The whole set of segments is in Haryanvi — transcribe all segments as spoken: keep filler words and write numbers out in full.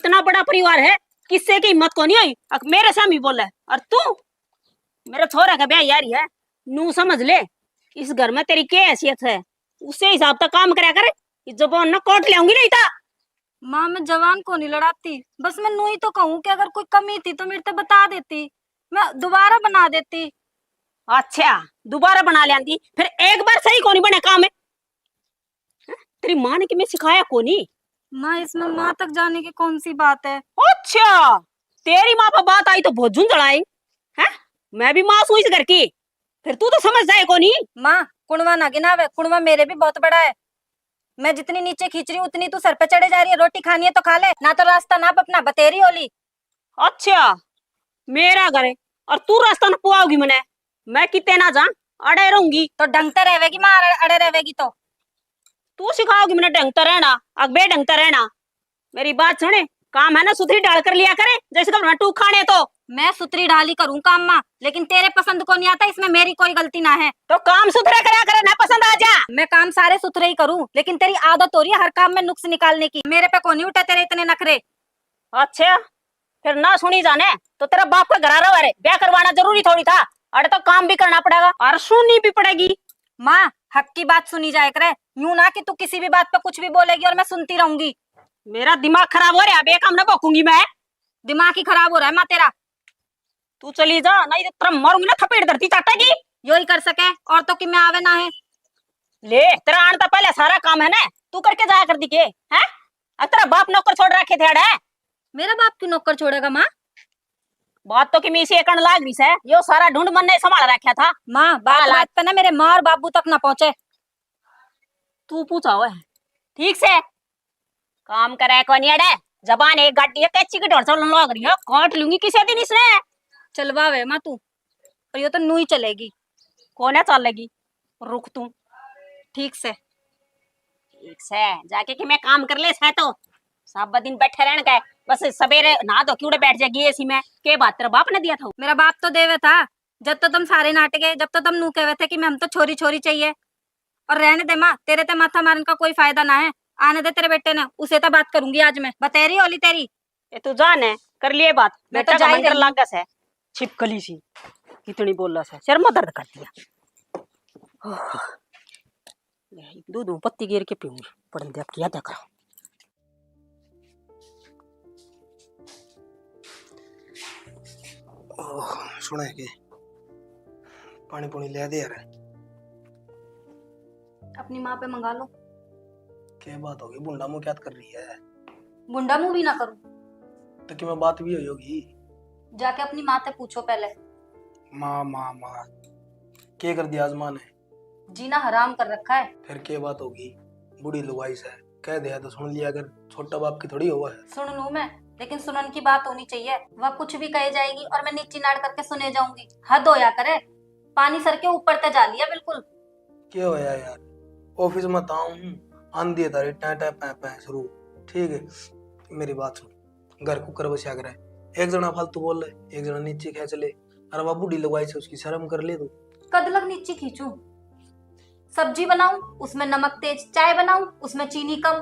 इतना बड़ा परिवार है, किससे की हिम्मत कोनी हुई, अक मेरे सामने बोले। और तू मेरे छोरा का ब्याह यारी है, नू समझ ले, इस घर में तेरी के हैसियत है, उससे हिसाब तक काम करया कर, ये जबान ना काट लेंगी नहीं था। माँ, मैं जबान को नहीं लड़ाती, बस मैं नू ही तो कहूँ कि अगर कोई कमी थी तो मेरे ते बता देती, मैं दोबारा बना देती। अच्छा, दोबारा बना लेंदी, फिर एक बार सही कोनी बने काम है। हैं? तेरी माँ ने कि मैं सिखाया कोनी। माँ, इसमें माँ तक जाने की कौन सी बात है? अच्छा, तेरी माँ पर बात आई तो बहुत झुंझलाए हैं। मैं भी माँ सूं इस घर की, फिर तू तो समझ जाए कोनी। माँ, कुणवा ना गिनावे, कुणवा मेरे भी बहुत बड़ा है। मैं जितनी नीचे खींच रही हूँ, उतनी तू सर पे चढ़े जा रही है। रोटी खानी है तो खा ले, ना तो रास्ता नाप अपना, बतेरी होली। अच्छा, मेरा घर है और तू रास्ता न पुआओगी मने। मैं किते ना जा, अड़े रहूंगी। तो ढंग ते रहेगी माँ, अड़े, अड़े रहेगी तो। तू सिखाओगी मने ढंग ते रहना, अक बेढंग ते रहना। मेरी बात सुने, काम है ना सुथरी ढाल कर लिया करे, जैसे तो टूक खाने तो। मैं सुथरी ढाल ही करूँ काम माँ, लेकिन तेरे पसंद को नहीं आता, इसमें मेरी कोई गलती ना है। तो काम सुथरे करया करे ना, पसंद आ जा। मैं काम सारे सुथरे ही करूँ, लेकिन तेरी आदत हो रही है हर काम में नुक्स निकालने की। मेरे पे को नहीं उठे तेरे इतने नखरे। अच्छा, फिर ना सुनी जाने तो तेरा बाप का घरा रहो रे, ब्याह करवाना जरूरी थोड़ी था। अरे तो काम भी करना पड़ेगा और सुननी भी पड़ेगी। माँ, हक की बात सुनी जाए करे, यूं ना कि तू किसी भी बात पे कुछ भी बोलेगी और मैं सुनती रहूंगी। मेरा दिमाग खराब हो रहा है, बेकाम ना भौंकूंगी मैं। दिमाग ही खराब हो रहा है माँ तेरा। तू चली जा, नहीं तो तेरा मारूंगी ना थपेड़ धरती चाटेगी। यो ही कर सके, औरतों की मैं आवे ना है। ले, तेरा आने तो पहले सारा काम है ना, तू करके जाया कर दी के, हैं? अब तेरा बाप नौकर छोड़ रखे थे अड़े। मेरा बाप क्यों नौकर छोड़ेगा माँ? बात तो किमी इसी एकण लाग रही सै, यो सारा ढूंढ मन ने संभाल रखा था। माँ, बात हाँ, बात पे ना मेरे माँ और बाबू तक ना पहुंचे। तू पूछा हुआ है ठीक से, काम करे कोनी अड़े। जबान एक गाड़ी है, कैची की ढोर चलन लाग रही है, काट लूंगी किसी दिन इसने। चलवावे माँ तू, पर यो तो नू ही चलेगी। कोने चलेगी? रुक तू। ठीक से। ठीक से, जाके कि मैं काम कर ले सै तो। सब दिन बैठे रहने का है। बस सवेरे नहा धो के उड़े बैठ जाएगी एसी में। के बात तेरे बाप ने दिया था? मेरा बाप तो देवे था, जब तो तुम सारे नाट गए, जब तो तुम नू कहवे थे कि मैं, हम तो छोरी छोरी चाहिए। और रहने दे माँ, तेरे ते माथा मारने का कोई फायदा ना है। आने दे तेरे बेटे ने, उसे तो बात करूंगी आज मैं। बतेरी होली तेरी। ए तू जा ने, कर लिए बात। मैं तो बेटा जा का ही मंत्र रही हूँ। लागा सै। छिपकली सी, कितनी बोला सै, सिर में दर्द कर दिया। ओह, ले, दूध में पत्ती गिर के पीऊंगी, पड़न दे, अब किया तक। ओह, सुने के पानी पुनी ले दे यार। अपनी माँ पे मंगा लो। क्या बात होगी, भुंडा मुंह क्या कर रही है? भुंडा मुंह भी ना करूं। तो कि मैं बात भी हुई होगी? जाके अपनी माँ से पूछो पहले। माँ, माँ, माँ, के कर दिया आज माँ ने? जीना हराम कर रखा है। फिर के बात होगी, बूढ़ी लुगाई से कह दिया तो सुन लिया कर, छोटा बाप की थोड़ी हुआ है। सुन लूं मैं, लेकिन सुनन की बात होनी चाहिए। वह कुछ भी कहे जाएगी और मैं नीची नाड़ करके सुने जाऊंगी। हद होया करे, पानी सर के ऊपर ते जा लिया बिल्कुल। क्या होया यार, ऑफिस में तो आऊं, आंधी है तारी टै टै पै पै शुरू। ठीक है, मेरी बात सुन, घर कुकर बस्या करे, एक जना फालतू बोल ले, एक जना नीची खींच ले। अरे वह बूढ़ी लुगाई से, उसकी शर्म कर ले तू। कद लग नीची खींचूं? सब्जी बनाऊं, उसमें नमक तेज, चाय बनाऊं, उसमें चीनी कम।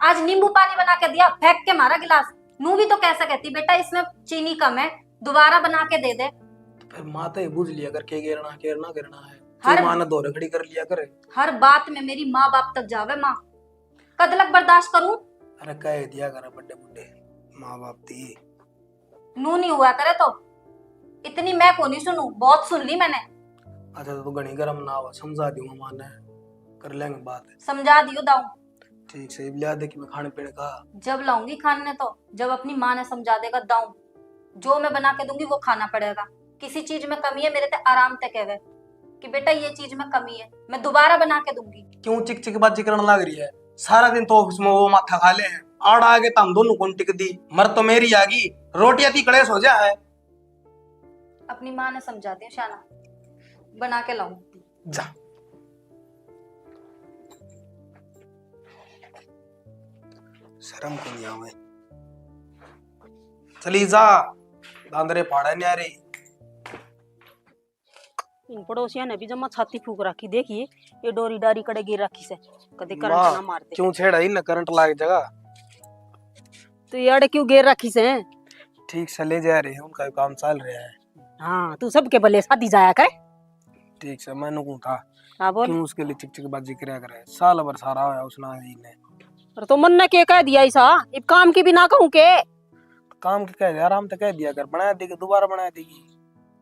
आज नींबू पानी बना के दिया, फेंक के मारा गिलास। नू भी तो कह सकती, बेटा इसमें चीनी कम है, दोबारा बना के दे दे। तो फिर माँ तो ये बुझ लिया कर, के गिरना, के ना गिरना है। हर तू माँ ने दो रगड़ी कर लिया कर। हर बात में मेरी माँ बाप तक जावे माँ, कद लग बर्दाश्त करूं? अरे कह दिया कर बड़े बूढ़े माँ बाप दी। नू नहीं हुआ करे तो इतनी मैं को नहीं सुनू, बहुत सुन ली मैंने। अच्छा तो तू घणी गरम ना हो, समझा दूंगा माँ ने, कर लेंगे बात। समझा दियो दाऊ। ठीक से, इब लिया दे कि मैं खाने पीने का। जब लाऊंगी खाने तो, जब अपनी माँ ने समझा देगा दाऊ। जो मैं बना के दूंगी वो खाना पड़ेगा। किसी चीज में कमी है मेरे ते आराम ते कहवे कि बेटा ये चीज में कमी है, मैं दोबारा बना के दूंगी। क्यों चिक चिक बाजी करने लग रही है? सारा दिन तो ऑफिस में वो माथा खा ले हैं, आड़ा आके तम दोनों कौन टिक दी? मर तो मेरी आ गई, रोटियां ती कलेश हो जा है। अपनी माँ ने समझा दिया शाना, बना के लाऊं। जा। शर्म को नहीं आवे। चली जा, दांदरे पाड़ा न्यारे। इन पड़ोसियां ने भी जमा छाती फूक रखी। देखिए, ये डोरी डारी कड़े गिर रखी से, कदे करंट माँ, ना मार दे। क्यों छेड़ा ही ना, करंट लाग जाएगा। तो ये अड़े क्यों गेर रखी से? ठीक से ले जा रहे हैं, उनका काम चल रहा है। हाँ, तू सबके भले शादी जाया करे। ठीक से, मैं नुकूं था। हाँ, बोल। क्यों उसके लिए चिकचिक बाजी करया करे? साल भर सारा होया उसने ही ने। अरे तो मन ने के कह दिया ऐसा? इब काम की भी ना कहूँ के? काम की कह दिया, आराम तो कह दिया कर, बना देगी, दोबारा बना देगी।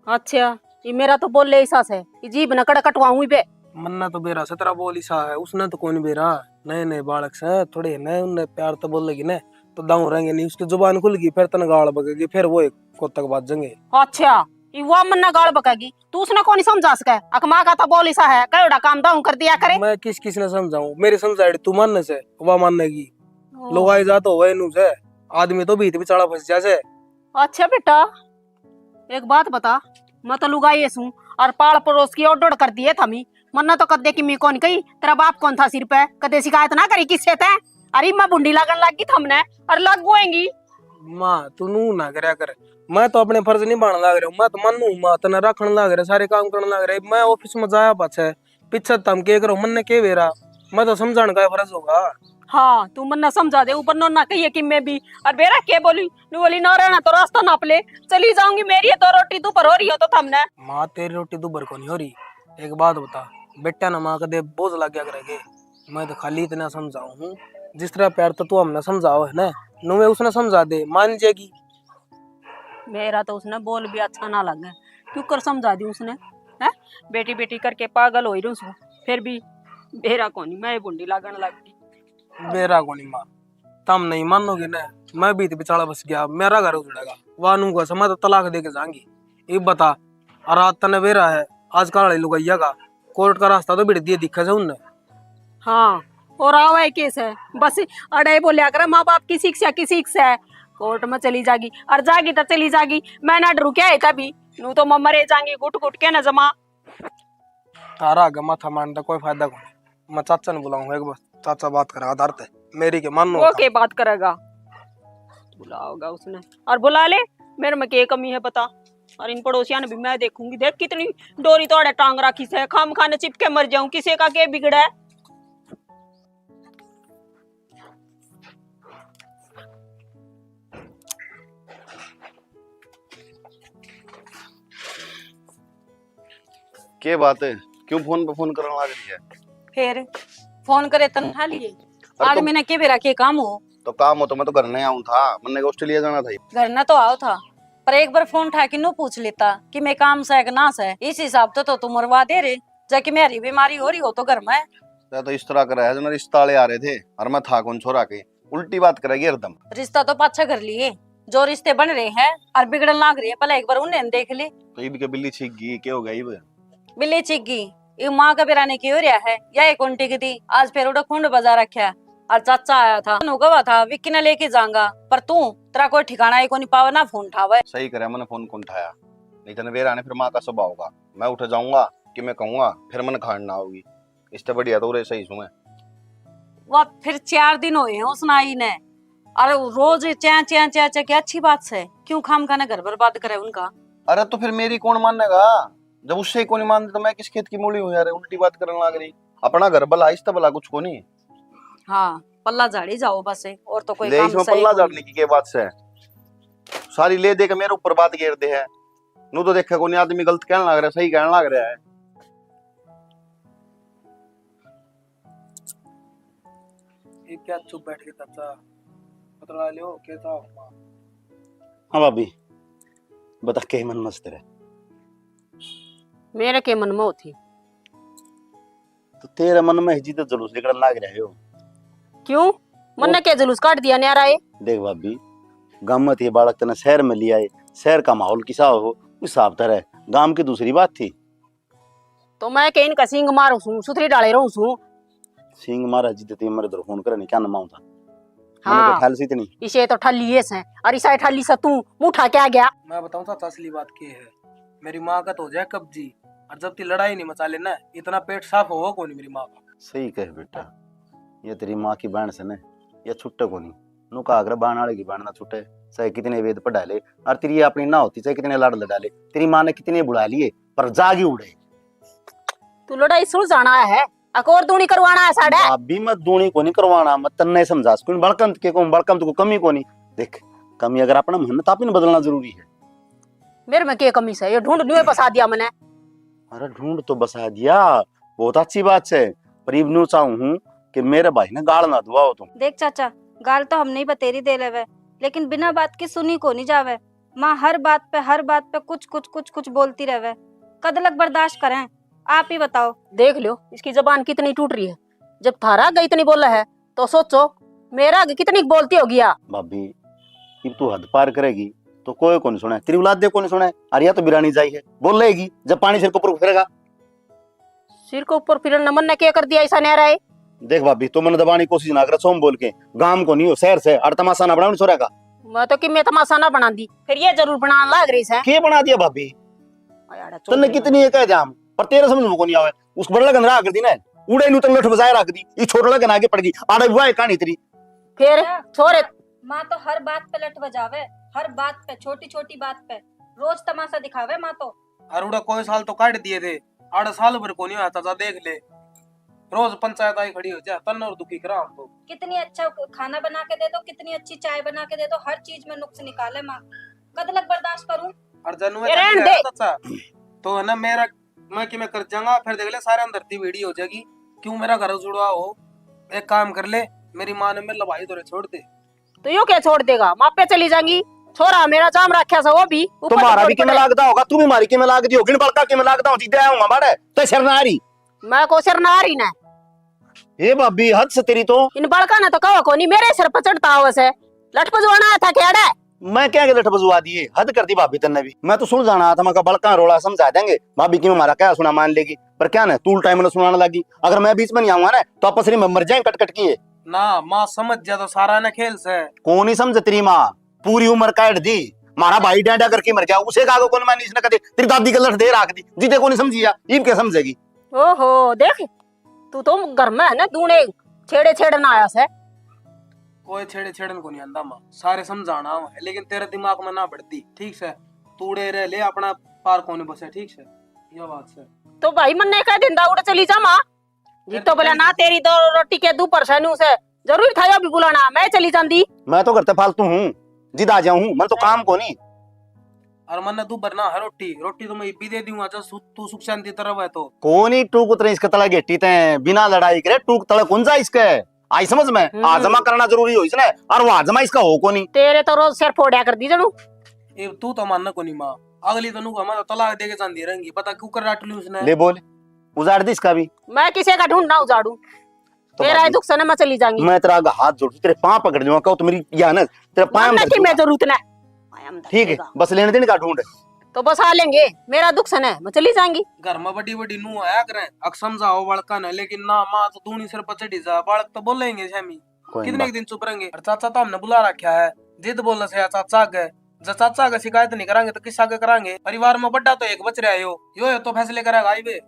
अच्छा, ये मेरा तो बोले ऐसा से, ये जीभ न कड़ कटवाऊं इबे। मन्ना तो बेरा से तेरा बोल इसा है, उसने तो कोई नहीं बेरा। नए नए बालक से थोड़े नए, उनने प्यार तो बोलेगी ना, तो दाऊ रहेंगे नहीं, उसकी जुबान खुल गई, फिर तन गाल बकेगी, फिर वो एक कोतक बाजेंगे। अच्छा, ये वो मन्ना गाल बकेगी, तू उसने कौन समझा सके? अक माँ का तो बोल इसा है, कहोड़ा काम दाऊ कर दिया करे। मैं किस किस ने समझाऊं? मेरी समझाई तू मानने से, वह मानेगी। ओ। लोग आए जा तो वह नू से, आदमी तो बीत बिचाला फंस जा से। अच्छा बेटा, एक बात बता, मैं तो लुगाई सूं और पाल पड़ोस की ओड ओड कर दिए थमी। मन्ने तो कदे की मी कौन कही, तेरा बाप कौन था सिर पे, कदे शिकायत ना करी किससे तै। अरे मैं भुंडी लागण लाग गई थमने, और लाग गोएंगी। माँ, तू नू ना करया कर, मैं तो अपने फर्ज निभाण लाग रहा हूँ, मैं तो मानू हूँ, माँ तने राखण लाग रहा, सारे काम करण लाग रहा, मैं ऑफिस में जाया पाछे पीछे तम के करो, मन्ने के बेरा, मैं तो समझाण का फर्ज होगा। हाँ, तू मन्ने समझा दे, ऊपर नोना कहिए कि मैं भी, और बेरा के बोली, नू बोली ना रहना तो रास्ता नाप ले, चली जाऊंगी, मेरी है तो रोटी तू पर हो रही हो तो थमने। माँ, तेरी रोटी तू भर को नहीं हो रही। एक बात बता, बेटा ना माँ कदे बोझ लग गया करेगे? मैं तो खाली इतना समझाऊं हूँ, जिस तरह प्यार तो तू हमने समझाओ है ना, नुवे उसने समझा दे, मान जाएगी। मेरा तो उसने बोल भी अच्छा ना लगे, क्यों कर समझा दी उसने, हैं? बेटी बेटी करके पागल हो ही रहूं सूं, फिर भी बेरा कोनी, मैं ही भुंडी लागण लग गई। बेरा कोनी माँ, तम नहीं मानोगे ना, मैं भी तो बिचाला फंस गया, मेरा घर उजड़ेगा, वानू का समय तो तलाक दे के जाएंगी। इब बता, और रात तने बेरा है, आजकल वाली लुगाइया का कोर्ट का रास्ता तो भिड़ दिए दिखे से उनने। हाँ, और आवे के से, बस अड़े बोलिया करे, माँ बाप की शिक्षा की शिक्षा है, कोर्ट में चली जागी, और जागी तो चली जागी, मैं ना डरू क्या है तभी, नू तो मैं मरे जाऊंगी घुट घुट के ना जमा। तारा आगे माथा मारने का कोई फायदा कोनी। मैं चाचा ने बुलाऊं एक बार, चाचा बात करेगा आधार ते। मेरी के मानो वो था। के बात करेगा? बुलाओगा उसने और बुला ले, मेरे में के कमी है बता। और इन पड़ोसियां ने भी मैं देखूंगी, देख कितनी डोरी तोड़े टांग रखी से, खाम खाने चिपके मर जाऊं, किसी का के बिगड़ा है? के बात है? क्यों फोन पे फोन करने लग रही है? फिर फोन करे तनखा लिए। अरे तो आदमी ने के बेरा के काम हो? तो काम हो तो मैं तो घर नहीं आऊं था, मन्ने को ऑस्ट्रेलिया जाना था। घर ना तो आओ था, पर एक बार फोन उठा के नू पूछ लेता कि मैं काम से कि ना से। इस हिसाब तो, तो तू मरवा दे रे, जाके मेरी बीमारी हो रही हो तो घर में। या तो इस तरह का रहा है, जो रिश्ता वाले आ रहे थे और मैं था कौन छोरा के, उल्टी बात करेगी हरदम। रिश्ता तो पाछा कर लिए, जो रिश्ते बन रहे हैं और बिगड़न लाग रहे हैं, पहले एक बार उन्हें देख ले। तो ईद के बिल्ली छीक गई, क्या हो गया इब? बिल्ली छीक गई, ये माँ का बेरा ने के हो रहा है, या एक उल्टी की दी, आज फिर उड़ा खुंड बजा रखा है। और चाचा आया था, नु गवा था विक्की ने लेके जाऊंगा, पर तू, तेरा कोई ठिकाना ही कोनी पावे ना फोन उठावे। सही करे, मैंने फोन कौन उठाया, नहीं तो बेरा ने फिर माँ का स्वभाव होगा, मैं उठ जाऊंगा कि मैं कहूंगा, फिर मन खान ना होगी। इससे बढ़िया तो उरे सही सूं मैं। वाह, फिर चार दिन होए हैं उसने आई ने, और रोज च्या च्या च्या च्या, क्या अच्छी बात से? क्यों खाम खाने घर बर्बाद करे उनका? अरे तो फिर मेरी कौन मानेगा? जब उससे ही कोनी मानती तो मैं किस खेत की मूली हूँ यार, उल्टी बात करने लाग रही। अपना घर भला, इस तो भला कुछ कोनी। हाँ, पल्ला झाड़ी जाओ बस, और तो कोई ले काम इसमें सही पल्ला कोनी। झाड़ने की क्या बात से? सारी ले दे के मेरे ऊपर बात घेर दे है। नू तो देखे कोनी आदमी गलत कहने लग रहा है, सही कहने लग रहा है। ये क्या चुप बैठ के चाचा बतला लियो, कैसा हुआ? हाँ भाभी, बता के मन मस्त रहे। मेरे के मन में होती? तो तेरे मन में ही जी तो जुलूस निकलने लाग रहे हो। क्यों? मन्ने के जुलूस काट दिया न्यारा है? देख भाभी, गांव में थे बालक तने शहर में लिया है, शहर का माहौल किसा हो, उस हिसाब से रहे। गांव की दूसरी बात थी। तो मैं के इनका सींग मारू सूं, सुथरी डाले रहूं सूं। सींग मारा जी, ते मेरे इधर फोन करे नहीं, क्या नमाऊं था? मैंने हाँ। तो ठैल सी इतनी। इसे तो ठल्ली ये से, और इसे ठल्ली से तू मुंह उठा के आ गया। मैं बताऊं चाचा, असली बात के है, मेरी माँ का तो हो जाए कब्जी, और जब ती लड़ाई नहीं मचा लेना, इतना पेट साफ होगा कोनी मेरी माँ का। सही कहे बेटा, ये तेरी माँ की बहन से ने, ये छुट्टे कोनी। नु कहा कर, बहन वाले की बहन ना छुट्टे, चाहे कितने वेद पढ़ा ले, और तेरी ये अपनी ना होती, चाहे कितने लाड लड़ा ले, तेरी माँ ने कितने बुला लिए, पर जागी उड़े। तू लड़ाई सुलझाना है, अक और दूनी करवाना है साढ़े? भाभी, मैं दूनी को नहीं करवाना, मैं तन्ने समझा सकूं, बड़कंत के को, बड़कंत को कमी को नहीं। देख, कमी अगर अपने मन में, तो आप ही ने बदलना जरूरी है। मेरे में के कमी से? ये ढूंढ न्यू बसा दिया मने। अरे, ढूंढ तो बसा दिया, बहुत अच्छी बात है, पर इब न्यू चाहूँ हूँ कि मेरे भाई ने गाल ना दुआओ तुम। देख चाचा, गाल तो हम नहीं बतेरी दे लेवे, लेकिन बिना बात की सुनी को नहीं जावे। माँ हर बात पे, हर बात पे कुछ कुछ कुछ कुछ बोलती रहवे। कद लग बर्दाश्त करें, आप ही बताओ। देख लो, इसकी जबान कितनी टूट रही है। जब थारा आगे इतनी बोला है, तो सोचो, मेरा आगे कितनी बोलती होगी या। भाभी, इब तू हद पार करेगी, तो कोई कौन सुने, तेरी औलाद दे कौन सुने। अरे, या तो बिरानी जाई है, बोल लेगी, जब पानी सिर के ऊपर फिरेगा। सिर के ऊपर फिरन न मन ने क्या कर दिया, ऐसा नहीं रहा है। देख भाभी, तू मन दबाने की कोशिश ना कर, सोम बोल के, गांव को नहीं हो, शहर से, और तमाशा ना बनाओ छोरा का। मैं तो कि मैं तमाशा ना बना दी, फिर ये जरूर बनाने लाग रही से। के बना दिया भाभी? आया, तन्ने कितनी ये कह दिया हम, पर तेरे समझ में को नहीं आवे। उस बड़ला गंदरा कर दी ना, उड़े नु तन लठ बजाए रख दी, ये छोटला गन आगे पड़ गई, आड़े बुआ कहानी तेरी। फिर क्या? छोरे। माँ तो हर बात पे लठ बजावे, हर बात पे, छोटी छोटी बात पे रोज तमाशा दिखावे माँ तो। अरे उड़ा कोई साल तो काट दिए थे, आड़ा साल भर को नहीं होया चाचा, देख ले, रोज पंचायत आई खड़ी हो जा, तन्ने और दुखी करा हम तो। कितनी अच्छा खाना बना के दे दो, कितनी अच्छी चाय बना के दे दो, हर चीज में नुक्स निकाले माँ। कद लग बर्दाश्त करूं? और जानू ए, रहन दे। चाचा, तो है ना, मेरा, मैं कि मैं कर जाऊंगा, फिर देख ले, सारे अंदर ती वीडियो हो जाएगी। क्यों मेरा घर जुड़वा हो? एक काम कर ले, मेरी माँ ने मेरे भाई धोरे छोड़ दे। तो यो क्या छोड़ देगा? माँ पे चली जाएंगी। छोरा मेरा जाम रखा सा, वो भी ऊपर तुम्हारा भी किमें लागदा होगा, तू भी मारी किमें लागदी होगी, बड़का किमें लागदा हो, जीते आऊंगा मारे, तो शरना आ रही। मैं को शरना आ रही ना। ए भाभी, हद से तेरी तो। इन बड़का ने तो कहो कोनी, मेरे सिर पर चढ़ता आवे से। लठ बजवाना आया था केड़े? मैं क्या के लठ बजवा दिए, हद कर दी भाभी तन्ने भी। मैं तो सुलझाना आया था, मैं कहा बड़का रोला समझा देंगे, भाभी की हमारा क्या सुना मान लेगी, पर क्या ना तू उल्टा ही मैंने सुनाने लगी। अगर मैं बीच में नहीं आऊंगा ना, तो आपस में मर जाए कट कट की। ना माँ, समझ जा तो सारा ना खेल से। कौन ही समझ तेरी माँ, पूरी उम्र काट दी, मारा भाई डांडा करके मर गया, उसे का कौन मानी इसने कदे, तेरी दादी के लठ दे राख दी, जीते कौन समझी या, इब के समझेगी। ओहो, देख, तू तो घर में है ना, दूने छेड़े छेड़न आया से। कोई छेड़े छेड़न को नहीं आंदा माँ, सारे समझाना है, लेकिन तेरे दिमाग में ना बढ़ती, ठीक से? तू उड़े रह ले, अपना पार कोने बसे, ठीक से? ये बात से। तो भाई मन्ने कह दिंदा, उड़ चली जा माँ। जी तो बोला ना, तेरी दो रोटी के दू परसानू से, जरूरी था यो भी बुलाना, मैं चली जांदी। मैं तो घर ते फालतू हूँ, जिद आ जाऊँ हूँ, मन तो काम को नहीं। और मन्ने तू भरना है रोटी, रोटी तो मैं इब्बी दे दूंगा, जब सु-, तू सुख शांति तरफ है तो। कोनी टूक उतरे इसके तले घेटी ते, बिना लड़ाई करे, टूक तले कौन जा इसके? आई समझ में? हम्म। हाजमा करना जरूरी हो इसने, और वो हाजमा इसका हो कोनी। तेरे तो रोज सिर फोड़या कर दी जनू। ए, तू तो मानना कोनी माँ, अगली तनु को हमारा तलाक दे के चांदी रहेंगी, पता क्यों कर राट ली उसने। ले बोल, उजाड़ दी इसका भी। मैं किसी का ढूंढ ना उजाड़ू। तो तेरा ही भाभी, दुख से ना मैं चली जाऊंगी। मैं तेरा आगे हाथ जोड़, तेरे पाँव पकड़ लूंगा, कहो तो मेरी या ना, तेरा पाँव में धर दूंगा। मैं जरूरत ना। ठीक है, बस लेने देने का ढूंढ। तो बस आ लेंगे, मेरा दुख से ना मैं चली जाऊंगी। घर में बड़ी बड़ी नू आया करें, अक समझाओ बड़का ने, लेकिन ना माँ तो दूनी सिर पर चढ़ी जा, बालक तो बोलेंगे शामी। कोई कितने बात। दिन चुप रहेंगे? और चाचा तो हमने बुला रखा है, जिद बोलने से या चाचा आगे, जब चाचा आगे शिकायत नहीं करांगे तो किस आगे करांगे? परिवार में बड़ा तो एक बच रहा है यो, यो है तो फैसले करेगा ही बे।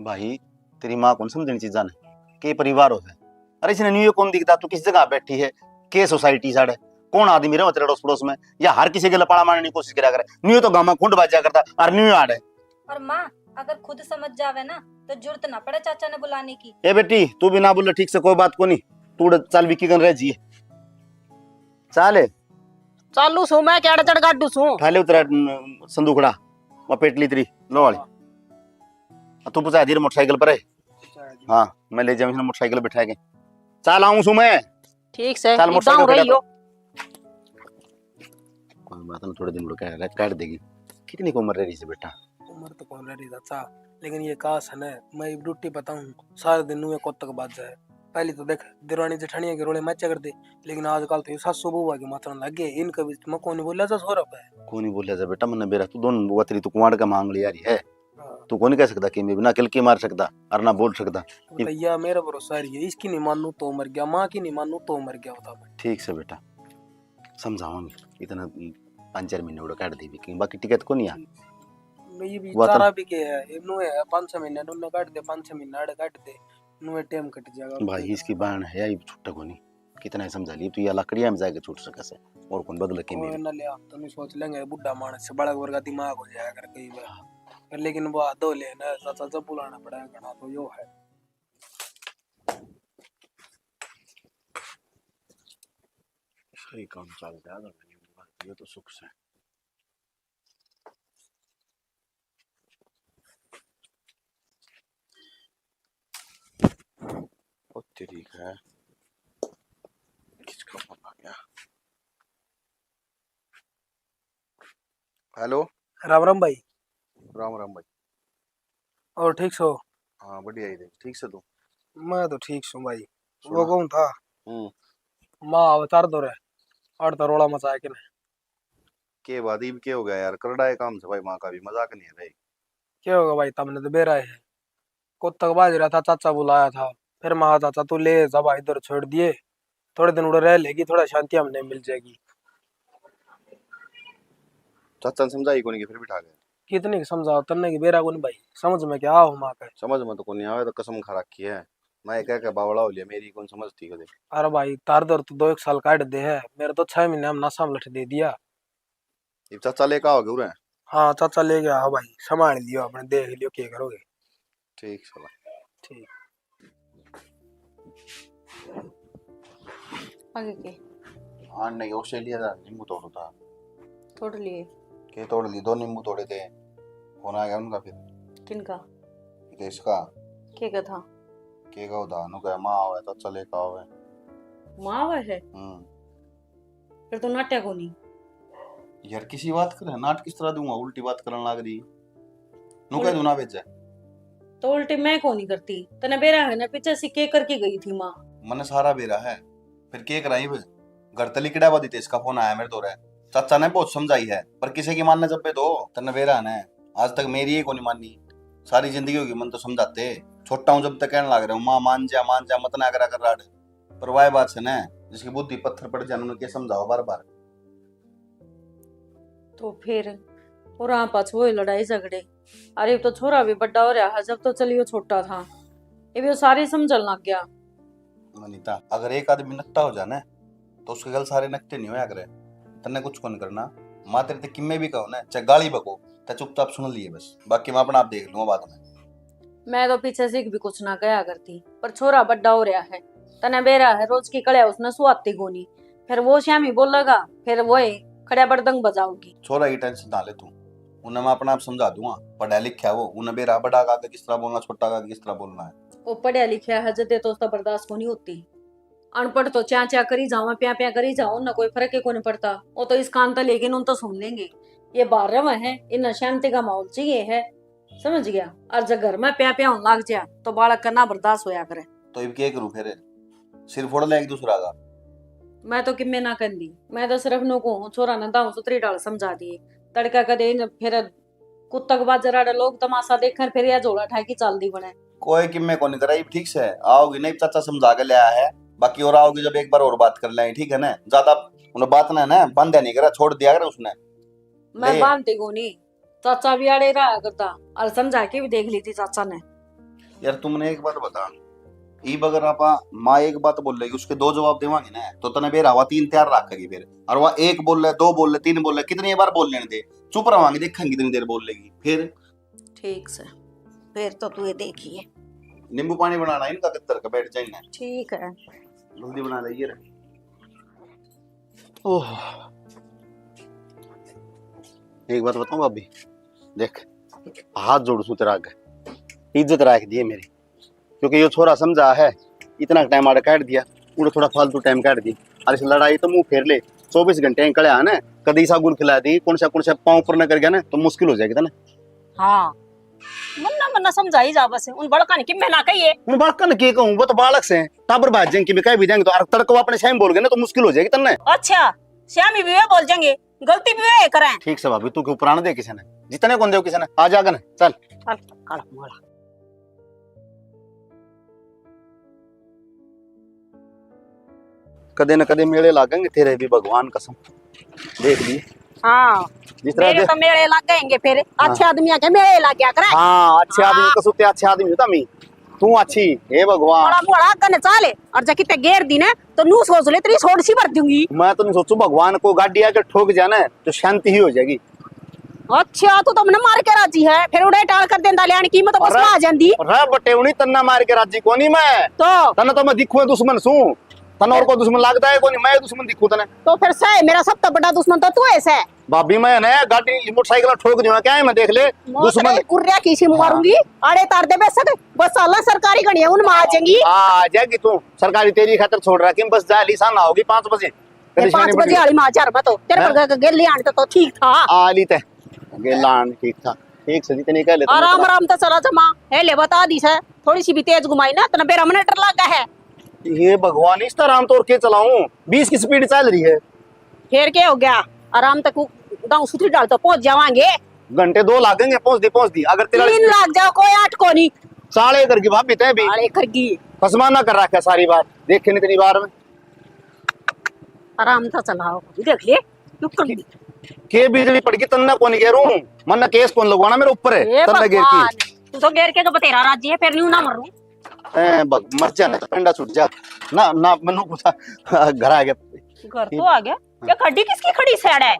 भाई, तेरी माँ कौन समझनी चीजा ने, के परिवार होता है? अरे इसने न्यू कौन दिखता, तू किस जगह बैठी है, के सोसाइटी साड़े, कौन आदमी रहे तेरे अड़ोस पड़ोस में, या हर किसी के लपाड़ा मारने की कोशिश करा करे। न्यू तो गामा खुंड बाजा करता और न्यू आड़े। और माँ, अगर खुद समझ जावे ना, तो जरूरत ना पड़े चाचा ने बुलाने की। ए बेटी, तू भी ना बोले ठीक से, कोई बात को नहीं। तू उड़ चल, विक्की कन रह जी। चाल। चालू सू मैं, क्या चढ़ गाडू सू। उठा ले उतरा, न, संदूकड़ा, वहाँ पेटली तेरी, लो वाली। आ, तू पहुँचा दी मोटरसाइकिल पर है। हाँ, मैं ले जाऊँ मोटरसाइकिल बिठा के। चाल आऊँ सू मैं। ठीक से, चाल, मोटरसाइकिल खड़ा रही हो। कोई बात ना, थोड़े दिन रुक, काट देगी। कितनी की उम्र रह रही है बेटा? उम्र तो कौन रह रही चाचा, लेकिन ये काश है ना, मैं इब ड्यूटी बताऊं, सारे दिन नुए कोतक बाजे। पहले तो देख, देरानी जेठानिया के रोले मचा कर दे, लेकिन आजकल तो ये सासू बहू आगे मातन लग गए, इनके बीच में कौन बोला जा सोरा पे? कौन बोला जा बेटा, मन्ने बेरा तू दोनों बुआ तेरी तो कुआड़ का मांग लिया रही है। हाँ। तू कौन कह सकता कि मैं ना किलकी मार सकता और ना बोल सकता। तो भैया, मेरा भरोसा रही है, इसकी नहीं मानू तो मर गया, माँ की नहीं मानू तो मर गया, बता मैं। ठीक से बेटा, समझावांगे, इतना पाँच चार महीने उड़ा काट दी भी, बाकी टिकट को नहीं आ। मैं ये भी वो तो चारा भी के है, इन्हों है पाँच छह महीने, इन्होंने काट दे, पाँच छह महीने आड़े काट दे, इन्हों टाइम कट जाएगा। भाई, इसकी बाण है, ये छुट्टा को नहीं। कितना ही समझा लिए, तू ये लकड़ियां में जाके छूट सके से, और कौन बदल के कोई मेरे। ना ले, हम तो नहीं सोच लेंगे, बुढ़ा मानस से बड़ा वर्गा दिमाग हो जाएगा कर कई बार। हाँ। पर लेकिन वो आदो ले ना, चाचा जब बुलाना पड़ेगा, घना तो यो है। कई काम चल रहा था, ये तो सुख से। ओ तेरी है, किसका फोन आ गया? हेलो। राम राम भाई। राम राम भाई। और ठीक सो? हाँ, बढ़िया ही रे। ठीक से तू? मैं तो ठीक सूं भाई। सुना। वो कहूँ था, हम्म। माँ अवतार दो रे, और तो रोला मचाया कि नहीं? के बात, इब के हो गया यार? करड़ा है काम से भाई, माँ का भी मजाक नहीं है भाई। क्या होगा भाई, तमने तो बेरा है। कुत्तक बाज रहा था, चाचा बुलाया था, फिर मैं कहा, "चाचा तू ले जा भाई, इधर छोड़ दिए, थोड़े दिन उड़े रह लेगी, थोड़ा शांति हमने मिल जाएगी।" चाचा ने समझाई कोनी कि फिर बिठा गया? कितनी की समझाओ, तन्ने की बेरा कोनी भाई, समझ में क्या आओ माँ के? समझ में तो कोनी आवे, तो कसम खा रखी है। मैं कह के बावला हो लिया, मेरी कौन समझती कदे। अरे भाई, तार दर तो दो एक साल काट दे है, मेरे तो छह महीने हम नशा में लठ दे दिया। इब चाचा लेके आओगे उरे? हाँ, चाचा लेके आओ भाई, संभाल लियो अपने, देख लियो के करोगे। ठीक सै भाई। ठीक। आगे के? हाँ, नहीं, ऑस्ट्रेलिया का नींबू तोड़ो था। तोड़ लिए। के तोड़ लिए? दो नींबू तोड़े थे, फोन आ गया उनका फिर। किनका? हितेश का। के का था? के का था? नु कहे, "माँ आवे, चाचा लेके आवे।" माँ आवे है? हम्म। फिर तो नाट्या कोनी। यार, किसी बात करे, नाट किस तरह दूंगा? उल्टी बात करने लाग रही। नु कह उल्टी दूं ना भेजे। तो उल्टी मैं कोनी करती। तने बेरा है ना, पीछे से के करके गई थी माँ? मने सारा बेरा है। फिर के कराई वे? घर तली किड़ा बादी तेज का फोन आया मेरे धोरे। चाचा ने बहुत समझाई है, पर किसी की मानने जब्बे दो। तने बेरा ने, आज तक मेरी ही कोनी मानी। सारी जिंदगी होगी मन तो समझाते। छोटा हूँ जब तक कहने लग रहा हूँ, "माँ मान जा, मान जा, मत ना करा कर राड।" पर वाह बात से ना, जिसकी बुद्धि पत्थर पड़ जाए, उन्हें के समझाओ बार बार। तो फिर और हाँ पाछो वही लड़ाई झगड़े। अरे, इब तो छोरा भी बड़ा हो रहा है, जब तो चलियो छोटा था, इब यो सारी समझन लग गया। मनीता, अगर एक आदमी नकटा हो जाए ना, तो उसके गल सारे नकटे नहीं होया करे। तन्ने कुछ कौन करना, माँ तेरे ते किम्मे भी कहो ना, चाहे गाली बको, ते चुपचाप सुन लिए बस, बाकी मैं अपना आप देख लूंगा बाद में। मैं तो पीछे से भी कुछ ना कहा करती, पर छोरा बड़ा हो रहा है, तने बेरा है, रोज की कड़िया उसने सुहाती कोनी। फिर वो श्यामी बोलेगा, फिर वो ही खड़ा बड़दंग बजाओगी। छोरा की टेंशन ना ले तू, उन्हें मैं अपना आप समझा दूंगा। पढ़ा लिखा वो, उन्हें बेरा बड़ा का आगे किस तरह बोलना, छोटा का आगे किस तरह बोलना है। वो पढ़ा लिखा है, जदे तो उसका बर्दाश्त कोनी होती। अनपढ़ तो च्या च्या करी जावा, प्या प्या करी जाओ, उन्हें कोई फर्क ही कोनी पड़ता। वो तो इस कान तै लेके उन तो सुन लेंगे। ये बाहर रहे हैं, इन्हें शांति का माहौल चाहिए है। समझ गया? और जब घर में प्या प्या होने लाग जा, तो बालक का ना बर्दाश्त होया करे। तो इब के करूं फिर? सिर फोड़ ले एक दूसरा का। मैं तो किम्मे ना कहंदी, मैं तो सिर्फ नू कहूं, छोरा ने दाऊ सुतरी डाल समझा दिए। तड़का कदे इन फिर कुत्तक बाजर आड़े लोग तमाशा देखन, फिर या झोला ठाकी चाल दी बने। कोई किम्मे कोनी करे, इब ठीक से आओगी नहीं, चाचा समझा के ले आया है, बाकी और आओगी जब एक बार और बात कर लेंगे, ठीक है ना? ज्यादा उन्हें बात ना, ना बांधा नहीं करा, छोड़ दिया करे उसने। मैं ले। बांधती कोनी। चाचा भी आड़े रहा करता, और समझा के भी देख ली थी चाचा ने। यार, तुमने एक बात बता, इब अगर आपा माँ एक बात बोलेगी, उसके दो जवाब देवांगे ना, तो तने बेरा हुआ तीन तैयार रखेगी फिर। और वह एक बोल ले, दो बोल ले, तीन बोल ले, कितनी बार बोल लेने दे, चुप रवांगे, देखेंगे कितनी देर बोल लेगी फिर। ठीक से, फिर तो तू ये देखिए। नींबू पानी बनाना इनका, कितर के बैठ जाए ना। ठीक है। जल्दी बना ले ये रे। ओह। एक बात बताऊं भाभी, देख, हाथ जोड़ सूं तेरा आगे, इज्जत रख दिए मेरी, क्योंकि यो छोरा समझा है, इतना टाइम आड़े काट दिया, उड़े थोड़ा फालतू टाइम काट दिया। और इस लड़ाई तो मुंह फेर ले, चौबीस घंटे कड़े आने, कदी सा गुल खिला दी, कौन सा, कौन सा पाँव ऊपर न कर गया ना, तो मुश्किल हो जाएगी तने। हाँ, मन्ना मन्ना समझाई जा बस। उन बड़का ने किम्मे ना कहिए। उन बड़का ने के कहूं, वो तो बालक से, टाबर भाज जाएंगे, किम्मे कह भी जाएंगे तो, और तड़को अपने श्यामी बोल गए ना तो मुश्किल हो जाएगी तन्ने। अच्छा, श्यामी भी वे बोल जाएंगे, गलती भी वे करें। ठीक से भाभी, तू क्यों पुराण दे किसी ने, जितने कौन दे किसी ने, आ जागन, चल। चल, काला मुंह वाला। कदे न कदे मेले लागेंगे तेरे भी भगवान कसम। देख ली। हाँ। जिस तरह मेरे दे- तो मेले लग गएंगे फिर। हाँ। अच्छे आदमी आके मेले लग गया करे। हाँ, अच्छे आदमी हाँ। कसम ते अच्छे आदमी होता मी। तू अच्छी, हे भगवान। बड़ा बड़ा कने चाले और जा किते गेर दी ना तो नू सोच ले तेरी सोड सी भर दूंगी। मैं तो नहीं सोचू भगवान को गाड़ी आके ठोक जाना है तो शांति ही हो जाएगी। अच्छा, तू तो हमने मार के राजी है, फिर उड़े टाल कर देंदा, लेने की मैं तो बस अरे, आ जांदी। अरे बटेवनी, तन्ना मार के राजी कोनी मैं। तो? तन्ना तो मैं दिखूं दुश्मन सूं। तन्ने और कोई दुश्मन लगता है कोनी, मैं दुश्मन दिखूं तन्ने? तो फिर सै, मेरा सबसे बड़ा दुश्मन तो तू है सै। भाभी, मैं ना गाड़ी, मोटरसाइकिल ठोक दूंगा, क्या है, मैं देख ले। मोटरे दुश्मन। कुर्रिया की सी मारूंगी। आड़े तार दे बेशक, बस साला सरकारी घणी है, उनमें आ जाएंगी। आ जाएगी तू, सरकारी तेरी खातर छोड़ रखी, बस जा ली सा ना होगी पाँच बजे। ये पाँच बजे वाली माँ चार में तो तेरे हैं? पर ग-, ग-, गेली आने तो, तो ठीक था। आ ली ते। गेला आने ठीक था। ठीक से जितनी कह ले, आराम आराम तो चला जमा। है ले बता दी से, थोड़ी सी भी तेज घुमाई ना, इतना बेरा मने डर लगा है। ये भगवान, इस तरह आराम तोड़ के चलाऊं? बीस की स्पीड चल रही है। फिर क्या हो गया? आराम तक गाँव सुथरी डाल तो पहुंच जावांगे। घंटे दो लागेंगे पहुंच दी, पहुंच दी। अगर तेरा तीन लाग जाओ, कोई आठ को नहीं। चाले करगी भाभी तै भी। चाले करगी। फसमाना कर रखा सारी बार, देखे नहीं तेरी बार में। आराम से चलाओ, देख ले। क्यों कर दी? के बिजली पड़गी, तन्ने कौन गेरू? मन्ने केस कौन लगवाना मेरे ऊपर है? ए तन्ने गेर की। भगवान, तू तो गेर के तो बतेरा राजी है, फिर न्यू ना मरूं। ए, बग-, मर जा ना, तो पेंडा छूट जा। ना, ना, मन्नू कुछ, घर आ गया। घर तो आ गया। हाँ। ये खड्डी किसकी खड़ी सैड है?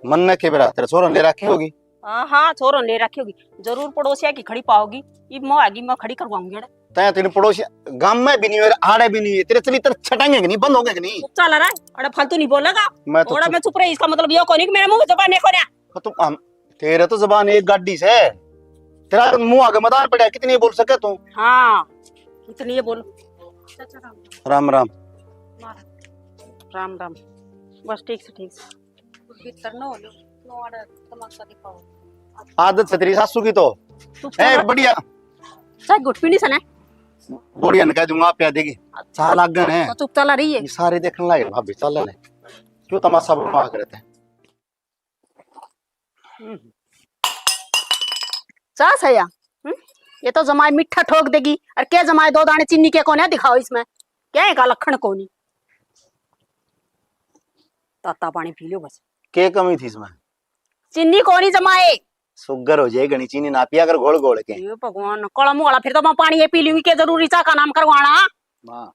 मन्ने के बेरा, तेरे छोरन ले रखी होगी। हाँ, हाँ, छोरन ले रखी होगी। जरूर पड़ोसिया की खड़ी पाओगी। इब मैं आगी, मैं खड़ी करवाऊंगी अड़े। तै तीन पड़ोसी गांव में भी नहीं हो, आड़े भी नहीं है। तेरे चली तेरे छटाएंगे कि नहीं, बंद होंगे कि नहीं? चुप चाला रहा, अड़े फालतू नहीं बोलेगा। मैं तो थोड़ा चुप मैं चुप रही, इसका मतलब यो कोनी कि मेरे मुंह जबान नहीं खोना। तो तुम, हम, तेरे तो जबान एक गाड़ी से, तेरा तो मुंह आगे मैदान पड़ा, कितनी बोल सके तू? हाँ, इतनी ये बोल। राम राम। राम राम। बस ठीक से, ठीक से। भीतर न हो लो, नोड़ तमाशा दिखाओ। आदत से तेरी सासू की तो। चुप ए, चाला। बढ़िया। चाय घुट पीनी सने। बढ़िया ने कह दूंगा, आप प्या देगी। चाह लाग गए हैं। तो चुप चाला रही है। ये सारे देखने लगे, भाभी चाल ने। क्यों तमाशा बना कर रहते हैं? हम्म। चाह सया। हम्म? ये तो जमाई मीठा ठोक देगी। और क्या जमाई दो दाने चीनी के कोने दिखाओ इसमें। क्या है का लक्षण कोनी। ताता पानी पी लो बस। के कमी थी इसमें? चीनी कोनी जमाए। शुगर हो जाए घणी, चीनी ना पिया कर घोल घोल के। ये भगवान, कलम वाला फिर तो मैं पानी ये पी लूंगी, के जरूरी चाह का नाम करवाना। माँ,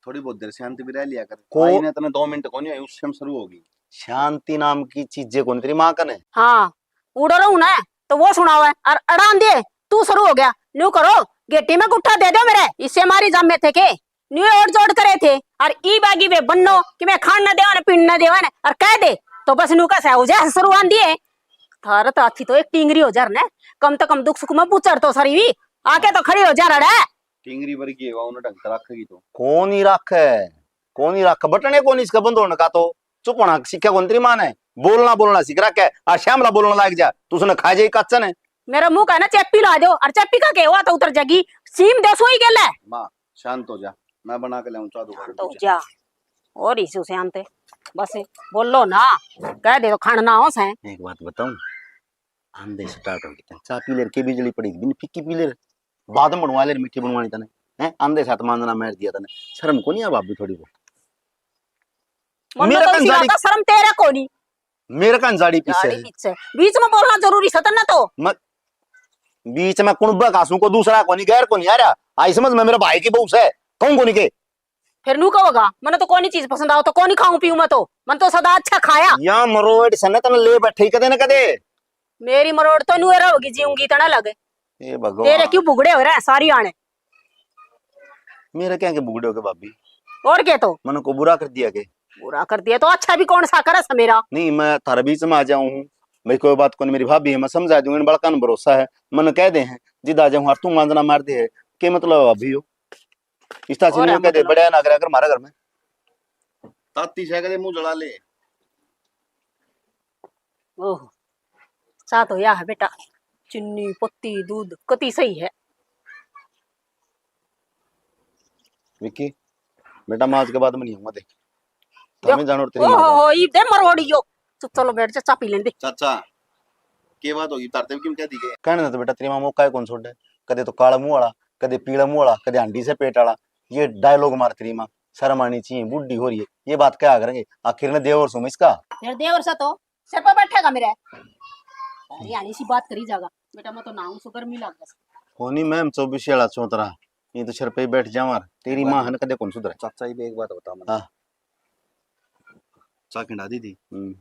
थोड़ी बहुत देर शांति भी रह लिया कर। को- आई ने तने दो मिनट कोनी हुई, उससे हम शुरू होगी। शांति नाम की चीजें कोनी तेरी माँ कने। हाँ, उड़ो रहू ना, तो वो सुनाओ है, और अड़ान दे, तू शुरू हो गया, न्यू करो, गेटी में गुट्ठा दे दो मेरे, इससे मारी जामे थे के? न्यू ओढ़ जोड़ करे थे, और ई बागी वे बन्नो कि मैं खान न देवा न पीन न देवा न, और कह दे, तो बस न्यू कैसे हो जाए, शुरू आंदी है। थारे तो अच्छी तो एक टिंगरी हो जा ने, कम तो कम दुख सुख में बुचड़ तो सरी भी, आके तो खड़ी हो जा रहा है। टिंगरी वर्गी है, उन्हें ढंग से रखेगी तो। कौन ही रखे, कौन ही रखे, बटने कौन इसका बंद होने का तो। चुप होना सीखा कौन तेरी माँ ने? बोलना, बोलना सीख रखा है। आ श्यामला बोलने लाग जा, तू उसने खा जाई कच्चन है। मेरा मुंह का ना चेपी ला दो, और चेपी का के हुआ तो उतर जागी। सीम दे सोई गेले। माँ, शांत हो जा, मैं बना के लाऊं चादू। शांत हो जा। और इसी शांत है। बस बोलो ना, कह दे तो खान ना हो सै। एक बात बताऊं, आंधे स्टार्ट हो गए। चाय पी ले, के बिजली पड़ी, बिन फीकी पी ले, बाद में बनवा ले, मीठी बनवानी तने। हैं? आंधे साथ मांजना मार दिया तने। शर्म को नहीं आ भाभी थोड़ी बहुत? मन मेरा तो कंजाली का शर्म तेरा को नहीं। मेरे का अंजाड़ी पीछे गाड़ी है। पीछे। बीच में बोलना जरूरी था ना तो। मैं बीच में कुणबा कासू को दूसरा को नहीं, गैर को नहीं आ रहा। आई समझ में मेरे भाई की बहू से कहूँ को नहीं के। फिर नू कहोगा, मने तो कोनी चीज पसंद आओ तो कोनी खाऊं पीऊं मैं तो। मन तो सदा अच्छा खाया। या मरोड़ सने तने ले बैठे ही कदे ना कदे। मेरी मरोड़ तो नू रहोगी, जीऊंगी तना लगे। ए भगवान। तेरे क्यों भुगड़े हो रहे हैं सारी आने? मेरे क्या के बुगड़े हो गए भाभी? और के तो? मने को बुरा कर दिया के? बुरा कर दिया तो अच्छा भी कौन सा करे से मेरा? नहीं, मैं थारे बीच में आ जाऊं हूँ। भाई कोई बात कोनी, मेरी भाभी है, मैं समझा दूंगा, इन बड़का ने भरोसा है। मने कह दे हैं, जिद आ जाऊं, और तू मांजना मार दे है। के मतलब है भाभी हो? इस तरह से और नहीं हम कह दे, मतलब बड़े ना करे अगर मारा घर में। ताती से कदे मुंह जला ले। ओह, सा तो या है बेटा, चीनी, पत्ती, दूध, कति सही है। विक्की, बेटा, मैं आज के बाद में नहीं आऊंगा, देख। देख, हमें जानो तेरी ओहो माँ का। हो, ई दे मरोड़ी यो। चुप, चलो बैठ जा, चा पी लेने दे। चाचा, के बात होगी? तारते भी क्यों कह दी गए? कहने दे तो बेटा, तेरी माँ मौका है कौन छोड़े? कदे तो काला मुंह वाला, कदे पीला मुंह वाला, कदे हांडी से पेट वाला। ये डायलॉग मार तेरी माँ, शर्म आनी चाहिए, बूढ़ी हो रही है, ये बात क्या करेंगे? आखिर ने देवर सुम इसका। फिर देवर सा तो सिर पर बैठेगा मेरे। हरियाणी सी बात करी जागा। बेटा, मैं तो नाम सु गर्मी लाग गया। कोनी मैम, चौबीस वाला चौतरा, ये तो सिर पे ही बैठ जावा। तेरी माँ है ना, कदे कौन सुधरे। चाचा जी, एक बात बता मने। हाँ। चा खिंडा दी थी। हम्म।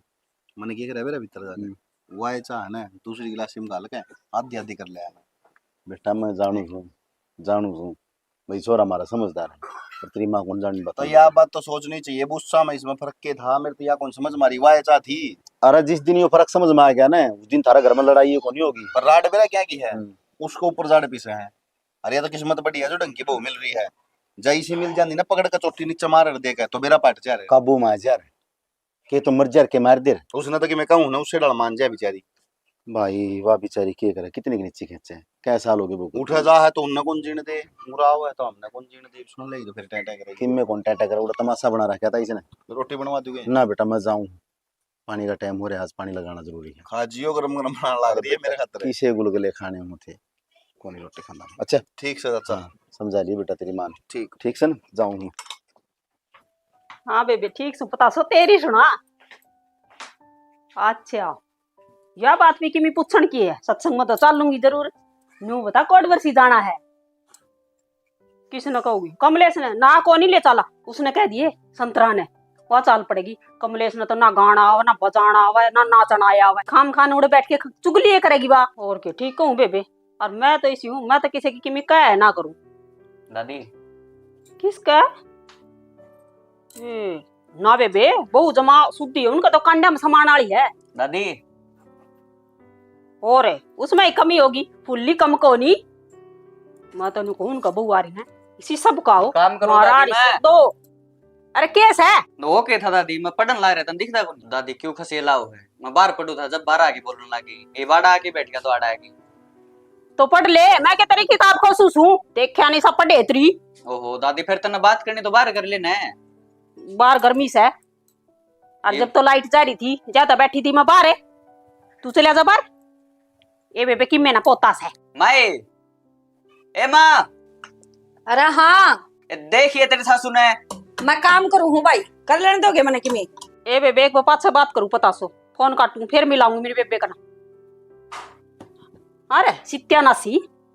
मने के करे बेरा भीतर जाके। हम्म। वाए चा है ना, दूसरी गिलास में घाल के आधी आधी कर ले आना। बेटा, मैं जानू हूँ, जानू हूँ। भाई, छोरा हमारा समझदार है, पर तेरी माँ कौन जानी तो बता। यह बात तो सोचनी चाहिए, गुस्सा में इसमें फर्क के था, मेरे तो यह कौन समझ मारी, वाह, ऐसा थी। अरे, जिस दिन ये फर्क समझ में आ गया ना, उस दिन थारा घर में लड़ाई ये कोनी होगी। पर राड बेरा क्या की है? हम्म। उसको ऊपर जाड़ पीसे है। अरे, ये तो किस्मत बड़ी है जो ढंग की बहू मिल रही है। जा इसी मिल जाती ना, पकड़ के चोटी नीचे मार देकर, तो बेरा पाट जा रहे। काबू में आ जा रहे। के तो मर जा के मार दे। उसने तो कि मैं कहूँ ना, उससे डल मान जाए बेचारी। भाई, वाह बेचारी के करे, कितने की नीचे खेचे, कै साल हो गए वो उठा जा है तो उन्हें कौन जीण दे, मुराव है तो हमने कौन जीण दे, सुन ले तो फिर टै टै करेगी। किम्मे कौन टै टै करे, उड़ा तमाशा बना रखा था इसने। रोटी बनवा दोगे? ना बेटा, मैं जाऊँ, पानी का टाइम हो रहा है, आज पानी लगाना जरूरी है। खा जियो, गरम गरम बनाना लाग रही है मेरे खातर। किसे गुलगुले खाने हों थे, कौन रोटी खाना। अच्छा ठीक से चाचा। हाँ, समझा लिए बेटा तेरी माँ ने। ठीक। ठीक से ना, जाऊँ हूँ। हाँ बेबे, ठीक सू, पता सो तेरी सुना। अच्छा, या बात भी किमी पूछण की है? सत्संग में तो चालूंगी जरूर। न्यू बता, कोड वर्सी जाना है? किसने कहोगी? कमलेश ने। ना, को नहीं ले चाला, उसने कह दिए संतरा ने, वह चाल पड़ेगी। कमलेश ने तो ना गाना आवे, ना बजाना आवे, ना नाचना आया आवे। खाम खान उड़े बैठ के चुगली करेगी बा। और के, ठीक कहूँ बेबे। और मैं तो इसी हूँ, मैं तो किसी की किमी कह ना करूँ। दादी। किसका? ए, ना बेबे, बहू जमा शुद्धी है, उनका तो कांडा में समान वाली है। दादी। और उसमें ही कमी होगी, फुल्ली कम को नहीं। मैं तो कहूँ उनका बहू आ रही है, इसी सब का हो। काम करो मारा दादी, मैं दो। अरे केस है। वो के था दादी, मैं पढ़न ला रहा था, दिखता कौन? दादी क्यों खसेला हो है? मैं बाहर पढ़ू था, जब बाहर आके बोलने लगी, ये वाड़ा आके बैठ गया तो आड़ा आके। तो पढ़ ले, मैं के तेरी किताब खोसू सू, देखा नहीं सब पढ़े तेरी। ओहो दादी, फिर तन्ने बात करनी तो बाहर कर लेना है। बाहर गर्मी से। और ये जब तो लाइट जा रही थी, ज्यादा बैठी थी मैं बाहर। तू चला जा बाहर। ए बेबे, किम्मे ना पोता से। माए, ए माँ। अरे हाँ। ए, देख ये तेरी सासू ने। मैं काम करूँ हूँ भाई, कर लेने दोगे मने किमी? ए बेबे, एक बार पाछे बात करूँ पता सो, फोन काटूँ, फिर मिलाऊंगी मेरी बेबे का ना। अरे सित्या ना सी,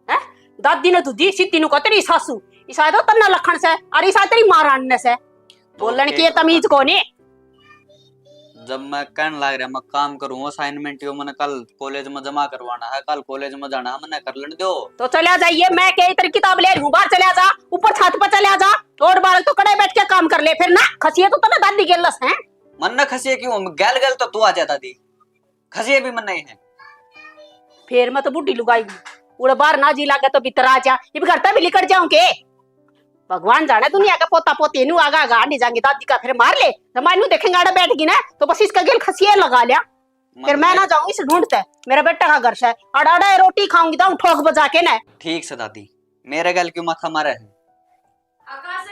हैं? दादी ने तुझी सित्ती नु कह तेरी सासू, इसा तो तन्ना लखन से, अरे इसा तेरी माँ रान ने से। बोलन की ये तमीज कोनी। जब मैं कहने लाग रहा, मैं काम करूँ, assignment यो मैंने कल कॉलेज में जमा करवाना है, कल कॉलेज में जाना है, मैंने कर लेने दो। तो चला जाइए, मैं क्या इतनी किताब ले लूँ, बाहर चला जा, ऊपर छत पर चला जा, और बालक तो कड़े बैठ के काम कर ले, फिर ना खसिए तो तने दादी गेलस हैं। मन ना खसिए क्यों, गैल गैल तो तू आ जाता दी, खसिए भी मन नहीं है। फिर मैं तो बूढ़ी लुगाई हूँ, उड़े बाहर ना जी लागे तो भीतर आ जा, इब घर तक भी लिकड़ जाऊं के? भगवान जाने दुनिया का पोता पोती नु आगा आगा आंडी जाएंगे दादी का, फिर मार ले, जमाई नु देखेंगे आड़े बैठ गई ना, तो बस इसका गेल खसिए लगा लिया। फिर मैं ना जाऊं इस ढूंढते, मेरा बेटा का घर से अड़ा अड़ा रोटी खाऊंगी तो ठोक बजा के ना। ठीक से दादी, मेरे गल क्यों माथा मारे है? आकाश।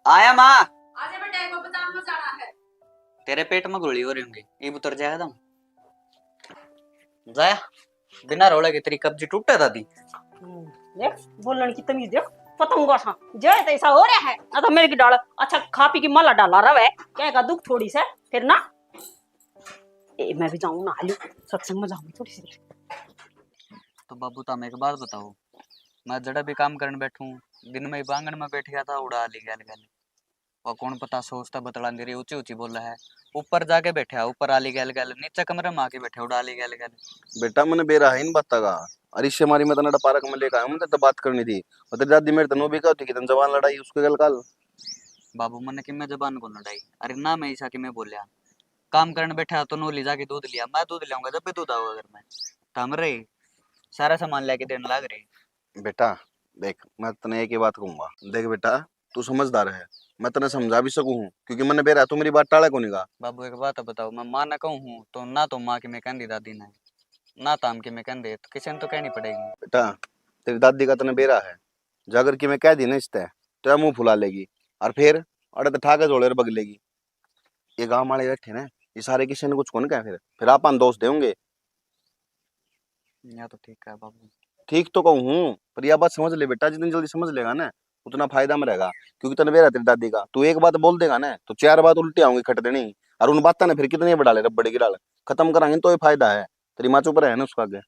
आया माँ। आजा बेटा, एक बार बाजार में जाना है। तेरे पेट में गोली हो रही होंगी, इब उतर जाएगा तुम। जाया, बिना रोले की तेरी कब्जी टूटे दादी। हम्म, देख, बोलने की तमीज देख, पतंगा सा, जय तैसा हो रहा है, ना तो मेरे की डाल, अच्छा खा पी की मला डाला रवे, क्या का दुख थोड़ी से, फिर ना, ए, मैं भी जाऊँ ना, हालू, सत्संग में जाऊँ थोड़ी सी देर। तो बाबू, तुम एक बात बताओ, मैं जड़ा भी काम करने बैठूं, दिन में ही बांगण में बैठ गया था, उड़ा ली गैल गैल। और कौन पता सोच तो बतला दे रही, ऊंची ऊंची बोला है। ऊपर जाके बैठा, ऊपर आली गैल गैल, नीचे कमरे में आके बैठा, उड़ा आली गैल गैल। बेटा, मैंने बेरा है इन बातों का। अरे, इससे मारी मैं तने पार्क में लेकर आया हूँ, तेरे तो बात करनी थी। और तेरी दादी मेरे तनो भी कहती कि तन जबान लड़ाई उसके गल काल। बाबू, मैंने कि मैं जबान को लड़ाई? अरे ना, मैं ईसा कि मैं बोलिया, काम करने बैठा तो नोली जाके दूध लिया, मैं दूध लियाऊंगा जब भी दूध आऊगा घर में। तो हम रहे, सारा सामान लेके देने लाग रहे। बेटा, देख, मैं तने एक ही बात कहूंगा। देख बेटा, तू समझदार है, मैं तने समझा भी सकूं हूँ, क्योंकि मैंने बेरा तू मेरी बात टाले कोनी गा। बाबू, एक बात बताओ, मैं माँ ने कहूँ हूँ तो ना तो माँ की मैं कहती दादी ने, ना ताम की मैं कहती, तो किसी ने तो कहनी पड़ेगी। बेटा, तेरी दादी का तने बेरा है, जागर की मैं कह दी ना इसते, तो यह मुंह फुला लेगी, और फिर अड़े तो ठा के झोले और बग लेगी। ये गांव वाले बैठे ना, ये सारे किसी ने कुछ कौन कहा, फिर फिर आप दोष देंगे। या तो ठीक है बाबू। ठीक तो कहूँ हूँ, पर यह बात समझ ले बेटा, जितनी जल्दी समझ लेगा ना, उतना फायदा में रहेगा। क्योंकि तने बेरा तेरी दादी का, तू एक बात बोल देगा ना, तो चार बात उल्टी आऊंगी खट देनी। और उन बातों ने फिर कितनी बढ़ा ले रबड़ की डाल, खत्म करांगे तो ये फायदा है। तेरी माँ चुप रहे ना, उसका आगे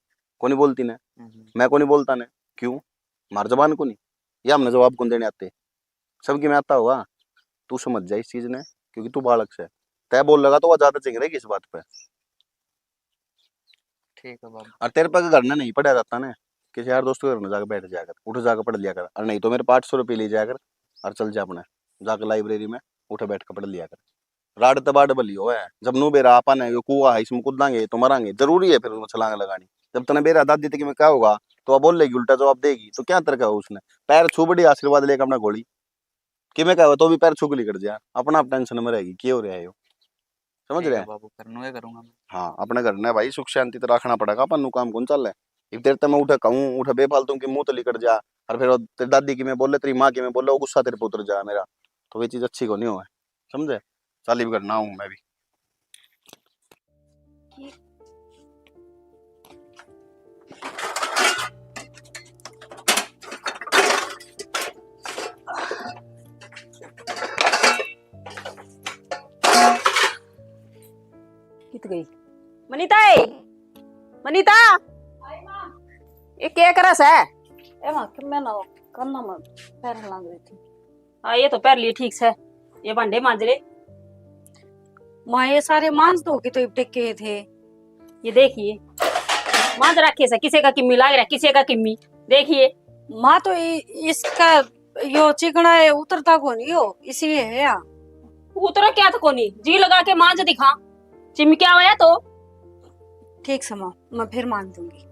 कोनी बोलती ने, हम्म। मैं कोनी बोलता ने। क्यों? मार जबान कोनी, या हमने जवाब कौन देने आते? सबकी में आता होगा। तू समझ जा इस चीज ने, क्योंकि तू बालक से, तय बोल लगा तो वह ज्यादा चिंग रहेगी इस बात पे। ठीक है बाबू। और तेरे पे घर ने नहीं पड़ा रहता ने, किसी यार दोस्त के घर में जाके बैठ जाया कर, उठ जाके पढ़ लिया कर, और नहीं तो मेरे पाँच सौ रुपये ले जाया कर और चल जा अपने, जाके लाइब्रेरी में उठे बैठ के पढ़ लिया कर। राड तबाड भली हो है, जब नू बेरा आपा ने यो कुआ है, इसमें कूदांगे तो मरांगे, जरूरी है फिर उसमें छलांग लगानी। जब तने बेरा दादी तक में क्या होगा, तो अब बोलेगी, उल्टा जवाब देगी, तो क्या तरका हो उसने? पैर छू बड़ी आशीर्वाद लेकर अपना घोली। कि मैं कहवा तो भी पैर छुक लिकड़ जा, अपना आप टेंशन में रहेगी, के हो रहा है यो, समझ ठीक रहे है हैं? बाबू, करनो है करूंगा मैं। हाँ, अपने घर ने भाई सुख शांति तो रखना पड़ेगा, अपन नु काम कौन चल है? इब तेरे ते मैं उठे कहूँ, उठे बेफालतू की मुंह तो लिकड़ जा, और फिर वो तेरी दादी की मैं बोले, तेरी माँ की मैं बोले, वो गुस्सा तेरे पे उतर जा मेरा, तो वे चीज अच्छी को नहीं हो, समझे? चाली भी करना हूँ मैं भी। कित गई मनीता? ए मनीता, ये क्या करा सै? ए माँ, कि मैं ना करना, मैं पैर लाग रही थी। हाँ, ये तो पैर लिए ठीक सै, ये भांडे मांज ले। माँ, ये सारे मांज धो के तो इब टेके थे। ये देखिए, मांज रखे सै, किसी का किम्मी लाग रहा, किसी का किम्मी। देखिए। माँ, तो इ-, इसका यो चिकना है, उतरता कोनी हो, इसी है या? उतरा क्या तो कोनी, जी लगा के मांज दिखा, चिमक्या होया तो। ठीक सै माँ, मैं फिर मांज दूंगी।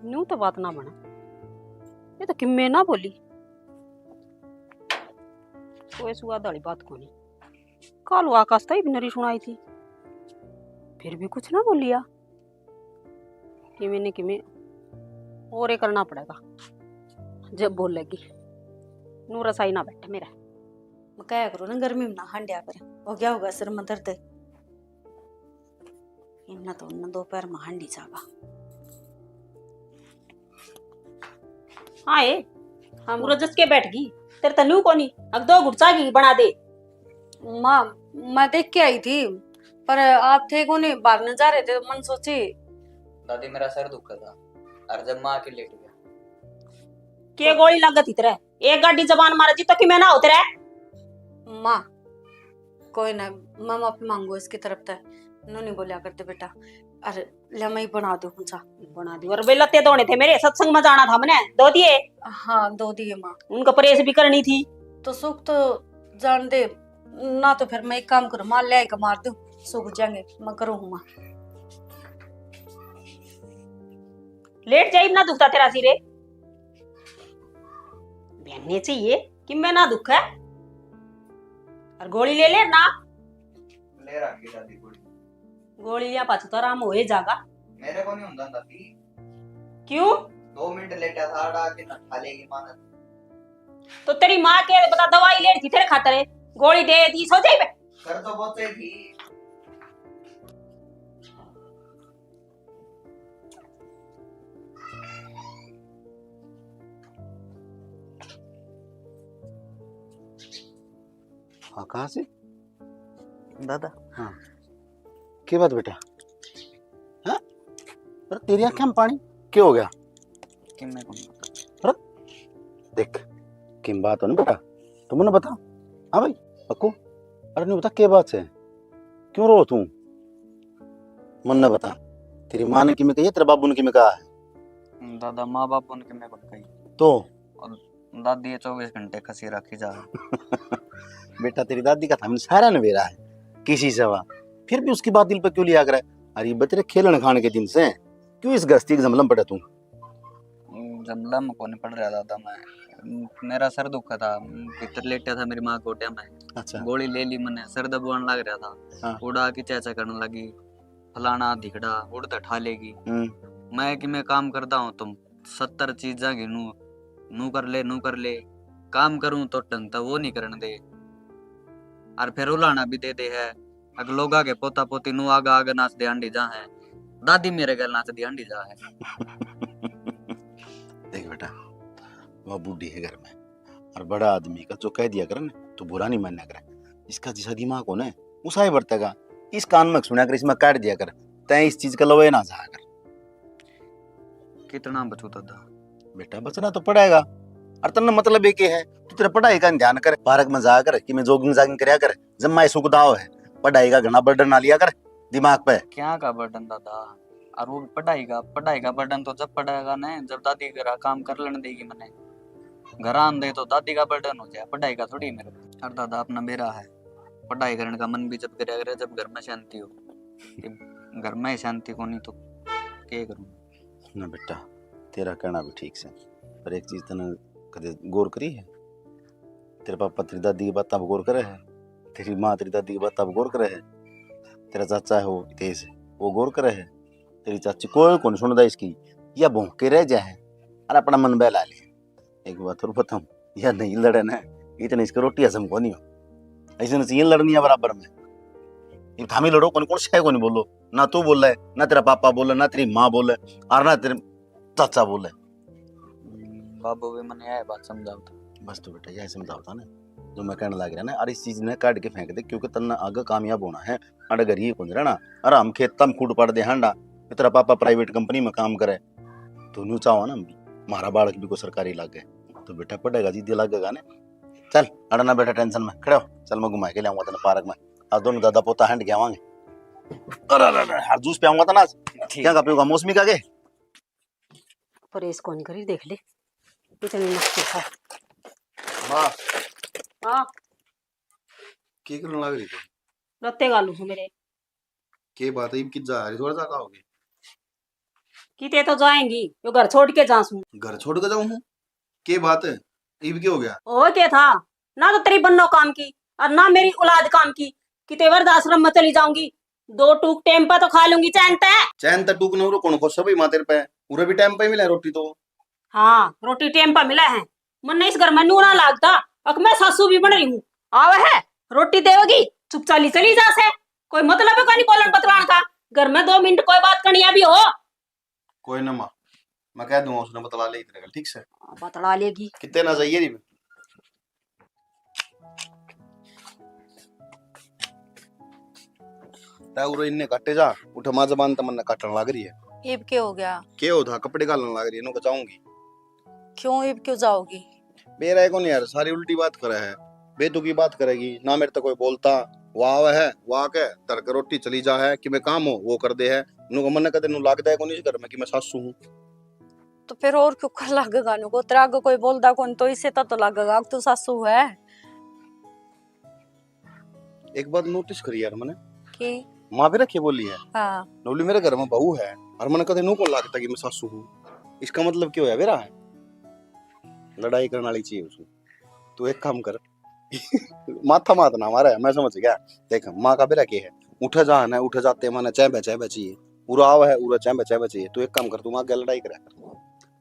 न्यू तो बात ना बने, ये तो किम्मे ना बोली। कोई स्वाद वाली बात कोनी। काल वो आकाश ताई भी नरी सुनाई थी, फिर भी कुछ ना बोलिया। किमे ने किमे और ये करना पड़ेगा, जब बोलेगी। नू रसाई ना बैठे मेरा। मैं कहा करो ना, गर्मी में ना हांडिया कर, हो गया होगा सिर में दर्द। इन्ना तो उन्ना दोपहर में हांडी जावा। आए, हम पूरा जस के बैठ गई। तेरे तन्नू कोनी, अब दो घुट चाह की बना दे। माँ, मैं देख के आई थी, पर आप थे कोनी, बाहर न जा रहे थे, मन सोची। दादी, मेरा सर दुखा था, और जब माँ के लेट गया। के गोली लग गई तेरे? एक गाड़ी जबान मारे जी तो कि मैं ना होते रहे। माँ, कोई ना, मैं माफी मांगू इसकी तरफ तै। नू नहीं बोलिया करते बेटा। अरे ले, मैं ही बना दूँ हूँ चा। बना दी। और वे लत्ते धोने थे मेरे, सत्संग में जाना था मैंने, धो दिए? हाँ, धो दिए माँ। उनका प्रेस भी करनी थी। तो सूख तो जान दे ना, तो फिर मैं एक काम करूँ माँ, ले आके मार दूँ, सूख जाएंगे, मैं करूँ हूँ माँ। लेट जाइब ना दुखता तेरा सिरे। बहने चाहिए कि मैं ना दुख है। और गोली ले ले ना। ले रखी दादी गोली। गोली लिया पाछू तो आराम होए जागा। मेरे को नहीं होता दादी। क्यों? दो मिनट लेटा था, आड़ा आके ना खा लेगी मानत। तो तेरी माँ के बता दवाई लेनी थी तेरे खातर, गोली दे दी, सो जाइबे। कर तो बहुत सही थी। हाँ, कहाँ से? दादा। हाँ। के बात बेटा? हाँ? अरे तेरी आँखें में पानी, के हो गया? किम्मे को नहीं। अरे देख, किम बात हो ना बेटा, तू मन्ने बता। हाँ भाई, अक्कू, अरे नहीं बता, के बात है? क्यों रो तू? मन्ने बता, तेरी माँ ने किमे कही है, तेरे बाबू ने किमे कहा है? दादा, माँ बाबू ने किमे को कही। तो? और दादी ये चौबीस घंटे खसी रखी जा। बेटा, तेरी दादी का था मैंने सारा नवेरा है, किसी से वा, फिर भी उसकी बात दिल पे क्यों लिया करे? अरे बतरे, खेलन खान के दिन से क्यों इस गस्ती के जमलम पड़ा तू? जमलम को नहीं पड़ रहा दादा मैं, मेरा सर दुखा था, भीतर लेटा था मेरी माँ गोड्या में। अच्छा। गोली ले ली मैंने, सर दबवान लग रहा था। हाँ। उड़ा के चेचा करने लगी, फलाना धिकड़ा उड़ तो ठा लेगी। हम्म। मैं कि मैं काम करता हूँ तो सत्तर चीजा गिनू, नू कर ले, नू कर ले, काम करूँ तो ढंग तै वो नहीं करन दे। और फिर उलाना भी दे दे है, अक लोगा के पोता पोती नू आगा आगा नाच दे आंडी जा है, दादी मेरे गल नाच दे आंडी जा है। देख बेटा, वह बूढ़ी है घर में, और बड़ा आदमी का जो कह दिया करे ना, तो बुरा नहीं मान्या करे। इसका जिसा दिमाग हो ना, उसा ही बरतेगा। इस कान में सुना कर, इसमें काट दिया कर, तै इस चीज का लवे ना जाया कर। कितना बचू दादा? बेटा, बचना तो पड़ेगा। और तन्ने मतलब ये के है, तू तेरा पढ़ाई का ध्यान कर, पार्क में जाया कर, कि मैं जॉगिंग जागिंग करया कर, जब मैं सुख दाव है। पढ़ाई का घना बर्डन ना लिया कर दिमाग पे। क्या का बर्डन दादा? और वो पढ़ाई का, पढ़ाई का बर्डन तो जब पड़ेगा ना, जब दादी घर काम कर लेने देगी मने। घर आन दे तो दादी का बर्डन हो जाए, पढ़ाई का थोड़ी मेरे पे। और दादा अपना बेरा है, पढ़ाई करने का मन भी जब करया करे जब घर में शांति हो। ये घर में ही शांति को नहीं तो क्या करूँ? ना बेटा, तेरा कहना भी ठीक से, पर एक चीज तने कदे गौर करी है? तेरे पापा तेरी दादी की बात पर गौर करे है, तेरी माँ तेरी दादी की बात पर गौर करे है, तेरा चाचा है वो हितेश, वो गौर करे है, तेरी चाची कोई कौन सुनता इसकी, या भौंक के रह जाए है और अपना मन बहला ले। एक बात और बताऊं, या नहीं लड़े ना, इतने इसके रोटी हजम को नहीं हो, ऐसे नहीं चाहिए लड़नी है बराबर में। ये थामी लड़ो, कौन कौन से को नहीं बोलो, ना तू बोले, ना तेरा पापा बोले, ना तेरी माँ बोले, और ना तेरे चाचा बोले। हम्म, बाबू भी मने यह बात समझावता। बस तो बेटा, यही समझावता ना, जो मैं कहने लग रहा ना, और इस चीज ने काट के फेंक दे, क्योंकि तन्ने आगे कामयाब होना है। अरे घर ही कौन रहना, अरे हम खेत तम खूट पड़ दे हांडा, तेरा पापा प्राइवेट कंपनी में काम करे, तो न्यू चाहो ना हम भी, म्हारा बालक भी को सरकारी लागे, तो बेटा पढ़ेगा, जिद्दी लागेगा ना। चल, अड़ना बेटा, टेंशन में खड़े हो, चल मैं घुमा के ले आऊंगा तने पार्क में, आज दोनों दादा पोता हैंड के आवांगे। अरे, अरे, अरे, हर जूस पियाऊंगा तना आज। ठीक। क्या का पीऊंगा, मौसमी का के? परहेज कौन करी, देख ले, इतनी मस्ती है। माँ। हाँ। की करने लग रही तू? लत्ते गालू हूँ मेरे। के बात है, इब कित जा रही, थोड़ा ज्यादा हो गई। किते तो जाएंगी, यो घर छोड़ के जा सूं। घर छोड़ के जाऊं हूँ? के बात है, इब के हो गया? ओ के था, ना तो तेरी बन्नो काम की और ना मेरी औलाद काम की। किते वृद्ध आश्रम में चली जाऊंगी, दो टूक टाइम पे तो खा लूंगी चैन ते। चैन ते टूक ना, उरे कौन खुश है भाई माँ तेरे पे, उरे भी टाइम पे मिला है रोटी तो। हाँ, रोटी टाइम पे मिला है। मन्ने इस घर में नूना लागता, अक मैं सासू भी बन रही हूँ। आवे है, रोटी देवेगी, चुपचाली चली जा से। कोई मतलब है कोनी बोलन बतलान का। घर में दो मिनट कोई बात करनी भी हो। कोई ना माँ, मैं कह दूंगा उसने बतला ले तेरे गल, ठीक से? हाँ, बतला लेगी। कितने ना जाइए री। तै उरे इन्ने काटे जा, उठे माँ जबान ते मन्ने काटन लाग रही है। इब के हो गया? के हो था, कपड़े घालन लाग रही है, नो बचाऊंगी। क्यों, इब क्यों जाओगी? बेरा है कौन यार, सारी उल्टी बात करे है, बेतुकी बात करेगी ना। मेरे तो कोई बोलता, वो आवे है, वो आके धर के रोटी चली जा है, कि मैं काम हो वो कर दे है। नु को मन्ने कदे नु लागदा है कौन इस घर में कि मैं सासू हूँ। तो फिर और क्यों कर लागेगा नु को? तेरा आगे कोई बोलदा कौन, तो इसे तो, तो लागेगा कि तू सासू है। एक बात नोटिस करी यार मैंने। की? माँ भी रखे बोली है। हाँ। नोली मेरे घर में बहू है और मैंने कदे नु को लागता कि मैं सासू हूँ। इसका मतलब क्या होया बेरा है? लड़ाई करने वाली चीज उसको। तू एक काम कर, माथा मात ना मारे, मैं समझ गया। देख, माँ का बेरा के है, उठे जा है ना, उठे जाते माने चाय बे, चाय बे चाहिए, उरा आवे है, उरा चाय बे, चाय बे चाहिए। तू एक काम कर, तू माँ के लड़ाई करा कर,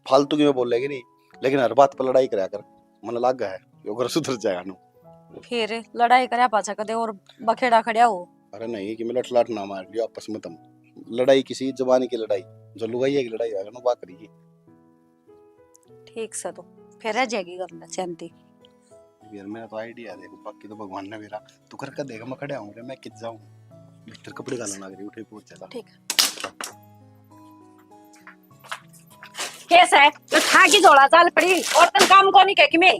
फालतू की मैं बोलेगी नहीं, लेकिन हर बात पर लड़ाई करा कर। मन लाग है, यो घर सुधर जाएगा नु। फिर लड़ाई करया पाछा कदे और बखेड़ा खड़या हो। अरे नहीं, कि मैं लठ लाठ ना मार लियो आपस में तुम। लड़ाई किसी जबानी की लड़ाई, जो लुगाइया की लड़ाई है ना, वा करिए। ठीक से तो फिर रह जाएगी घर में शांति। यार, मेरा तो आइडिया है, देखो, बाकी तो भगवान ने मेरा, तू करके देख, मैं खड़ा हूँ रे, मैं कित जाऊँ, भीतर कपड़े घालन लग रही, उठे पहुंच जाता। ठीक है। कैसा है? तो थाकी झोला चाल पड़ी, और तन काम को नहीं कह कि मैं,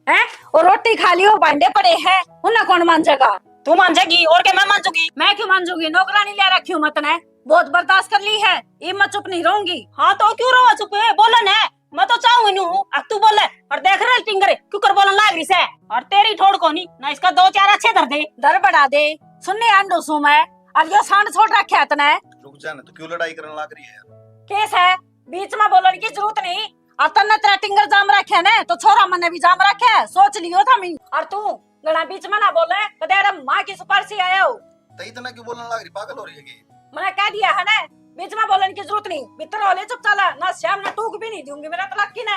हैं? और रोटी खा ली, वो भांडे पड़े हैं, उन्हें कौन मांजेगा? तू मांजेगी, और क्या मैं मांजूंगी? मैं क्यों मांजूंगी? नौकरानी ले रखी हूँ मैं तने, बहुत बर्दाश्त कर ली है, इब मैं चुप नहीं रहूंगी। हाँ, तो क्यों रहो चुप? बोलो ना, मैं तो चाहूँ ही नहीं हूँ, अब तू बोले। और देख रहे टिंगर, क्यों कर बोलन लाग रही से? और तेरी ठोड़ कोनी ना, इसका दो चार अच्छे धर दे। धर बढ़ा दे, सुनने आंडू सू मैं, और यो सांड छोड़ रखे है तने। रुक जा ना, तू क्यों लड़ाई करने लाग रही है यार? केस है, बीच में बोलने की जरूरत नहीं। और तन्ने तेरा टिंगर जाम रखे ने, तो छोरा मन्ने भी जाम रखे है, सोच लियो था मी। और तू घणा बीच में ना बोले, कदे अरे माँ की सुपारसी आया हो। तो इतना क्यों बोलने लग रही, पागल हो रही है कि? मैंने कह दिया है ना, बीच में बोलने की जरूरत नहीं, भीतर हो ले चुप चाला, ना श्याम ना टूक भी नहीं दूंगी मेरा तलाक की ने।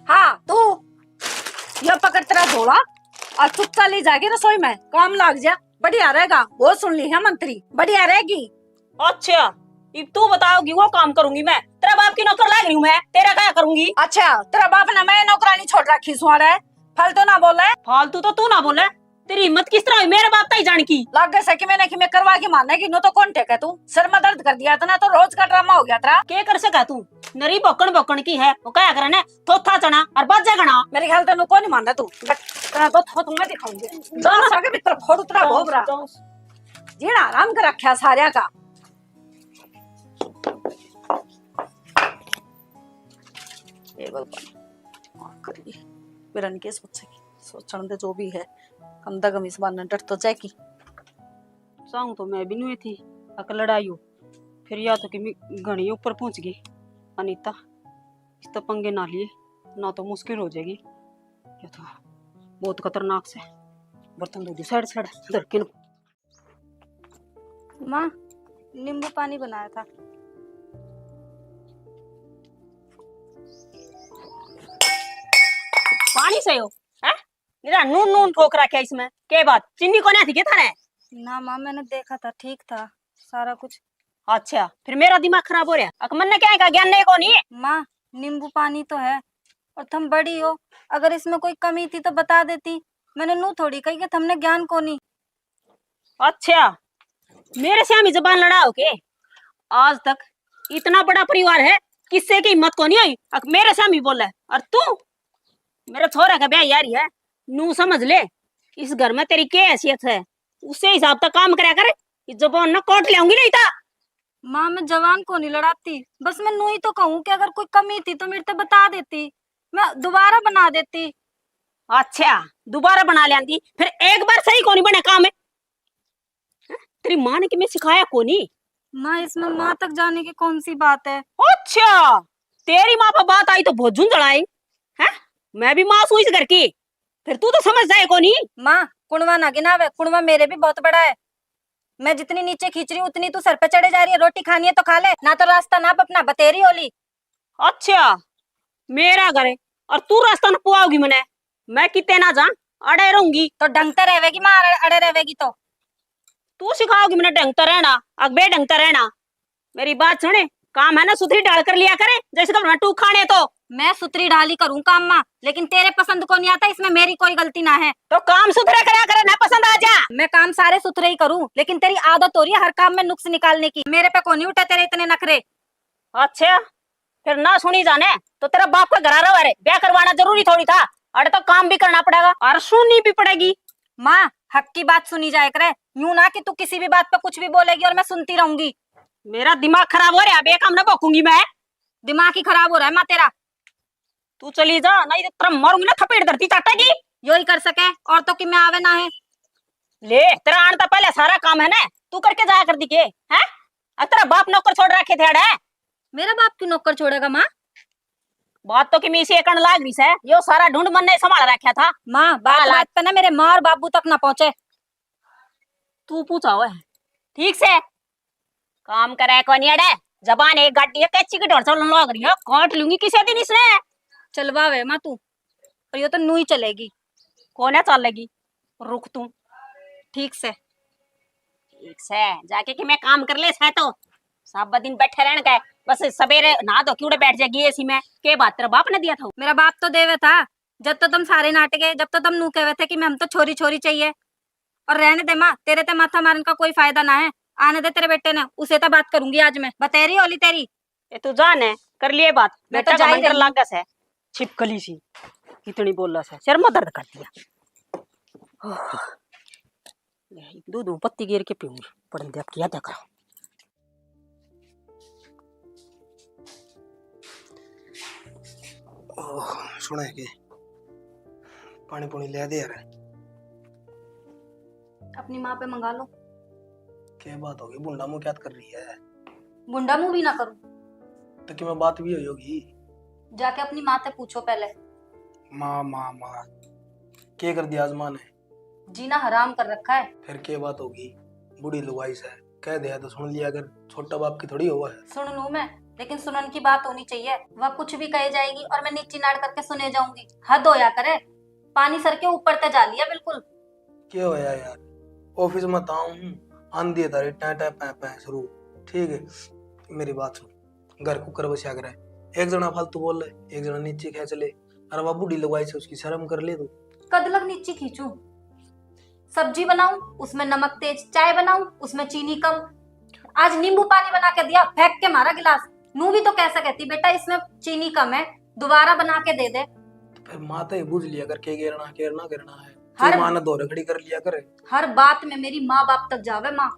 हाँ, तू ये पकड़ तेरा झोला और चुप चाली जाके रसोई में काम लाग जा, बढ़िया रहेगा। बहुत सुन ली है मंत्री, बढ़िया रहेगी। अच्छा, इब तू बताओगी वो काम करूंगी मैं? तेरा बाप की नौकर लाग रही हूँ मैं, तेरा क्या करूंगी? अच्छा, तेरा बाप ने मैं नौकरानी छोड़ रखी सुहारे, फालतू ना बोले। फालतू तो तू ना बोले, तेरी हिम्मत किस तरह हुई मेरे बाप ताई जान की? लागे से कि मैंने कि मैं करवा के मारने की, नो तो कौन टेके तू? सर में दर्द कर दिया इतना, तो रोज का ड्रामा हो गया तेरा। के कर सका तू? नरी भौकण भौकण की है, वो कहा करे ने, थोथा चना और बाजा घना। मेरे ख्याल तैनू कोई नहीं मानता तू। देख, तेरा तो थोथ मैं दिखाऊंगी। दस आगे भीतर फोड़ उतरा भोबरा। जीना हराम कर रखा सारिया का। ए भगवान, माफ करिए। मेरा नहीं के सोचेगी, सोचण दे जो भी है, कम से कम इस बार न डर तो जाएगी। चाहूँ तो मैं भी नहीं थी, अक लड़ाई हो, फिर या तो कि मैं घणी ऊपर पहुंच गई। अनीता, इस तो पंगे ना लिए, ना तो मुश्किल हो जाएगी। या तो बहुत खतरनाक से बर्तन धो दी, साइड साइड धर के न। माँ, नींबू पानी बनाया था। पानी से हो, हैं? निरा नून नून ठोक रखे इसमें। के बात, चीनी कोन्या थी के थारे? ना माँ, मैंने देखा था, ठीक था सारा कुछ। अच्छा, फिर मेरा दिमाग खराब हो रहा। अक मन्ने क्या है का ज्ञान नहीं कोनी? माँ, नींबू पानी तो है, और तुम बड़ी हो, अगर इसमें कोई कमी थी तो बता देती। मैंने नू थोड़ी कही कि थमने ज्ञान कोनी। अच्छा, मेरे से हमी जबान लड़ाओ के? आज तक इतना बड़ा परिवार है, किसी की हिम्मत कोनी हुई, अक मेरे से हमी बोले। और तू, मेरे छोरा का ब्याह यारी है, नू समझ ले, इस घर में तेरी क्या हैसियत है, उसे हिसाब तक काम करया कर, ये जबान ना काट लेऊंगी नहीं था। माँ, मैं जबान कोनी लड़ाती, बस मैं नू ही तो कहूँ कि अगर कोई कमी थी तो मेरे ते बता देती, मैं दोबारा बना देती। अच्छा, दोबारा बना लेंदी, फिर एक बार सही कोनी बने काम है। हैं? तेरी माँ ने कि मैं सिखाया कोनी? माँ, इसमें माँ तक जाने की कौन सी बात है? अच्छा, तेरी माँ पर बात आई तो भोजन जलाई, हैं? मैं भी माँ सू इस घर की, फिर तू तो समझ जाए कोनी। माँ, कुणवा ना गिनावे, कुणवा मेरे भी बहुत बड़ा है। मैं जितनी नीचे खींच रही हूँ, उतनी तू सर पे चढ़े जा रही है। रोटी खानी है तो खा ले, ना तो रास्ता नाप अपना, बतेरी होली। अच्छा, मेरा घर है और तू रास्ता न पुआओगी मने? मैं किते ना जा, अड़े रहूंगी। तो ढंग ते रहेगी माँ, अड़े, अड़े रहेगी तो। तू सिखाओगी मने ढंग ते रहना, अक बेढंग ते रहना? मेरी बात सुने, काम है ना सुथरी ढाल कर लिया करे, जैसे तो टूक खाने तो। मैं सुथरी ढाल ही करूँ काम माँ, लेकिन तेरे पसंद को नहीं आता, इसमें मेरी कोई गलती ना है। तो काम सुथरे करा करे, ना पसंद आ जा। मैं काम सारे सुथरे ही करूँ, लेकिन तेरी आदत हो रही है हर काम में नुक्स निकालने की। मेरे पे कोनी उठे तेरे इतने नखरे। अच्छा, फिर ना सुनी जाने तो तेरा बाप का घरा रहा रे, ब्याह करवाना जरूरी थोड़ी था। अरे तो काम भी करना पड़ेगा और सुननी भी पड़ेगी। माँ, हक की बात सुनी जाए करे, यूं ना कि तू किसी भी बात पे कुछ भी बोलेगी और मैं सुनती रहूंगी। मेरा दिमाग खराब हो रहा है, बेकाम ना भौंकूंगी मैं। दिमाग ही खराब हो रहा है माँ तेरा। तू चली जा, नहीं तो तेरा मारूंगी ना थपेड़ धरती चाटेगी। यो ही कर सके, और तो कि मैं आवे ना है। ले, तेरा आने तो पहले सारा काम है ना, तू करके जाया कर दिखे, हैं? अब तेरा बाप नौकर छोड़ रखे थे अड़े। मेरा बाप क्यों नौकर छोड़ेगा माँ? बात तो कि मैं इसी एकण लाग रही से, यो सारा ढूंढ मन ने संभाल रखा था। माँ, बात हाँ, लाग- बात पे ना मेरे माँ और बाबू तक ना पहुंचे। तू पूछा हुआ है ठीक से, काम करे कोनी अड़े। जबान एक गाड़ी है, कैची की ढोल चलन लाग रही है, काट लूंगी किसी दिन इसने। चलवावे माँ तू, पर यो तो नू ही चलेगी। कोने चलेगी? रुक तू। ठीक से। ठीक से, जाके कि मैं काम कर ले से तो। सब दिन बैठे रहने का है। बस सवेरे नहा धो के उड़े बैठ जाएगी एसी में। के बात तेरे बाप ने दिया था? मेरा बाप तो देवे था, जब तो तुम सारे नाट गए, जब तो तुम नू कहवे थे कि मैं, हम तो छोरी छोरी चाहिए। और रहने दे माँ, तेरे ते माथा मारने का कोई फायदा ना है। आने दे तेरे बेटे ने, उसे तो बात करूंगी आज मैं। बतेरी होली तेरी। ये तू जान है, कर लिए बात। मैं तो बेटा का जा ही मंडर रही हूँ। लागा से, छिपकली सी, कितनी बोला से, सिर में दर्द कर दिया। ओह, ये दूध में पत्ती गिर के पीऊंगी, पड़न दे आपकी याद करो। ओह, सुने के पानी पुनी ले दे यार। अपनी माँ पे मंगा लो। क्या बात होगी, भुंडा मुंह क्या कर रही है? भुंडा मुंह भी ना करूं। तो कि मैं बात भी हुई होगी? जाके अपनी माँ से पूछो पहले। माँ, माँ, माँ, क्या कर दिया आज माँ ने? जीना हराम कर रखा है। फिर क्या बात होगी, बूढ़ी लुगाई से, कह दिया तो सुन लिया कर, छोटा बाप की थोड़ी हुआ है। सुन लूं मैं, लेकिन सुनन की बात होनी चाहिए। वह कुछ भी कहे जाएगी और मैं नीची नाड़ करके सुने जाऊंगी। हद होया करे, पानी सर के ऊपर ते जा लिया बिल्कुल। क्या होया यार, ऑफिस में तो आऊं हूँ, आंधी है तारी टै टै पै पै शुरू। ठीक है, मेरी बात सुन, घर कुकर बस्या करे, एक जना फालतू बोल ले, एक जना नीचे खींच ले। अरे वह बूढ़ी लुगाई से, उसकी शर्म कर ले तू। कद लग नीचे खींचू? सब्जी बनाऊं, उसमें नमक तेज, चाय बनाऊं, उसमें चीनी कम। आज नींबू पानी बना के दिया, फेंक के मारा गिलास। नू भी तो कह सकती, "बेटा, इसमें चीनी कम है, दोबारा बना के दे दे।" फिर माँ तो ये बुझ लिया कर, के करना, के ना करना है। हर तू माँ ने दो रगड़ी कर लिया कर। हर बात में मेरी माँ बाप तक जावे माँ।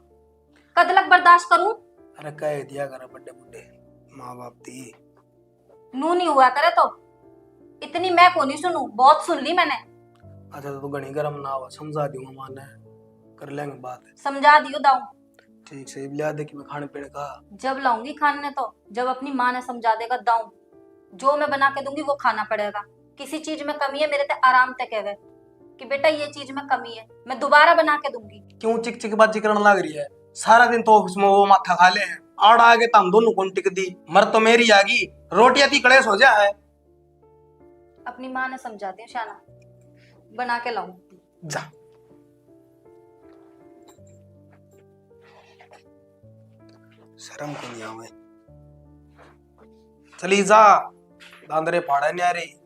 कद लग बर्दाश्त करूं? अरे कह दिया कर बड़े बूढ़े माँ बाप थी। नू नहीं हुआ करे तो। इतनी मैं को नहीं सुनू, बहुत सुन ली मैंने। अच्छा तो तू घणी गरम ना हो, समझा दियो माँ ने, कर लेंगे बात। समझा दियो दाऊ। ठीक से, इब लिया दे कि मैं खाने पीने का। जब लाऊंगी खाने तो, जब अपनी माँ ने समझा देगा दाऊ। जो मैं बना के दूंगी वो खाना पड़ेगा। किसी चीज में कमी है मेरे ते आराम ते कहवे कि बेटा ये चीज में कमी है, मैं दोबारा बना के दूंगी। क्यों चिकचिकबाजी करने लग रही है? सारा दिन तो ऑफिस में वो माथा खा ले है, आड़ा आगे तम दोनों कौन टिक दी? मर तो मेरी आगी, रोटियां ती कलेश हो जा है। अपनी माँ ने समझा दे शाना, बना के लाऊं। जा। शर्म को नहीं आवे। चली जा, दांदरे फाड़े न्यारी।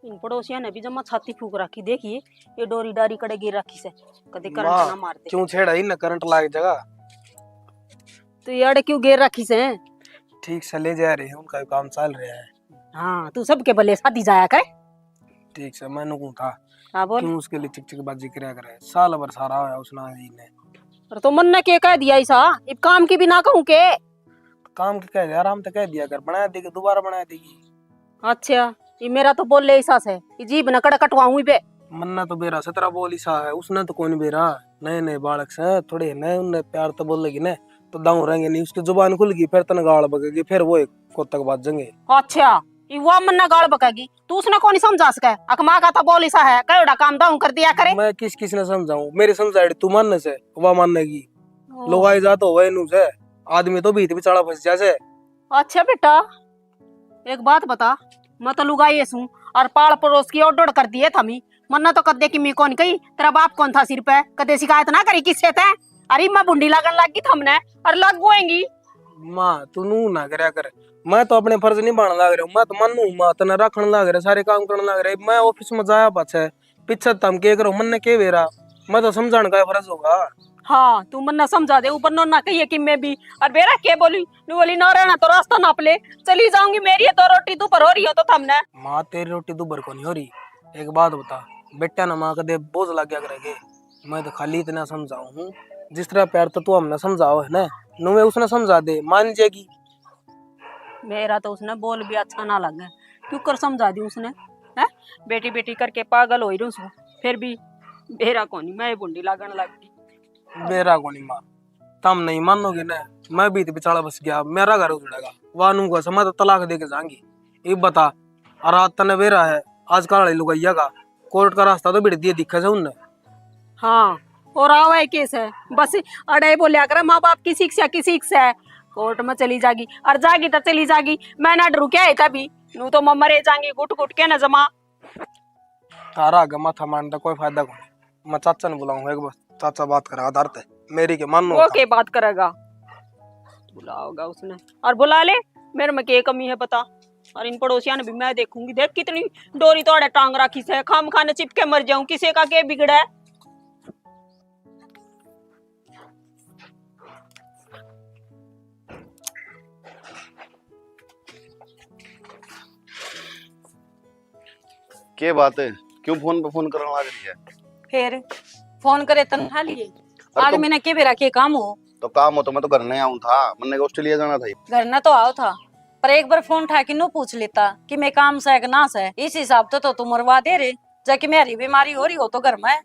इन पड़ोसियां ने भी जमा छाती फूक रखी। देखिए, ये डोरी डारी कड़े गिर रखी से, कदे करंट माँ, ना मार दे। क्यों छेड़ा ही ना, करंट लाग जगह। तो ये अड़े क्यों गिर रखी से? ठीक से ले जा रहे हैं, उनका काम चल रहा है। हाँ, तू सबके भले साथी जाया करे। ठीक से, मैंने कहा था। हाँ, बोल। क्यों उसके लिए चिकचिकबाजी करया करे? साल भर सारा होया उसने ही ने। और तो मन ने के कह दिया ऐसा? इब काम की भी ना कहूँ के? काम की कह दे, आराम तो कह दिया कर, बना देगी, दोबारा बना देगी। अच्छा, ये मेरा तो बोले ऐसा से, ये जीभ न कड़ कटवाऊं बे। मन्ना तो बेरा से तेरा बोल ऐसा है, उसने तो कोई नहीं बेरा। नए नए बालक से थोड़े नए, उनने प्यार तो बोलेगी ना, तो दाऊ रहेंगे नहीं, उसकी जुबान खुल गई, फिर तन गाल बकेगी, फिर वो एक कोतक बाजेंगे। अच्छा, ये वो मन्ना गाल बकेगी, तू उसने कौन समझा सके? अक माँ का तो बोल ऐसा है, कहोड़ा काम दाऊ कर दिया करे। मैं किस किस ने समझाऊं? मेरी समझाई तू मानने से, वह मानेगी। ओ। लुगाई जा तो वह नू से, आदमी तो बीत बिचाला फंस जा से। अच्छा बेटा, एक बात बता, मैं तो लुगाई सूं और पाल पड़ोस की ओड ओड कर दिए थमी। मन्ने तो कदे की मैं कौन कही, तेरा बाप कौन था सिर पे, कदे शिकायत ना करी किससे तै? अरे मैं भुंडी लागण लाग गई थमने और लाग गोएंगी। माँ, तू नू ना करया कर, मैं तो अपने फर्ज निभाण लाग रहा हूँ, मैं तो मानू हूँ, माँ तने राखण लाग रहा, सारे काम करण लाग रहा, मैं ऑफिस में जाया पाछे पीछे थम के करो, मन्ने के बेरा, मैं तो समझाण का फर्ज होगा। हाँ, तू मन्ने समझा दे, ऊपर नोना कहिए कि मैं भी, और बेरा के बोली, नू बोली, "ना रहना तो रास्ता नाप ले, चली जाऊंगी, मेरी है तो रोटी तू भर हो रही हो तो थमने।" माँ, तेरी रोटी तू भर को नहीं हो रही। एक बात बता, बेटा ना माँ कदे बोझ लग गया करेगे? मैं तो खाली इतना समझाऊं हूँ, जिस तरह प्यार तो तू हमने समझाओ है ना, नुए उसने समझा दे, मान जाएगी। मेरा तो उसने बोल भी अच्छा ना लगे, क्यों कर समझा दी उसने, हैं? बेटी बेटी करके पागल हो ही रहूं सूं, फिर भी बेरा कोनी, मैं ही भुंडी लागण लग गई। बेरा कोनी माँ, तम नहीं मानोगे ना, मैं भी तो बिचाला फंस गया, मेरा घर उजड़ेगा, वानू को मैं तो तलाक दे के जाऊंगी। इब बता, और रात तने बेरा है, आजकल वाली लुगाइया का कोर्ट का रास्ता तो भिड़ दिए दिखे से उनने। हाँ, और आवा है केस है, बस अड़े बोलिया करे, "माँ बाप की शिक्षा की शिक्षा है।" कोर्ट में चली जागी, और जागी तो चली जागी, मैं ना डरू क्या है तभी, नू तो मैं मरे जाऊंगी घुट घुट के ना जमा। थारा आगे माथा मारने का कोई फायदा कोनी, मैं चाचा ने बुलाऊंगा एक बार, चाचा बात करा आधार ते, मेरी के मानो वो था। के बात करेगा, बुलाओगा उसने, और बुला ले, मेरे में के कमी है बता। और इन पड़ोसियां ने भी मैं देखूंगी, देख कितनी डोरी तोड़े टांग रखी से, खाम खाने चिपके मर जाऊं, किसी का के बिगड़ा है। के बात है, क्यों फोन पे फोन करने लग रही है? फिर फोन करे तनखा लिए। अरे आज तो मैंने के बेरा के काम हो? तो काम हो तो मैं तो घर नहीं आऊं था, मैंने ऑस्ट्रेलिया जाना था। घर ना तो आओ था, पर एक बार फोन उठा के नू पूछ लेता कि मैं काम से कि ना से। इस हिसाब तो, तो तू मरवा दे रे, जाके मेरी बीमारी हो रही हो तो घर में।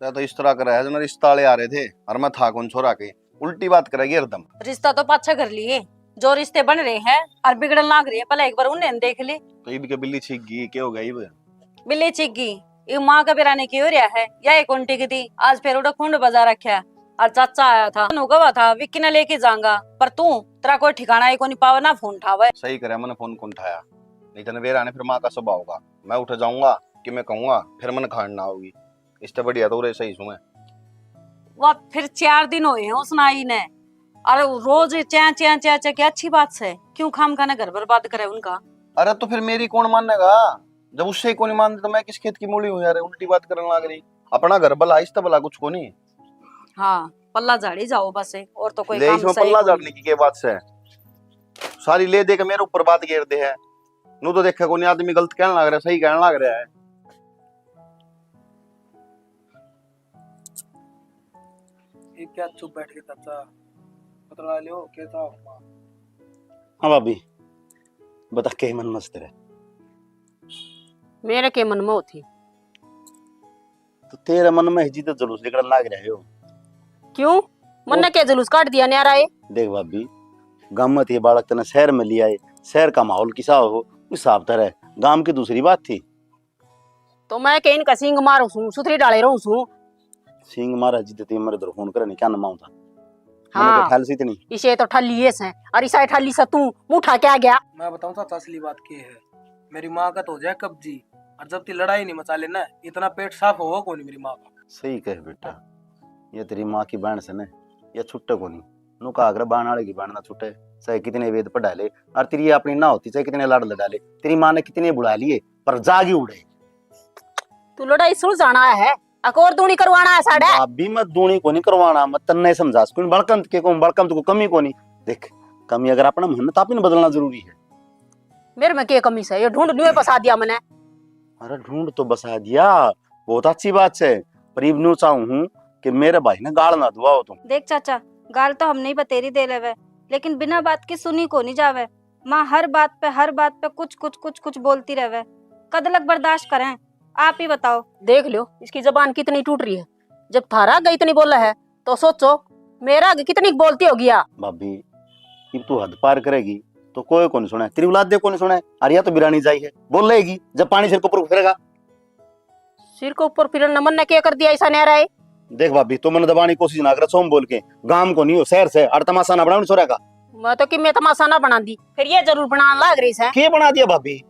तो इस तरह कर रहा है, जो रिश्ता वाले आ रहे थे और मैं था कौन छोरा के, उल्टी बात करेगी हरदम। रिश्ता तो पाछा कर लिए, जो रिश्ते बन रहे हैं और बिगड़न लाग रहे हैं, पहले एक बार उन्हें देख ले। तो इब के बिल्ली छीक गई, क्या हो गया इब? बिल्ली छीक गई, इब माँ का बेरा ने क्यों रहा है, या एक उल्टी की थी, आज फिर उड़ा खुंड बजा रखा है। और चाचा आया था, नु गवा था विक्की ने लेके जाऊंगा, पर तू, तेरा कोई ठिकाना ही कोनी पावे ना फोन उठावे। सही करे, मैंने फोन कौन उठाया, नहीं तो बेरा ने फिर माँ का स्वभाव होगा, मैं उठ जाऊंगा कि मैं कहूंगा, फिर मन खान ना होगी। इससे बढ़िया तो उरे सही सूं मैं। वाह, फिर चार दिन होए हैं उसने आई ने, और रोज चै चै चै चै, क्या अच्छी बात से? क्यों खाम खाने घर बर्बाद करे उनका? अरे तो फिर मेरी कौन मानेगा? जब उससे ही कोनी मानते तो मैं किस खेत की मूली हूँ यार, उल्टी बात करने लग रही। अपना घर भला, इस तो भला कुछ को नहीं। हाँ, पल्ला झाड़ी जाओ बस, और तो कोई ले, काम इसमें सही पल्ला कोनी। झाड़ने की क्या बात से? सारी ले दे के मेरे ऊपर बात घेर दे है। नू तो देखे कोनी, आदमी गलत कहने लग रहा है, सही कहने लग रहा है। ये क्या चुप बैठ के चाचा बतला लियो, के था? हाँ भाभी, बता के मन मस्त रहे। मेरे के मन में होती। तो तेरे मन में ही जी तो जुलूस निकलने लग रहे हो। क्यों? मन्ने के जुलूस काट दिया न्यारा है? देख भाभी, गाँव में थे बालक तने शहर में ले आए, शहर का माहौल किसा हो, उस हिसाब तरह। गाँव की दूसरी बात थी। तो मैं के इनका सींग मारूं सूं, सुथरी डाले रहूं सूं। सींग मारा जी, ते मरे दर फोन करे नहीं, क्या नमा होता? हाँ। ठल सी इतनी। इसे तो ठल लिए से, और इसा ठल ली से तू, मुंह उठा के आ गया। मैं बताऊं चाचा, असली बात के है, मेरी माँ का तो हो जाए कब्जी, और जब ती लड़ाई नहीं मचा लेना, इतना पेट साफ होगा कोनी मेरी माँ का। सही कहे बेटा, ये तेरी माँ की बहन से ना, ये छुट्टे कोनी। नु कहा कर, बहन वाले की बहन ना छुट्टे, चाहे कितने वेद पढ़ा ले, और तेरी ये अपनी ना होती, चाहे कितने लाड लड़ा ले, तेरी माँ ने कितने बुला लिए, पर जागी उड़े। तू लड़ाई सुलझाना है, अक और दूनी करवाना है साढ़े? भाभी, मैं दूनी को नहीं करवाना, मैं तन्ने समझा सकूं। बड़कम के कहूं, बड़कम तो कोई कमी को नहीं। देख, कमी अगर अपना मन, तो आप ही ने बदलना जरूरी है। मेरे में के कमी से? ये ढूंढ न्यू बसा दिया मने। अरे, ढूंढ तो बसा दिया, बहुत अच्छी बात है, पर इब न्यू चाहूं हूं कि मेरे भाई ने गाल ना दुआओ तुम। देख चाचा, गाल तो हम नहीं बतेरी दे लेवे, लेकिन बिना बात की सुनी को नहीं जावे। माँ हर बात पे, हर बात पे कुछ, कुछ, कुछ, कुछ बोलती रहवे। कद लग बर्दाश्त करें, आप ही बताओ। देख लो, इसकी जबान कितनी टूट रही है। जब थारा आगे इतनी बोला है, तो सोचो, मेरा आगे कितनी बोलती होगी या। भाभी, इब तू हद पार करेगी, तो कोई कौन सुने, तेरी औलाद दे कौन सुने। अरे, या तो बिरानी जाई है, बोलेगी, जब पानी सिर के ऊपर फिरेगा। सिर के ऊपर फिरन न मन ने के कर दिया ऐसा न्यारा है? देख भाभी, तू मन दबाने की कोशिश ना करे, सोम बोल के, गाम को नहीं हो, शहर से, और तमाशा ना बनाओ छोरा का। मैं तो कि मैं तमाशा ना बना दी, फिर ये जरूर बनाने लाग रही से। के बना दिया भाभी?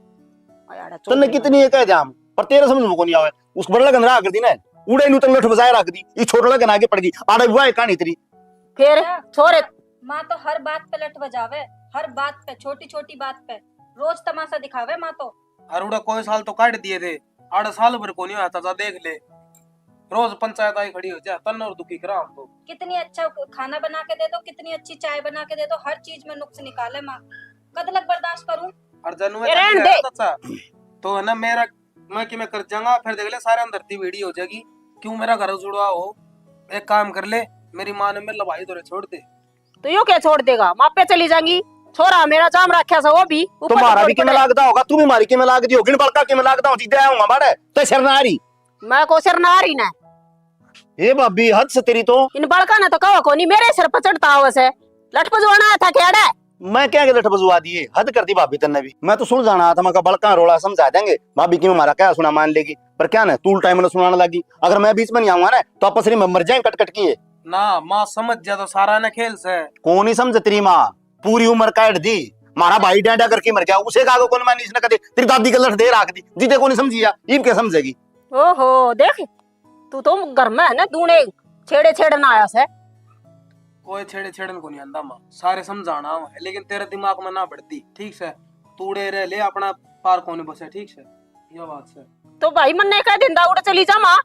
आया तन्ने चोरी कितनी ये कह दिया हम, पर तेरे समझ में को नहीं आवे। उस बड़ला गंदरा कर दी ना, उड़े नु तन लठ बजाए रख दी, ये छोटला गन आगे पड़ गई, आड़े हुआ है कहानी तेरी। फिर छोरे। माँ तो हर बात पे लठ बजावे, हर बात पे, छोटी छोटी बात पे रोज तमाशा दिखावे माँ तो। अरे उड़ा कोई साल तो काट दिए थे, आड़ा साल भर को नहीं होया चाचा, देख ले, रोज पंचायत आई खड़ी हो जा, तन्ने और दुखी करा हम तो। कितनी अच्छा खाना बना के दे दो, कितनी अच्छी चाय बना के दे दो, हर चीज में नुक्स निकाले माँ। कद लग बर्दाश्त करूं? और जानू ये रहन दे। चाचा, तो है ना, मेरा, मैं कि मैं कर जाऊंगा, फिर देख ले, सारे अंदर ती भीड़ी हो जाएगी। क्यों मेरा घर उजड़वा हो? एक काम कर ले, मेरी माँ ने मेरे भाई धोरे छोड़ दे। तो यो क्या छोड़ देगा? माँ पे चली जाएंगी। छोरा मेरा जाम रखा सा, वो भी ऊपर तुम्हारा भी किमें लागदा होगा, तू भी मारी किमें लागदी होगी, बड़का किमें लागदा हो, जीते आऊंगा मारे, तो सिर ना आ रही। मैं को सिर ना आ रही ना। ए भाभी, हद से तेरी तो। इन बड़का ने तो कहो कोनी, मेरे सिर पर चढ़ता आवे से। लठ बजवाना आया था केड़े? मैं क्या के लठ बजवा दिए, हद कर दी भाभी तन्ने भी। मैं तो सुलझाना आया था, मैं कहा बड़का रोला समझा देंगे, भाभी की हमारा क्या सुना मान लेगी, पर क्या ना तू उल्टा ही मतलब सुनाने लगी। अगर मैं बीच में नहीं आऊंगा ना, तो आपस में मर जाए कट कट की। ना माँ, समझ जा तो सारा ना खेल से। कौन ही समझ तेरी माँ, पूरी उम्र काट दी, मारा भाई डांडा करके मर गया, उसे का कौन मानी इसने कदे, तेरी दादी के लठ दे राख दी, जीते कौन समझी या, इब क्या समझेगी? ओहो, देख, तू तो घर में है ना, दूने छेड़े छेड़न आया से। कोई छेड़े छेड़न को नहीं आंदा माँ, सारे समझाना है, लेकिन तेरे दिमाग में ना बढ़ती, ठीक से? तू उड़े रह ले, अपना पार कोने बसे, ठीक से? ये बात से। तो भाई, मन्ने कह दिंदा, उड़े चली जा माँ।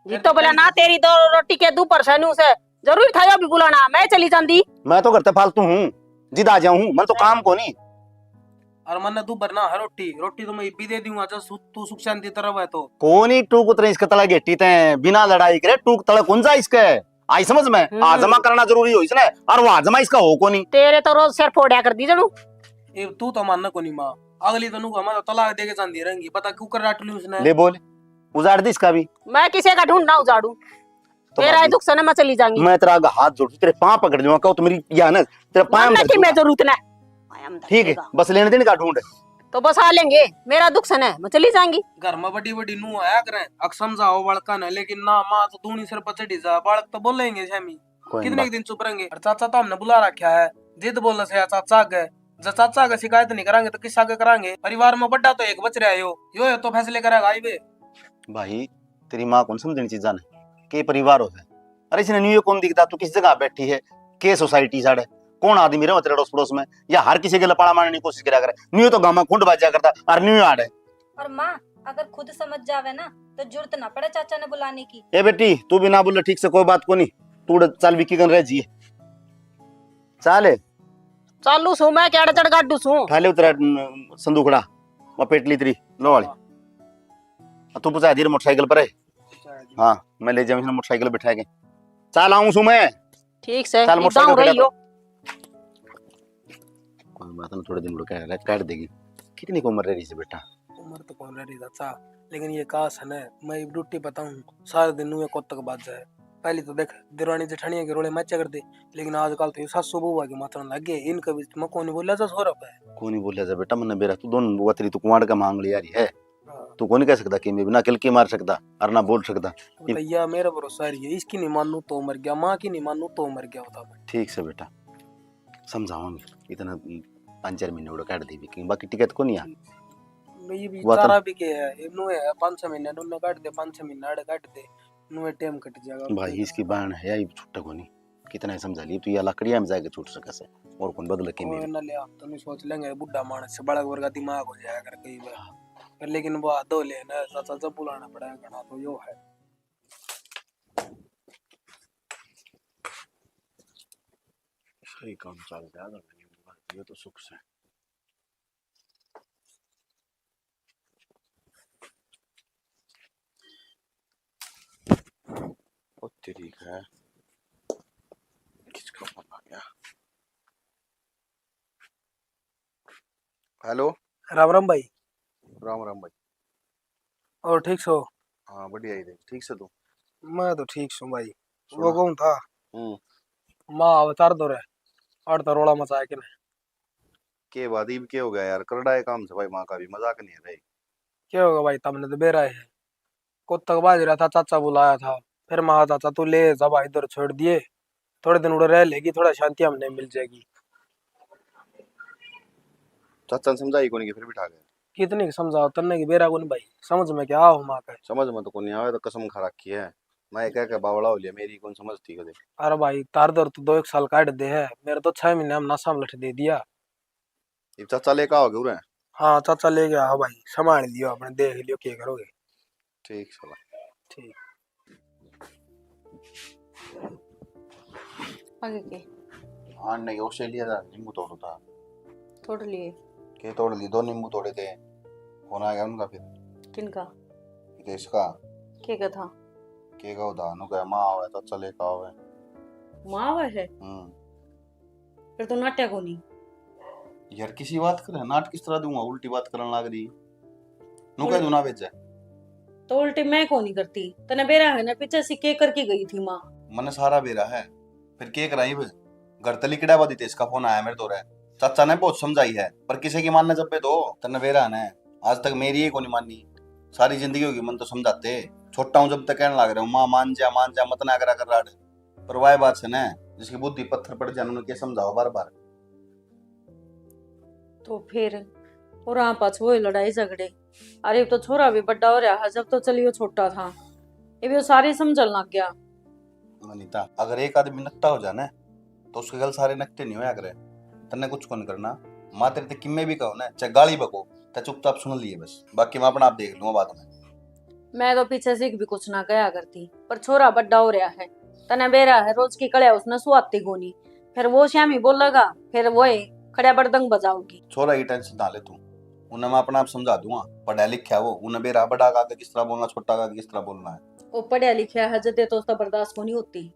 जी तो बोला ना, तेरी तो रोटी के दू परसेंट से जरूरी था यो भी बुलाना, मैं चली जांदी। मैं तो घर ते फालतू हूँ, जिद आ जाऊँ हूँ, मन तो काम को नहीं। और मन्ने दू भरना है रोटी, रोटी तो मैं इब्बी दे दूंगा, जब सु-, तू सुख शांति तरह है तो। कोनी टूक उतरे इसके तले घेटी ते, बिना लड़ाई करे टूक तले कौन जा इसके? आई समझ में? हम्म। हाजमा करना जरूरी हो इसने, और वो हाजमा इसका हो कोनी। तेरे तो रोज सिर फोड़या कर दी जनू। ए, तू तो मानना कोनी माँ, अगली तो नू हमारा तलाक दे के जांदी रहेंगी, पता क्यों कर राट ली उसने। ले बोल, उजाड़ दे इसका भी। मैं किसी का ढूंढ ना उजाड़ू। तो मेरा भाभी, दुख से ना मैं चली जाऊंगी। मैं तेरा आगे हाथ जोड़, तेरे पाँव पकड़ लूंगा, कहो तो मेरी या ना, तेरा पाँव मन पकड़ की मैं लूंगा। जरूरत ना। ठीक है, बस लेने देने का ढूंढ। तो बस आ लेंगे, मेरा दुख से ना मैं चली जाऊंगी। घर में बड़ी बड़ी नू आया करें, अक समझाओ बड़का ने, लेकिन ना, माँ तो दूनी सिर पर चढ़ी जा, बालक तो बोलेंगे शामी। कोई कितने बात। एक दिन चुप रहेंगे। और चाचा तो हमने बुला रखा है, जिद बोल से चाचा के, जब चाचा के शिकायत नहीं करांगे तो किस आगे करांगे? परिवार में बड़ा तो एक बच रहा है यो, यो है तो फैसले करेगा ही वे। भाई, तेरी माँ कौन समझनी चीजा ने? के परिवार हो है? अरे, इसने न्यू कौन दिखता? तू किस जगह बैठी है? के सोसाइटी साड़े? कौन आदमी रहे तेरे अड़ोस पड़ोस में? या हर किसी के लपाड़ा मारने की कोशिश करा करे? न्यू तो गामा खुंड बाजा करता, और न्यू आड़े। और माँ, अगर खुद समझ जावे ना, तो जरूरत ना पड़े चाचा ने बुलाने की। ए बेटी, तू भी ना बोले ठीक से, कोई बात कोनी। तू उड़े चाल, विक्की कन रह जी। चाल। चालू सू मैं, क्या चढ़ गाडू सू। उठा ले उतरा, न, संदूखड़ा, मैं पेटली तेरी, लो वाली। आ, तू पहुंचा दी मोटरसाइकिल पर है। हाँ, मैं ले जाऊँ इसने मोटरसाइकिल बिठा के। चाल आऊँ सू मैं। ठीक से, चाल, मोटरसाइकिल खड़ा रहियो। कोई बात ना, थोड़े दिन रुक, काट देगी। कितनी की उम्र रह रही है बेटा? उम्र तो कौन रह रही चाचा, लेकिन ये काश है ना, मैं एक ड्यूटी बताऊं, सारे दिन नुए कोतक बाज जाए। पहले तो देख, दिरानी जेठानियां के रोले मचा कर दे, लेकिन आजकल तो ये सासू बहू आगे मातन लग गए, इनके बीच में कौन बोला जा छोरा पे। कौन बोला जा बेटा, मन्ने बेरा तू दोनों बुआ तेरी तो कुआड़ का मांग लिया रही है। हाँ। तू कौन कह सकता कि मैं बिना किलकी मार सकता और ना बोल सकता। भैया, मेरा भरोसा रही है, इसकी नहीं मानू तो मर गया, माँ की नहीं मानू तो मर गया, बता भाई। ठीक से बेटा, समझावांगे। इतना पाँच चार महीने उड़ा काट दी भी, बाकी टिकट को नहीं आ। ये भी वो तो तारा भी के है, ये नु है, पाँच छह महीने नु काट दे, पाँच छह महीने आड़े काट दे, नु टाइम कट जाएगा। भाई, इसकी बाण है या छुट्टा को नहीं, कितना ही समझा लिए, तू या लकड़ियां में जाके छूट सके से, और कौन बदल के मेरे ना ले, हम तो नहीं सोच लेंगे, बुढ़ा मानस से बालक वर्गा दिमाग हो जाएगा कई बार। पर लेकिन वो दो ले ना, चाचा जब बुलाना पड़ेगा घना, तो यो है। सही काम चल रहा है, ये तो सुख से। ओ तेरी है, किसका फोन आ गया? हेलो। राम राम भाई। राम राम भाई। और ठीक सो? हाँ, बढ़िया ही देख, ठीक से तू? मैं तो ठीक सूं भाई। सुना। वो कहूँ था, हम्म। माँ अवतार दो रे, और तो रोला मचाया किने। के बात, इब के हो गया यार? करड़ा है काम से भाई, माँ का भी मजाक नहीं है रे। क्या होगा भाई, तमने तो बेरा है। कोतक बाज रहा था, चाचा बुलाया था, फिर माँ, चाचा तू ले जा भाई, इधर छोड़ दिए, थोड़े दिन उड़े रह लेगी, थोड़ा शांति हमने मिल जाएगी। चाचा ने समझाई कोनी कि फिर बिठा गया? कितनी की समझाओ, तन्ने की बेरा कोनी भाई, समझ में क्या आओ माँ के। समझ में तो कोनी आवे, तो कसम खा रखी है। मैं कह के बावला हो लिया, मेरी कौन समझती कदे। अरे भाई, तार दर तो दो एक साल काट दे है, मेरे तो छह महीने हम नशा में लठ दे दिया। इब चाचा लेके आओगे उरे? हाँ, चाचा लेके आओ भाई, संभाल लियो अपने, देख लियो के करोगे। ठीक सला। ठीक। आगे के? आने के ऑस्ट्रेलिया का नींबू तोड़ो था। तोड़ लिए? के तोड़ लिए? दो नींबू तोड़े थे, फोन आ गया उनका फिर। किनका? हितेश का। के का था? के का उधार नु कह, माँ आवे तो चले का आवे। माँ आवे है? हम्म। फिर तो नाट्या कोनी। यार, किसी बात करे, नाट किस तरह दूंगा? उल्टी बात करने लाग रही। नु कह उल- दूं ना भेजे। तो उल्टी मैं कोनी करती। तने बेरा है ना, पीछे से के करके गई थी माँ। मने सारा बेरा है। फिर के कराई वे? घर तली किड़ा बादी तेज का फोन आया मेरे धोरे। चाचा ने बहुत समझाई है, पर किसी की मानने जब पे दो। तने बेरा है ना, आज तक मेरी ही कोनी मानी। सारी जिंदगी होगी मन तो समझाते। छोटा हूँ जब तक कहने लग रहे हूँ, माँ मान जा, मान जा, मत ना करा कर राड। पर वाह बात से ना, जिसकी बुद्धि पत्थर पड़ जाए, उन्हें के समझाओ बार बार। तो फिर और हाँ पाछो वही लड़ाई झगड़े। अरे, तो छोरा भी बड़ा हो रहा है, जब तो चलियो छोटा था, ये भी सारे समझन लग गया। अनिता, अगर एक आदमी नकटा हो जाए ना, तो उसके गल सारे नकटे नहीं होया करे। तन्ने कुछ कौन करना। माँ तेरे ते किम्मे भी कहो ना, चाहे गाली बको, ते चुपचाप सुन लिए बस, बाकी मैं अपना आप देख लूंगा बाद में। मैं तो पीछे से भी कुछ ना कहा करती, पर छोरा बड़ा हो रहा है, तने बेरा है, रोज की कड़े उसने सुहाती कोनी, फिर वो श्यामी बोलेगा, फिर वो खड़ा बड़दंग बजाओगी। छोरा की टेंशन ना ले तू, उन्हें मैं अपना आप समझा दूंगा। पढ़ा लिखा वो, उन्हें बेरा बड़ा का आगे किस तरह बोलना, छोटा का आगे किस तरह बोलना है। वो पढ़ा लिखा है जदे तो उसका बर्दाश्त को नहीं होती।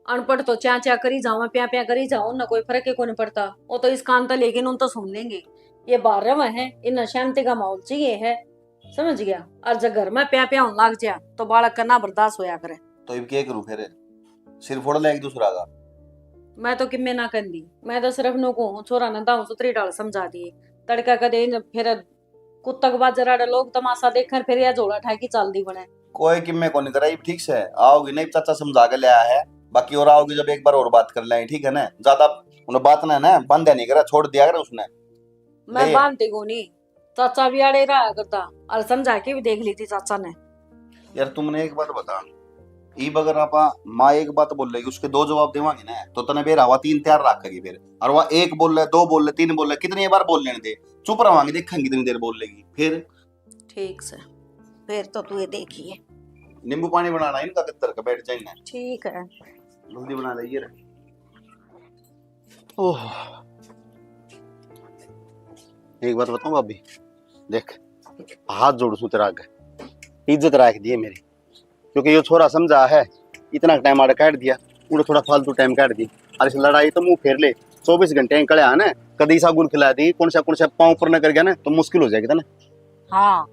अनपढ़ तो च्या च्या करी जावा, प्या प्या करी जाओ, ना कोई फर्क ही कोनी पड़ता। वो तो इस कान तै लेकिन उन तो सुन लेंगे। ये बाहर रहे हैं, इन्हें शांति का माहौल चाहिए है, समझ गया? और जब घर में प्या प्या होने लग जा तो बालक का ना बर्दाश्त होया करे। तो इब के करूं फिर? सिर फोड़ ले एक दूसरा का। मैं तो किम्मे ना कहंदी, मैं तो सिर्फ नू कहूं, छोरा ने दाऊ सुतरी डाल समझा दिए। तड़का कदे इन फिर कुत्तक बाजर आड़े लोग तमाशा देखण, फिर या झोला ठाकी चालदी बने। कोई किम्मे कोनी करे, इब ठीक से आओगी नहीं, चाचा समझा के ले आया है, बाकी और आओगी जब एक बार और बात कर लेंगे, ठीक है ना? ज्यादा उन्हें बात ना, ना बांध्या नहीं करा, छोड़ दिया करे उसने। मैं ले। बांधती कोनी, चाचा भी आड़े रहा करता, और समझा के भी देख ली थी चाचा ने। यार, तुमने एक बात बता, इब अगर आपा माँ एक बात बोलेगी, उसके दो जवाब देवांगे ना, तो तने बेरा वा तीन तैयार रखेगी फिर। और वा एक बोले, दो बोले, तीन बोले, कितनी बार बोल लेने दे, चुप रवांगे, देखेंगे कितनी देर बोल लेगी फिर। ठीक से। फिर तो तू ये देखिए। नींबू पानी बनाना इनका, कत्तर का बैठ जाए ना। ठीक है। जल्दी बना ले ये रख। ओह, एक बात बताऊं भाभी, देख, हाथ जोड़ सूं तेरा आगे, इज्जत रख दिए मेरी, क्योंकि यो छोरा समझा है, इतना टाइम आड़े काट दिया, उन्हें थोड़ा फालतू टाइम काट दी, और इस लड़ाई तो मुंह फेर ले, चौबीस घंटे कड़े आने, कदी सा गुल खिला दी, कौन सा कौन सा पाँव ऊपर न कर गया ना, तो मुश्किल हो जाएगी तने। हाँ,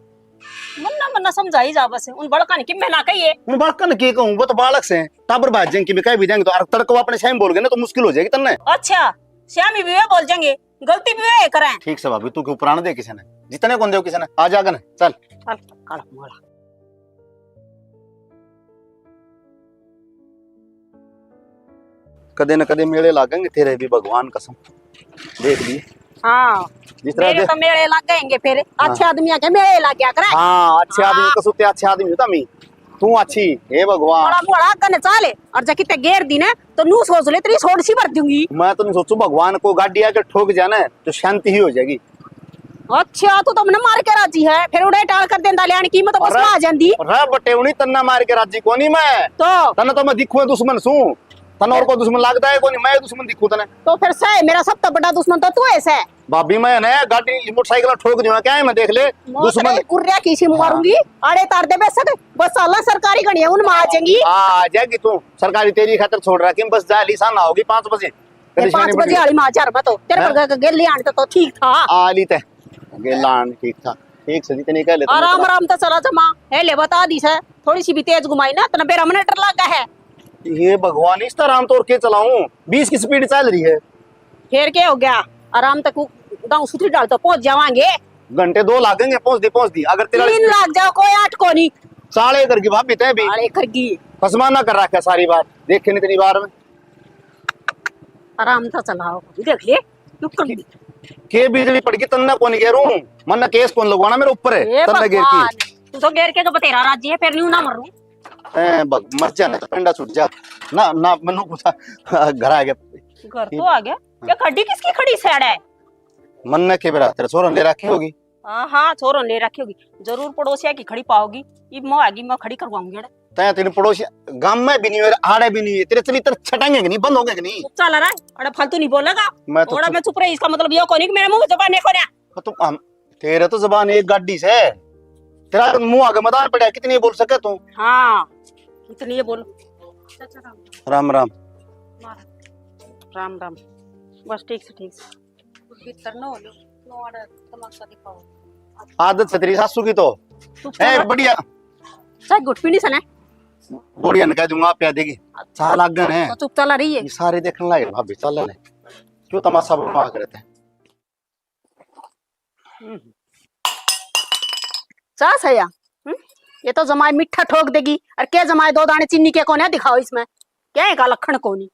मन्ना मन्ना समझाई जा बस, उन बड़का ने कि मैं ना कहिए। उन बड़का ने के कहूँ, वो तो बालक से, टाबर भाज जाएंगे, भी कह भी देंगे तो, और तड़को अपने स्यामी बोल गए ना तो मुश्किल हो जाएगी तन्ने। अच्छा, स्यामी भी वे बोल जाएंगे, गलती भी वे करें। ठीक से भाभी, तू क्यों पुराण दे किसी ने, जितने कौन दे किसी ने, आ जागन, चल। चल, काला मोड़ा। कदे न कदे मेले लागेंगे तेरे भी भगवान कसम। देख ली। हाँ, जिस तरह मेरे दे- तो मेले लग जाएंगे फिर। हाँ। अच्छे आदमियों के मेले लग गया करे। हाँ, अच्छे आदमी हाँ। कसुते अच्छे आदमी होता मी। तू अच्छी, हे भगवान। बड़ा बड़ा गन चाले और जा किते गेर दी ना तो नू सोच ले तेरी सोड सी भर दूंगी। मैं तो नहीं सोचू भगवान को गाड़ी आके ठोक जाना है तो शांति ही हो जाएगी। अच्छा, तू तो मन्ने मार के राजी है, फिर उड़े टाल कर देंदा लियान की, मैं तो बस अरे, में आ जांदी। अरे बटेवनी, तन्ने मार के राजी कोनी मैं। तो? तन्ने तो मैं दिखूं दुश्मन सूं। तन्ने और को दुश्मन लगता है कोनी, मैं दुश्मन दिखूं तन्ने। तो फिर सह, मेरा सब तो बड़ा दुश्मन तो तू है सह। भाभी, मैं ना गाड़ी मोटरसाइकिल ठोक दूंगा क्या है, मैं देख ले। मौत दुश्मन रे, कुर्रिया की सी हाँ। मारूंगी। आड़े तार दे बेशक, बस साला सरकारी गणिया उन में आ जाएंगी। हाँ, आ जाएगी तू, सरकारी तेरी खातर छोड़ रखी, बस जा ली सा ना होगी पाँच बजे। तेरे पाँच बजे वाली माँ चार मैं तो, तेरे हैं? पर ग-, ग-, गेली आने तो, तो ठीक था। आ ली ते। गेला आने ठीक था। ठीक से जितनी कह ले, आराम आराम तो चला जमा। है ले बता दी से, थोड़ी सी भी तेज घुमाई ना, तना बेरा मने डर लगा है। ये भगवान, इस तरह आराम तौर के चलाऊं? बीस की स्पीड चल रही है। फिर क्या हो गया? आराम तक गाँव सुथरी डाल तो पहुंच जावांगे। घंटे दो लागेंगे पहुंच दी, पहुंच दी। अगर तेरा तीन लाग जाओ, कोई आठ को नहीं। चाले कर गई भाभी तै भी। चाले कर गई। पसमाना कर रखा सारी बात। देखे नहीं तेरी बार में। आराम से चलाओ, देख ले, क्यों कर दी? के बिजली पड़ गई, तन्ने कौन गेरू? मन्ने केस कौन लगवाना मेरे ऊपर है? ए तन्ने गेर की। भगवान, तू तो गेर के तो बतेरा राजी है, फिर न्यू ना मरू। ए, बग-, मर जा, ना, पेंडा छूट जा। ना, ना, मन्नू कुछ घर आ गया। घर तो आ गया। हाँ। ये खड्डी किसकी खड़ी सैड है? मन्ने के बेरा, तेरा छोरा ले रखी होगी। हाँ, हाँ, छोरो ने ले रखी होगी। जरूर पड़ोसिया की खड़ी पाओगी। इब मैं आगी, मैं खड़ी करवाऊंगी अड़े। तै तेरी पड़ोसिया गाम में भी नहीं है, आड़े भी नहीं है। तेरे चली तेरे छटाएंगे कि नहीं, बंद होंगे कि नहीं? चुप चाल रहा है, अड़े फालतू नहीं बोलेगा। मैं तो ओड़ा चुप मैं चुप रही, इसका मतलब यो कोनी कि मेरे मुंह जबान है कोन्या। तो तू हम, तेरे तो जबान एक गाड़ी से, तेरा मुंह आगे मैदान पड़ा है, कितनी बोल सके तू? हाँ, इतनी ये बोल। राम राम। राम राम। बस ठीक से, ठीक से। भीतर न हो लो, नो आड़ा तमाशा दिखाओ। आदत से तेरी सासू की तो। तू ए, चुप बढ़िया। चाहे घुट पीनी सने। बढ़िया ने कह दूंगा, आप प्या देगी। चाह लाग गए हैं। तो चुप चला रही है। ये सारे देखने लागे, भाभी चल ले। क्यों तमाशा बनवा के रहते हैं? हम्म। चाह सया? हम्म? ये तो जमाए मीठा ठोक देगी। और क्या जमाए, दो दाने चीनी के कोने दिखाओ इसमें, क्या है का लक्षण कोनी?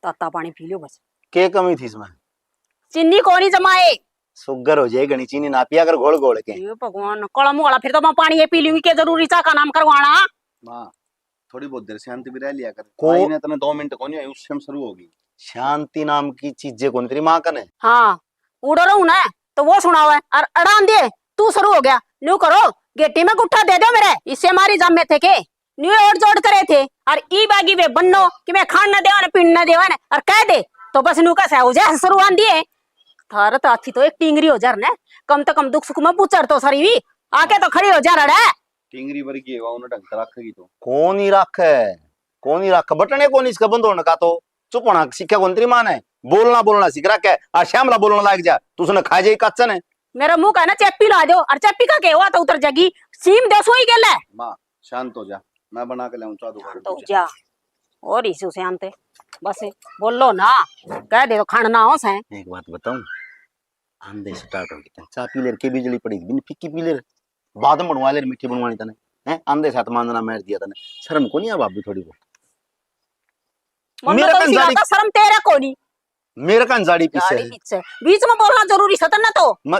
ताता पानी पी लो बस। के कमी थी इसमें? चीनी कोनी जमाए। शुगर हो जाए घणी चीनी ना पिया कर घोल घोल के। ये भगवान, कड़ा मुंह वाला, फिर तो मैं पानी ये पी लूंगी, क्या जरूरी चाह का नाम करवाना? माँ, थोड़ी बहुत देर शांति भी रह लिया कर। को- आई ने तने दो मिनट कोनी हुई, उससे हम शुरू होगी। शांति नाम की चीजें कौन तेरी माँ कने? हाँ, उड़ो रहूं ना, तो वो सुनाओ है, और अड़ान दे, तू शुरू हो गया, न्यू करो, गेटी में गुट्ठा दे दो मेरे, इससे मारी जामे थे के? न्यू ओढ़ जोड़ करे थे, और ई बागी वे बन्नो कि मैं खान ना देवा ना, पीन ना देवा ना, और कह दे, तो बस न्यू का सह हो जाए, शुरू आंदी है। थारे तो हाथी तो एक टींगरी हो जा ने, कम तो कम दुख सुख में बुचर तो सरी भी, आके तो खड़ी हो जा रहा है। टिंगरी वर्गी है, उन्हें ढंग से रखेगी तो। कौन ही रखे, कौन ही रखे, बटने कौन इसका बंद होने का तो। चुप होना सीखा कौन तेरी माँ ने, बोलना बोलना सीख रखे। आ श्यामला बोलने लाग जा, तू उसने खा जाए कच्चन है। मेरा मुंह का ना चेपी ला दो, और चेपी का के हुआ तो उतर जाएगी, सीम दे सोई गेल है। माँ, शांत हो जा, मैं बना के लाऊं चाह, दुकान शांत हो जा। और इसे शांत है, बस बोलो ना, कह दे तो खान ना हो सै। एक बात बताऊं, आंधे स्टार्ट हो गई, चाय पी ले, के बिजली पड़ी, बिन फीकी पी ले, बाद में बनवा ले, मीठी बनवानी तने, हैं? आंधे साथ मांजना मार दिया तने, शर्म को नहीं आ भाभी थोड़ी बहुत? मन मेरा तो कान इसी जाली बात का शर्म तेरा को नहीं। मेरा कान जाली पीछे जाली है। पीछे। बीच में बोलना जरूरी था ना तो। मैं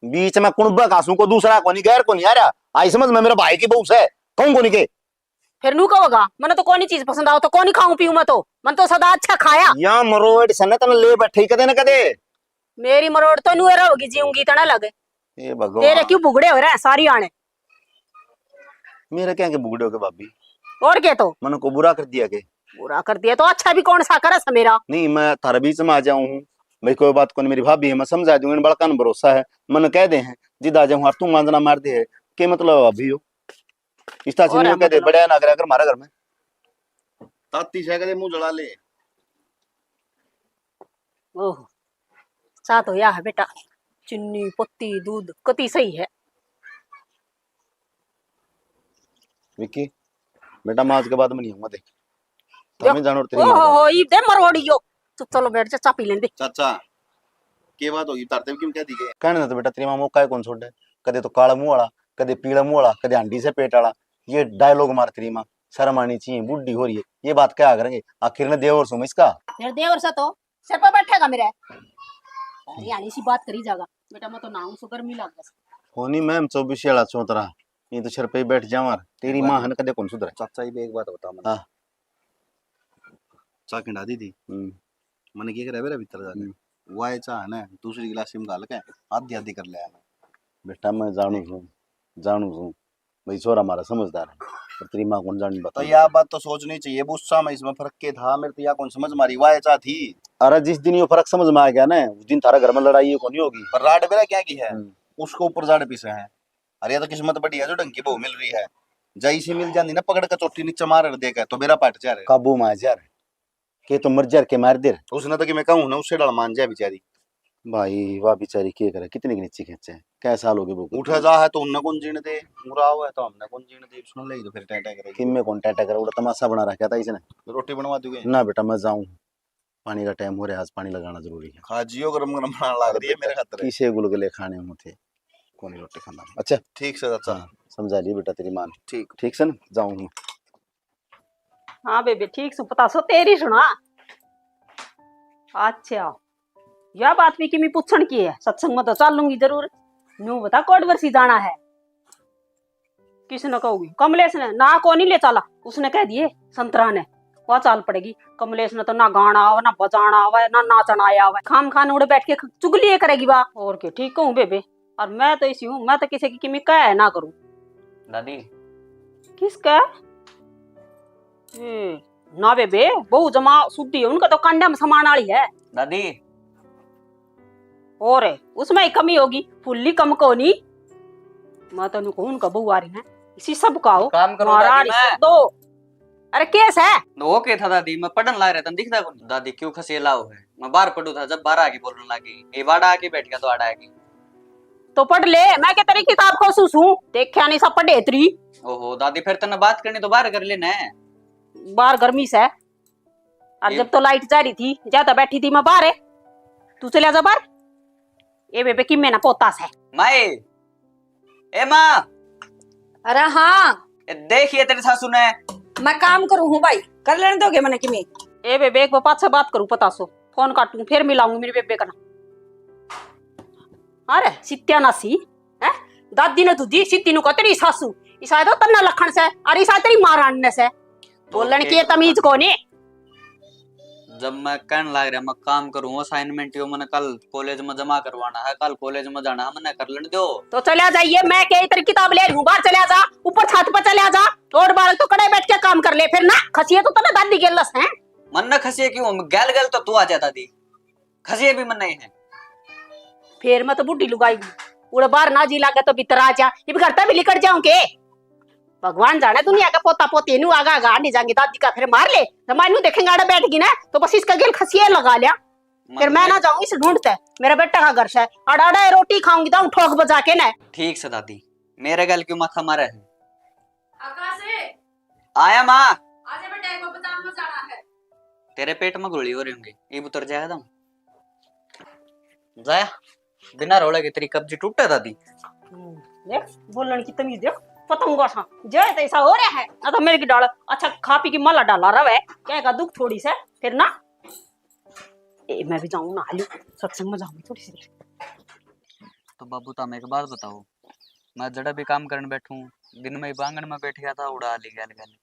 बीच में कुणबा कासू को दूसरा को नहीं, गैर को नहीं आ रहा। आई समझ में मेरा भाई की बहू से, कहूँ को नहीं के। फिर नू कहोगा, "मने तो कोनी चीज पसंद आओ तो कोनी खाऊं पीऊं मैं तो, मन तो सदा अच्छा खाया।" या मरोड़ से न तने ले बैठे कदे न कदे। मेरी मरोड़ तो नू रहोगी, जीऊंगी तने लगे। ए भगवान। तेरे क्यों बुगड़े हो रहे हैं सारी आने? मेरे क्या के बुगड़े हो गए भाभी? और के तो? मैंने को बुरा कर दिया के? बुरा कर दिया तो अच्छा भी कौन सा करे सै मेरा? नहीं, मैं थारे बीच में आ जाऊं हूँ। भाई कोई बात कोनी, मेरी भाभी है, मैं समझा दूंगा, इन बड़का ने भरोसा है। मैंने कह दे हैं, जिद आ जाऊं और तू मांजना मार दे है। के मतलब भाभी हो? इस तरह से और नहीं हम कह दे, मतलब बड़े ना करे अगर हमारे घर में। ताती से कदे मुंह जला ले। ओह, चा तो या है बेटा, चीनी, पत्ती, दूध, कती सही है। विक्की, बेटा, मैं आज के बाद में नहीं आऊंगा, देख। देख, हमें जानो तेरी ओहो माँ हो, ई दे मरोड़ियो। चुप, चलो बैठ जा, चा पी लेंदे। चाचा, के बात होगी? तारते भी क्यों कह दी गए? कहने तो बेटा, तेरी माँ मौका ही कौन छोड़े, कदे तो काला मुंह वाला, कदे पीला मुंह वाला, कदे हांडी से पेट वाला। ये डायलॉग मार तेरी माँ, शर्म आनी चाहिए, बूढ़ी हो रही है, ये बात क्या करेंगे? आखिर ने देवर सूं मैं इसका। फिर देवर से तो सिर पर बैठेगा मेरे। हरियाणी सी बात करी जागा। बेटा, मैं तो नाऊं सू, गर्मी लाग गई। होनी मैं चौबीस वाला चौतरा, ये तो सिर पे ही बैठ जावा। तेरी माँ है ना, कदे कौन सुधरे। चाचा, ये भी एक बात बता मैंने। हाँ। चा खिंडा दी थी। हम्म। मैंने क्या करे मेरा भीतर जाके। हम्म। वाए चा है ना, दूसरी गिलासी में घाल के आधी आधी कर ले आया। बेटा, मैं जानू हूँ, जानू हूँ। भाई, छोरा हमारा समझदार है, पर तेरी माँ कौन जानी तो बता। या बात तो सोचनी चाहिए, गुस्सा में इसमें फर्क के था, मेरे तो या कौन समझ मारी, वाह चा थी। अरे, जिस दिन ये फर्क समझ में आ गया ना, उस दिन थारा घर में लड़ाई ये कोनी होगी। पर राड बेरा क्या की है, हम्म। उसको ऊपर जाड़ पीसे है। अरे, ये तो किस्मत बढ़िया जो ढंग की बहू मिल रही है, जा इसी मिल जाती ना, पकड़ के चोटी नीचे मार देगा तो बेरा पाट जा रहे। काबू में आ जा रहे। के तो मर जा के मार दे। उसने तो कि मैं कहूँ ना, उससे डल मान जाए बेचारी। भाई, वाह बेचारी के करे, कितनी की नीची खेचे, कै साल हो गए वो उठे जा है तो उनने कौन जीण दे, मुरा हुआ है तो हमने कौन जीण दे, सुन ले तो फिर टै टै करे। किम्मे कौन टै टै करे, उड़ा तमाशा बना रखा था इसने। रोटी बनवा दोगे? ना बेटा, मैं जाऊँ, पानी का टाइम हो रहा है, आज पानी लगाना जरूरी है। खा जियो, गरम गरम बनाने लग रही है मेरे खातर। किसे गुलगुले खाने हों थे, कौन ही रोटी खाना। अच्छा। ठीक से चाचा। हाँ, समझा ली बेटा तेरी माँ ने। ठीक। ठीक से ना, जाऊँ हूँ। हाँ बेबे, ठीक सू, पता सो तेरी सुना। अच्छा, या बात भी किमी पूछण की है, सत्संग में तो चालूंगी जरूर। न्यू बता, कोट बरसी जाना है? किसने कहोगी? कमलेश ने। ना, को नहीं ले चाला, उसने कह दिए संतरा ने, वह चाल पड़ेगी। कमलेश ने तो ना गाना आवे, ना बजाना आवे, ना नाचना आया आवे, खाम खान उड़े बैठ के चुगली ये करेगी बा। और के, ठीक कहूँ बेबे। और मैं तो इसी हूँ, मैं तो किसी की किमी कह ना करूँ। दादी। किसका? ए, ना बेबे, बहू जमा सुधी है, उनका तो कांडा में समान वाली है। दादी। और उसमें ही कमी होगी, फुल्ली कम को नहीं। मैं तो कहूँ, उनका बहू आ रही है, इसी सब का हो। काम करो मारा दादी, मैं। दो। अरे केस है? वो के था दादी, मैं पढ़न लाग रहा था, दिखदा कोनी। दादी क्यों खसेला हो है? मैं बाहर पढ़ू था, जब बाहर आके बोलने लगी, ये वाड़ा आके बैठ गया तो आड़ा आके। तो पढ़ ले, मैं के तेरी किताब खोसूं सूं, देखा नहीं सा पढ़े तेरी। ओहो दादी, फिर तन्ने बात करनी तो बाहर कर लेना है। बाहर गर्मी से। और ये जब तो लाइट जा रही थी, जा तो बैठी थी मैं बाहर है, तू चला जा बाहर। ए बेबे, किमे ना पोता से। माए, ए माँ। अरे हाँ। ए, देखिए तेरे सासू ने। मैं काम करूँ हूँ भाई, कर लेने दोगे मने किमी? ए बेबे, एक बार पाछे बात करूँ पता सो, फोन काटूँ, फिर मिलाऊंगी मेरी बेबे का ना। अरे सित्या नासी, हैं? दादी ने दूधी सित्ती नु कह तेरी सासू, इसा तो तन्ना लखन से, अरे इसा तेरी माँ रान ने से। बोलन की ये तमीज कोनी। जब मैं कहने लग रहा, मैं काम करूँ, असाइनमेंट यो मैंने कल कॉलेज में जमा करवाना है, कल कॉलेज में जाना है, मैंने कर लेने दो। तो चला जाइए, मैं क्या इधर किताब ले लूँ, बाहर चला जा, ऊपर छत पर चला जा, और बाहर तो कड़े बैठ के काम कर ले, फिर ना खसिए तो तने दादी गेलस हैं। मन ना खसिए क्यों, गैल गैल तो तू आ जा दादी, खसिए भी मन नहीं है। फिर मैं तो बूढ़ी लुगाई हूँ, उड़े बाहर ना जी लागे तो भीतर आ जा, इब घर तक भी लिकड़ जाऊं के? भगवान जाने दुनिया का पोता पोती नु आगा आगा नहीं जाएंगे दादी का, फिर मार ले। जब मैं नु देखेंगे आड़े बैठ गई ना, तो बस इसका गेल खसिए लगा लिया। फिर मैं ना जाऊं इस ढूंढते, मेरा बेटा का घर से आड़ा आड़ा रोटी खाऊंगी, दाऊं ठोक बजा के ना। ठीक से दादी, मेरे गल क्यों माथा मारे है? आकाश, आया माँ। आजा बेटा, एक बार बाजार में जाना है। तेरे पेट में गोली हो रही होंगी, इब उतर जाएगा तुम। जाया, बिना रोले की तेरी कब्जी टूटे दादी। हम्म, देख, बोलने की तमीज देख, पतंगा सा, जय तैसा हो रहा है। ना तो मेरे की डाल, अच्छा खा पी की मला डाला रवे, क्या का दुख थोड़ी से, फिर ना। ए, मैं भी जाऊँ ना, आलू, सत्संग में जाऊँ थोड़ी सी देर। तो बाबू, तुम एक बात बताओ, मैं जड़ा भी काम करने बैठूं, दिन में ही बांगण में बैठ गया था, उड़ा ली गैल गैल।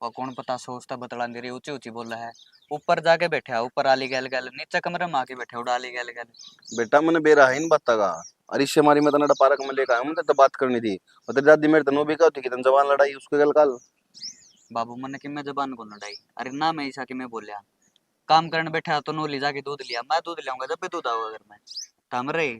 और कौन पता सोचता बतला दे रही, ऊंची ऊंची बोला है। ऊपर जाके बैठा, ऊपर आली गैल गैल, नीचे कमरे में आके बैठा, उड़ा आली गैल गैल। बेटा, मैंने बेरा है इन बातों का। अरे इससे हमारी मैं तन्ने पार्क में लेकर आया हूँ, तेरे तो बात करनी थी। और तेरी दादी मेरे तन्नू भी कहा थी कि तन जबान लड़ाई उसके गल काल। बाबू, मैंने कि मैं जबान को लड़ाई? अरे ना, मैं ऐसा कि मैं बोलिया, काम करने बैठा तो नू ले जाके दूध लिया, मैं दूध ले आऊंगा जब भी दूध आओगा घर में। तो हम रहे,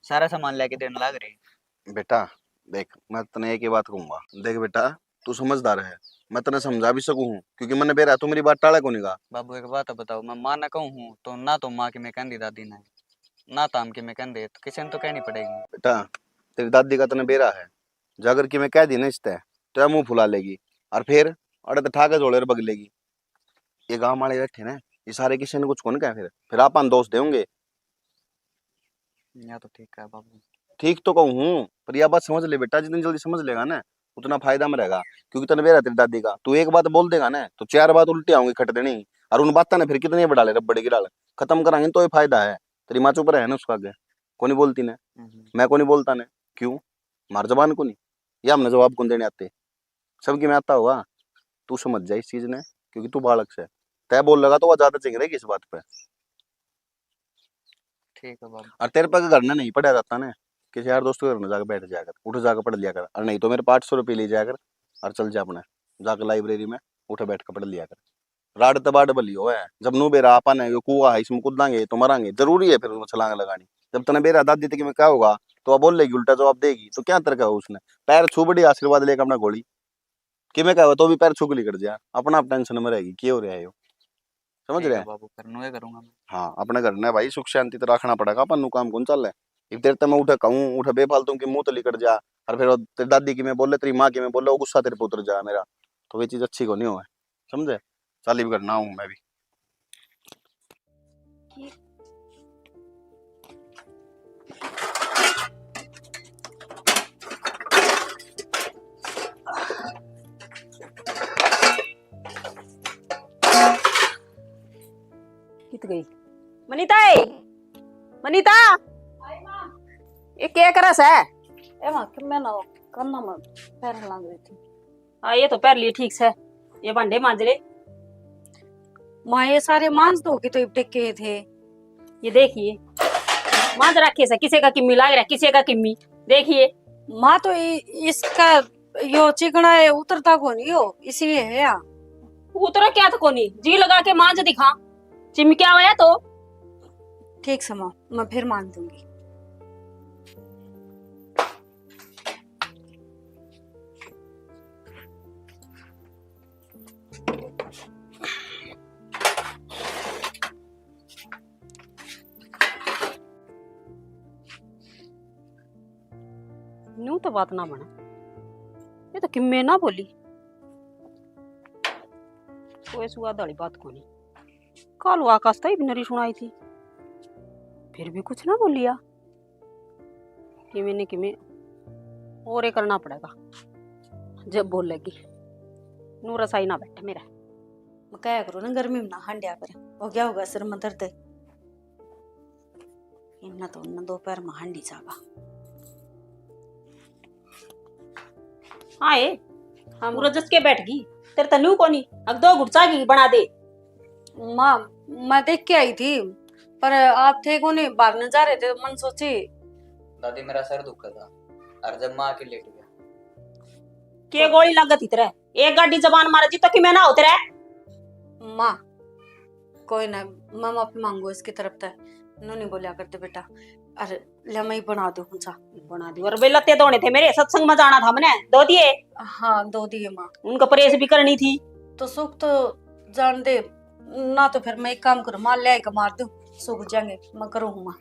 सारा सामान लेके देने लाग रहे। बेटा, देख, मैं तन्ने एक ही बात कहूंगा। देख बेटा, तू समझदार है, मैं तन्ने समझा भी सकूं हूँ, क्योंकि मैंने बेरा तू मेरी बात टाले कोनी गा। बाबू, एक बात बताओ, मैं माँ ने कहूँ हूँ तो ना, तो माँ के मैं कहती दादी ने, ना तो हम के मैं कहते, तो किसी ने तो कहनी पड़ेगी। बेटा, तेरी दादी का तन्ने बेरा है, जाकर कि मैं कह दी ना इसते, तो यह मुंह फुला लेगी, और फिर अड़े तो ठा के झोले और बग लेगी। ये गांव वाले बैठे ना, ये सारे किसी ने कुछ कौन कहा, फिर फिर आपन दोष देंगे। या तो ठीक है बाबू। ठीक तो कहूँ हूँ, पर यह बात समझ ले बेटा, जितनी जल्दी समझ लेगा ना, उतना फायदा में रहेगा। क्योंकि तने बेरा तेरी दादी का, तू एक बात बोल देगा ना, तो चार बात उल्टी आऊंगी खट देनी। और उन बातों ने फिर कितनी बढ़ा ले रबड़ की डाल, खत्म करांगे तो ही फायदा है। तेरी माँ चुप रहे ना उसका आगे, कोनी बोलती ने, हम्म। मैं कोनी बोलता ने। क्यों? मार जबान कोनी, या हमने जवाब कौन देने आते? सबकी में आता होगा। तू समझ जा इस चीज ने, क्योंकि तू बालक से, तय बोल लगा तो वह ज्यादा चिंग रहेगी इस बात पे। ठीक है बाबू। और तेरे पे घर ने नहीं पढ़ा जाता ने, किसी यार दोस्त के घर में जाकर बैठ जाया कर, उठ जाकर पढ़ लिया कर, और नहीं तो मेरे पाँच सौ रुपये ले जाया कर और चल जा अपने, जाकर लाइब्रेरी में उठ बैठ कर पढ़ लिया कर। राड तबाड भली हो है, जब नू बेरा आपा ने यो कुआ है, इसमें कूदांगे तो मरांगे, जरूरी है फिर उसमें छलांग लगानी। जब तने बेरा दादी तक में क्या होगा, तो वह बोलेगी, उल्टा जवाब देगी, तो क्या तरका हो उसने? पैर छू बड़ी आशीर्वाद लेकर अपना घोली, कि मैं कहवा तो भी पैर छू के लिकड़ जा, अपना आप टेंशन में रहेगी, के हो रहा है यो, समझ ठीक रहे है हैं? बाबू, फिर नुए करूंगा मैं। हाँ, अपने घर ने भाई सुख शांति तो रखना पड़ेगा, अपन नु काम कौन चल है? इब तेरे ते मैं उठे कहूँ, उठे बेफालतू की मुंह तो लिकड़ जा, और फिर वो तेरी दादी की मैं बोले, तेरी माँ की मैं बोले, वो गुस्सा तेरे पे उतर जा मेरा, तो वे चीज अच्छी को नहीं हो, समझे? चाली भी करना हूँ मैं भी। कित गई? मनीता ए, मनीता, ये क्या कर रहा है? ए माँ, कि मैं ना करना में पैर लाग रही थी। हाँ, ये तो पहले ठीक से, ये भांडे मांज ले। माँ, ये सारे मांज धो के तो इब टेके थे। ये देखिए, मांज रखे से, किसी का किम्मी लाग रहा, किसी का किम्मी। देखिए। माँ, तो इ-, इसका यो चिकना है, उतरता कोनी हो, इसलिए है या। उतरा क्या तो कोनी, जी लगा के मांज दिखा। चिमक्या होया तो। ठीक से माँ, मैं फिर मांज दूंगी। न्यू तो बात ना बने, ये तो किम्मे ना बोली। कोई सुआद वाली बात कोनी। काल वो आकाश ताई भी नरी सुनाई थी, फिर भी कुछ ना बोलिया। किमे ने किमे और ये करना पड़ेगा, जब बोलेगी। नू रसाई ना बैठे मेरा। मैं कहा करो ना, गर्मी में ना हांडिया कर, हो गया होगा सिर में दर्द। इन्ना तो उन्ना दोपहर में हांडी जागा। हाँ ए, हाँ, पूरा माँ। जस के बैठ गई, तेरे तन्नू कोनी, अब दो घुट चाय की बना दे। माँ, मैं देख के आई थी, पर आप थे कोनी, बाहर न जा रहे थे, मन सोची। दादी, मेरा सर दुखा था, और जब माँ के लेट गया। के गोली लागत इतरे? एक गाड़ी जबान मारे जी तो कि मैं ना होते रहे। माँ, कोई ना, मैं माफी मांगू इसकी तरफ ते। नू नहीं बोलिया करते बेटा। अरे, ले मैं ही बना दूँ हूँ चा। बना दूँ। और वे लत्ते धोने थे मेरे, सत्संग में जाना था मैंने, धो दिए? हाँ, धो दिए माँ। उनका प्रेस भी करनी थी। तो सुख तो जान दे, ना तो फिर मैं एक काम करूँ, माँ ले आके मार दूँ, सुख जाएंगे, मैं करूँ हूँ माँ।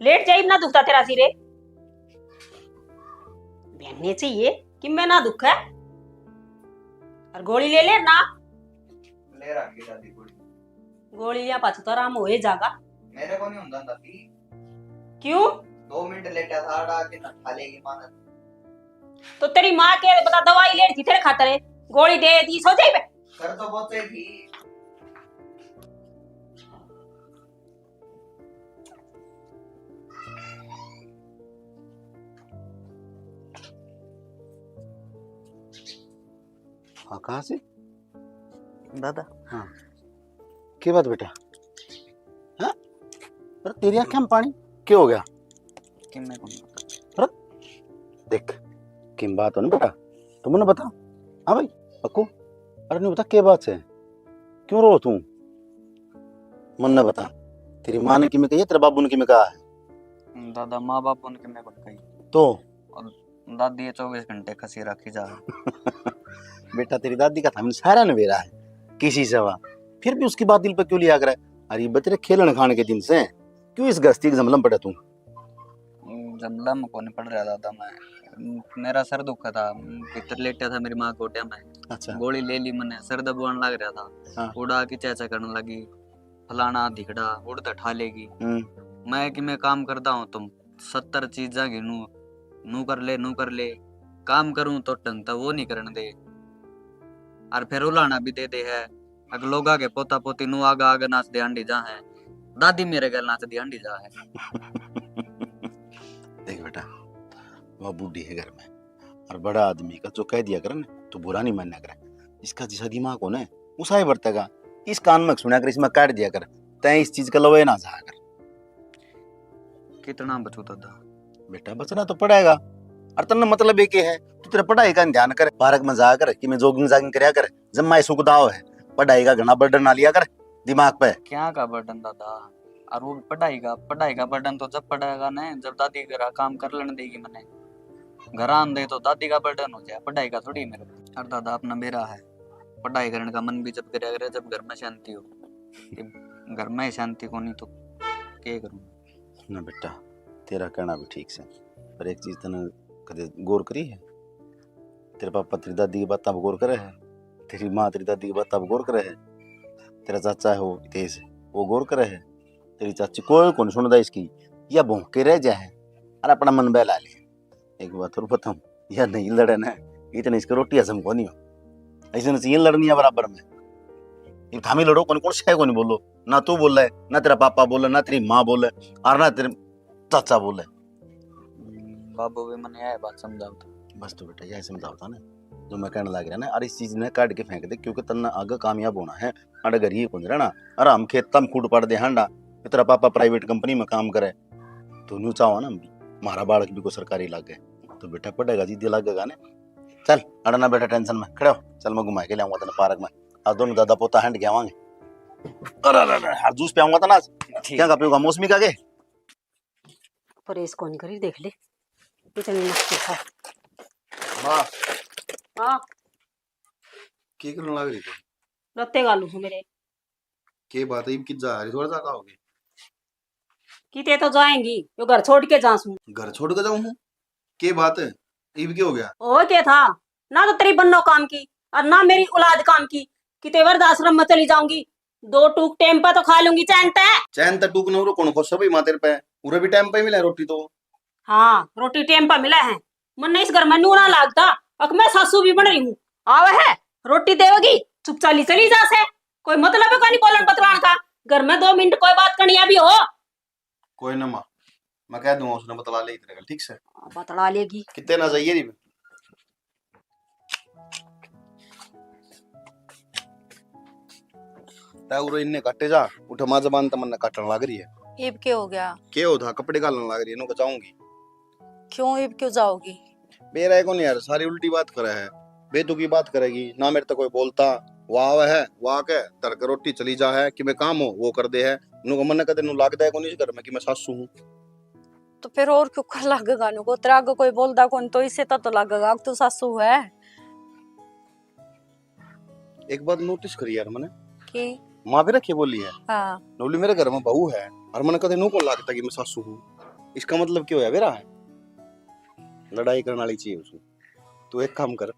लेट जाइब ना दुखता तेरा सिरे। बहने चाहिए कि मैं ना दुख है। और गोली ले ले ना। ले रखी दादी गोली। गोली लिया पाछू तो आराम होए जागा। मेरे को नहीं होता दादी। क्यों? दो मिनट लेटा था, आड़ा के ना खा लेगी माँ ने। तो तेरी माँ के बता दवाई लेनी थी तेरे खातर, गोली दे दी, सो जाइबे। कर तो बहुत सही थी। हाँ, कहाँ से? दादा। हाँ। के बात बेटा? हाँ? पर तेरी आंखें में पानी, क्या हो गया? किन्ने कौन? अरे देख, किम बात हो ना बेटा, तू मन्ने बता। हाँ भाई, पक्को? अरे नहीं बता, क्या बात है? क्यों रो तू? मन्ने बता, तेरी माँ ने किमे कही है, तेरे बाबू ने किमे कहा है? दादा, माँ बाबू ने किमे कौन कही। तो? और दादी ये चौबीस घंटे खसी रखी जा। बेटा, तेरी दादी का तो हमने सारा नबेरा है, किसी से वा, फिर भी उसकी बात दिल पे क्यों लिया करे? अरे बचरे, खेलन खान के दिन से क्यों इस गस्ती के जमलम पड़े तू? जमलम कौन पड़ रहा दादा मैं, मेरा सर दुखा था, भीतर लेटा था मेरी माँ गोड्या में। अच्छा। गोली ले ली मैंने, सर दबवान लग रहा था। हाँ। उड़ा के चेचा करने लगी, फलाना धिकड़ा उड़ तो ठा लेगी। हम्म। मैं कि मैं काम करता हूँ तो सत्तर चीजा गिनू, नू कर ले, नू कर ले, काम करूँ तो ढंग तो वो नहीं करन दे, और फिर उलाना भी दे दे है। अग लोगा के पोता पोती नू आगा आगा नाच दे आंडी जा है, दादी मेरे गल नाच दे आंडी जा है। देख बेटा, वह बूढ़ी है घर में, और बड़ा आदमी का जो कह दिया करे ना, तो बुरा नहीं मान्या करे। इसका जिसा दिमाग हो ना, उसा ही बरतेगा। इस कान में सुना कर, इसमें काट दिया कर, तै इस चीज का लवे ना जा कर। कितना बचू दादा? बेटा, बचना तो पड़ेगा, और तन्ने मतलब ये के है? तू तेरा पढ़ाई का ध्यान कर, पार्क में जा कर, कि मैं जॉगिंग जॉगिंग करया कर, जब मैं सुख दाव है, पढ़ाई का घना बर्डन ना लिया कर दिमाग पे। क्या का बर्डन दादा? और वो भी पढ़ाई का, पढ़ाई का बर्डन तो जब पड़ेगा ना, जब दादी घर काम कर लेने देगी मने। घर आन दे तो दादी का बर्डन हो जाए, पढ़ाई का थोड़ी मेरे पे। और दादा अपना बेरा है, पढ़ाई करने का मन भी जब करया करे जब घर में शांति हो। कि घर में ही शांति को नहीं तो के करूँ? ना बेटा, तेरा कहना भी ठीक से, पर एक चीज तने कदे गौर करी है? तेरे पापा तेरी दादी की बात पर गौर करे है, तेरी माँ तेरी दादी की बात पर गौर करे है, तेरा चाचा है वो हितेश, वो गौर करे है, तेरी चाची कोई कौन सुनता इसकी, या भौंक के रह जाए है और अपना मन बहला ले। एक बात और बताऊं, या नहीं लड़े ना, इतने इसकी रोटी हजम को नहीं हो, ऐसे नहीं चाहिए लड़नी है बराबर में। ये थामी लड़ो, कौन कौन से को नहीं बोलो, ना तू बोले, ना तेरा पापा बोले, ना तेरी माँ बोले, और ना तेरे चाचा बोले। बाबू भी मने यह बात समझावता। बस तो बेटा, यह समझावता ना, जो मैं कहने लग रहा ना, अरे इस चीज ने काट के फेंक दे, क्योंकि तन्ने आगे कामयाब होना है। अरे घर ही कौन रहना, अरे हम खेत तम कूट पाड़ दे हांडा। तेरा पापा प्राइवेट कंपनी में काम करे, तो न्यू चाहो ना हम भी, हमारा बालक भी कोई सरकारी लागे, तो बेटा पढ़ेगा, जिद्दी लागेगा ना। चल अड़ना बेटा, टेंशन में खड़े हो, चल मैं घुमा के ले आऊंगा तने पार्क में। आज दोनों दादा पोता हैंड के आवांगे। अरे अरे अरे, हर जूस पियाऊंगा तने आज। ठीक। क्या का पीऊंगा, मौसमी का के? परहेज कौन करी, देख ले, इतनी मस्ती था। माँ। हाँ। के करने लग रही थी? लत्ते गालू हूँ मेरे। के बात है, इब कित जा रही, थोड़ा जा का हो गई? किते तो जाएंगी, यो घर छोड़ के जा सूं। घर छोड़ के जाऊं हूँ? के बात है, इब के हो गया? ओ के था, ना तो तेरी बन्नो काम की और ना मेरी औलाद काम की। किते वृद्धाश्रम में चली जाऊंगी, दो टूक टेम पे तो खा लूंगी चैन ते। चैन ते टूक न उरो कौन खोसे भाई माँ तेरे पे, उरे भी टेम पे मिले रोटी तो। हाँ, रोटी टेम पे मिले है। मन्ने इस घर में नूरा लागता, अक मैं सासू भी बन रही हूँ। आवे है, रोटी देवेगी, चुपचाली चली जा से। कोई मतलब है कोनी बोलन बतलान का। घर में दो मिनट कोई बात करनी भी हो। कोई ना माँ, मैं कह दूंगा उसने बतला ले तेरे गल, ठीक से? हाँ, बतला लेगी। कितने ना जाइए नहीं। तै उरे इन्ने काटे जा, उठे माँ जबान तमन्ना काटन लाग रही है। इब के हो गया? के हो था, कपड़े घालन लाग रही है, नो जाऊंगी। क्यों, इब क्यों जाओगी? बेरा है कौन यार, सारी उल्टी बात करे है, बेतुकी बात करेगी ना। मेरे तो कोई बोलता, वो आवे है, वो आके धर के रोटी चली जा है, कि मैं काम हो वो कर दे है। नु मन्ने कदे नु लागदा है कोनी इस घर में कि मैं सासू हूँ। तो फिर और क्यों कर लागेगा नु को? तेरे आगे कोई बोलदा कौन तो इसे तो, तो लागेगा कि तू सासू है। एक बात नोटिस करी यार मैंने। की? माँ भी रखी बोली है। हाँ। नोली मेरे घर में बहू है और मैंने कदे नु को लागता कि मैं सासू हूँ। इसका मतलब क्या होया बेरा है? लड़ाई करने वाली चाहिए उसको। तू एक काम कर,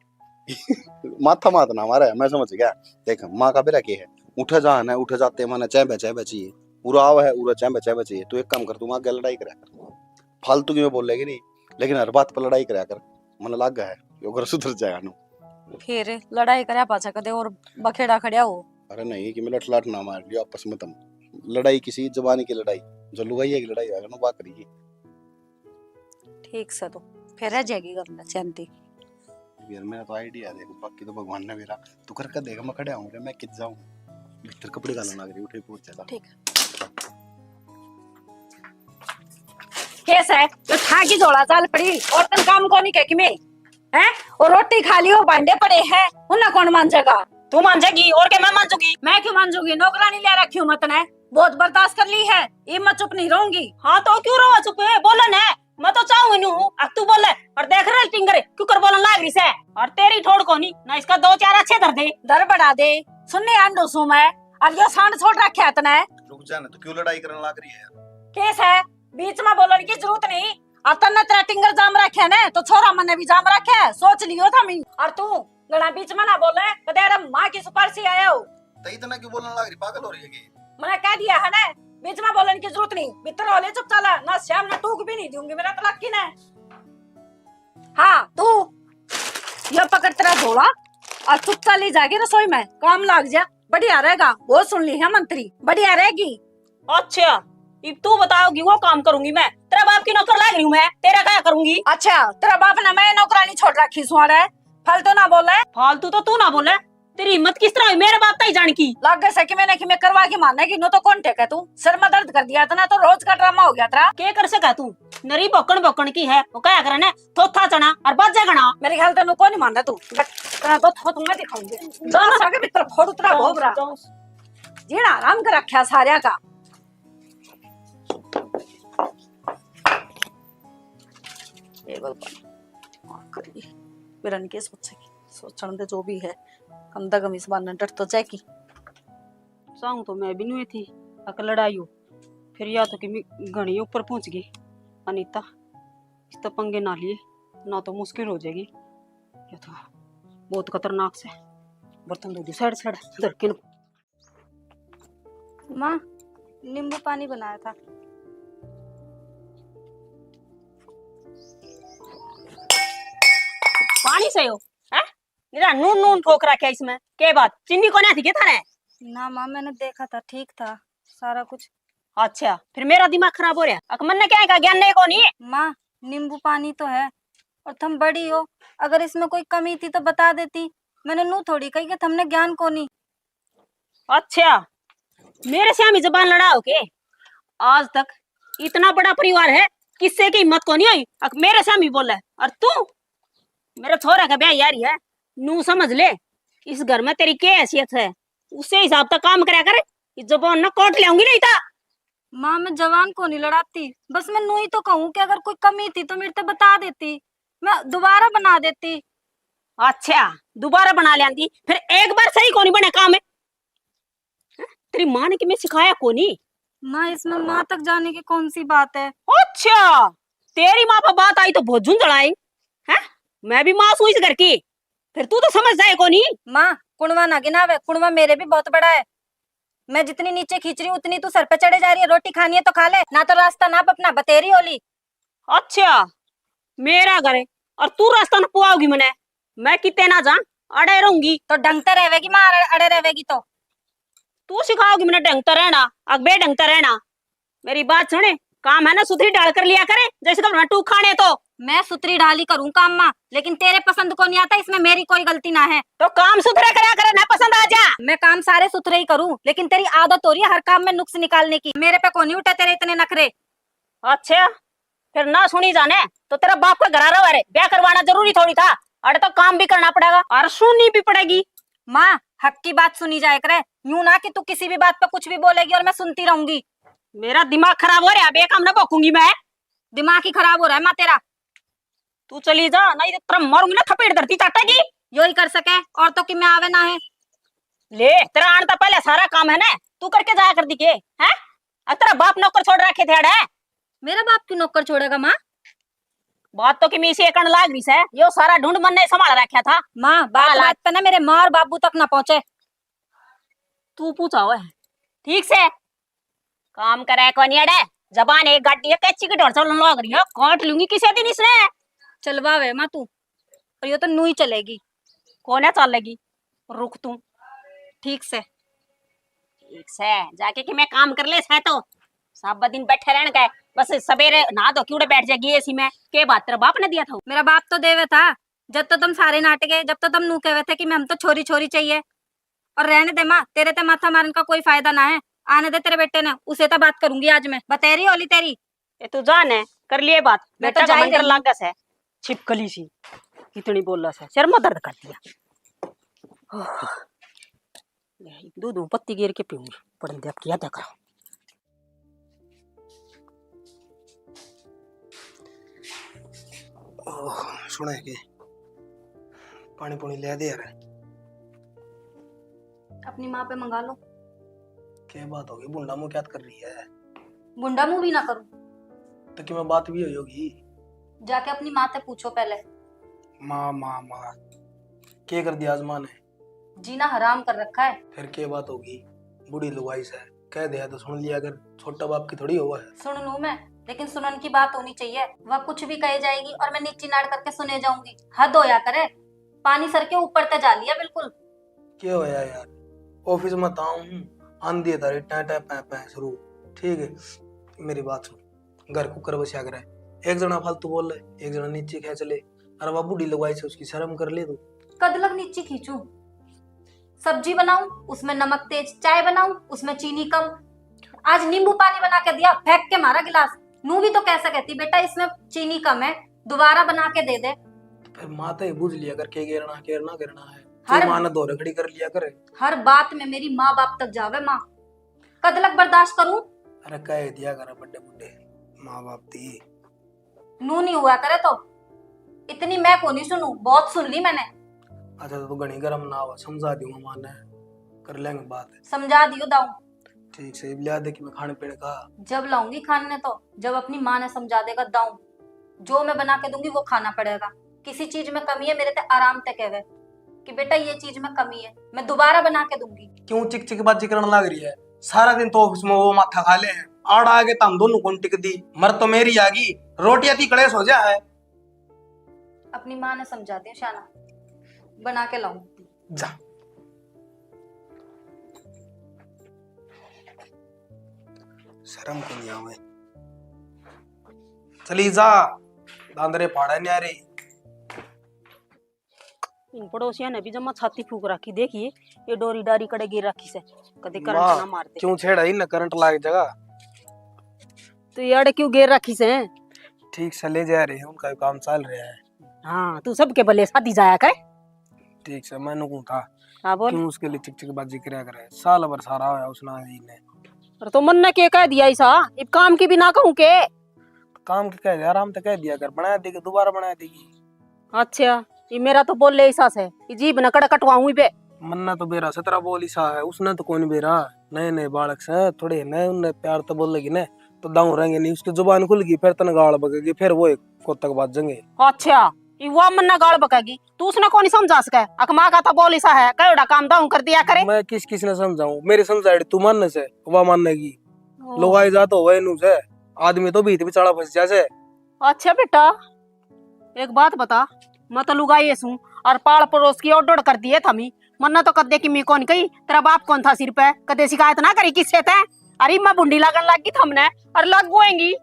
माथा मात ना मारे, मैं समझ गया। देख, माँ का बेरा के है, उठे जा है, उठे जाते माने चाय बे, चाय बे चाहिए, उरा आवे है, उरा चाय बे, चाय बे चाहिए। तू एक काम कर, तू माँ के लड़ाई करा कर, फालतू की मैं बोलेगी नहीं, लेकिन हर बात पर लड़ाई करा कर। मन लाग है, यो घर सुधर जाएगा नु। फिर लड़ाई करया पाछा कदे और बखेड़ा खड़िया हो। अरे नहीं कि मैं लठ लाठ ना मार लियो आपस में तुम। लड़ाई किसी जबान की लड़ाई, जो लुगाई की लड़ाई है ना, वा करिए। ठीक से तो फिर रह जाएगी घर में शांति। यार मेरा तो आइडिया है, देखो बाकी तो भगवान ने मेरा, तू करके देख, मैं खड़े आऊंगा, मैं कित जाऊं, भीतर कपड़े घालने लग रही, उठे पहुंच जाता। ठीक है। कैसा है? तो था की झोला चाल पड़ी, और तन काम को नहीं कह कि मैं, हैं? और रोटी खा लियो, भांडे पड़े हैं, उन्हें कौन मांजेगा? तू मांजेगी और क्या मैं मांजूंगी? मैं क्यों मांजूंगी? नौकरानी ले रखी हूँ मैं तने, बहुत बर्दाश्त कर ली है, इब मैं चुप नहीं रहूंगी। हाँ तो क्यों रहो चुप? बोलो ना, मैं तो चाहूँ ही नहीं हूँ। अब तू बोले और देख रहे टिंगर क्यों कर बोलन लाग रही से। और तेरी ठोड़ कोनी ना, इसका दो चार अच्छे धर दे। दर बढ़ा दे, सुनने आंडो सू मैं। अब यो सांड छोड़ रखे है तने। रुक जा ना, तू क्यों लड़ाई करने लाग रही है यार? केस है, बीच में बोलने की जरूरत नहीं। अब तन्ने तेरा टिंगर जाम रखे है ना, तो छोरा मन्ने भी जाम रखे है, सोच लियो था मैं। और तू घणा बीच में ना बोले, कदे अरे माँ की सुपारी आया हो। तो इतना क्यों बोलने लाग रही, पागल हो रही है कि? मैंने कह दिया है ना, बीच में बोलने की जरूरत नहीं। भीतर हो ले चुप चाला, ना श्याम ना टूक भी नहीं दूंगी मेरा तलाक की ना। हाँ तू ये पकड़ तेरा झोला और चुप चाली जाके रसोई में काम लाग जा, बढ़िया रहेगा। वो सुन ली है मंत्री, बढ़िया रहेगी। अच्छा, इब तू बताओगी वो काम करूंगी मैं। तेरा बाप की नौकर लाग रही हूँ मैं, तेरा क्या करूंगी? अच्छा, तेरा बाप ने मैं नौकरानी छोड़ रखी सुआड़े, फालतू ना बोले। फालतू तो तू ना बोले, तेरी हिम्मत किस तरह हुई मेरे बाप ताई जान की? लागे से कि मैंने कि मैं करवा के मारने की, नो तो कौन ठेका तू? सर में दर्द कर दिया इतना, तो रोज का ड्रामा हो गया तेरा। के कर सका तू? नरी भौकण भौकण की है, वो क्या करे ने? थोथा चना और बाजे घना। मेरे ख्याल तन्नू कोनी मानना तू। तेरा तो थोथ मैं दिखाऊंगी। दोनों सागे भीतर फोड़ उतरा जाओ, घोबरा। जाओ। जीना हराम कर रखा सारिया का। ए भगवान, माफ करिए। मेरा नहीं के सोचेगी, सोचण दे जो भी है, कम से कम इस बार न डर तो जाएगी। चाहूँ तो मैं भी नहीं थी, अक लड़ाई हो, फिर या तो कि मैं घणी ऊपर पहुंच गई। अनिता, इस तो पंगे ना लिए, ना तो मुश्किल हो जाएगी। ये तो बहुत खतरनाक से बर्तन धो दी, साइड साइड धर के। माँ, नींबू पानी बनाया था। पानी से हो, हैं? निरा नून नून ठोक रखा है इसमें। के बात, चीनी कोन्या थी के थारे? ना माँ, मैंने देखा था, ठीक था सारा कुछ। अच्छा, फिर मेरा दिमाग खराब हो रहा? अक मन्ने क्या है का ज्ञान नहीं कोनी? माँ, नींबू पानी तो है, और तुम बड़ी हो, अगर इसमें कोई कमी थी तो बता देती। मैंने नू थोड़ी कही कि तुमने ज्ञान कोनी। अच्छा, मेरे से हमी जबान लड़ाओ के? आज तक इतना बड़ा परिवार है, किससे की हिम्मत कोनी हुई, अक मेरे से हमी बोले। और तू मेरे छोरा का ब्याह यारी है, नू समझ ले, इस घर में तेरी के हैसियत है, उसे हिसाब तक काम करया कर। इस जबान ना काट लियाऊंगी नहीं तो। माँ, मैं जबान कोनी लड़ाती, बस मैं नू ही तो कहूँ कि अगर कोई कमी थी तो मेरे ते बता देती, मैं दोबारा बना देती। अच्छा, दोबारा बना लेंदी, फिर एक बार सही कोनी बने काम है। हैं? तेरी माँ ने कि मैं सिखाया कोनी? माँ, इसमें माँ तक जाने की कौन सी बात है? अच्छा, तेरी माँ पर बात आई तो बहुत झुंझलाए हैं। मैं भी माँ सू इस घर की, फिर तू तो समझ जाए कोनी। माँ, कुणवा ना गिनावे, कुणवा मेरे भी बहुत बड़ा है। मैं जितनी नीचे खींच रही हूँ, उतनी तू सर पे चढ़े जा रही है। रोटी खानी है तो खा ले, ना तो रास्ता नाप अपना, बतेरी होली। अच्छा, मेरा घर है और तू रास्ता न पुआओगी मने? मैं किते ना जा, अड़े रहूंगी। तो ढंग ते रहेगी माँ, अड़े, अड़े रहेगी तो। तू सिखाओगी मने ढंग ते रहना, अक बेढंग ते रहना? मेरी बात सुने, काम है ना सुथरी ढाल कर लिया करे, जैसे कब टूक खाने तो। मैं सुथरी ढाल ही करूँ काम माँ, लेकिन तेरे पसंद को नहीं आता, इसमें मेरी कोई गलती ना है। तो काम सुथरे करा करे ना, पसंद आ जा। मैं काम सारे सुथरे ही करूँ, लेकिन तेरी आदत हो रही है हर काम में नुक्स निकालने की। मेरे पे कोनी उठे तेरे इतने नखरे। अच्छा, फिर ना सुनी जाने तो तेरा बाप का घरा रहा रे, ब्याह करवाना जरूरी थोड़ी था। अरे तो काम भी करना पड़ेगा और सुननी भी पड़ेगी। माँ, हक की बात सुनी जाए करे, यूं ना कि तू किसी भी बात पे कुछ भी बोलेगी और मैं सुनती रहूंगी। मेरा दिमाग खराब हो रहा, बेकाम ना भौंकूंगी मैं। दिमाग ही खराब हो रहा है माँ तेरा। तू चली जा, नहीं तो तेरा मारूंगी ना थपेड़ धरती चाटेगी। यो ही कर सके, और तो कि मैं आवे ना है। ले, तेरा आने तो पहले सारा काम है ना, तू करके जाया कर दी के, हैं? अब तेरा बाप नौकर छोड़ रखे थे अड़े। मेरा बाप क्यों नौकर छोड़ेगा माँ? बात तो कि मैं इसे एकण लाग रही से, यो सारा ढूंढ मन ने संभाल रखा था। माँ, बात, हाँ, बात पे ना मेरे माँ और बाबू तक ना पहुंचे। तू पूछा हुआ है ठीक से, काम करे कोनी अड़े, जबान एक गाटी है, कैची की ढोर चलन लाग रही है, काट लूंगी किसी दिन इसने। चलवावे माँ तू, और यो तो नू ही चलेगी। कोने चलेगी? रुक तू। ठीक से। ठीक से, जाके कि मैं काम कर ले से तो। सब दिन बैठे रहने का है, बस सवेरे नहा धो के उड़े बैठ जाएगी एसी में। के बात तेरे बाप ने दिया था? मेरा बाप तो देवे था, जब तो तुम सारे नाट गए, जब तो तुम नू कहवे थे कि मैं, हम तो छोरी छोरी चाहिए। और रहने दे माँ, तेरे ते माथा मारने का कोई फायदा ना है। आने दे तेरे बेटे ने, उसे तो बात करूंगी आज मैं। बतेरी होली तेरी। ये तू जाने, कर लिए बात। मैं तो बेटा जा ही घमंड रही हूँ। लागे से, छिपकली सी, कितनी बोला से, सिर में दर्द कर दिया। ओह, ले, दूध में पत्ती गिर के पीऊंगी, पड़न दे, अब किया तक। ओह, सुने के पानी पुनी ले दे यार। अपनी माँ पे मंगा लो। क्या बात होगी, भुंडा मुंह क्या कर रही है? भुंडा मुंह भी ना करूं। तो कि मैं बात भी हुई होगी? जाके अपनी माँ से पूछो पहले। माँ, माँ, माँ, क्या कर दिया आज माँ ने? जीना हराम कर रखा है। फिर क्या बात होगी? बूढ़ी लुगाई से कह दिया तो सुन लिया कर, छोटा बाप की थोड़ी हुआ है। सुन लूं मैं, लेकिन सुनन की बात होनी चाहिए। वह कुछ भी कहे जाएगी और मैं नीची नाड़ करके सुने जाऊंगी। हद होया करे, पानी सर के ऊपर ते जा लिया बिल्कुल। क्या होया यार, ऑफिस में तो हूँ, आंधी है तारी टै टै पै पै शुरू। ठीक है, मेरी बात सुन, घर कुकर बस्या करे, एक जना फालतू बोल ले, एक जना नीची खींच ले। अरे वह बूढ़ी लुगाई से, उसकी शर्म कर ले तू। कद लग नीची खींचूं? सब्जी बनाऊं, उसमें नमक तेज, चाय बनाऊं, उसमें चीनी कम। आज नींबू पानी बना के दिया, फेंक के मारा गिलास। नू भी तो कह सकती, बेटा, इसमें चीनी कम है, दोबारा बना के दे दे। फिर माँ तो ये बुझ लिया कर, के गिरना, के ना गिरना है। हर तू माँ ने दो रगड़ी कर लिया कर। हर बात में मेरी माँ बाप तक जावे माँ। कद लग बर्दाश्त करूं? अरे कह दिया कर बड़े बूढ़े माँ बाप थी। नू नहीं हुआ करे तो। इतनी मैं को नहीं सुनू, बहुत सुन ली मैंने। अच्छा तो तू घणी गरम ना हो, समझा दूंगा माँ ने, कर लेंगे बात। समझा दियो दाऊ। ठीक से, इब लिया दे कि मैं खाने पीने का। जब लाऊंगी खाने तो, जब अपनी माँ ने समझा देगा दाऊ। जो मैं बना के दूंगी वो खाना पड़ेगा। किसी चीज में कमी है मेरे ते आराम ते कहवे कि बेटा ये चीज में कमी है, मैं दोबारा बना के दूंगी। क्यों चिकचिकबाजी करने लग रही है? सारा दिन तो ऑफिस में वो माथा खा ले हैं, आड़ा आगे तम दोनों कौन टिक दी? मर तो मेरी आगी, रोटियां ती कलेश हो जा है। अपनी माँ ने समझा दिया शाना, बना के लाऊं। जा। शर्म को नहीं आवे। चली जा, दांदरे फाड़ा न्यारे। इन पड़ोसियां ने भी जमा छाती फूक रखी। देखिए, ये डोरी डारी कड़े गिर रखी से, कदे करंट माँ, ना मार दे। क्यों छेड़ा ही ना, करंट लाग जाएगा। तो ये अड़े क्यों गिर रखी से? ठीक से ले जा रहे हैं, उनका काम चल रहा है। हाँ, तू सबके भले साथी जाया कर। ठीक से, मैं नुकूं था। हाँ, बोल। क्यों उसके लिए चिकचिकबाजी करया करे? साल भर सारा होया उसने ही ने। अरे तो मन ने के कह दिया इसा? इब काम की भी ना कहूं के? काम की कह दिया, आराम तो कह दिया कर, बना देगी, दोबारा बना देगी। अच्छा, ये मेरा तो बोले इसा से, ये जीभ न कड़ कटवाऊं इबे। मन्ना तो बेरा से तेरा बोल इसा है, उसने तो कोई नहीं बेरा। नए नए बालक से थोड़े नए, उनने प्यार तो बोलेगी ना, तो दाऊ रहेंगे नहीं, उसकी जुबान खुल गई, फिर तन गाल बकेगी, फिर वो एक कोतक बाजेंगे। अच्छा, ये वो मन्ना गाल बकेगी, तू उसने कोनी समझा सके? अक माँ का तो बोल इसा है, कहोड़ा काम दाऊ कर दिया करे। मैं किस किस ने समझाऊं? मेरी समझाड़ी तू मानने से, वह मानेगी? ओ। लुगाई जा तो वह नू से, आदमी तो बीत बिचाला फंस जा से। अच्छा बेटा, एक बात बता, मैं तो लुगाई सूं और पाल पड़ोस की ओड ओड कर दिए थमी। मन्ने तो कदे की मी कौन कही, तेरा बाप कौन था सिर पे, कदे शिकायत ना करी किससे तै। अरे मैं भुंडी लागण लाग गई थमने, और लाग गोएंगी।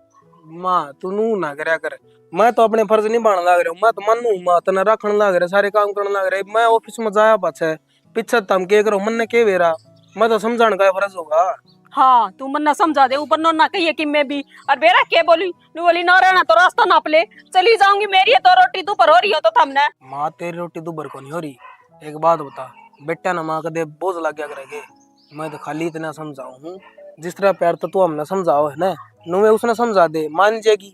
माँ, तू नू ना करया कर, मैं तो अपने फर्ज निभाण लाग रहा हूँ। मैं तो मानू हूँ, माँ तने राखण लाग रहा, सारे काम करण लाग रहा। मैं ऑफिस में जाया पाछे पीछे थम के करो, मन्ने के बेरा, मैं तो समझाण का फर्ज होगा। हाँ, तू मन्ने समझा दे, ऊपर नोना कहिए कि मैं भी, और बेरा के बोली, नू बोली, "ना रहना तो रास्ता नाप ले, चली जाऊंगी, मेरी है तो रोटी दोपहर हो रही हो तो थमने।" माँ, तेरी रोटी दोपहर को नहीं हो रही। एक बात बता, बेटा ना माँ कदे बोझ लग गया करेगे। मैं तो खाली इतना समझाऊं हूँ, जिस तरह प्यार तो तू हमने समझाओ है ना, नुए उसने समझा दे, मान जाएगी।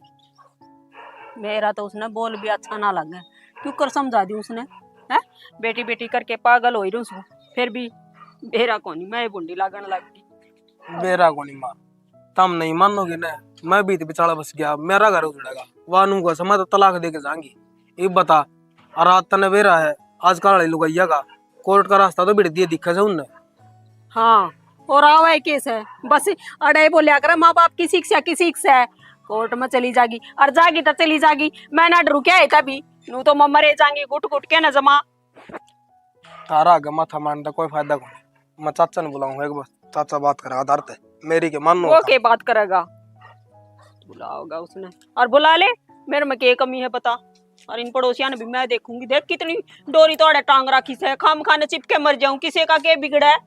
मेरा तो उसने बोल भी अच्छा ना लगे, क्यों कर समझा दी उसने, हैं? बेटी बेटी करके पागल हो ही रहूं सूं, फिर भी बेरा कोनी, मैं ही भुंडी लागण लग गई। बेरा कोनी माँ, तम नहीं मानोगे ना, मैं भी तो बिचाला फंस गया, मेरा घर उजड़ेगा। वानू का समय तो तलाक दे के जाएंगी। इब बता, और रात तने बेरा है, आजकल वाली लुगाइया का कोर्ट का रास्ता तो भिड़ दिए दिखे से उनने। हाँ, और आवा है केस है, बस अड़े बोलिया करे, माँ बाप की शिक्षा की शिक्षा है। कोर्ट में चली जागी, और जागी तो चली जागी, मैं ना डरू क्या है तभी, नू तो मैं मरे जाऊंगी घुट घुट के ना जमा। थारा आगे माथा मारने का कोई फायदा कोनी। मैं चाचा ने बुलाऊं एक बार, चाचा बात करेगा आधार ते, मेरी के मानो वो था। के बात करेगा? बुलाओगा उसने, और बुला ले, मेरे में के कमी है बता। और इन पड़ोसियां ने भी मैं देखूंगी, देख कितनी डोरी तोड़े टांग रखी से, खाम खाने चिपके मर जाऊं, किसी का के बिगड़ा है?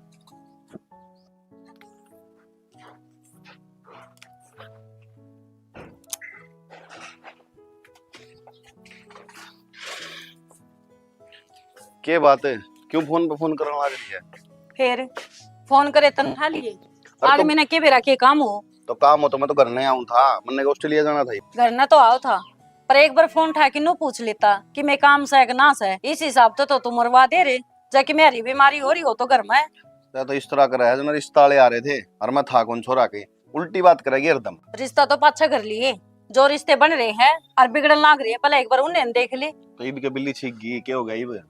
के बात है? क्यों फोन पे फोन करने लग रही है? फिर फोन करे तनखा लिए। अरे तो आदमी ने के बेरा के काम हो? तो काम हो तो मैं तो घर नहीं आऊं था, मैंने ऑस्ट्रेलिया जाना था। घर ना तो आओ था, पर एक बार फोन उठा के नू पूछ लेता कि मैं काम से कि ना से। इस हिसाब तो, तो तू मरवा दे रे, जाके मेरी बीमारी हो रही हो तो घर में। तो इस तरह कर रहा है, जो रिश्ता वाले आ रहे थे और मैं था कौन छोरा के, उल्टी बात करेगी हरदम। रिश्ता तो पाछा कर लिए, जो रिश्ते बन रहे हैं और बिगड़न लाग रहे हैं, पहले एक बार उन्हें देख ले। तो ईब के बिल्ली छीक गई, के हो गया ईब?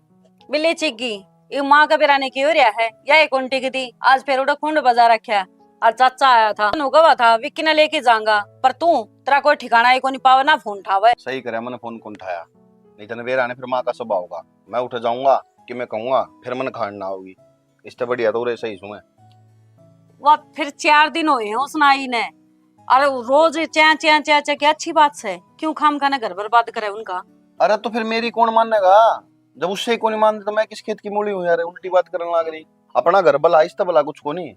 बिल्ली छीक गई, ये माँ का बेरा ने के हो रहा है, या एक उल्टी की दी, आज फिर उड़ा खुंड बजा रखा है। और चाचा आया था, नु कहा था विक्की ने लेके जाऊंगा, पर तू, तेरा कोई ठिकाना ही कोनी पावे ना फोन उठावे। सही करे, मैंने फोन कौन उठाया, नहीं तो बेरा ने फिर माँ का स्वभाव होगा, मैं उठ जाऊंगा कि मैं कहूंगा, फिर मैंने खान ना होगी। इससे बढ़िया तो उरे सही सूं मैं। वाह, फिर चार दिन होए हैं उसने आई ने, और रोज चैं चैं चैं चैं, क्या अच्छी बात से? क्यों खाम खाने घर बर्बाद करे उनका? अरे तो फिर मेरी कौन मानेगा? जब उससे ही कोनी मानती तो मैं किस खेत की मूली हूँ यार? उल्टी बात करने लाग रही। अपना घर भला, इस तो भला कुछ कोनी।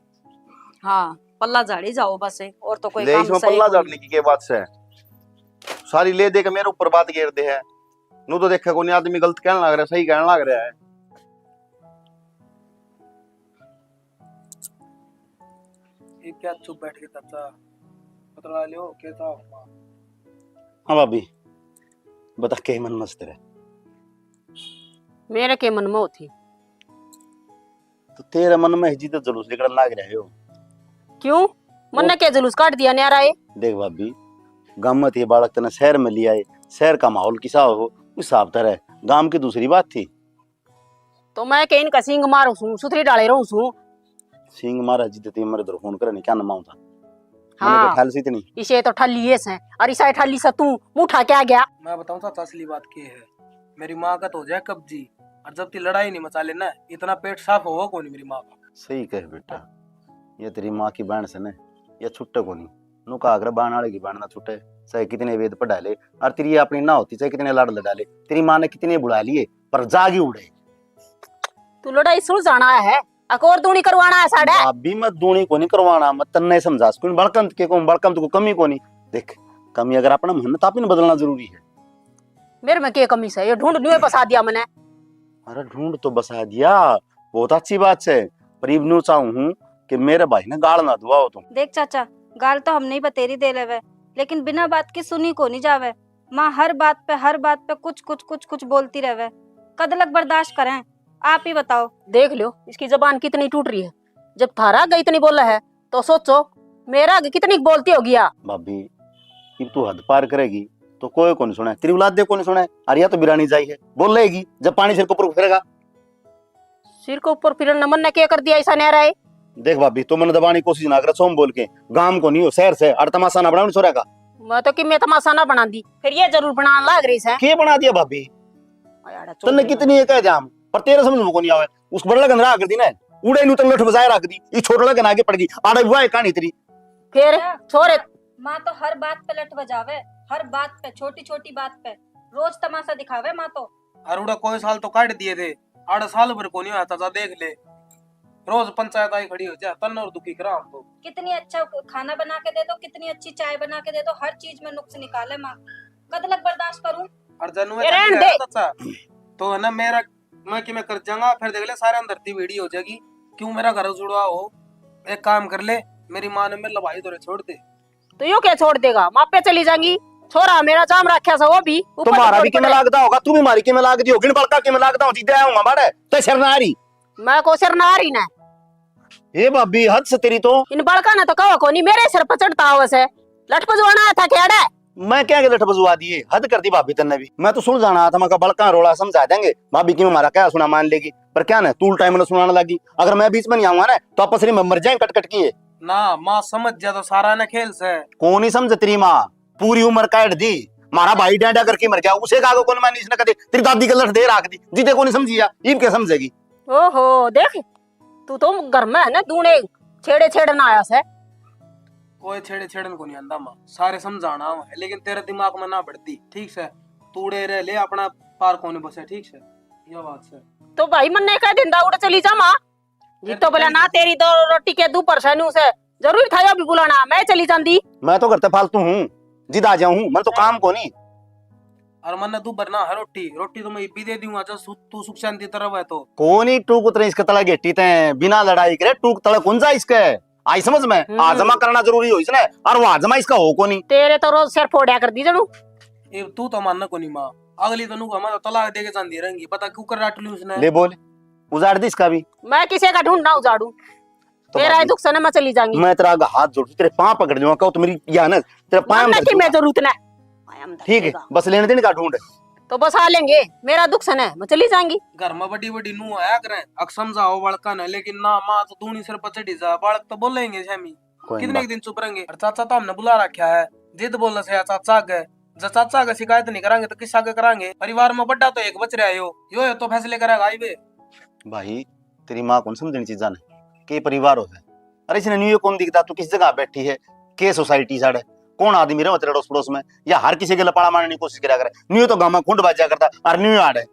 हाँ, पल्ला झाड़ी जाओ बस, और तो कोई ले, काम इसमें सही पल्ला कोनी। झाड़ने की क्या बात से? सारी ले दे के मेरे ऊपर बात घेर दे है। नू तो देखे कोनी, आदमी गलत कहने लग रहा है, सही कहने लग रहा है। ये क्या चुप बैठ के चाचा बतला लियो, कैसा हुआ? हाँ भाभी, बता के मन मस्त रहे। मेरे के मन में होती? तो तेरे मन में ही जी तो जुलूस निकलने लाग रहे हो। क्यों? मन्ने के जुलूस काट दिया न्यारा है? देख भाभी, गाम में थे बालक तने शहर में लिया है, शहर का माहौल किसा हो, उस हिसाब तरह। गाम की दूसरी बात थी। तो मैं के इनका सींग मारूं सूं, सुथरी डाले रहूं सूं। सींग मारा जी तो मेरे इधर फोन करे नहीं, क्या नमाऊं था? मैंने हाँ। तो ठाल सी इतनी। इसे तो ठाली ये से, और इसा ठाली सा तू, मुंह उठा के आ गया। मैं बताऊं चाचा, असली बात के है, मेरी माँ का तो हो जाए कब्जी, और जब ती लड़ाई नहीं मचा लेना, इतना पेट साफ होगा कोनी मेरी माँ का। सही कहे बेटा, ये तेरी माँ की बहन से ने, ये छुट्टे कोनी। नु कहा कर, बहन वाले की बहन ना छुट्टे, चाहे कितने वेद पढ़ा ले, और तेरी ये अपनी ना होती, चाहे कितने लाड लड़ा ले, तेरी माँ ने कितने बुला लिए, पर जागी उड़े। तू लड़ाई सुलझाना है, अक और दूनी करवाना है साढ़े? भाभी, मैं दूनी कोनी करवाना, मैं तन्ने समझा सकूं, बड़कंत के को, बड़कंत को कमी कोनी। देख, कमी अगर अपना मन, तो आप ही ने बदलना जरूरी है। मेरे में के कमी से? ये ढूंढ न्यूए फंसा दिया मने। अरे, ढूंढ तो बसा दिया, बहुत अच्छी बात है, पर इब न्यू चाहूं हूं कि मेरे भाई ने गाल ना दुआओ तुम। देख चाचा, गाल तो हम नहीं बतेरी दे लेवे, लेकिन बिना बात की सुनी को नहीं जावे। माँ हर बात पे, हर बात पे कुछ, कुछ, कुछ, कुछ बोलती रहवे। कद लग बर्दाश्त करें, आप ही बताओ। देख लो, इसकी जबान कितनी टूट रही है। जब थारा आगे इतनी बोला है, तो सोचो, मेरा आगे कितनी बोलती होगी या। भाभी, इब तू हद पार करेगी, तो कोई कौन सुने, तेरी औलाद दे कौन सुने। अरे, या तो बिरानी जाई है, बोलेगी, जब पानी सिर के ऊपर फिरेगा। सिर के ऊपर फिरन ने मन्ने के कर दिया ऐसा न्यारा है? देख भाभी, तू मन्ने दबाने की कोशिश ना करे, सोम बोल के। गाम को नहीं हो, शहर से, और तमाशा ना बनाओ छोरा का। मैं तो कि मैं तमाशा ना बना दी, फिर ये जरूर बनाने लाग रही से। के बना दिया भाभी? आया, आड़ा तन्ने चोर कितनी ये कह दिया हम, पर तेरे समझ में को नहीं आवे। उस बड़ला गंदरा कर दी ना, उड़े नु तन लठ बजाए रख दी, ये छोटला गन आगे पड़ गई, आड़े बुआ कहानी तेरी। फिर छोरे माँ तो हर बात पे लठ बजावे, हर बात पे, छोटी छोटी बात पे रोज तमाशा दिखावे माँ तो। अर उड़ा कोई साल तो काट दिए थे, आड़ा साल भर को नहीं होया चाचा, देख ले, रोज पंचायत आई खड़ी हो जा, तन्ने और दुखी करा हम तो। कितनी अच्छा खाना बना के दे दो, कितनी अच्छी चाय बना के दे दो, हर चीज में नुक्स निकाले माँ। कद लग बर्दाश्त करूं? और जनु ए, रहन दे। चाचा, तो है ना, मेरा, मैं कि मैं कर जाऊंगा, फिर देख ले, सारे अंदर ती वीडियो हो जाएगी। क्यों मेरा घर जुड़वा हो? एक काम कर ले, मेरी माँ ने मेरे भाई धोरे छोड़ दे। तो यो क्या छोड़ देगा? माँ पे चली जाएंगी। छोरा मेरा जाम रखा सा, वो भी ऊपर तुम्हारा भी किमें लागदा होगा, तू भी मारी किमें लागदी होगी, बड़का किमें लागदा हो, जीते आऊंगा मारे, तो शरना आ रही। मैं को शरना आ रही ना। ए भाभी, हद से तेरी तो। इन बड़का ने तो कहो कोनी, मेरे सिर पर चढ़ता आवे से। लठ बजवाना आया था खेड़े। मैं क्या के लठ बजवा दिए, हद कर दी भाभी तन्ने भी। मैं तो सुलझाना आया था, मैं कहा बड़का रोला समझा देंगे, भाभी की हमारा क्या सुना मान लेगी, पर क्या ना तू उल्टा ही मैंने सुनाने लगी। अगर मैं बीच में नहीं आऊंगा ना तो आपस में मर जाए कट कट की है। ना, माँ समझ जा तो सारा ने खेल से। कौन ही समझ तेरी माँ, पूरी उम्र काट दी, मारा भाई डांडा करके मर गया, उसे कहा कौन मानी इसने कदे, तेरी दादी के लठ दे राख दी, जीते कौन समझिया, इब क्या समझेगी? ओहो, देख, तू तो घर में है ना, दूने छेड़े छेड़न आया से। कोई छेड़े छेड़न को नहीं आंदा माँ, सारे समझाना है, लेकिन तेरे दिमाग में ना बढ़ती, ठीक से? तू उड़े रह ले, अपना पार कोने बसे, ठीक से? ये बात से। तो भाई मन्ने कह देंदा, उड़ चली जा माँ। जी तो बोला ना, तेरी दो रोटी के दू परेशानी से जरूरी था यो भी बुलाना, मैं चली जांदी। मैं तो घर ते फालतू हूँ, जिद आ जाऊँ हूँ, मैं तो काम को नहीं। और मन्ने दो भरना है रोटी, रोटी तो मैं इब्बी दे दूंगा, जब सु-, तू सुख शांति तरह है तो। कोनी टूक उतरे इसके तले घेटी ते, बिना लड़ाई करे टूक तले कौन जा इसके? आई समझ में? हम्म। आज जमा करना जरूरी हो इसने, और वो आज जमा इसका हो कोनी। तेरे तो रोज सिर फोड़या कर दी जणू। ए, तू तो मानना कोनी माँ, अगली तो नू हमारा तलाक दे के चांदी रहेंगी, पता क्यों कर राट ली उसने। ले बोल, उजाड़ दी इसका भी। मैं किसी का ढूंढ ना उजाड़ू। तो तेरा ही बाकी दुख से ना मैं चली जाऊंगी। मैं तेरा आगे हाथ जोड़, तेरे पाँव पकड़ लूंगा, कहो तो मेरी या ना, तेरा पाँव मन्ने धर की मैं दूंगा। जरूरत ना। पाँव धर ठीक है, देगा। बस लेने देने का ढूंढ। तो बस आ लेंगे, मेरा दुख से ना मैं चली जाऊंगी। घर में बड़ी बड़ी नू आया करें, अक समझाओ बालका ने, लेकिन ना माँ तो दूनी सिर पर चढ़ी जा, बालक तो बोलेंगे शामी। कोई कितने ना। एक दिन चुप रहेंगे। और चाचा तो हमने बुला रखा है, जिद बोल से चाचा के, जब चाचा के शिकायत नहीं करांगे तो किस आगे करांगे? परिवार में बड़ा तो एक बच रहा है, यो यो तो फैसले करेगा ही बे। भाई, तेरी माँ कौन समझनी चीजा ने, के परिवार होता है? अरे इसने न्यू ये कौन दिखता, तू किस जगह बैठी है, के सोसाइटी साड़े, कौन आदमी रहे तेरे अड़ोस पड़ोस में, या हर किसी के लपाड़ा मारने की कोशिश करा करे। न्यू तो गामा खुंड बाजा करता और न्यू आड़े।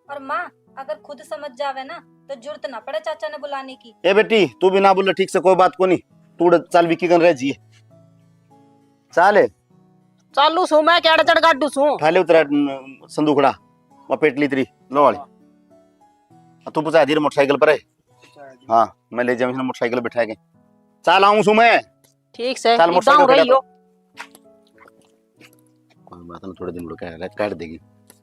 और माँ, अगर खुद समझ जावे ना तो जरूरत ना पड़े चाचा ने बुलाने की। ए बेटी, तू भी ना बोले ठीक से, कोई बात को नहीं, तू उड़े चल विक्की कन रह जी। चाल। चालू सू मैं, क्या चढ़ काटू सू। उठा ले उतरा, न, संदूकड़ा, वो पेटली तेरी, लो वाली। आ, तू पहुंचा धीरे मोटरसाइकिल पर है। हाँ, मैं ले जाऊँ इसने मोटरसाइकिल बिठा के। चाल आऊँ सू मैं। ठीक से, चाल इदां मोटरसाइकिल हो रही खड़ा हो। कर। कोई बात ना, थोड़े दिन रुक, काट देगी।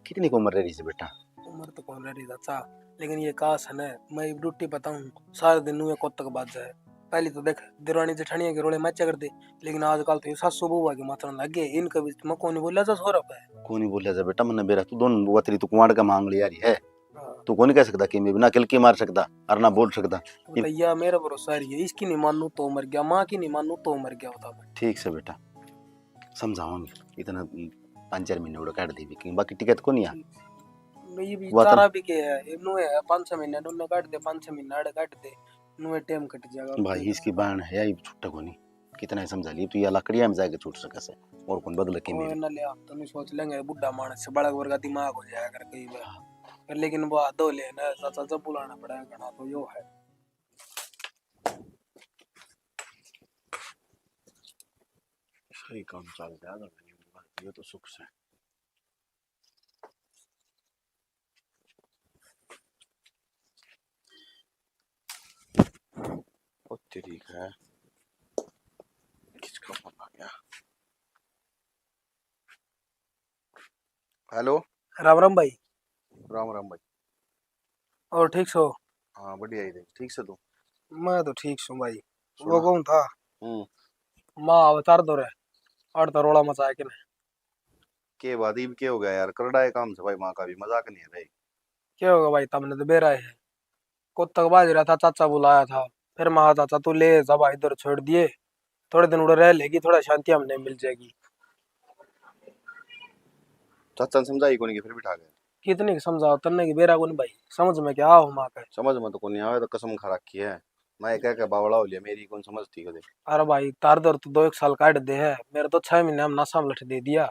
कितनी को उम्र रह रही है बेटा? उम्र तो कौन रह रही चाचा, लेकिन ये काश है ना, मैं एक ड्यूटी बताऊं, सारे दिन नुए कोतक बाज जाए। पहली तो देख, देरानी जेठानियां के रोले मचा कर दे, लेकिन आजकल तो ये सासू बहू आगे माचण लग गए, इनके बीच में कौन बोला जा सोरा पे। कौन बोला जा बेटा, मन्ने बेरा तू दोनों बुआ तेरी तो कुआड़ का मांग लिया रही है। हाँ। तू कौन कह सकता कि मैं बिना किलकी मार सकता और ना बोल सकता। तो भैया मेरा भरोसा रही है, इसकी नहीं मानू तो मर गया, माँ की नहीं मानू तो मर गया, बता मैं। ठीक से बेटा, समझावांगे, इतना पाँच चार महीने और काट दी भी, बाकी टिकट को नहीं आ। ये भी वो तो चारा भी के है, इन्हों है पाँच छह महीने, इन्होंने काट दे, पाँच छह महीने आड़े काट दे, इन्हों टाइम कट जाएगा। भाई, इसकी बाण है, ये छुट्टा को नहीं, कितना ही समझा लिए, तू ये लकड़ियां में जाके छूट सके से, और कौन बदल के और मेरे। ना ले, आप तो नहीं सोच लेंगे, बुढ़ा मानस से बालक वर्गा दिमाग हो जाएगा कर कई बार। हाँ। पर लेकिन वो हाथ धो ले ना, चाचा जब बुलाना पड़ेगा घना तो यो है। सही काम चल रहा है, ये तो सुख से। ओ तेरी है, किसका फोन आ गया? हेलो। राम राम भाई। राम राम भाई। और ठीक सो? हाँ, बढ़िया ही देख, ठीक से तू? मैं तो ठीक सूं भाई। सुना। वो कहूँ था, हम्म। माँ अवतार दो रे, और तो रोला मचाया के ने। के बात, इब के हो गया यार? करड़ा है काम से भाई, माँ का भी मजाक नहीं है भाई। क्या होगा भाई, तमने तो बेरा है। कोतक बाज रहा था, चाचा बुलाया था, फिर महा चाचा तू ले जा भाई, इधर छोड़ दिए, थोड़े दिन उड़े रह लेगी, थोड़ा शांति हमने मिल जाएगी। चाचा ने समझाई कोनी कि फिर बिठा गए? कितनी की समझाओ, तन्ने की बेरा कोनी भाई, समझ में क्या आओ माँ के? समझ में तो कोनी आवे, तो कसम खा रखी है। मैं कह के बावला हो लिया, मेरी कौन समझती कदे। अरे भाई, तार दर तो दो एक साल काट दे है, मेरे तो छह महीने हम नशा में लठ दे दिया।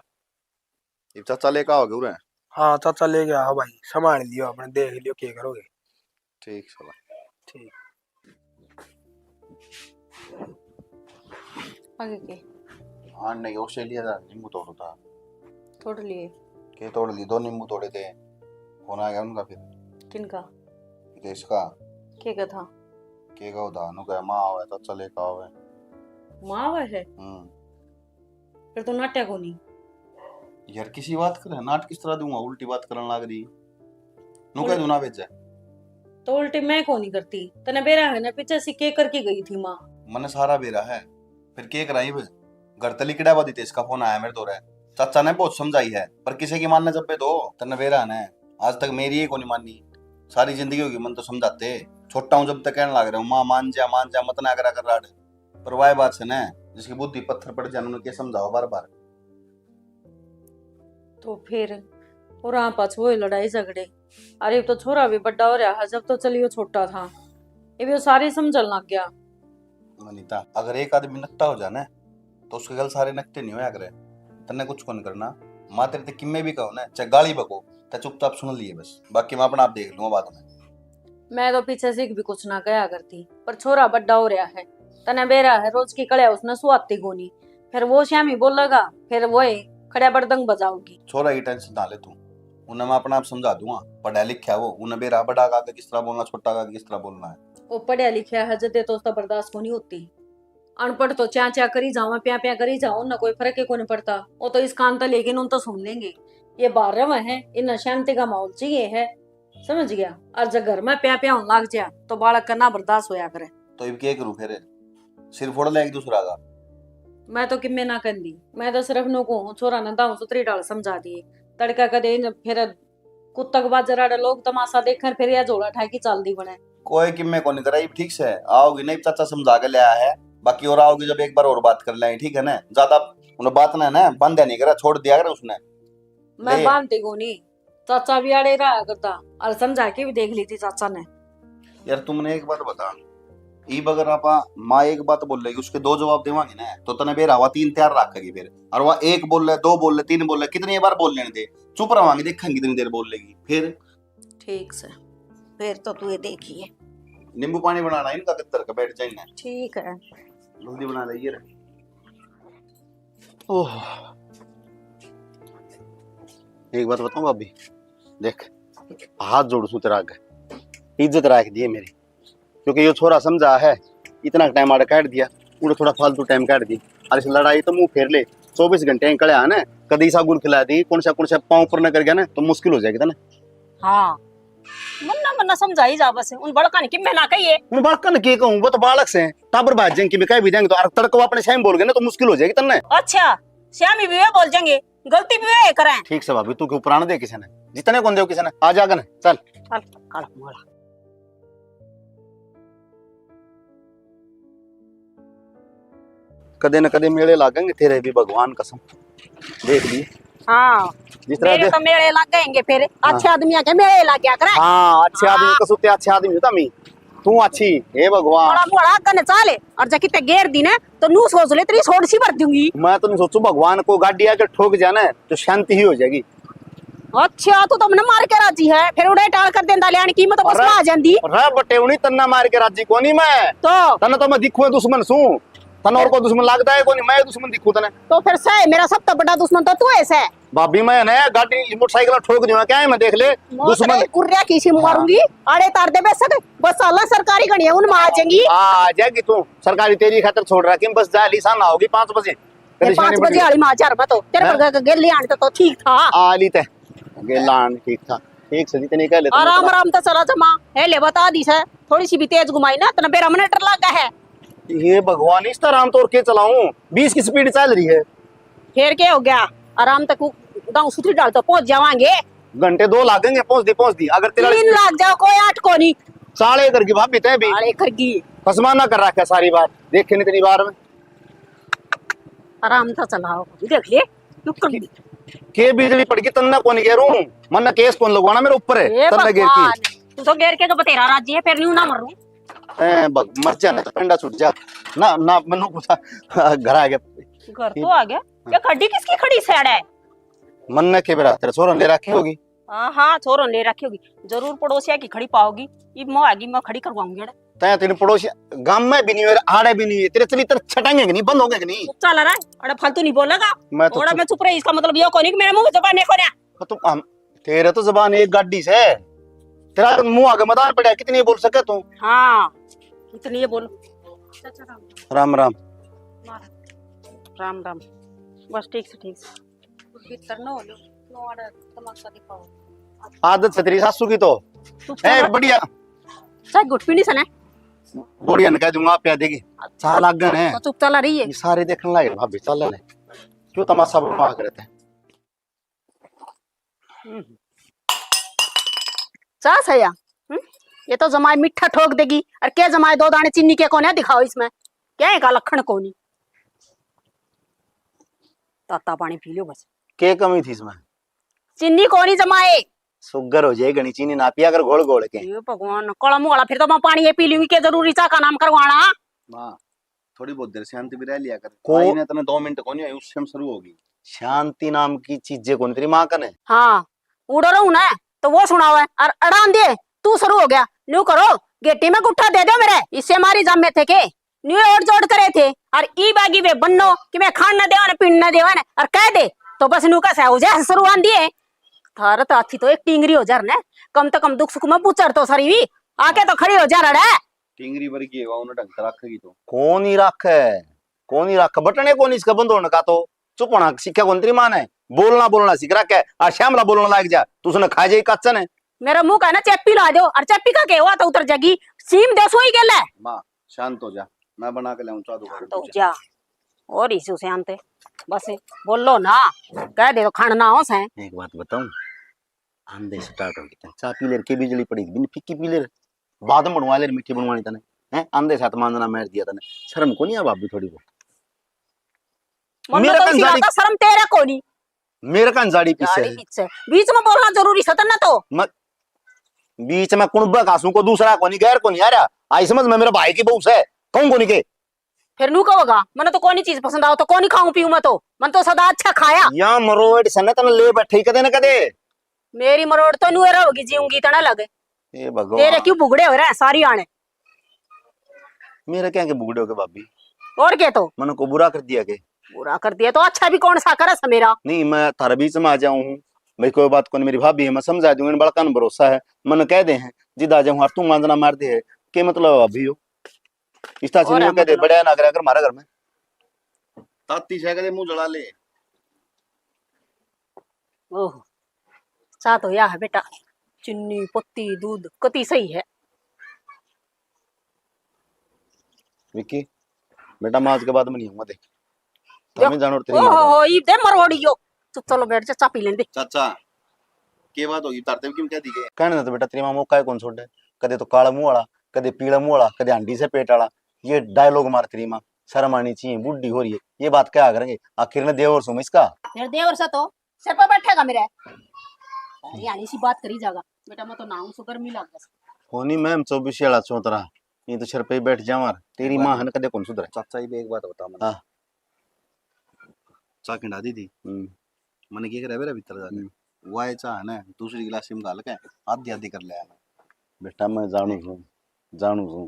इब चाचा लेके आओगे उरे? हाँ, चाचा लेके आओ भाई, संभाल लियो अपने, देख लियो के करोगे। ठीक सै भाई। ठीक। आगे के? हाँ, नहीं, ऑस्ट्रेलिया का नींबू तोड़ो था। तोड़ लिए? के तोड़ लिए? दो नींबू तोड़े थे, फोन आ गया उनका फिर। किनका? हितेश का। के का था? के का था? नु कहे, माँ आवे, चाचा लेके आवे। माँ आवे है? हम्म। फिर तो नाट्या कोनी। यार, किसी बात करे, नाट किस तरह दूंगा? उल्टी बात करने लाग रही। नु कह उल-, दूं ना भेजे। तो उल्टी मैं कोनी करती। तने बेरा है ना, पीछे से के करके गई थी माँ। मने सारा बेरा है। फिर के कराई बे? घर ते लिकड़ा बाद हितेश का फोन आया मेरे धोरे। चाचा ने बहुत समझाई है, पर किसी की मानने जब्बे दो। तने बेरा है ना, आज तक मेरी ही कोनी मानी। सारी जिंदगी होगी मन तो समझाते। छोटा हूँ जब तक कहने लाग रहा हूँ, माँ मान जा, मान जा, मत ना करा कर राड। पर वाह बात से ना, जिसकी बुद्धि पत्थर पड़ जाए, उन्हें के समझाओ बार बार। तो फिर और आ पाछो होए लड़ाई झगड़े। अरे, तो छोरा भी बड़ा हो रहा है, जब तो चलियो छोटा था, ये भी सारे समझन लग गया। अनिता, अगर एक आदमी नकता हो जाए, तो उसके गल सारे नकते नहीं होया करे। तन्ने कुछ कौन करना, माँ तेरे ते किम्मे भी कहो ना, चाहे गाली बको, ते चुपचाप सुन लिए बस, बाकी मैं अपना आप देख लूंगा बाद में। मैं तो पीछे से भी कुछ ना कहा करती, पर छोरा बड़ा हो रहा है, तने बेरा है, रोज की कड़िया उसने सुहाती कोनी, फिर वो श्यामी बोलेगा, फिर वो खड़ा बड़दंग बजाओगी। छोरा की टेंशन ना ले तू, उन्हें मैं अपने आप समझा दूंगा। पढ़ा लिखा है वो, उन्हें बेरा बड़ा का आगे किस तरह बोलना, छोटा का आगे किस तरह बोलना है। वो पढ़ा लिखा है, जदे तो उसका बर्दाश्त को नहीं होती। अनपढ़ तो च्या च्या करी जावा, प्या प्या करी जाओ, उन्हें कोई फर्क ही को नहीं पड़ता। वो तो इस कान तो लेकिन उन तो सुन लेंगे। ये बाहर रहे हैं, इन्हें शांति का माहौल चाहिए है, समझ गया? और जब घर में प्या प्या होने लग जा, तो बालक का ना बर्दाश्त होया करे। तो इब के करूं फिर? सिर फोड़ ले एक दूसरा का। मैं तो किम्मे ना कहंदी, मैं तो सिर्फ नू कहूं, छोरा ने दाऊ सुतरी डाल समझा दिए। तड़का कदे इन फिर कुत्ता के बाजर आड़े लोग तमाशा देखन, फिर या झोला ठाकी चाल दी बने। कोई किम्मे कोनी तेरा, इब ठीक से आओगी नहीं, चाचा समझा के ले आया है, बाकी और आओगी जब एक बार और बात कर लेंगे, ठीक है ना? ज्यादा उन्हें बात ना, ना बांधा नहीं करा, छोड़ दिया करे उसने। मैं ले। बांधती कोनी, चाचा भी आड़े रहा करता, और समझा के भी देख ली थी चाचा ने। यार, तुमने एक बात बता, इब अगर आपा माँ एक बात बोल लेगी, उसके दो जवाब देवांगे ना, तो तने बेरा हुआ तीन तैयार रखेगी फिर। और वह एक बोल ले, दो बोल ले, तीन बोल ले, कितनी बार बोल लेने दे, चुप रवांगे, देखेंगे कितनी देर बोल लेगी फिर। ठीक से, फिर तो तू ये देखिए। नींबू पानी बनाना इनका, कितर के बैठ जाए ना। ठीक है। जल्दी बना ले ये रे। ओह, एक बात बताऊं भाभी, देख, हाथ जोड़ सू तेरा आगे, इज्जत रख दिए मेरी, क्योंकि ये छोरा समझा है, इतना टाइम आड़े काट दिया, उड़े थोड़ा फालतू टाइम काट दी। और इस लड़ाई तो मुंह फेर ले, चौबीस घंटे कड़े आने, कदी सा गुल खिला दी, कौन सा, कौन सा पाँव ऊपर न कर गया ना, तो मुश्किल हो जाएगी तने। हाँ, मन्ना मन्ना समझाई जा बस, उन बड़का ने किम्मे ना कहिए। उन बड़का ने के कहूं, वो तो बालक से, टाबर भाज जाएंगे, किम्मे कह भी देंगे तो, और तड़को अपने सामने बोल गए ना, तो मुश्किल हो जाएगी तन्ने। अच्छा, श्यामी भी वे बोल जाएंगे, गलती भी वे करें। ठीक से भाभी, तू क्यों पुराण दे किसी ने, जितने कौन दे किसी ने, आ जा अगन, चल। चल, काला मोला। कदे न कदे मेले लागेंगे तेरे भी, भगवान कसम, देख लिए। हाँ, जिस तरह मेरे दे- तो मेले लग गएंगे फिर। हाँ। अच्छे आदमियों के मेले लग गया करे। हाँ, अच्छे आदमी हाँ। कसुते अच्छे आदमी होता मी। तू अच्छी, हे भगवान। बड़ा मोड़ा कने चाले, और जा किते गेर दी ना, तो नू सोच ले, तेरी सोड सी भर दूंगी। मैं तो नहीं सोचू, भगवान को गाड़ी आके ठोक जाना है, तो शांति ही हो जाएगी। अच्छा, तू तो हमने मार के राजी है, फिर उड़े टाल कर देंदा, लेने की मैं तो बस अरे, में आ जांदी। रे बटेवनी, तन्ना मार के राजी कोनी मैं। तो? तन्ने तो मैं दिखूं दुश्मन सूं। तन्ने और को दुश्मन लगता है कोनी, मैं दुश्मन दिखूं तन्ने। तो फिर सह, मेरा सब तो बड़ा दुश्मन तो तू है सह। भाभी, मैं ना गाड़ी मोटरसाइकिल ठोक दूंगा, क्या है मैं देख ले। मौत दुश्मन रे, कुर्रिया की सी हाँ। मारूंगी। आड़े तार दे बेशक, बस साला सरकारी गणिया उन में आ जाएंगी। हाँ, आ जाएगी तू, सरकारी तेरी खातर छोड़ रखी, बस जा ली सा ना होगी पाँच बजे। ये कदी पाँच शानी बजे बड़ी वाली माँ चार में तो तेरे हैं? पर ग-, ग-, गेली आने तो, तो ठीक था। आ ली ते। गेला आने ठीक था। ठीक से जितनी कह ले तो आराम मतलब। आराम तो चला जमा। है ले बता दी से। थोड़ी सी भी तेज घुमाई ना, तना बेरा मने डर लगा है। ये भगवान, इस तरह आमतौर के चलाऊं? बीस की स्पीड चल रही है। फिर क्या हो गया? आराम तक उ-, गाँव सुथरी डाल तो पहुंच जावांगे। घंटे दो लागेंगे पहुंच दी, पहुंच दी। अगर तेरा तीन लाग जाओ, कोई आठ को नहीं। चाले करगी भाभी तै भी। चाले करगी। फसमाना कर रखा सारी बात। देखे नहीं इतनी बार में। आराम से चलाओ, देख ले, क्यों कर दी? के बिजली पड़ गई, तन्ने कौन गेरू? मन्ने केस कौन लगवाना मेरे ऊपर है? ए तन्ने गेर की। भगवान, तू तो गेर के तो बतेरा राजी है, फिर न्यू ना मरूं। ए, बग-, मर जा ना, तो पिंडा छूट जा। ना, ना, मन्नू कुछ, घर आ गया। घर तो आ गया। हाँ। क्या खड़ी किसकी खड़ी सैड है? मन्ने के बेरा तेरे छोरन ले रखे होगी। हाँ, हाँ, छोरन ले रखी होगी। जरूर पड़ोसिया की खड़ी पाओगी। इब मैं आगी, मैं खड़ी करवाऊंगी अड़े। तै तेरे पड़ोसी गांव में भी नहीं हो, आड़े भी नहीं है। तेरे चलित्र छटेंगे कि नहीं, बंद होंगे कि नहीं? चुप चाल रहा है, अड़े फालतू नहीं बोलेगा। मैं तो थोड़ा चुप मैं चुप रही, इसका मतलब यो कोनी कि मेरे मुंह जबान नहीं खोना। तो तुम, हम, तेरे तो जबान एक गाड़ी से, तेरा तो मुंह आगे मैदान पड़ा है, कितनी बोल सके तू? हाँ, इतनी ये बोल। राम राम। राम राम। बस ठीक से, ठीक से। भीतर ना हो लो, नो आड़ा तमाशा दिखाओ। आदत से तेरी सासू की तो। चुप ए, चाल। बढ़िया। चाय घुट पीनी सने। बढ़िया ने कह दूंगा, आप प्या देगी। चाह लाग गए हैं। तो चुप चला रही है। ये सारे देखने लागे, भाभी चल ले। क्यों तमाशा बना कर रहते हैं? हम्म। चाह सया? हम्म? ये तो जमाई मीठा ठोक देगी। और क्या जमाई दो दाने चीनी के कोने दिखाओ इसमें? क्या है का लखण कोनी? ताता पानी पी लो बस। के कमी थी इसमें? चीनी कोनी जमाए। शुगर हो जाए घणी, चीनी ना पिया कर घोल घोल के। ये भगवान, कलम वाला फिर तो मैं पानी ये पी लूंगी, के जरूरी चाह का नाम करवाना? माँ, थोड़ी बहुत देर शांति भी रह लिया कर। को- आई ने तने दो मिनट कोनी हुई, उससे हम शुरू होगी। शांति नाम की चीजें कोनी तेरी माँ कने। हाँ, उड़ो रहू ना, तो वो सुनावे, और अड़ान दे, तू शुरू हो गया। न्यू करो, गेटी में गुट्ठा दे दो मेरे, इससे मारी जामे थे के? न्यू ओढ़ जोड़ करे थे, और ई बागी वे बन्नो कि मैं खान न देवा न पीन न देवा न, और कह दे तो बस न्यू का सह हो जाए शुरू आंदी है। थारे तो अच्छी तो एक टिंगरी हो जा ने, कम तो कम दुख सुख में बुचर तो सरी भी, आके तो खड़ी हो जा रड़े। टिंगरी वर्गी है, उन्हें ढंग से रखेगी तो। कौन ही रखे, कौन ही रखे, बटने कौन इसका बंद होने का तो। चुप होना सीखा कौन तेरी माँ ने, बोलना बोलना सीख रखा है, और श्यामला बोलने लग जा, तू उसने खा जाए कच्चन है। मेरा मुंह का ना चेपी ला दो, और चेपी का के हुआ तो उतर जाएगी, सीम दे सोई गेले। माँ, शांत हो जा, मैं बना के लाऊं चादू। शांत हो जा, और इसी शांत है, बस बोलो ना, कह दे तो खान ना हो सै। एक बात बताऊं, आंधे स्टार्ट हो गई, चाय पी ले के बिजली पड़ी, बिन फिक्की पी ले, बाद में बनवा ले, मीठी बनवानी तने, हैं? आंधे साथ मांजना मार दिया तने, शर्म को नहीं आ भाभी थोड़ी बहुत? मन मेरा तो कंजाड़ी, शर्म तेरे को नहीं। मेरे कंजाड़ी पीछे है। पीछे बीच में बोलना जरूरी सतन ना तो। मैं बीच में कुणबा कासू को दूसरा को नहीं, गैर को नहीं आ रहा। आई समझ में, मेरे भाई की बहू से कहूँ को नहीं के। फिर नू कहोगा, मने तो कोनी चीज पसंद आओ तो कोनी खाऊं पीऊं मैं तो, मन तो सदा अच्छा खाया। या मरोड़ सने तने ले बैठे ही कदे न कदे। मेरी मरोड़ तो नू रहोगी, जीऊंगी तना लगे। ए भगवान। तेरे क्यों भुगड़े हो रहे हैं सारी आने? मेरे क्या के भुगड़े हो गए भाभी? और के तो? मने को बुरा कर दिया के? बुरा कर दिया तो अच्छा भी कौन सा करे सा मेरा? नहीं, मैं थारे बीच में आ जाऊं हूँ, भाई कोई बात कोनी, मेरी भाभी है, मैं समझा दूंगी, इन बड़का ने भरोसा है, मने कह दे हैं जिद आ जाऊं, और तू मांजना मार दे है, के मतलब है भाभी हो? इस तरह से और नहीं हम कहते, मतलब बड़े ना करा कर मारा घर में। ताती से कदे मुंह जला ले। ओह, चा तो या है बेटा, चीनी, पत्ती, दूध, कती सही है। विक्की, बेटा, मैं आज के बाद में नहीं आऊंगा, देख। देख, हमें जानो तेरी ओहो माँ का। हो, ई दे मरोड़ियो। चुप, चलो बैठ जा, चा पी लेंदे। चाचा, के बात होगी? तारते भी क्यों कह दी गए? कहने ना तो बेटा, तेरी माँ मौका है कौन छोड़े, कदे तो काला मुंह वाला, कदे पीला मुंह वाला, कदे हांडी से पेट वाला। ये डायलॉग मार तेरी माँ, शर्म आनी चाहिए, बूढ़ी हो रही है, ये बात क्या करेंगे? आखिर ने देवर सूं मैं इसका। फिर देवर से तो सिर पर बैठेगा मेरे। हरियाणी सी बात करी जागा। बेटा, मैं तो नाऊं सु, गर्मी लाग गई। होनी मैम, चौबीस वाला चौतरा, ये तो सिर पे ही बैठ जावा। तेरी माँ है ना, कदे कौन सुधरे। चाचा जी, एक बात बता मने। हाँ। चा खिंडा दी थी। हम्म। मने के करे मेरे भीतर जाके। हम्म। वाए चा है ना, दूसरी गिलास में घाल के आधी आधी कर ले आना। बेटा, मैं जानू हूँ, जानू हूँ।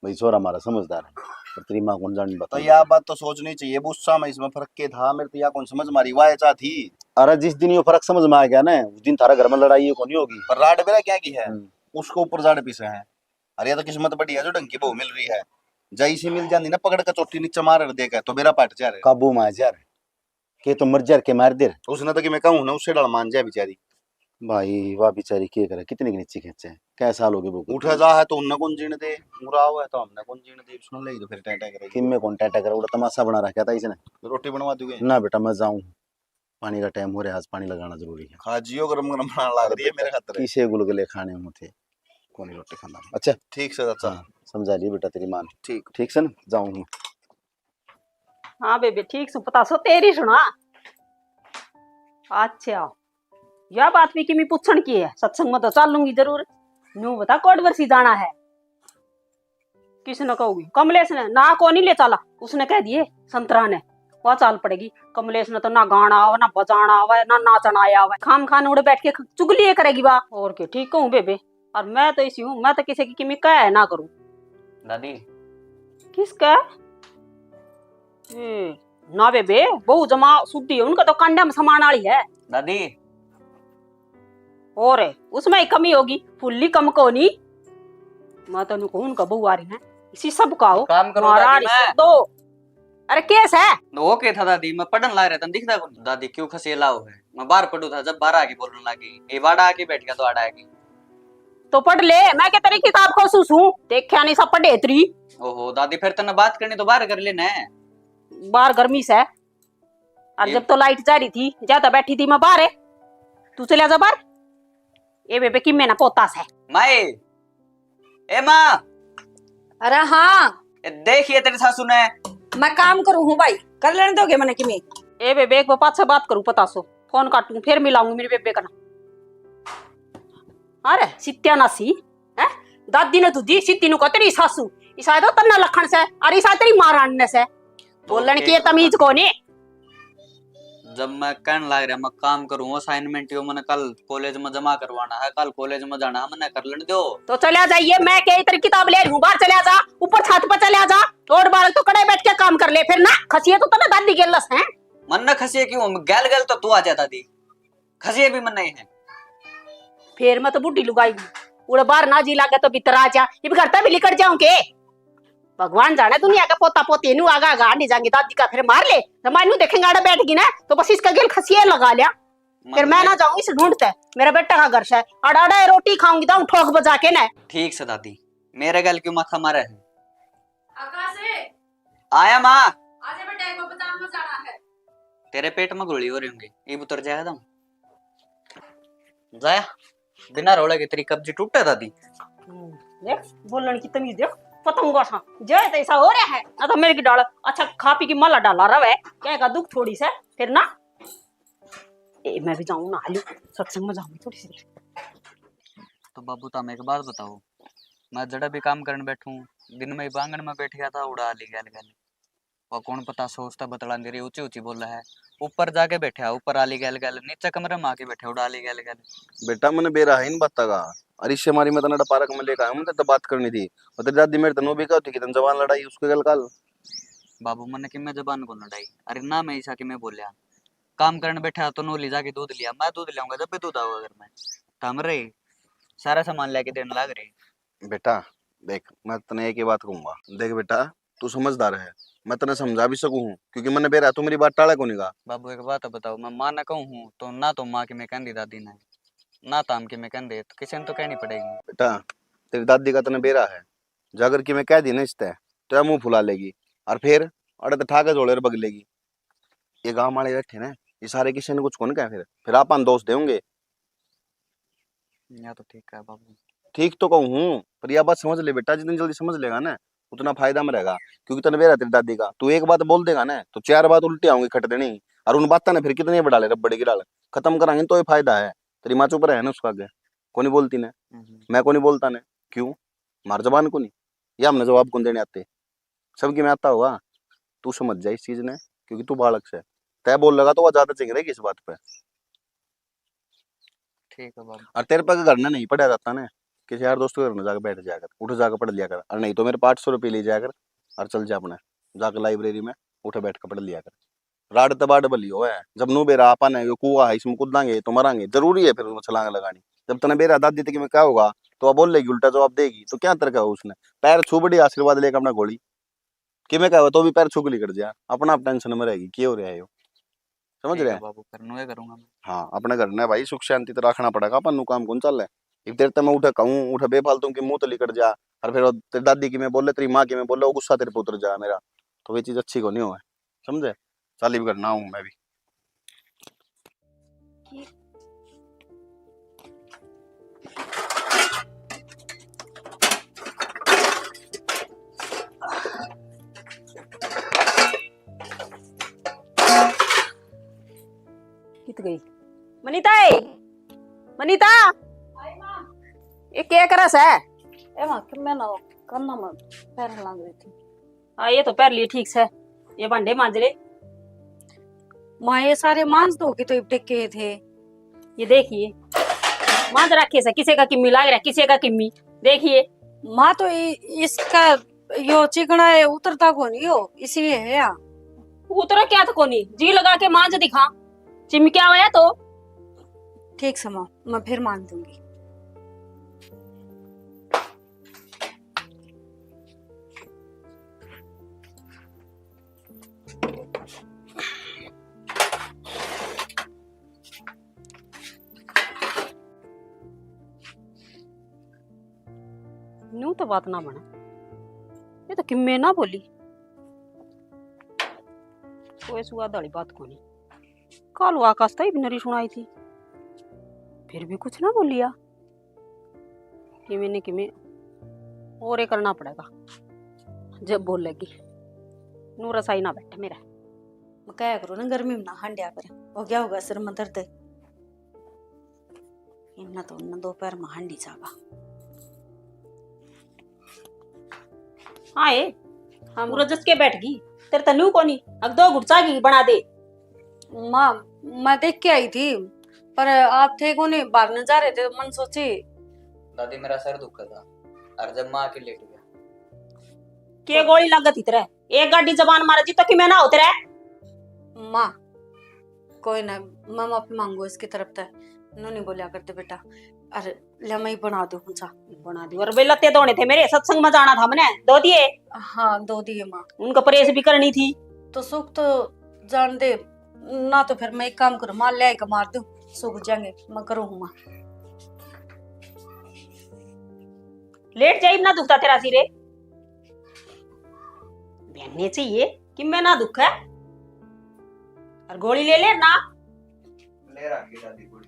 भाई, छोरा हमारा समझदार है, पर तेरी माँ कौन जानी बता। तो या बात तो सोचनी चाहिए, गुस्सा में इसमें फर्क के था, मेरे तो या कौन समझ मारी, वाह चा थी। अरे, जिस दिन यो फर्क समझ में आ गया ना, उस दिन थारा घर में लड़ाई ये कोनी होगी। पर राड बेरा क्या की है? हम्म। उसको ऊपर जाड़ पीछे है। अरे, ये तो किस्मत बड़ी है जो ढंग की बहू मिल रही है। जाई सी मिल जाती ना, पकड़ के चोटी नीचे मार देके, तो बेरा पाट जा रहे। काबू में आ जा रहे। के तो मर जा के मार दे। उसने तो कि मैं कहूँ ना, उससे डल मान जाए बेचारी। भाई, वाह बेचारी के करे, कितने की नीचे खेचे, कै साल हो गए वो। उठा जा है तो उन्हें कौन जीण दे, मुरा हुआ है तो हमने कौन जीण दे, सुन ले तो फिर टैं टैं करेगी। किम्मे कौन टैं टैं करे, उड़ा तमाशा बना रखा था इसने। रोटी बनवा दोगे? ना बेटा, मैं जाऊँ, पानी का टाइम हो रहा है, आज पानी लगाना जरूरी है। खा जियो, गरम गरम बनाने लग रही है मेरे खातर। किसे गुलगुले खाने हों थे, कौन रोटी खाना। अच्छा ठीक से चाचा। हाँ, समझा लिए बेटा तेरी माँ ने। ठीक। ठीक से ना, जाऊँ हूँ। हाँ बेबे, ठीक सु, पता सो तेरी सुना। अच्छा, या बात भी किमी पूछण की है, सत्संग में तो चालूंगी जरूर। न्यू बता, कोड वर्सी जाना है? किसने कहूगी? कमलेश ने। ना, को नहीं ले चाला, उसने कह दिए संतरा ने, वह चाल पड़ेगी। कमलेश ने तो ना गाना आवे, ना बजाना आवे, ना नाचना आवे, खाम खान उड़े बैठ के ख-, चुगलिए करेगी बा। और क्यों, ठीक कहूँ बेबे। और मैं तो इसी हूँ, मैं तो किसी की किमी कह ना करूँ। दादी। किसका? ए, ना बेबे, बहू जमा शुद्धि है, उनका तो कांडा में समान वाली है। दादी। और उसमें ही कमी होगी, फुल्ली कम को नहीं। मैं तो कहूँ उनका बहू आ रही है, इसी सब का हो। काम करो मारा दादी, मैं दो। अरे केस है? वो के था दादी, मैं पढ़न ला रहा था, दिखता कौन? दादी क्यों खसेला हो है? मैं बाहर पढ़ू था, जब बाहर आके बोलने लगी, ये वाड़ा आके बैठ गया तो आड़ा आके। तो पढ़ ले, मैं के तेरी किताब खोसू सू, देखा नहीं सब पढ़े तेरी। ओहो दादी, फिर तन्ने बात करनी तो बाहर कर लेना है। बाहर गर्मी से, और ये जब तो लाइट जा रही थी, ज्यादा बैठी थी मैं बाहर। तू चला जा बाहर। ए बेबे, किमे ना पोता से। माए, ए माँ। अरे हाँ। ए, देख ये तेरी सासू ने। मैं काम करूँ हूँ भाई, कर लेने दोगे मने किमे? ए बेबे, एक बार पाछे बात करूँ पता सो, फोन काटूँ, फिर मिलाऊंगी मेरी बेबे का ना। अरे सित्या ना सी, हैं? दादी ने दूधी सित्ती नु को तेरी सासू, इसा तो तन्ना लखन से, अरे इसा तेरी माँ रान ने से। बोलन की तमीज कोनी। जब मैं कहन लाग रहा, मैं काम करूँ, असाइनमेंट यो मैंने कल कॉलेज में जमा करवाना है, कल कॉलेज में जाना है, मैंने कर लेने दो। तो चला जाइए, मैं क्या इतनी किताब ले रही हूँ, बाहर चला जा, ऊपर छत पर चला जा, और बालक तो कड़े बैठ के काम कर ले, फिर ना खसिए तो तने दादी के लस हैं। मन ना खसिए क्यों, गैल गैल तो तू आ जा दादी, खसिए भी मन नहीं है। फिर मैं तो बूढ़ी लुगाई हूँ। उड़े बाहर ना जी लागे तो भीतर आ जा, इब घर तक भी लिकड़ जाऊं के? भगवान जाने दुनिया का पोता पोती नु आगा आगा आंडी जाएंगे दादी का, फिर मार ले। जमाई नु देखेंगे आड़े बैठ गई ना, तो बस इसका गेल खसिया लगा लिया। फिर मैं ना जाऊं इस ढूंढते, मेरा बेटा का घर से। अड़ा अड़ा रोटी खाऊंगी तो ठोक बजा के ना। ठीक से दादी, मेरे गल क्यों माथा मारे है? आकाश है। आया माँ। आजा बेटा, एक बार बाजार में जाना है। तेरे पेट में गोली हो रही होंगी, इब उतर जाएगा तुम। जाया, बिना रोले की तेरी कब्जी टूटे दादी। हम्म, देख, बोलण की तमीज देख, पतंगा सा। जय तो ऐसा हो रहा है, ना तो मेरे की डाल, अच्छा खा पी की माला डाला रहा है, क्या का दुख थोड़ी से, फिर ना। ए, मैं भी जाऊं ना, हालू सत्संग में जाऊं थोड़ी सी देर। तो बाबू, तुम एक बात बताओ, मैं जड़ा भी काम करने बैठूं, दिन में ही बांगण में बैठ गया था, उड़ा ली गैल गैल। वो कौन पता सोचता बतलांदी रही, ऊंची ऊंची बोला है। ऊपर जाके बैठा, ऊपर आली गैल गैल, नीचे कमरे में आके बैठा, उड़ा आली गैल गैल। बेटा, मैंने बेरा है इन बातों का। अरे, इससे मारी मैं तन्ने पार्क में लेकर आया हूँ, मैं तेरे तो बात करनी थी। और तेरी दादी मेरे तन्नो भी कहा थी कि तन जबान लड़ाई उसके गल काल। बाबू, मैंने कि मैं जबान को लड़ाई? अरे ना, मैं ईसा कि मैं बोलिया, काम करने बैठा तो नोली जाके दूध लिया, मैं दूध लियाऊंगा जब भी दूध आऊगा घर में। तो हम रहे, सारा सामान लेके देने लाग रहे। बेटा, देख, मैं तन्ने एक ही बात कहूंगा। देख बेटा, तू समझदार है, मैं तन्ने समझा भी सकूं हूँ, क्योंकि मैंने बेरा तू मेरी बात टाले कोनी गा। बाबू, एक बात बताओ, मैं माँ ने कहूँ हूँ तो ना तो माँ की मैं कहती दादी ने, ना ताम की मैं कहती, तो किसी ने तो कहनी पड़ेगी। बेटा, तेरी दादी का तन्ने बेरा है, जागर की मैं कह दी ना इसते, तो यह मुंह फुला लेगी, और फिर अड़े तो ठा के झोले और बग लेगी। ये गांव वाले बैठे ना, ये सारे किसी ने कुछ कौन कहे, फिर फिर आप दोष देंगे। या तो ठीक है बाबू। ठीक तो कहूँ हूँ, पर यह बात समझ ले बेटा, जितनी जल्दी समझ लेगा ना, उतना फायदा में रहेगा। क्योंकि तने बेरा तेरी दादी का, तू एक बात बोल देगा ना, तो चार बात उल्टी आऊंगी खट देनी। और उन बातों ने फिर कितनी बढ़ा ले रबड़ की डाल, खत्म करांगे तो ही फायदा है। तेरी माँ चुप रहे ना उसका आगे, कोनी बोलती ने। हम्म। मैं कोनी बोलता ने, क्यों? मार जबान कोनी, या हमने जवाब कौन देने आते? सबकी में आता होगा। तू समझ जा इस चीज ने, क्योंकि तू बालक से। तय बोल लगा तो वह ज्यादा चिंग रहेगी इस बात पे। ठीक है बाबू। और तेरे पे घर ने नहीं पढ़ा जाता ने, किसी यार दोस्त के घर में जाके बैठ जाया कर, उठ जाके पढ़ लिया कर, और नहीं तो मेरे पाँच सौ रुपये ले जाया कर और चल जा अपने, जाके लाइब्रेरी में उठे बैठ के पढ़ लिया कर। राड ते बाड भली होए, जब नू बेरा आपा ने यो कुआ है, इसमें कूदांगे तो मरांगे, जरूरी है फिर उसमें छलांग लगानी। जब तने बेरा दादी तक में क्या होगा, तो वह बोलेगी, उल्टा जवाब देगी, तो क्या तरका हो उसने? पैर छू बड़ी आशीर्वाद लेकर अपना घोली, कि मैं कहवा तो भी पैर छू के लिकड़ जा, अपना आप टेंशन में रहेगी, के हो रहा है यो? समझ ठीक रहे है हैं? बाबू, फिर नुए करूंगा मैं। हाँ, अपने घर ने भाई सुख शांति तो रखना पड़ेगा, अपन नु काम कौन चल है? इब तेरे ते मैं उठे कहूँ, उठे बेफालतू की मुंह तो लिकड़ जा, और फिर तेरी दादी की मैं बोले, तेरी माँ की मैं बोले, वो गुस्सा तेरे पे उतर जा मेरा, तो वे चीज अच्छी को नहीं हो, समझे? चल, इब घर ना हूँ मैं भी। कित गई मनीता? ए मनीता, ये क्या करा सै? ए माँ, कि मैं ना करना में पैर लाग रही थी। हाँ, ये तो पैर लिए ठीक से, ये भांडे मांज ले। माँ, ये सारे मांज धो के तो इब टेके थे। ये देखिए, मांज रखे से, किसी का किम्मी लाग रहा, किसी का किम्मी। देखिए। माँ, तो इ-, इसका यो चिकना है, उतरता कोनी हो, इसलिए है या। उतरा क्या तो कोनी, जी लगा के मांज दिखा, चिमक्या होया तो। ठीक से माँ, मैं फिर मांज दूंगी। न्यू तो बात ना बने, ये तो किम्मे ना बोली, कोई सुआद वाली बात कोनी। काल वो आकाश ताई भी नरी सुनाई थी, फिर भी कुछ ना बोलिया। किमे ने किमे और ये करना पड़ेगा, जब बोलेगी। नू रसाई ना बैठे मेरा। मैं कहा करो ना, गर्मी में ना हांड्या कर, हो गया होगा सिर में दर्द। इन्ना तो उन्ना दोपहर में हांडी जागा। आए, हम पूरा जस के बैठ गई। तेरे तन्नू कोनी, अब दो घुट चाह की बना दे। माँ, मैं देख के आई थी, पर आप थे कोनी, बाहर न जा रहे थे, मन सोची। दादी, मेरा सर दुखा था, और जब माँ आके लेट गया। के गोली लग गई तेरे? एक गाड़ी जबान मारे जी तो कि मैं ना होते रहे। माँ, कोई ना, मैं माफी मांगू इसकी तरफ ते। नू नहीं बोलिया करते बेटा, अरे, ले मैं ही बना दूं, जा। बना दूं? और वे लत्ते धोने थे मेरे, सत्संग में जाना था मैंने, धो दिए? हाँ, धो दिए माँ। उनका प्रेस भी करनी थी। तो सुख तो जान दे ना, तो फिर मैं एक काम करूँ माँ, ले के मार दूं, सूख जाएंगे, मैं करूँ हूँ माँ। लेट जाइब ना दुखता तेरा सिरे। बहने चाहिए कि मैं ना दुख है। और गोली ले ले ना। ले रखी दादी गोली।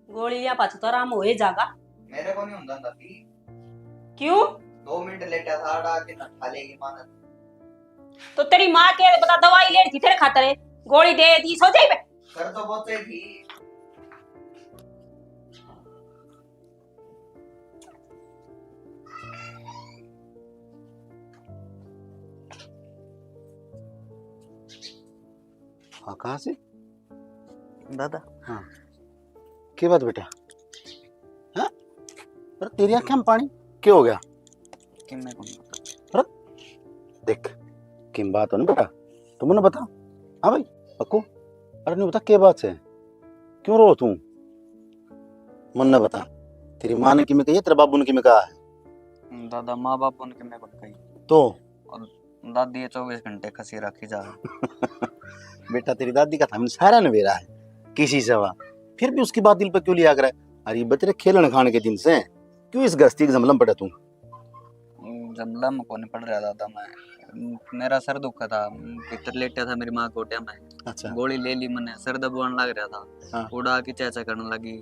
गोली लिया पाछू तो आराम होए जागा। मेरे को नहीं होता दादी। क्यों? दो मिनट लेटा था, आड़ा के ना खा लेगी माँ ने। तो तेरी माँ के बता दवाई लेनी थी तेरे खातर, गोली दे दी, सो जाइबे। सर तो बोते थी। हाँ, कहाँ से? दादा। हाँ। के बात बेटा? हाँ? अरे तेरी आंखें में पानी, क्या हो गया? किम मैं कौन? अरे देख, किम बात हो ना बेटा, तू मन्ने बता। हाँ भाई, पक्को? अरे नहीं बता, के बात है? क्यों रो तू? मन्ने बता, तेरी माँ ने किमे कही है, तेरे बाबू ने किमे कहा है? दादा, माँ बाबू ने किमे कौन कही। तो? और दादी ये चौबीस घंटे खसी रखी जा। बेटा, तेरी दादी का था मैंने सारा नवेरा है, किसी से वा। फिर भी उसकी बात दिल पे क्यों लिया करे? अरे बतरे खेलन खान के दिन से क्यों इस गृहस्थी के जमलम पड़ा तू? जमलम को नहीं पड़ रहा दादा मैं, मेरा सर दुखा था, भीतर लेटा था मेरी माँ गोड्या में। अच्छा। गोली ले ली मैंने, सर दबवान लग रहा था। हाँ। उड़ा के चेचा करने लगी,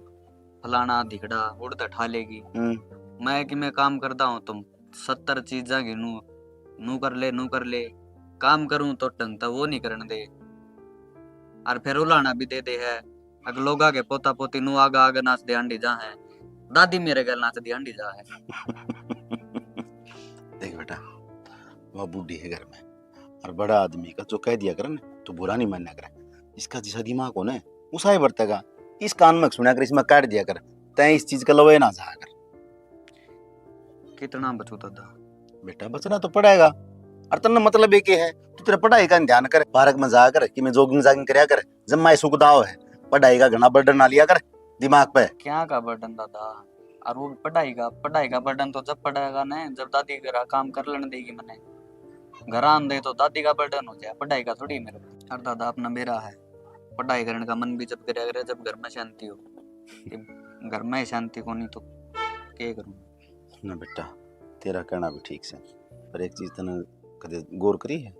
फलाना धिकड़ा उड़ तो ठा लेगी। हम्म। मैं कि मैं काम करता हूँ, तुम सत्तर चीजा गिनू, नू कर ले, नू कर ले, काम करूँ तो ढंग तो वो नहीं करन दे। और फिर उलाना भी दे दे है, अग लोगा के पोता पोती नू आगा आगा नाच दे आंडी जा है, दादी मेरे गल नाच दे आंडी जा है। देख बेटा, वह बूढ़ी है घर में, और बड़ा आदमी का जो कह दिया करे ना, तो बुरा नहीं मानना करे। इसका जिसा दिमाग हो ना, उसा ही बरतेगा। इस कान में सुना कर, इसमें काट दिया कर, तै इस चीज का लवे ना जा कर। कितना बचू दादा? बेटा, बचना तो पड़ेगा। और तन्ने मतलब एक ही है, तू तेरा पढ़ाई का ध्यान कर, पार्क में जा कर, कि मैं जॉगिंग जॉगिंग करया कर, जब मैं सुख दाव है, पढ़ाई का घना बर्डन ना लिया कर दिमाग पे। क्या का बर्डन दादा? और वो भी पढ़ाई का, पढ़ाई का बर्डन तो जब पड़ेगा ना, जब दादी घर काम कर लेने देगी मने। घर आन दे तो दादी का बर्डन हो जाए, पढ़ाई का थोड़ी मेरे पे। और दादा अपना बेरा है, पढ़ाई करने का मन भी जब करया करे जब घर में शांति हो। ये घर में ही शांति को नहीं तो के करूँ? ना बेटा, तेरा कहना भी ठीक से, पर एक चीज तने कदे गौर करी है?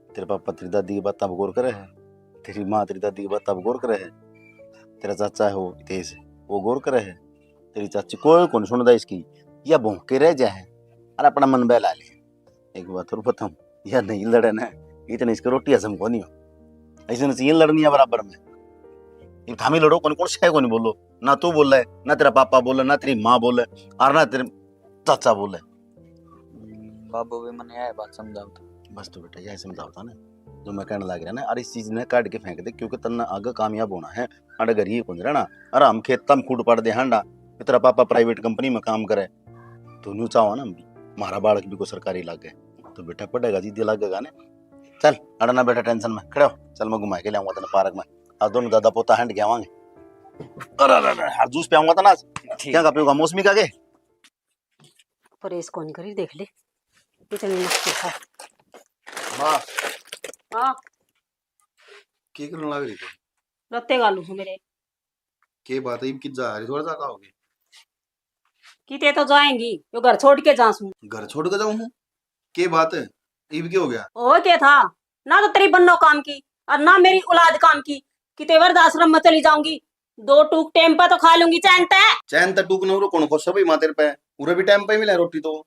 तेरे पापा तेरी दादी की बात अब गौर करे है, तेरी माँ तेरी दादी की बात अब गौर करे है, तेरा चाचा है वो हितेश, वो गौर करे है, तेरी चाची कोई कौन सुनदा इसकी, या भौंक के रह जाए है और अपना मन बहला ले। एक बात और बताऊं, या नहीं लड़े ना, इतने इसके रोटी हजम को नहीं हो, ऐसे नहीं चाहिए लड़नी है बराबर में। ये थामी लड़ो, कौन कौन से को नहीं बोलो, ना तू बोले, ना तेरा पापा बोले, ना तेरी माँ बोले, और ना तेरे चाचा बोले। बाबू भी मने यह बात समझावता। बस तो बेटा यही समझावता ना, जो मैं कहने लग रहा ना, और इस चीज ने काट के फेंक दे, क्योंकि तन्ने आगे कामयाब होना है। अरे घर ही कौन रहना, अरे हम खेत में खूट पाड़ दे हांडा, तेरा पापा प्राइवेट कंपनी में काम करे, तो न्यू चाहो ना हम भी, हमारा बालक भी कोई सरकारी लागे, तो बेटा पढ़ेगा जी, दिल लागेगा ना। चल अड़ना बेटा, टेंशन में खड़े हो, चल मैं घुमा के ले आऊंगा तने पार्क में, आज दोनों दादा पोता हंड के आवांगे। अरे अरे अरे, हर जूस पे आऊंगा तना आज। ठीक। क्या का पीऊंगा, मौसमी का के? परहेज कौन करी, देख ले, इतनी मस्ती है। माँ। हाँ। की करने लग रही तू? लत्ते गालू हूँ मेरे। के बात है, इब कित जा रही, थोड़ा जा का होगी? किते तो जाएंगी, यो घर छोड़ के जा सूं। घर छोड़ के जाऊं हूँ? के बात है, इब के हो गया? और के था, ना तो तेरी बन्नो काम की और ना मेरी औलाद काम की। किते वृद्धाश्रम में चली जाऊंगी, दो टूक टेम पे तो खा लूंगी चैन ते। चैन ते टूक न उरे कौन खोसे भाई माँ तेरे पे, उरे भी टेम पे मिले रोटी तो।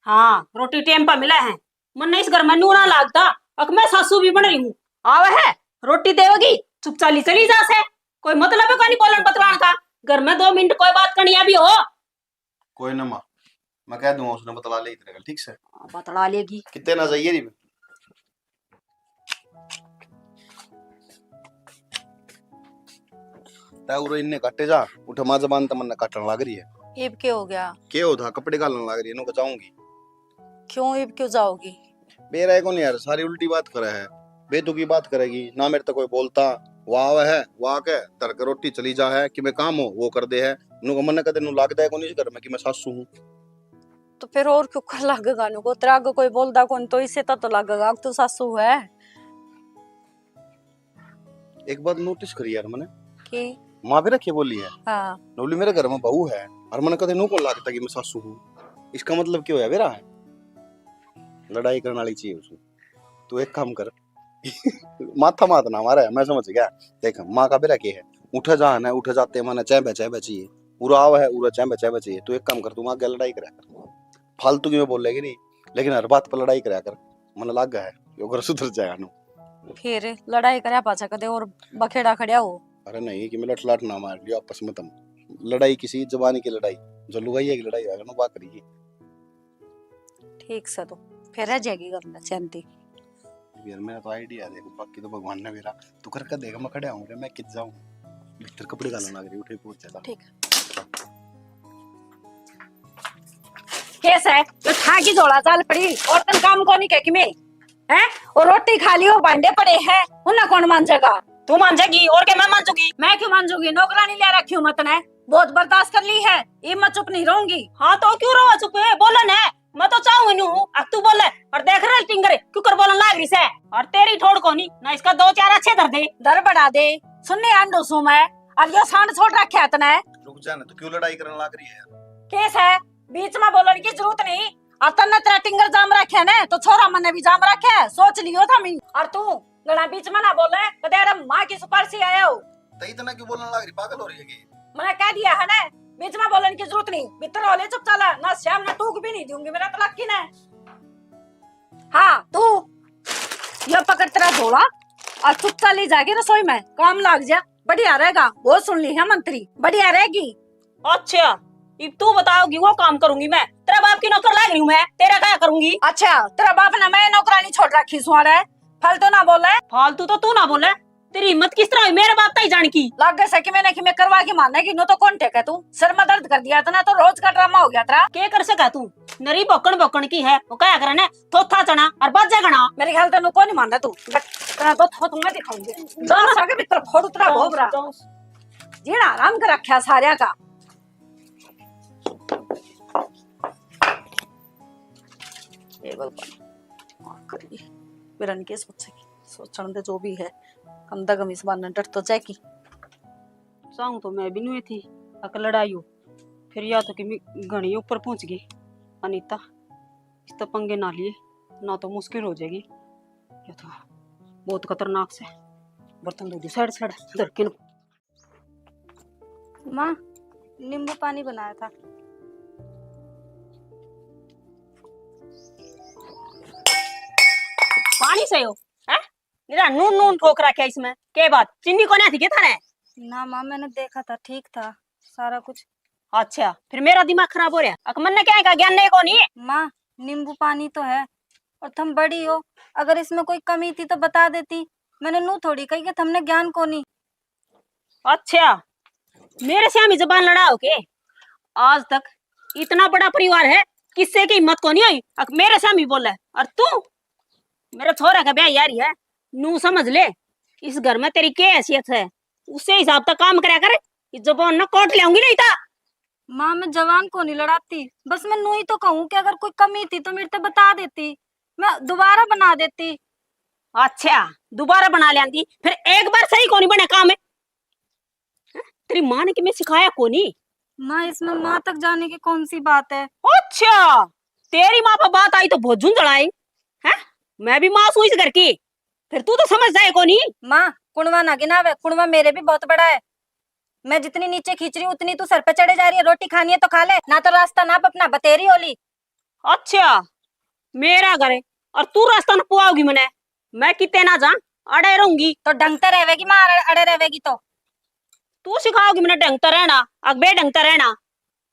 हाँ, रोटी टेम पे मिले है। मन्ने इस घर में नूना लागता, अक मैं सासू भी बन रही हूँ। आवे है, रोटी देवेगी, चुपचाली चली जा से। कोई मतलब है कोनी बोलन बतलान का। घर में दो मिनट कोई बात करनी भी हो। कोई ना माँ, मैं कह दूंगा उसने बतला ले इतने कल, ठीक से? हाँ, बतला लेगी। कितने ना चाहिए री। तै उरे इन्ने काटे जा, उठे माँ जबान ते मन्ने काटन लाग रही है। इब के हो गया? के हो था, कपड़े घालन लाग रही है, नो जाऊंगी। क्यों, इब क्यों जाओगी? बेरा है कौन यार, सारी उल्टी बात करे है, बेतुकी बात करेगी ना। मेरे तो कोई बोलता, वो आवे है, वो आके धर के रोटी चली जा है, कि मैं काम हो वो कर दे है, नु मन्ने कदे नु लागदा है कोनी इस घर में कि मैं सासू हूँ। तो फिर और क्यों कर लागेगा नु को? तेरा आगे कोई बोलदा कोनी तो इसे तो, तो लागेगा कि तू सासू है। एक बात नोटिस करी यार मैंने। के? माँ भी रखे बोली है। हाँ। बोली मेरे घर में बहू है और मैंने कदे नु को लागता कि मैं सासू हूँ। इसका मतलब क्या होया बेरा है? लड़ाई करने वाली चाहिए उसमें। तू एक काम कर, माथा मात ना मारे, मैं समझ गया। देख, माँ का बेरा के है, उठे जा है, उठे जाते माने चाय बे, चाय बे चाहिए, उरा आवे है, उरा चाय बे, चाय बे चाहिए। तू एक काम कर, तू माँ के लड़ाई करा कर, फालतू की मैं बोलेगी नहीं, लेकिन हर बात पर लड़ाई करा कर। मन लाग है, यो घर सुधर जाएगा नु। फिर लड़ाई करया पाछा कदे और बखेड़ा खड़या हो। अरे नहीं कि मैं लठ लाठ ना मार लियो आपस में तुम। लड़ाई किसी जबान की लड़ाई, जो लुगाइया की लड़ाई है ना, वो करेगी। ठीक से तो फिर रह जाएगी घर में शांति। यार, मेरा तो आइडिया है, देखो, बाकी तो भगवान ने मेरा, तू करके देख, मैं खड़ा हूँ रे, मैं कित जाऊँ, भीतर कपड़े घालन लग रही, उठे पहुंच जाता। ठीक। कैसा है? तो थाकी झोला चाल पड़ी, और तन काम को नहीं कह कि मैं, हैं? और रोटी खा ली, वो भांडे पड़े हैं, उन्हें कौन मांजेगा? तू मांजेगी, और क्या मैं मांजूंगी? मैं क्यों मांजूंगी? नौकरानी ले रखी हूँ मैं तने, बहुत बर्दाश्त कर ली है, ये मैं चुप नहीं रहूंगी। हाँ, तो क्यों रहो चुप? बोलो ना, मैं तो चाहूँ ही नहीं हूँ, अब तू बोले। और देख रहे टिंगर, क्यों कर बोलन लाग रही से? और तेरी ठोड़ कोनी ना, इसका दो चार अच्छे धर दे। धर बढ़ा दे, सुनने आंडू सू मैं, अब यो सांड छोड़ रखे है तने। रुक जा ना, तू क्यों लड़ाई करने लाग रही है यार? केस है, बीच में बोलने की जरूरत नहीं। और तन्ने तेरा टिंगर जाम रखे है ना, तो छोरा मने भी जाम रखे है, सोच लियो था मैं। और तू घणा बीच में ना बोले, कदे अरे माँ की सुपारी आया हो। तो इतना क्यों बोलने लग रही, पागल हो रही है कि? मैंने कह दिया है ना, बीच में बोलने की जरूरत नहीं, भीतर हो ले चुप चाला, ना श्याम ना टूक भी नहीं दूंगी मेरा तलाक की ने। हाँ, तू ये पकड़ तेरा झोला और चुप चाली जाके रसोई में काम लाग जा, बढ़िया रहेगा। बहुत सुन ली है मंत्री, बढ़िया रहेगी। अच्छा, इब तू बताओगी वो काम करूंगी मैं? तेरा बाप की नौकर लाग रही हूँ मैं, तेरा क्या करूंगी? अच्छा, तेरा बाप ने मैं नौकरानी छोड़ रखी सुहाड़े, फालतू ना बोले। फालतू तो तू ना बोले, तेरी हिम्मत किस तरह हुई मेरे बाप ताई जान की? लागे से कि मैंने कि मैं करवा के मारने की, नो तो कौन ठेका तू? सर में दर्द कर दिया इतना तो रोज का ड्रामा हो गया तेरा। के कर सका तू? नरी भौकण भौकण की है, वो कहा करे ने, थोथा चना और बाजे घना। मेरे ख्याल तैनू कोनी मानना तू। देख, तेरा तो थोथ मैं दिखाऊंगी। दस आगे भीतर फोड़ उतरा भोगरा। जीना आराम कर रखा सारिया का। टेबल पर मार करिए। बिरन के सोचेगी, सोचण दे जो भी है। कम से कम इस बार न डर तो जाएगी। चाहूँ तो मैं भी नुए थी, अक लड़ाई हो। फिर या तो कि मैं घणी ऊपर पहुंच गई अनीता। इस तो पंगे ना लिए, ना तो मुश्किल हो जाएगी। या तो बहुत खतरनाक से बर्तन धो दी, साइड साइड धर के न। माँ, नींबू पानी बनाया था। पानी से हो, हैं? निरा नून नून ठोक रखा है इसमें। के बात, चीनी कोनी थी के थारे? ना माँ, मैंने देखा था, ठीक था सारा कुछ। अच्छा, फिर मेरा दिमाग खराब हो रहा। अक मन्ने क्या है का ज्ञान नहीं कोनी? माँ, नींबू पानी तो है और थम बड़ी हो, अगर इसमें कोई कमी थी तो बता देती। मैंने नू थोड़ी कही कि थमने ज्ञान कोनी। अच्छा, मेरे से हमी जबान लड़ाओ के? आज तक इतना बड़ा परिवार है, किसी की हिम्मत कोनी हुई, अक मेरे से हमी बोले। और तू मेरे छोरा का ब्याह यारी है, नू समझ ले, इस घर में तेरी क्या हैसियत है, उसे हिसाब तक काम करया कर। ये जबान ना कोट ले आऊंगी नहीं था। माँ, मैं जबान कोनी लड़ाती, बस मैं नू ही तो कहूँ कि अगर कोई कमी थी तो मेरे ते बता देती, मैं दोबारा बना देती। अच्छा, दोबारा बना लेंदी, फिर एक बार सही कोनी बने काम है। हैं? तेरी माँ ने कि मैं सिखाया कोनी? माँ, इसमें माँ तक जाने की कौन सी बात है? अच्छा, तेरी माँ पर बात आई तो बहुत झुंझलाए। हैं? मैं भी माँ सू इस घर की, फिर तू तो समझ जाए कोनी। माँ, कुणवा ना गिनावे, कुणवा मेरे भी बहुत बड़ा है। मैं जितनी नीचे खींच रही हूँ, उतनी तू सर पे चढ़े जा रही है। रोटी खानी है तो खा ले, ना तो रास्ता नाप अपना, बतेरी होली। अच्छा, मेरा घर है और तू रास्ता नपवाओगी मने? मैं किते ना जा, अड़े रहूंगी। तो ढंग ते रहेगी माँ, अड़े, अड़े रहेगी तो। तू सिखाओगी मने ढंग ते रहना, अक बेढंग ते रहना?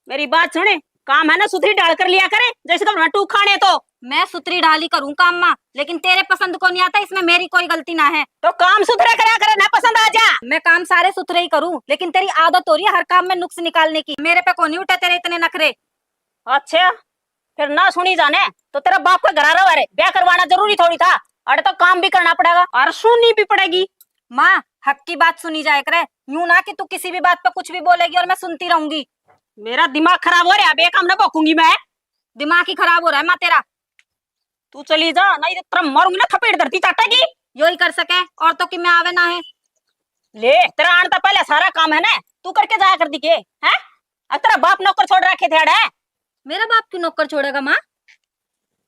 मेरी बात सुने, काम है ना सुथरी ढाल कर लिया करे, जैसे कब टूक खाने तो। मैं सुथरी ढाल ही करूँ काम माँ, लेकिन तेरे पसंद को नहीं आता, इसमें मेरी कोई गलती ना है। तो काम सुथरे करया करे ना, पसंद आ जा। मैं काम सारे सुथरे ही करूँ, लेकिन तेरी आदत हो रही है हर काम में नुक्स निकालने की। मेरे पे कोनी उठे तेरे इतने नखरे। अच्छा, फिर ना सुनी जाने तो तेरा बाप का घरा रहो रे, ब्याह करवाना जरूरी थोड़ी था। अरे तो काम भी करना पड़ेगा और सुननी भी पड़ेगी। माँ, हक की बात सुनी जाए करे, यूं ना कि तू किसी भी बात पे कुछ भी बोलेगी और मैं सुनती रहूंगी। मेरा दिमाग खराब हो रहा है, बेकाम ना भौंकूंगी मैं। दिमाग ही खराब हो रहा है माँ तेरा। तू चली जा, नहीं तो तेरा मारूंगी ना थपेड़ धरती चाटेगी। यो ही कर सके, और तो कि मैं आवे ना है। ले, तेरा आने तो पहले सारा काम है ना, तू करके जाया कर दी के, हैं? अब तेरा बाप नौकर छोड़ रखे थे अड़े। मेरा बाप क्यों नौकर छोड़ेगा माँ?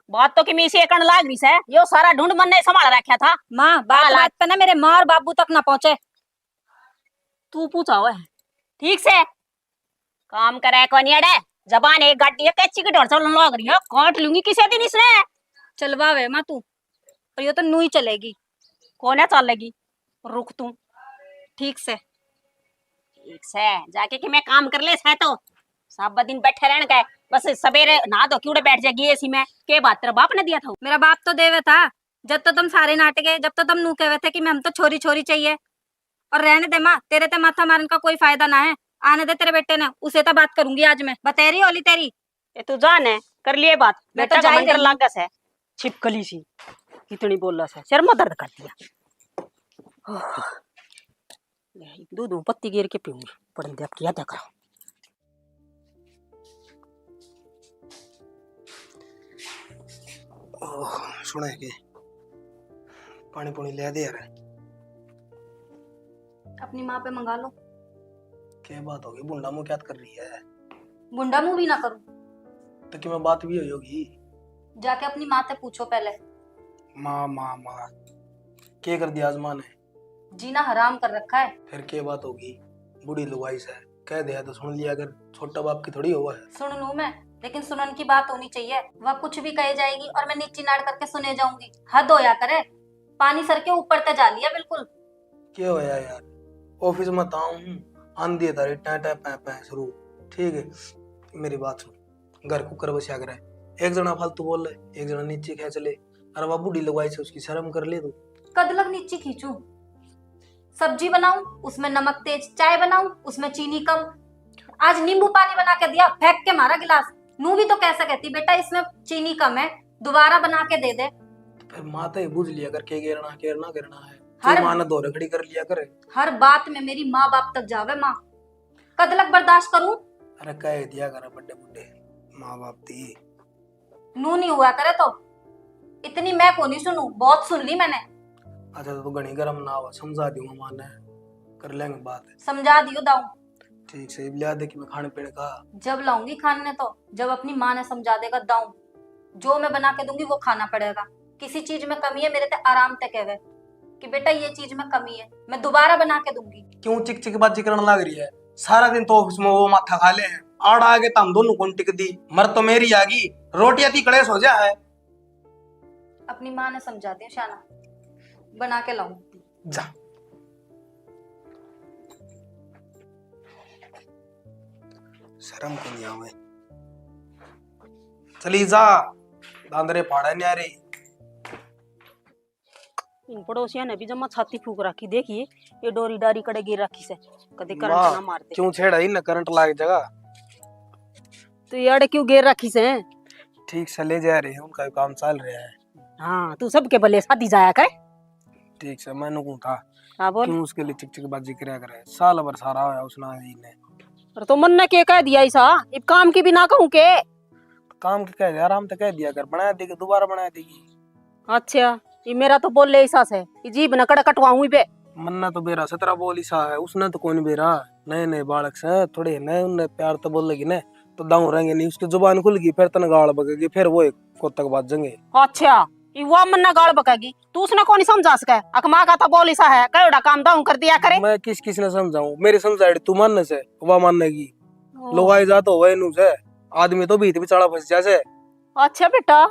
बात तो कि मैं इसे एकन लाग रही से, यो सारा ढूंढ मन ने संभाल रखा था। माँ, बात बात पे ना मेरे माँ और बाबू तक ना पहुंचे। तू पूछा हुआ है ठीक से, काम करे कोनी अड़े। जबान एक गाड़ी है, कैची की ढोर चलन लाग रही है, काट लूंगी किसी दिन इसने। चलवावे माँ तू, पर यो तो नू ही चलेगी। कोने चलेगी? रुक तू। ठीक से। ठीक से जाके कि मैं काम कर ले से तो सब दिन बैठे रहने का है। बस सवेरे नहा धो के उड़े बैठ जाएगी एसी में। के बात तेरे बाप ने दिया था? मेरा बाप तो देवे था, जब तो तुम सारे नाटक है, जब तो तुम नू कहवे थे कि मैं, हम तो छोरी छोरी चाहिए। और रहने दे माँ, तेरे ते माथा मारने का कोई फायदा ना है। आने दे तेरे बेटे ने, उसे तो बात करूंगी आज मैं। बतेरी होली तेरी। ए तू जा ने, कर लिए बात। मैं तो बेटा जा का ही मंडर रही हूँ। लागा से, छिपकली सी, कितनी बोला से, सिर में दर्द कर दिया। ओह, ले, दूध में पत्ती गिर के पीऊंगी, पड़न दे आपकी याद करो। ओह, सुने के पानी पुनी ले दे यार। अपनी माँ पे मंगा लो। क्या बात होगी, भुंडा मुंह क्या कर रही है? भुंडा मुंह भी ना करूं। तो कि मैं बात भी हुई होगी? जाके अपनी माँ से पूछो पहले। माँ, माँ, माँ, क्या कर दिया आज माँ ने? जीना हराम कर रखा है। फिर क्या बात होगी, बूढ़ी लुगाई से, कह दिया तो सुन लिया कर, छोटा बाप की थोड़ी हुआ है। सुन लूं मैं, लेकिन सुनन की बात होनी चाहिए। वह कुछ भी कहे जाएगी और मैं नीची नाड़ करके सुने जाऊंगी। हद होया करे, पानी सर के ऊपर ते जा लिया बिल्कुल। क्या होया यार, ऑफिस में तो आऊं हूँ, आंधी है तारी टै टै पै पै शुरू, ठीक है? मेरी बात सुन, घर कुकर बस्या करे, एक जना फालतू बोल ले, एक जना नीची खींच ले। अरे वह बूढ़ी लुगाई से, उसकी शर्म कर ले तू। कद लग नीची खींचू? सब्जी बनाऊं, उसमें नमक तेज, चाय बनाऊं, उसमें चीनी कम। आज नींबू पानी बना के दिया, फेंक के मारा गिलास। नू भी तो कह सकती, बेटा इसमें चीनी कम है, दोबारा बना के दे दे। फिर माँ तो ये बुझ लिया कर के गिरना, केरना, गिरना है। हर तू माँ ने दो रगड़ी कर लिया कर। हर बात में मेरी माँ बाप तक जावे माँ। कद लग बर्दाश्त करूं? अरे कह दिया कर बड़े बूढ़े माँ बाप दी। नू नहीं हुआ करे तो। इतनी मैं को नहीं सुनू, बहुत सुन ली मैंने। अच्छा तो तू घणी गरम ना हो, समझा दूंगा माँ ने, कर लेंगे बात। समझा दियो दाऊ। ठीक से, इब लिया दे कि मैं खाने पीने का। जब लाऊंगी खाने ने तो, जब अपनी माँ ने समझा देगा दाऊ। जो मैं बना के दूंगी वो खाना पड़ेगा। किसी चीज में कमी है मेरे ते आराम ते कहवे कि बेटा ये चीज में कमी है, मैं दोबारा बना के दूंगी। क्यों चिकचिकबाजी करने लग रही है? सारा दिन तो ऑफिस में वो माथा खा ले, आड़ा आगे तो हम दोनों कौन टिक दी, मर तो मेरी आ गई, रोटियां ती कलेश हो जा है। अपनी माँ ने समझा दे शाना, बना के लाऊं। जा। शर्म को नहीं आवे। चली जा, दांदरे फाड़े न्यारे। इन पड़ोसियां ने भी जमा छाती फूक रखी, देखिए ये डोरी डारी कड़े गिर रखी से, कदे करंट वाह, ना मार दे। क्यों छेड़ा ही ना करंट लाग जगह। तो ये अड़े क्यों गिर रखी से? ठीक से ले जा रहे हैं, उनका काम चल रहा है। हाँ, तू सबके भले साथी जाया कर। ठीक से, मैं नुकूं था। हाँ, बोल। क्यों उसके लिए चिकचिकबाजी करया करे? साल भर सारा होया उसने ही ने। अरे तो मन ने के कह दिया ऐसा? इब काम की भी ना कहूँ के? काम की कह दिया, आराम तो कह दिया कर, बना देगी, दोबारा बना देगी। अच्छा, ये मेरा तो बोले ऐसा से, ये जीभ न कड़े कटवाऊं इबे। मन्ना तो बेरा सतरा बोल ऐसा है, उसने तो कोई नहीं बेरा। नए नए बालक से, थोड़े नए उनने प्यार तो बोलेगी ना, तो दाऊ रहेंगे नहीं, उसकी जुबान खुल गई, फिर तन गाल बकेगी, फिर वो एक कोतक बाजेंगे। अच्छा, ये वो मन्ना गाल बकेगी, तू उसने कोनी समझा सके? अक माँ का तो बोल ऐसा है, कहोड़ा काम दाऊ कर दिया करे। मैं किस किस ने समझाऊं? मेरी समझाड़ी तू मानने से, वा मानेगी। ओ। लुगाई जा तो वही नू से, आदमी तो भीत बिचाला फंस जा से। अच्छा बेटा,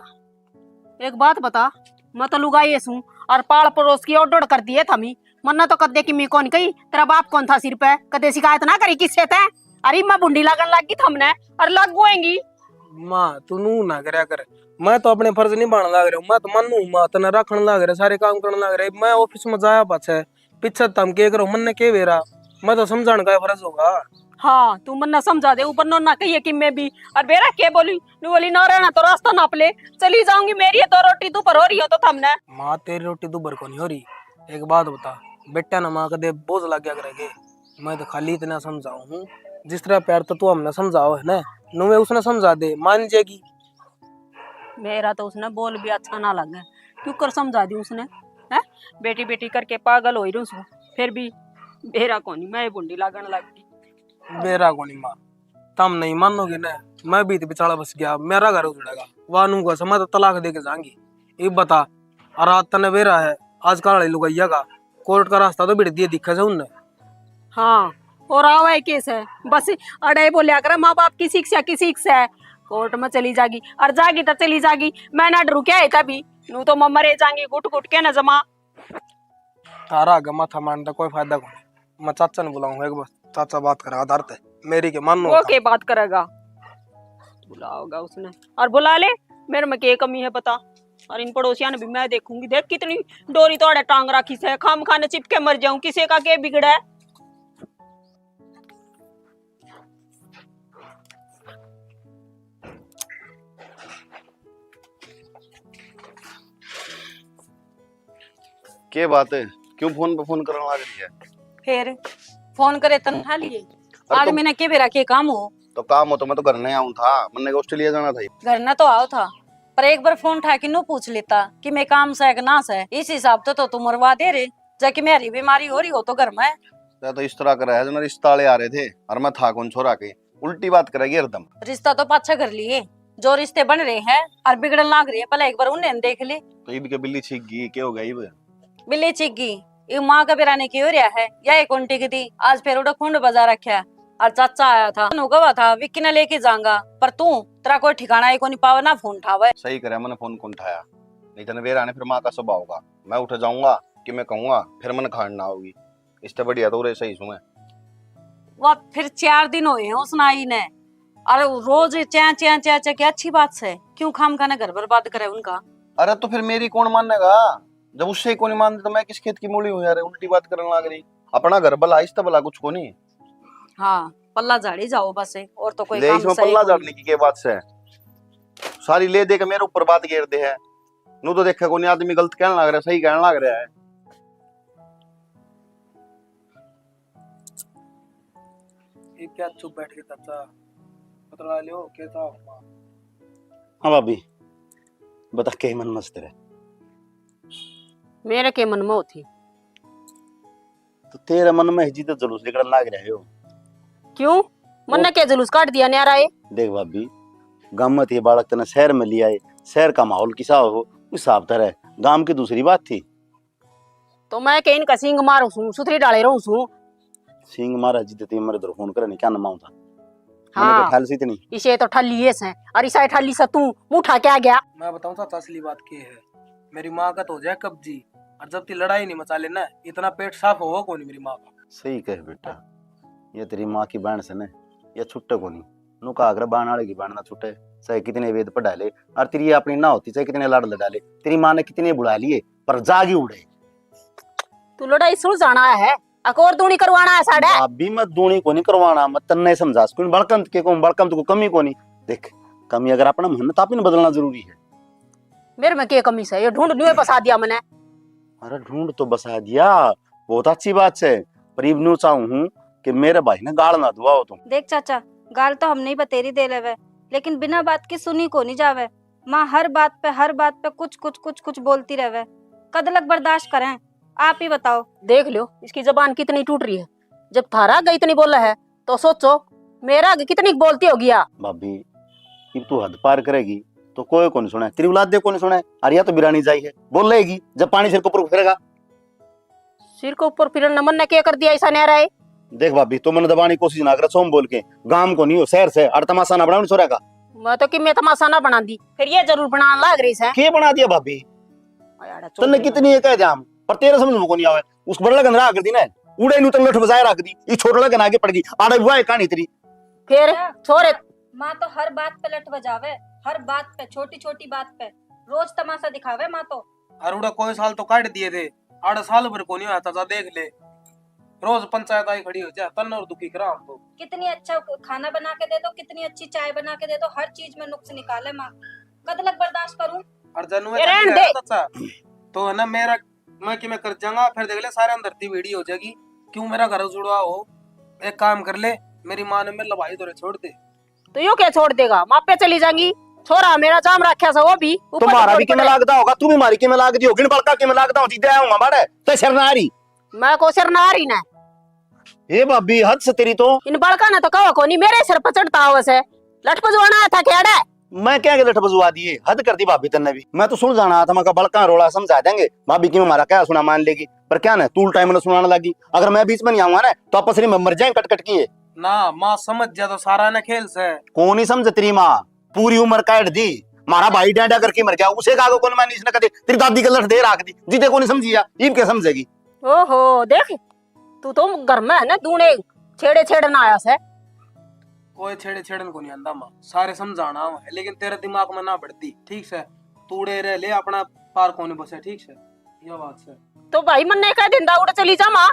एक बात बता, मैं तो लुगाई सूं और पाल पड़ोस की ओड ओड कर दिए थमी। मन्ना तो कदे की मी कौन कही, तेरा बाप कौन था सिर पे, कदे शिकायत ना करी किससे तै? अरे मैं भुंडी लगन लग गई थमने और लग गोएंगी। माँ, तू नू ना करया कर। मैं तो अपने फर्ज निभाण लाग रहा हूँ। मैं तो मानू हूँ, माँ, तने राखण लाग रहा, सारे काम करण लाग रहा। मैं ऑफिस में जाया पाछे, पीछे तम के करो, मन्ने के बेरा? मैं तो समझाण का फर्ज होगा। हाँ, तू मन्ने समझा दे, ऊपर नोना कहिए कि मैं भी। और बेरा के बोली, नू बोली, "ना रहना तो रास्ता नाप ले, चली जाऊंगी, मेरी है तो रोटी तू पर हो रही हो तो थमने।" माँ, तेरी रोटी तू भर को नहीं हो रही। एक बात बता, बेटा ना माँ कदे बोझ लग गया करेगे? मैं तो खाली इतना समझाऊं हूँ, जिस तरह प्यार तो तू हमने समझाओ है ना, नुए उसने समझा दे, मान जाएगी। मेरा तो उसने बोल भी अच्छा ना लगे, क्यों कर समझा दी उसने? है, बेटी बेटी करके पागल हो ही रहूं सूं, फिर भी बेरा कोनी, मैं ही भुंडी लागण लग गई। बेरा कोनी माँ, तम नहीं मानोगे ना, मैं भी तो बिचाला बस गया, मेरा घर उजड़ेगा। वानू का समय तो तलाक दे के जाएंगी। ये बता, और रात तने बेरा है, आजकल वाली लुगाइया का कोर्ट का रास्ता तो भिड़ दिए दिखे से उनने। हाँ, और आवा है केस है, बस अड़े बोलिया करे माँ बाप की शिक्षा की शिक्षा है। कोर्ट में चली जागी और जागी तो चली जागी, मैं ना डरू क्या है तभी, नू तो मैं मरे जाऊंगी घुट घुट के ना जमा। थारा आगे माथा मारने का कोई फायदा कोनी। मैं चाचा ने बुलाऊंगा एक बार, चाचा बात करेगा आधार ते। मेरी के मानो वो था। के बात करेगा? बुलाओगा उसने और बुला ले, मेरे में के कमी है बता। और इन पड़ोसियां ने भी मैं देखूंगी, देख कितनी डोरी तोड़े टांग रखी से, खाम खाने चिपके मर जाऊं, किसी का के बिगड़ा है? के बात है? क्यों फोन पे फोन करने लग रही है? फिर फोन करे तनखा लिए। अरे तो आदमी ने के बेरा के काम हो? तो काम हो तो मैं तो घर नहीं आऊं था, मैंने ऑस्ट्रेलिया जाना था। घर ना तो आओ था, पर एक बार फोन उठा के नू पूछ लेता कि मैं काम से कि ना से। इस हिसाब तो, तो तू मरवा दे रे, जाके मेरी बीमारी हो रही हो तो घर में। तो इस तरह का रहा है, जो ना रिश्ता वाले आ रहे थे और मैं था कौन छोरा के, उल्टी बात करेगी हरदम। रिश्ता तो पाछा कर लिए, जो रिश्ते बन रहे हैं और बिगड़न लाग रहे हैं, पहले एक बार उन्हें देख ले। तो ईद के बिल्ली छीक गई, के हो गया ईद? बिल्ली छीक गई, ये माँ का बेरा ने के हो रहा है, या एक उल्टी की थी, आज फिर उड़ा खुंड बजा रखा है। और चाचा आया था, नु गवा था विक्की ने लेके जाऊंगा, पर तू, तेरा कोई ठिकाना ही कोनी पावे ना फोन उठावे। सही करे, मैंने फोन कौन उठाया, नहीं तो बेरा ने फिर माँ का स्वभाव होगा, मैं उठ जाऊंगा कि मैं कहूंगा, फिर मैंने खान ना होगी। इससे बढ़िया तो उरे सही सूं मैं। वह फिर चार दिन होए हैं उसने आई ने, और रोज च्या च्या च्या च्या, क्या अच्छी बात से, क्यों खाम खाने घर बर्बाद करे उनका? अरे तो फिर मेरी कौन मानेगा? जब उससे ही कोनी मानते तो मैं किस खेत की मूली हूँ यार? उल्टी बात करने लग रही। अपना घर भला, इससे भला कुछ कोनी। हाँ, पल्ला झाड़ी जाओ बस, और तो कोई ले काम इसमें सही पल्ला कोनी। झाड़ने की क्या बात से? सारी ले दे के मेरे ऊपर बात घेर दे है। नू तो देखे कोनी, आदमी गलत कहने लग रहा है, सही कहने लग रहा है। ये क्या चुप बैठ के चाचा पतला लियो, कैसा होगा? हाँ भाभी, बता के मन मस्त रहे। मेरे के मन में होती? तो तेरे मन में है जी तो जुलूस निकलने लाग रहे हो। क्यों? मन्ने के जुलूस काट दिया न्यारा है? देख भाभी, गाम में थे बालक तने शहर में ले आए, शहर का माहौल किसा हो, उस हिसाब तरह। गाम की दूसरी बात थी। तो मैं के इनका सींग मारू सूं, सुथरी डाले रहूं सूं। सींग मारा जी, ते मेरे उधर फोन करे नहीं, क्या नमाऊं था? हाँ। मैंने तो ठाल सी इतनी। इसे तो ठाली ये से, और इसा ठाली सा तू मुंह उठा के आ गया। मैं बताऊं चाचा, असली बात के है, मेरी माँ का तो हो जाए कब्जी, और जब ती लड़ाई नहीं मचा लेना, इतना पेट साफ होगा कोनी मेरी माँ का। सही कहे बेटा, ये तेरी माँ की बहन से ने, ये छुट्टे कोनी। नु कहा करे, बहन वाले की बहन ना छुट्टे, चाहे कितने वेद पढ़ा ले, और तेरी ये अपनी ना होती, चाहे कितने लाड़ लड़ा ले, तेरी माँ ने कितने बुला लिए, पर जागी उड़े। तू लड़ाई सुलझाना है, अक और दूनी करवाना है साढ़े? भाभी, मैं दूनी को नहीं करवाना, मैं तन्ने समझा सकूं, बड़कंत के को, बड़कंत को कमी को नहीं। देख, कमी अगर अपना मन, तो आप ही ने बदलना जरूरी है। मेरे में के कमी से? ये ढूंढ न्यूए बसा दिया मने। अरे, ढूंढ तो बसा दिया, बहुत अच्छी बात है, पर इब न्यू चाहूं हूं कि मेरे भाई ने गाल ना दुआओ तुम। देख चाचा, गाल तो हम नहीं बतेरी दे लेवे, लेकिन बिना बात की सुनी को नहीं जावे। माँ हर बात पे, हर बात पे कुछ, कुछ, कुछ, कुछ बोलती रहवे। कद लग बर्दाश्त करें, आप ही बताओ। देख लो, इसकी जबान कितनी टूट रही है। जब थारा आगे इतनी बोला है, तो सोचो, मेरा आगे कितनी बोलती होगी या। भाभी, इब तू हद पार करेगी, तो कोई को नहीं सुने, तेरी औलाद दे को नहीं सुने। अरे, या तो बिरानी जाई है, बोलेगी, जब पानी सिर के ऊपर फिरेगा। सिर के ऊपर फिरन न, मन्ने के कर दिया ऐसा न्यारा है? देख भाभी, तू मन्ने दबाने की कोशिश ना करे, सोम बोल के, गाम को नहीं हो, शहर से, और तमाशा ना बनाओ छोरा का। मैं तो कि मैं तमाशा ना बना दी, फिर ये जरूर बनाने लाग रही से। के बना दिया भाभी? आया, तन्ने कितनी ये कह दिया हम, पर तेरे समझ में को नहीं आवे। उसको बड़ा लगन रहा कर दी ना, उड़े नु तन लठ बजाए रख दी, ये छोटा लगन आगे पड़ गई, आड़े हुआ है कहानी तेरी। फिर छोरे माँ तो हर बात पे लठ बजावे, हर बात पे, छोटी छोटी बात पे रोज तमाशा दिखावे माँ तो। अरे उड़ा कोई साल तो काट दिए थे, आड़ा साल भर को नहीं होया चाचा, देख ले, रोज पंचायत आई खड़ी हो जा, तन्ने और दुखी करा हम तो। कितनी अच्छा खाना बना के दे दो, कितनी अच्छी चाय बना के दे दो, हर चीज में नुक्स निकाले माँ। कद लग बर्दाश्त करूं? और जानवर ए, रहन दे। चाचा, तो है ना, मेरा, मैं कि मैं कर जाऊंगा, फिर देख ले, सारे अंदर ती वीडियो हो जाएगी। क्यों मेरा घर जुड़वा हो? एक काम कर ले, मेरी माँ ने मेरे भाई तोरे छोड़ दे। तो यो क्या छोड़ देगा? माँ पे चली जाएंगी। छोरा मेरा जाम रखा सा, वो भी ऊपर तुम्हारा छोड़ भी किमें पड़े। लागदा होगा, तू भी मारी किमें लागदी होगी, बड़का किमें लागदा हो, जीते आऊंगा मारे। ते सिर ना आ रही। मैं को सिर ना आ रही ना। ए भाभी, हद से तेरी तो। इन बड़का ने तो कहो कोनी, मेरे सिर पर चढ़ता आवे से। लठ पजवाना आया था केड़े? मैं क्या के लठ पजवा दिए, हद कर दी भाभी तन्ने भी। मैं तो सुलझाना आया था, मैं कहा बड़का रोला समझा देंगे, भाभी की हमारा क्या सुना मान लेगी, पर क्या ना तू उल्टा ही मैंने सुनाने लगी। अगर मैं बीच में नहीं आऊंगा ना तो आपस में मर जाए कट कट की। ना माँ समझ जा तो सारा ना खेल से। कौन ही समझ तेरी माँ, पूरी उम्र काट दी, मारा भाई डांडा करके मर गया, उसे का कौन मानी इसने कदे, तेरी दादी के लठ दे राख दी, जीते कौन समझी या, इब के समझेगी। ओहो देख, तू तो घर में है ना, दूने छेड़े छेड़न आया से। कोई छेड़े छेड़न को नहीं आंदा माँ, सारे समझाना है, लेकिन तेरे दिमाग में ना बढ़ती, ठीक से? तू उड़े रह ले, अपना पार कोने बसे, ठीक से? यह बात से। तो भाई मन्ने कह दिंदा उड़ चली जा माँ।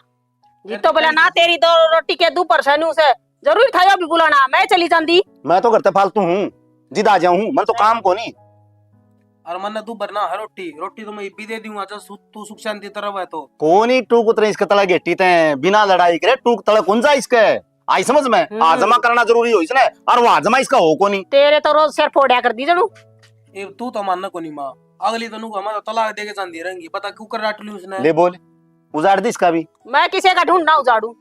जी तो बोला ना, तेरी तो रोटी के दू परसेंट से जरूरी था यो भी बुलाना, मैं चली जांदी। मैं तो घर ते फालतू हूँ, जिद आ जाऊँ हूँ, मन तो काम को नहीं। और मन्ने दू भरना है रोटी, रोटी तो मैं इब्बी दे दूंगा, जब सु-, तू सुख शांति तरह है तो। कोनी टूक उतरे इसके तले गेटी ते, बिना लड़ाई करे टूक तले कौन जा इसके? आई समझ में? हम्म। हाजमा करना जरूरी हो इसने, और वो हाजमा इसका हो कोनी। तेरे तो रोज सिर फोड़या कर दी जनू। ए, तू तो मानना कोनी माँ, अगली तनु को हमारा तलाक दे के जांदी रहेंगी, पता क्यों कर राट ली उसने। ले बोल, उजाड़ दी इसका भी। मैं किसे का ढूंढना उजाड़ू?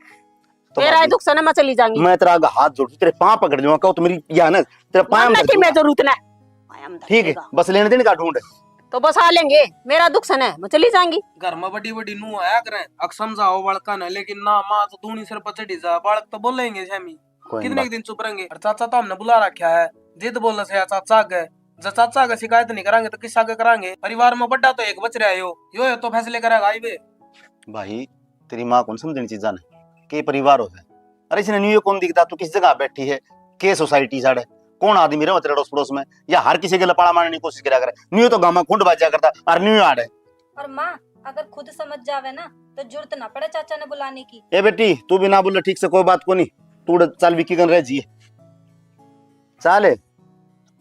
तो मेरा ही दुख से ना, मैं चली जाऊंगी। मैं तेरा आगे हाथ जोड़, तेरे पाँव पकड़ लूंगा, कहो तो मेरी या ना, तेरे पाँव मानना की मैं जरूरत ना। ठीक है, बस लेने देने का ढूंढ। तो बस आ लेंगे, मेरा दुख से ना, मैं चली जाऊंगी। घर में बड़ी बड़ी नू आया करें, अक समझाओ बालका ने, लेकिन ना, माँ तो दूनी सिर पर चढ़ी जा, बालक तो बोलेंगे शामी। कितने दिन चुप रहेंगे? और चाचा तो हमने बुला रखा है, जिद बोल से चाचा के, जब चाचा के शिकायत नहीं करांगे तो किस आगे करांगे? परिवार में बड़ा तो एक बच रहा है, यो यो है तो फैसले करेगा ही बे। भाई, तेरी माँ कौन समझनी चीजा ने, के परिवार हो है? अरे इसने न्यू कौन दिखता, तू किस जगह बैठी है, के सोसाइटी साड़े, कौन आदमी रहे तेरे अड़ोस पड़ोस में, या हर किसी के लपाड़ा मारने की कोशिश करा करे। न्यू तो गामा खुंड बाजा करता और न्यू आड़े। और माँ, अगर खुद समझ जावे ना, तो जरूरत ना पड़े चाचा ने बुलाने की। ए बेटी, तू भी ना बोले ठीक से, कोई बात को नहीं। तू उड़े चल, विक्की कन रह जी। चाल।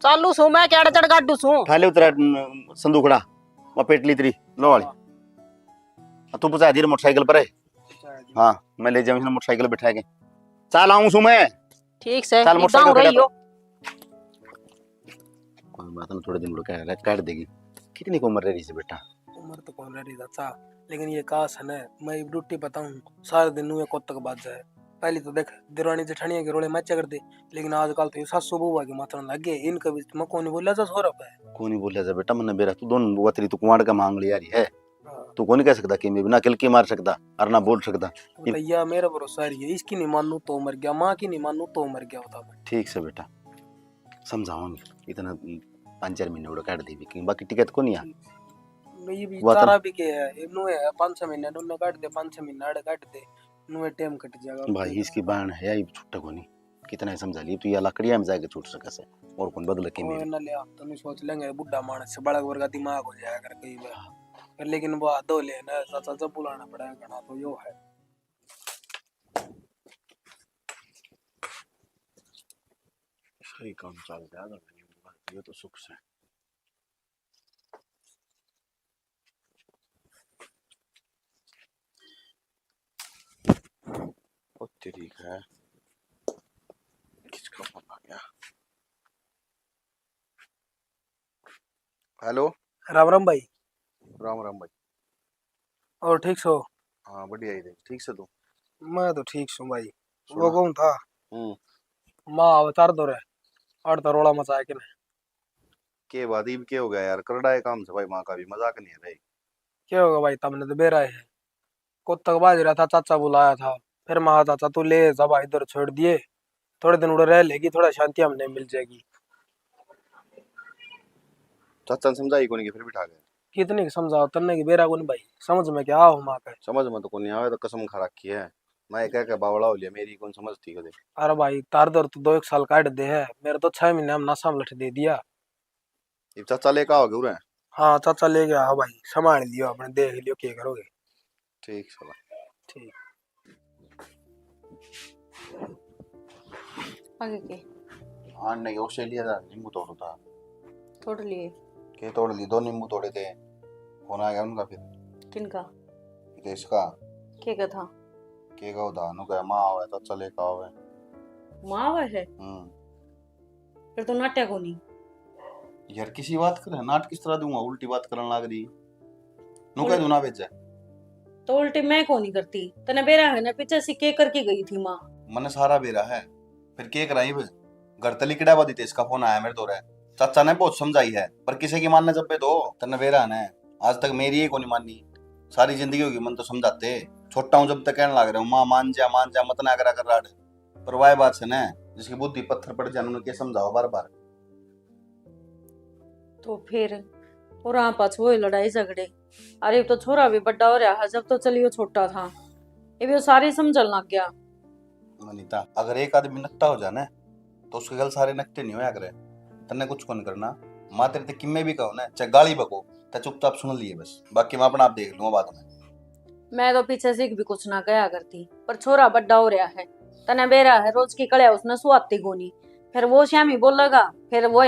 चालू सू मैं, क्या चढ़ काटू सू। उठा ले उतरा, न, संदूखड़ा, वो पेटली तेरी, लो वाली। आ, तू पहुंचा दे मोटरसाइकिल पर है। हाँ, मैं ले जाऊँ इसने मोटरसाइकिल बिठा के। चाल आऊँ सू मैं। ठीक से, चाल, मोटरसाइकिल खड़ा कर। कोई बात ना, थोड़े दिन रुक, काट देगी। कितनी की उम्र रह रही है बेटा? उम्र तो कौन रह रही चाचा, लेकिन ये काश है ना, मैं इब ड्यूटी बताऊं, सारे दिन नुए कोतक बाज जाए। पहले तो देख, दिरानी जेठानिया के रोले मचा कर दे, लेकिन आजकल तो ये सासू बहू के माचण लग गए, इनके बीच में कौन बोला जा छोरा पे? कौन बोला जा बेटा, मन्ने बेरा तू दोनों बुआ तेरी तो कुंवाड़ का मांग लिया रही है। हाँ। तू कौन कह सकता कि मैं बिना किलकी मार सकता और ना बोल सकता। भैया, मेरा भरोसा रही है, इसकी नहीं मानू तो मर गया, माँ की नहीं मानू तो मर गया होता मैं। ठीक से बेटा, समझावांगे, इतना पाँच चार महीने उड़ा काट दी भी, बाकी टिकट को नहीं आ। ये भी वो तो चारा भी के है, इन्नू है, पाँच छह महीने उन्ने काट दे, पाँच छह महीने आड़े काट दे, नुए टाइम कट जाएगा। भाई, इसकी बाण है, ये छुट्टा को नहीं, कितना ही समझा लिए, तू ये लकड़ियां में जाके छूट सके से, और कौन बदल के कोई मेरे। ना ले, आप तो नहीं सोच लेंगे, बुढ़ा मानस से बालक वर्गा दिमाग हो जाएगा कर कई बार। पर लेकिन वो आदो ले ना, चाचा जब बुलाना पड़ेगा, घना तो यो है। सही काम चल रहा है, ये तो सुख से। ओ तेरी है, किसका फोन आ गया? हेलो। राम राम भाई। राम राम भाई। और ठीक सो? हाँ, बढ़िया ही रे। ठीक से तू? मैं तो ठीक सूं भाई। सुना। वो कहूँ था, हम्म। माँ अवतार दो रे, और तो रोला मचाया किने। के बात, इब के हो गया यार? करड़ा है काम से भाई, माँ का भी मजाक नहीं है रे। क्या होगा भाई, तमने तो बेरा है। कोतक बाज रहा था, चाचा बुलाया था, फिर महा चाचा तू ले जा भाई, इधर छोड़ दिए, थोड़े दिन उड़े रह लेगी, थोड़ा शांति हमने मिल जाएगी। चाचा ने समझाई कोनी कि फिर बिठा गए। कितने की समझाओ, तन्ने की बेरा कोनी भाई, समझ में क्या आओ माँ के। समझ में तो कोनी आवे, तो कसम खा रखी है। मैं कह के बावला हो लिया, मेरी कौन समझती कदे। अरे भाई, तार दर तो दो एक साल काट दे है, मेरे तो छह महीने हम नशा में लठ दे दिया। इब चाचा लेके आओगे उरे? हाँ, चाचा लेके आओ भाई, संभाल लियो अपने, देख लियो के करोगे। ठीक सै भाई। ठीक। आगे के? आने के ऑस्ट्रेलिया का नींबू तोड़ू था। तोड़ लिए? के तोड़ लिए, दो नींबू तोड़े थे। फोन आ गया उनका फिर। किनका? हितेश का। के का था? के का उधार नु कह, माँ आवे, चाचा लेके आवे। माँ वह है? हाँ। फिर तो नाट्या को नहीं। यार, किसी बात करे, नाट किस तरह दूंगा? उल्टी बात करने लाग रही। नू कह दूं ना भेजा? तो उल्टी मैं को नहीं करती। तने बेरा है ना, पीछे से के करके गई थी माँ। मने सारा बेरा है, फिर के कराई वे? घर तली किड़ा बादी तेज का फोन आया मेरे दौरे। चाचा ने बहुत समझाई है, पर किसी की मानने जब पे दो। तने बेरा है ना, आज तक मेरी ही को नहीं मानी। सारी जिंदगी होगी मन तो समझाते। छोटा हूँ जब तक कहने लग रहे हूँ, माँ मान जा, मान जा, मत ना करा कर राड। पर वाह बात है ना, जिसकी बुद्धि पत्थर पड़ जाए, उन्हें के समझाओ बार बार। तो फिर और हाँ पाछो वही लड़ाई झगड़े। अरे तो छोरा भी बड़ा हो रहा है, जब तो चलियो छोटा था, ये भी सारे समझन लग गया। अनिता, अगर एक आदमी नकटा हो जाए ना, तो उसके गल सारे नकटे नहीं होया करे। तन्ने कुछ कौन करना, माँ तेरे ते किम्मे भी कहो ना, चाहे गाली बको, तै चुपचाप सुन लिए बस, बाकी मैं अपना आप देख लूंगा बाद में। मैं तो पीछे से भी कुछ ना कहा करती, पर छोरा बड़ा हो रहा है, तने बेरा है, रोज की कड़े उसने सुहाती कोनी, फिर वो श्यामी बोलेगा, फिर वो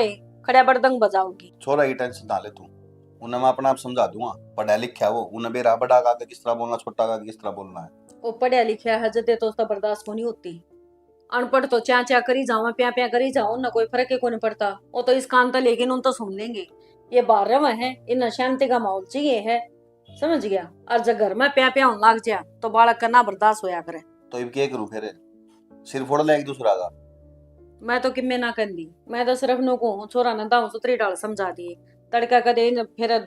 खड़ा बड़दंग बजाओगी। छोरा की टेंशन ना ले तू, उन्हें मैं अपना आप समझा दूंगा। पढ़ा लिखा वो, उन्हें बेरा बड़ा का आगे किस तरह बोलना, छोटा का आगे किस तरह बोलना है। वो पढ़ा लिखा है जदे तो उसका बर्दाश्त को नहीं होती। अनपढ़ तो च्या च्या करी जावा, प्या प्या करी जाओ, उन्हें कोई फर्क ही को नहीं पड़ता। वो तो इस कान तो लेकिन उन तो सुन लेंगे। ये बाहर रहे हैं, इन्हें शांति का माहौल चाहिए है, समझ गया? और जब घर में प्या प्या होने लग जा तो बालक का ना बर्दाश्त होया करे। तो इब के करूं फिर? सिर फोड़ ले एक दूसरा का। मैं तो किम्मे ना कहंदी, मैं तो सिर्फ नू कहूं, छोरा ने दाऊ सुतरी डाल समझा दिए। तड़का कदे इन फिर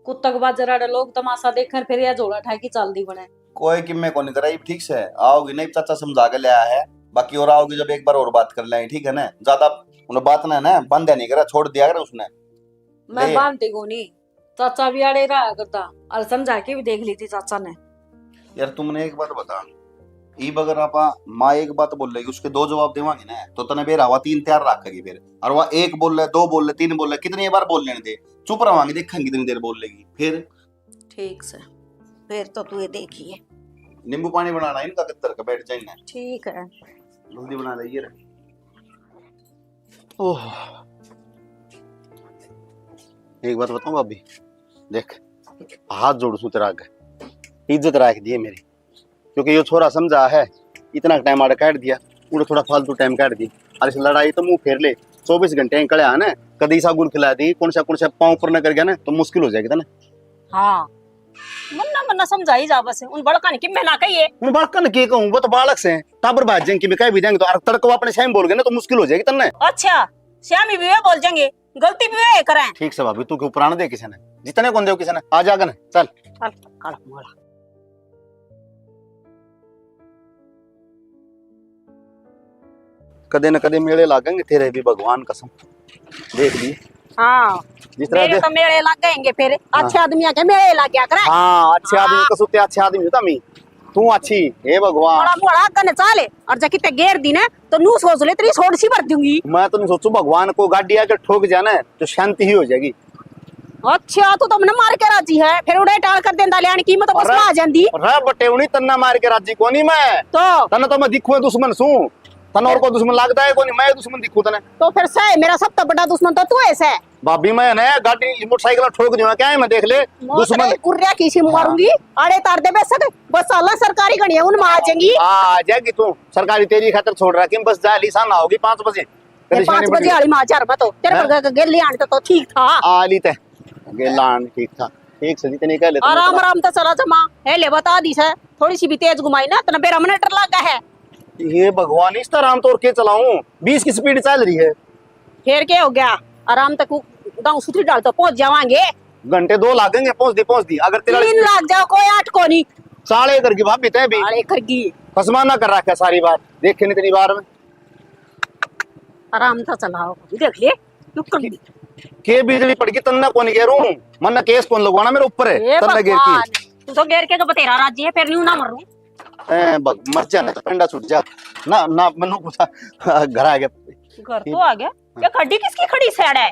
कुत्ता के बाजर आड़े लोग तमाशा देखण, फिर या झोला ठाकी चाल दी बने। कोई किम्मे को नहीं करा, इब ठीक से आओगी नहीं, चाचा समझा के ले आया है, बाकी और आओगी जब एक बार और बात कर लेंगे, ठीक है ना? ज्यादा उन्हें बात ना है ना, बंद है नहीं करा, छोड़ दिया करे उसने। मैं ले। बांधती को नहीं, चाचा भी आड़े रहा करता, और समझा के भी देख ली थी चाचा ने। यार, तुमने एक बात बता, इब अगर आपा माँ एक बात बोल लेगी, उसके दो जवाब देवांगे ना, तो तने बेरा हुआ तीन तैयार रखेगी फिर। और वह एक बोल ले, दो बोल ले, तीन बोल ले, कितनी बार बोल लेने दे, चुप रवांगे, देखेंगे कितनी देर बोल लेगी फिर। ठीक से, फिर तो तू ये देखिए। नींबू पानी बनाना है इनका, कत्तर का बैठ जाए ना। ठीक है। जल्दी बना ले ये रहा। ओह, एक बात बताऊं भाभी, देख, हाथ जोड़ सूं तेरा आगे, इज्जत रख दिए मेरी, क्योंकि यो छोरा समझा है, इतना टाइम आड़े काट दिया, उन्हें थोड़ा फालतू टाइम काट दी। और इस लड़ाई तो मुंह फेर ले, चौबीस घंटे कड़े आने, कदी सा गुल खिला दी, कौन सा कौन सा पाँव ऊपर न कर गया ना, तो मुश्किल हो जाएगी तने। हाँ, मन्ना मन्ना समझाई जा बस, उन बड़का ने किम्मे ना कहिए। उन बड़का ने के कहूं, वो तो बालक से, टाबर भाज जाएंगे, किम्मे कह भी देंगे तो, और तड़को अपने श्यामी बोल गए ना तो मुश्किल हो जाएगी तन्ने। अच्छा, श्यामी भी वे बोल जाएंगे, गलती भी वे करें। ठीक से भाभी, तू क्यों प्राण दे किसी ने, जितने कौन दे किसी ने, आ जा अगन, चल। चल, काला मोला। कदे न कदे मेले लागेंगे तेरे भी भगवान कसम। देख ली। हाँ। जिस तरह मेरे दे- तो मेले लग गएंगे फिर। हाँ। अच्छे आदमी आके मेले लग गया करे। हाँ, अच्छे आदमी हाँ। कसुते अच्छे आदमी होता मी। तू अच्छी, हे भगवान। बड़ा बड़ा कने चाले और जा किते गेर दी ना तो नू सोच ले तेरी सोड सी भर दूंगी। मैं तो नहीं सोचू भगवान को गाड़ी आके ठोक जाना है तो शांति ही हो जाएगी। अच्छा, तू तो मने मार के राजी है, फिर उड़े टाल कर देंदा लियान की, मैं तो बस अरे, में आ जांदी। अरे बटेवनी, तन्ना मार के राजी कोनी मैं। तो? तन्ना तो मैं दिखूं दुश्मन सूं, तन्ना और को दुश्मन लगता है कोनी, मैं दुश्मन दिखूं तने। तो फिर सह, मेरा सब तो बड़ा दुश्मन तो तू है सह। भाभी, मैं ना गाड़ी मोटरसाइकिल ठोक दूंगा क्या है, मैं देख ले। दुश्मन कुर्रिया किसी मारूंगी, हाँ। अड़े तार दे बेसक, बस साला सरकारी गणिया उन में आ जाएंगी। हाँ, आ जाएगी तू, सरकारी तेरी खातर छोड़ रखी, बस जा ली सा ना होगी पाँच बजे। ये पाँच बजे वाली माँ चार में तो तेरे को गेली आने तो ठीक था। आ ली ते गेला आने ठीक था। ठीक से जितनी कह ले। आराम आराम तो चला जमा है, ले बता दी से, थोड़ी सी भी तेज घुमाई ना, इतना बेरा मने डर लगा है। ये भगवान, इस तरह हम तो और के चलाऊं, बीस की स्पीड चल रही है। फिर क्या हो गया, आराम तक गाँव सुथरी डाल तो पहुंच जावांगे। घंटे दो लागेंगे पहुंच दी, पहुंच दी। अगर तेरा तीन लाग जाओ, कोई आठ को नहीं। साले कर गई भाभी तै भी। साले कर गई। फसमाना कर रखा सारी बार, देखे नहीं इतनी बार में। आराम से चलाओ, देख ले, क्यों कर दी? के बिजली पड़ गई, तन्ने कौन गेरू? मन्ने केस कौन लगवाना मेरे ऊपर है? तन्ने गेर की। तू तो गेर के तो बतेरा राजी है, फिर न्यू ना मरू। ए, बग-, मर जा ना, तो पेंडा छूट जा। ना, ना, मन्नू कुछा, घर आ गया। घर तो आ गया। हाँ। क्या खड्डी किसकी खड़ी सैड है?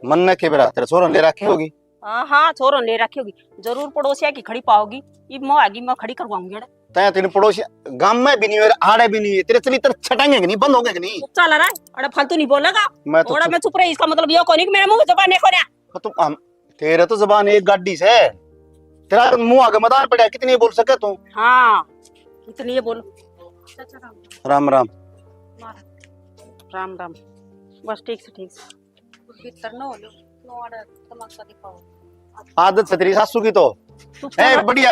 मन्ने के बेरा, तेरे छोरा ले रखी होगी। हाँ, हाँ, छोरो ने ले रखी होगी। जरूर पड़ोसिया की खड़ी पाओगी। इब मैं आगी, मैं खड़ी करवाऊंगी अड़े। तै तेरे पड़ोसी गांव में भी नहीं है, आड़े भी नहीं है। तेरे चली तेरे छटाएंगे कि नहीं, बंद होंगे कि नहीं? चुप चाला रहा, अड़े फालतू नहीं बोलेगा। मैं तो अड़े चुप मैं चुप रही, इसका मतलब यो कोनी कि मेरे मुंह जबान नहीं खोना। तो हम, तेरे तो जबान एक गाड़ी से, तेरा मुंह आगे मैदान पड़ा, कितनी बोल सके तू? हाँ, इतनी ये बोल। राम राम। मार राम राम। बस ठीक से, ठीक से। भीतर न हो लो, नोड़ तमाशा दिखाओ। आदत से तेरी सासू की तो। तू ए, चुप। बढ़िया।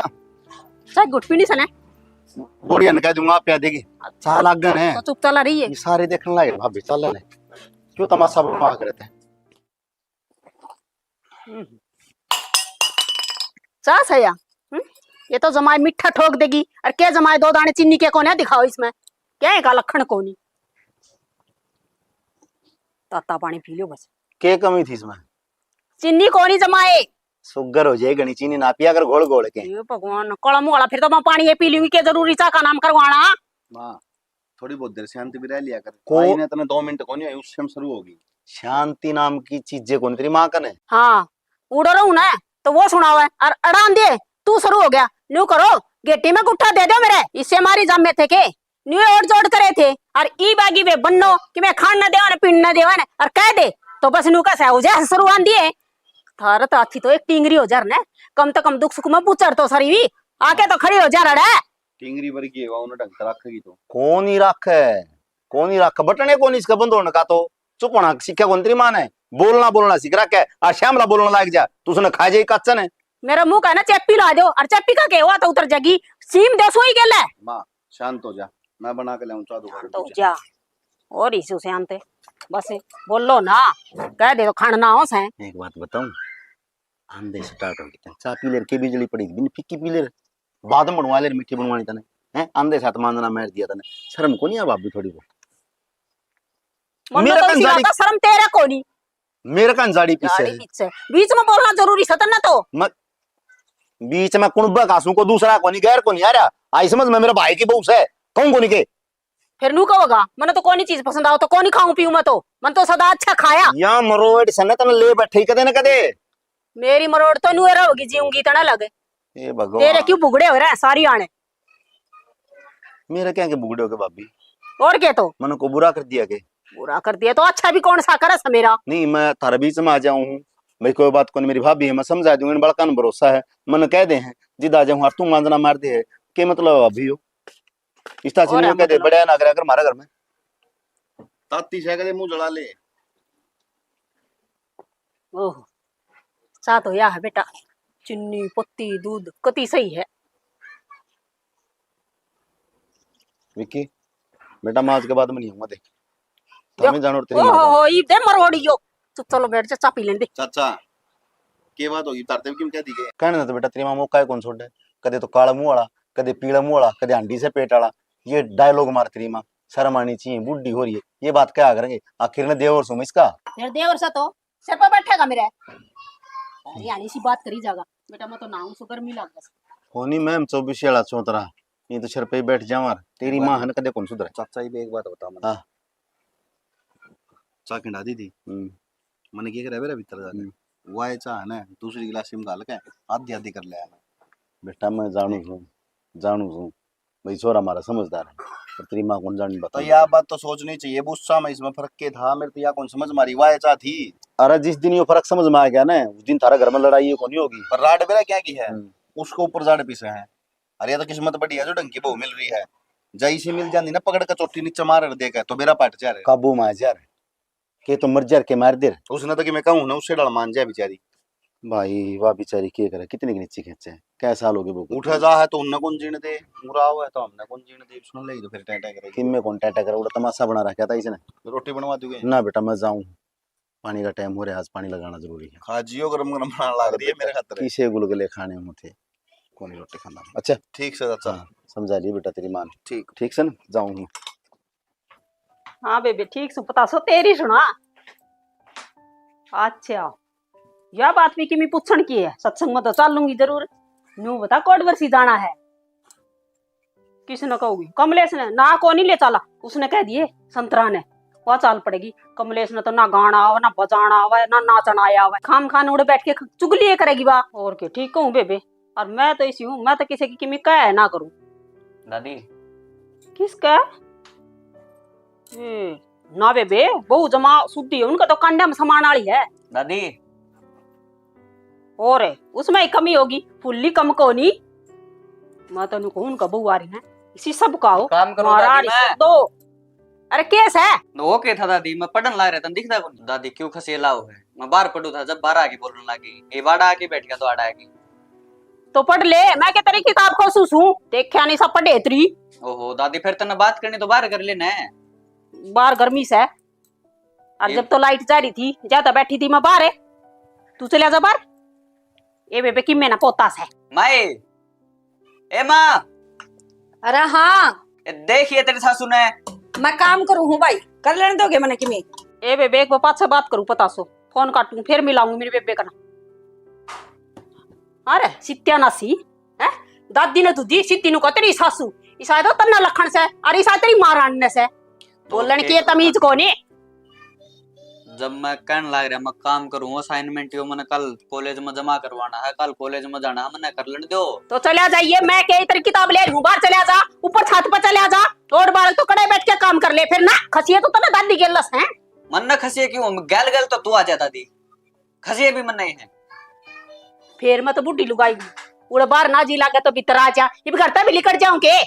चाय घुट पीनी सने। बढ़िया ने कह दूंगा, आप प्या देगी। चाह लाग गए हैं। तो चुप चला रही है। ये सारे देखने लागे भाभी, चल ले। क्यों तमाशा बना कर रहते हैं? हम्म। चाह सया। हम्म? ये तो जमाए मीठा ठोक देगी। और क्या जमाए, दो दाने चीनी के कोने दिखाओ इसमें, क्या है का लक्षण कोनी। ताता पानी पी लो बस। के कमी थी इसमें? चीनी कोनी जमाए। शुगर हो जाए घणी, चीनी ना पिया कर घोल घोल के। ये भगवान, कलम वाला, फिर तो मैं पानी ये पी लूंगी, क्या जरूरी चाह का नाम करवाना? माँ, थोड़ी बहुत देर शांति भी रह लिया कर। को- आई ने तने दो मिनट कोनी हुई, उससे हम शुरू होगी। शांति नाम की चीजें कौन तेरी माँ कने? हाँ, उड़ो रहूं ना तो वो सुनावे, और अड़ान दे तू शुरू हो गया। न्यू करो, गेटी में गुट्ठा दे दो मेरे, इससे मारी जामे थे के? न्यू ओट जोड़ करे थे, और ई बागी वे बन्नो कि मैं खान ना देवा ना पीन ना देवा ना, और कह दे तो बस न्यू का सह हो जा शुरू आंदी है। थारे तो आथी तो एक टींगरी हो जा ने, कम तो कम दुख सुख में पुचर तो सरी भी, आके तो खड़ी हो जा रड़े। टिंगरी वर्गी है, उन्हें ढंग से रखेगी तो। कौन ही रखे, कौन ही रखे, बटने कौन इसका बंद होने का तो। चुप होना सीखा कौन तेरी माँ ने, बोलना बोलना सीख रखे। आ श्यामला बोलने लाग जा, तू उसने खा जाई कच्चा ने। मेरा मुंह का ना चेपी ला दो, और चेपी का के हुआ तो उतर जागी। सीम दे सोई गेले। माँ, शांत हो जा, मैं बना के लाऊं चादू। शांत हो जा। और इसे शांत, बस बोलो ना, कह दे तो खान ना हो सै। एक बात बताऊं, आंधे स्टार्ट हो गई, चाय पी ले के बिजली पड़ी, बिन फिक्की पी ले, बाद में बनवा ले, मीठी बनवानी तने, हैं? आंधे साथ मांजना मार दिया तने, शर्म को नहीं आ भाभी थोड़ी बहुत? मन मेरा तो कंजाली इसी बात का शर्म तेरा को नहीं। मेरा कंजाली पीछे गाड़ी है। पीछे। बीच में बोलना जरूरी था ना तो। मैं बीच में कुणबा कासू को दूसरा को नहीं, गैर को नहीं आ रहा। आई समझ में मेरे भाई की बहू से, कहूँ को नहीं के। फिर नू कहोगा, मने तो कोनी चीज पसंद आओ तो कोनी खाऊं पीऊं मैं तो, मन तो सदा अच्छा खाया। या मरोड़ सने तने ले बैठे ही कदे ना कदे। मेरी मरोड़ तो नू रहोगी, जीऊंगी तना लगे। ए भगवान। तेरे क्यों भुगड़े हो रहे हैं सारी आने? मेरे क्या के भुगड़े हो गए भाभी? और क्या तो? मने को बुरा कर दिया के? बुरा कर दिया तो अच्छा भी कौन सा करे सै मेरा? नहीं, मैं थारे बीच में आ जाऊं हूँ भाई, कोई बात कोनी, मेरी भाभी है, मैं समझा दूंगा, इन बड़का ने भरोसा है, मने कह दे हैं जिद आ जाऊं और तू मांजना मार दे है, के मतलब है भाभी हो? इस तरह से और नहीं हम कह दे, मतलब बड़ा ना करे अगर मारा घर में। ताती से कदे मुंह जला ले। ओह, सा तो या है बेटा, चीनी, पत्ती, दूध, कति सही है। विक्की, बेटा, मैं आज के बाद में नहीं आऊंगा, देख। देख, थाने जानो और तेरी ओहो माँ हो, ई दे मरोड़ी यो। चुप, चलो बैठ जा, चा पी लेंदे। चाचा, के बात होगी? तारते भी किम कह दी के? कहने तो बेटा, तेरी माँ मौका है कौन छोड़े? कदे तो काला मुंह वाला, कदे पीला मुंह वाला, कदे हांडी से पेट वाला। ये डायलॉग मार तेरी माँ, शर्म आनी चाहिए, बूढ़ी हो रही है, ये बात क्या करेंगे? आखिर ने देवर सूं मैं इसका। फिर देवर से तो सिर पर बैठेगा मेरे। हरियाणी सी बात करी जागा। बेटा, मैं तो नाऊं सो गर्मी लाग गई। होनी मैम चौबीस वाला चौतरा, ये तो सिर पे ही बैठ जावा। तेरी माँ है ना, कदे कौन सुधरे। चाचा जी, एक बात बता मने। हाँ। चाह खिंडा दी थी। हम्म। मने के करे मेरा भीतर जाके। हम्म। वाए चाह है ना, दूसरी गिलास में घाल के आधी आधी कर ले आना। बेटा, मैं जानू हूँ, जानू हूँ। भाई, छोरा हमारा समझदार है, पर तेरी माँ कौन जानी तो बता। या बात तो सोचनी चाहिए, गुस्सा में इसमें फर्क के था, मेरे तो या कौन समझ मारी, वाह ऐसा थी। अरे, जिस दिन ये फर्क समझ में आ गया ना, उस दिन थारा घर में लड़ाई ये कोनी होगी। पर राड बेरा क्या की है, हम्म। उसको ऊपर जाड़ पीसे है। अरे, ये तो किस्मत बढ़िया जो ढंग की बहू मिल रही है, जा इसी मिल जानी ना, पकड़ के चोटी नीचे मार दे के, तो बेरा पाट जा रहे। काबू में आ जा रहे। के तो मर जा के मार दे। उसने तो कि मैं कहूँ ना, उससे डर मान जाए बेचारी। भाई, वाह बेचारी, के करे, कितनी की नीची खेचे, कै साल हो गए वो। उठा जा है तो उनने कौन जीण दे, मुरा हुआ है तो हमने कौन जीण दे, सुन ले तो फिर टैं टैं करेगी। किम में कौन टैं टैं करे, उड़ा तमाशा बना रखा था इसने। रोटी बनवा दोगे? ना बेटा, मैं जाऊँ, पानी का टाइम हो रहा है, आज पानी लगाना जरूरी है। खा जियो, गरम गरम बनाने लग रही है मेरे खातर। किसे गुलगुले खाने हों थे, कौन रोटी खाना। अच्छा। ठीक से चाचा। हाँ, समझा ली बेटा तेरी माँ ने। ठीक। ठीक से ना, जाऊँ हूँ। हाँ बेबे, ठीक सु, पता सो तेरी सुना। अच्छा, या बात भी किमी पूछण की है, सत्संग में तो चालूंगी जरूर। न्यू बता, कोट बरसी जाना है? किसने कहोगी? कमलेश ने। ना, को नहीं ले चाला, उसने कह दिए संतरा ने। वह चाल पड़ेगी। कमलेश ने तो ना गाना आवे, ना बजाना आवे, ना नाचना आवे। खाम खान उड़े बैठ के चुगली करेगी वा। और के, ठीक कहूँ बेबे। और मैं तो इसी हूँ, मैं तो किसी की किमी कह ना करूँ। दादी। किसका? ए, ना बेबे, बहू जमा सुधी है, उनका तो कांडा में समान वाली है। दादी। और उसमें ही कमी होगी, फुल्ली कम को नहीं। मैं तो कहूँ उनका बहू आ रही है, इसी सब का हो। काम करो मारा दादी, मैं। दो। अरे केस है? वो के था दादी, मैं पढ़न लाग रहा था, दिखदा कोनी। दादी क्यों खसेला हो है? मैं बाहर पढ़ू था, जब बाहर आके बोलने लगी, ये वाड़ा आके बैठ गया तो आड़ा आके। तो पढ़ ले, मैं के तेरी किताब खोसू सू, देखा नहीं सा पढ़े तेरी। ओहो दादी, फिर तन्ने बात करनी तो बाहर कर लेना है। बाहर गर्मी से, और ये जब तो लाइट जा रही थी, ज्यादा बैठी थी मैं बाहर, तू चला जा बाहर। ए बेबे की मैंने पोता से। माए, ए माँ। अरे हाँ। ए, देखिए तेरी सासू ने। मैं काम करूँ हूँ भाई, कर लेने दोगे मने किमी? ए बेबे, एक बार पाछे बात करूँ पता सो, फोन काटूँ, फिर मिलाऊंगी मेरी बेबे का ना। अरे सित्या नासी है, दादी ने तू दी सित्ती नु कह तेरी सासू, इसा तो तन्ना लखन से, अरे इसा तेरी माँ रान ने से। बोलण की तमीज कोनी। जब मैं कहन लाग रहा, मैं काम करूँ, असाइनमेंट यो मैंने कल कॉलेज में जमा करवाना है, कल कॉलेज में जाना है, मैंने कर लेने दो। तो चला जाइए, मैं क्या इधर किताब ले लूँ, बाहर चला जा, ऊपर छत पर चला जा, और बालक तो कड़े बैठ के काम कर ले, फिर ना खसिए तो तने दादी गेलस हैं। मन ना खसिए क्यों, गैल गैल तो तू आ जा दादी, खसिए भी मन नहीं है। फिर मैं तो बूढ़ी लुगाई, उड़े बाहर ना जी लागे तो भीतर आ जा, इब घर तक भी लिकड़ जाऊं के?